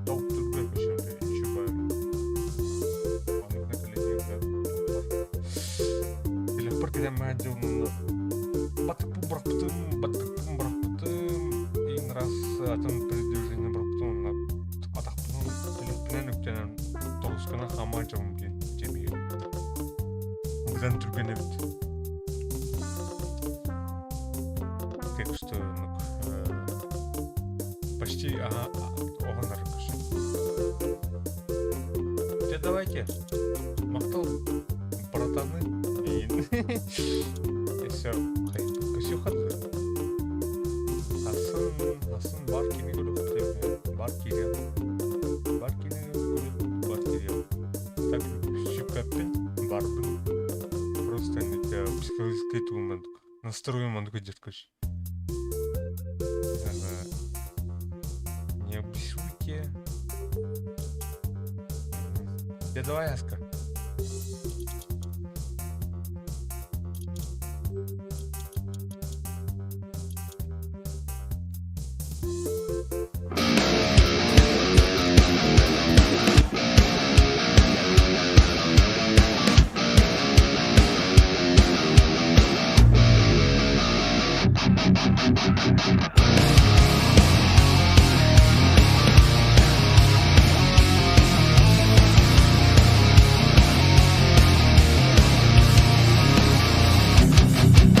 тоуп турбай короче, блядь, еще Оннук на коленигы, блядь, Тилэхпэр кэтэн баан дьылмын баттыкпын бырахпытым, баттыкпын бырахпытым, иин раз атын передвижение бырахпытым, онно атахпынан, тилэхпинэн үктэнэн тоҕускана хаамаачабым диэн дьэбиир. Быдан түргэн эбит. Так что ну, почти ага, оҕон арыкышы. Дьэ давайте. Махтал, братаны. Все, Ксюха Асын, асын бар кини көрүөхтэ. Бар киирэн. Бар кини көрүп, бар киирэн. Так, сүппэппин, барбын. Просто это психологический тугуман настрою мандык дерткөш. Не обессудьте. Да давай, Аска.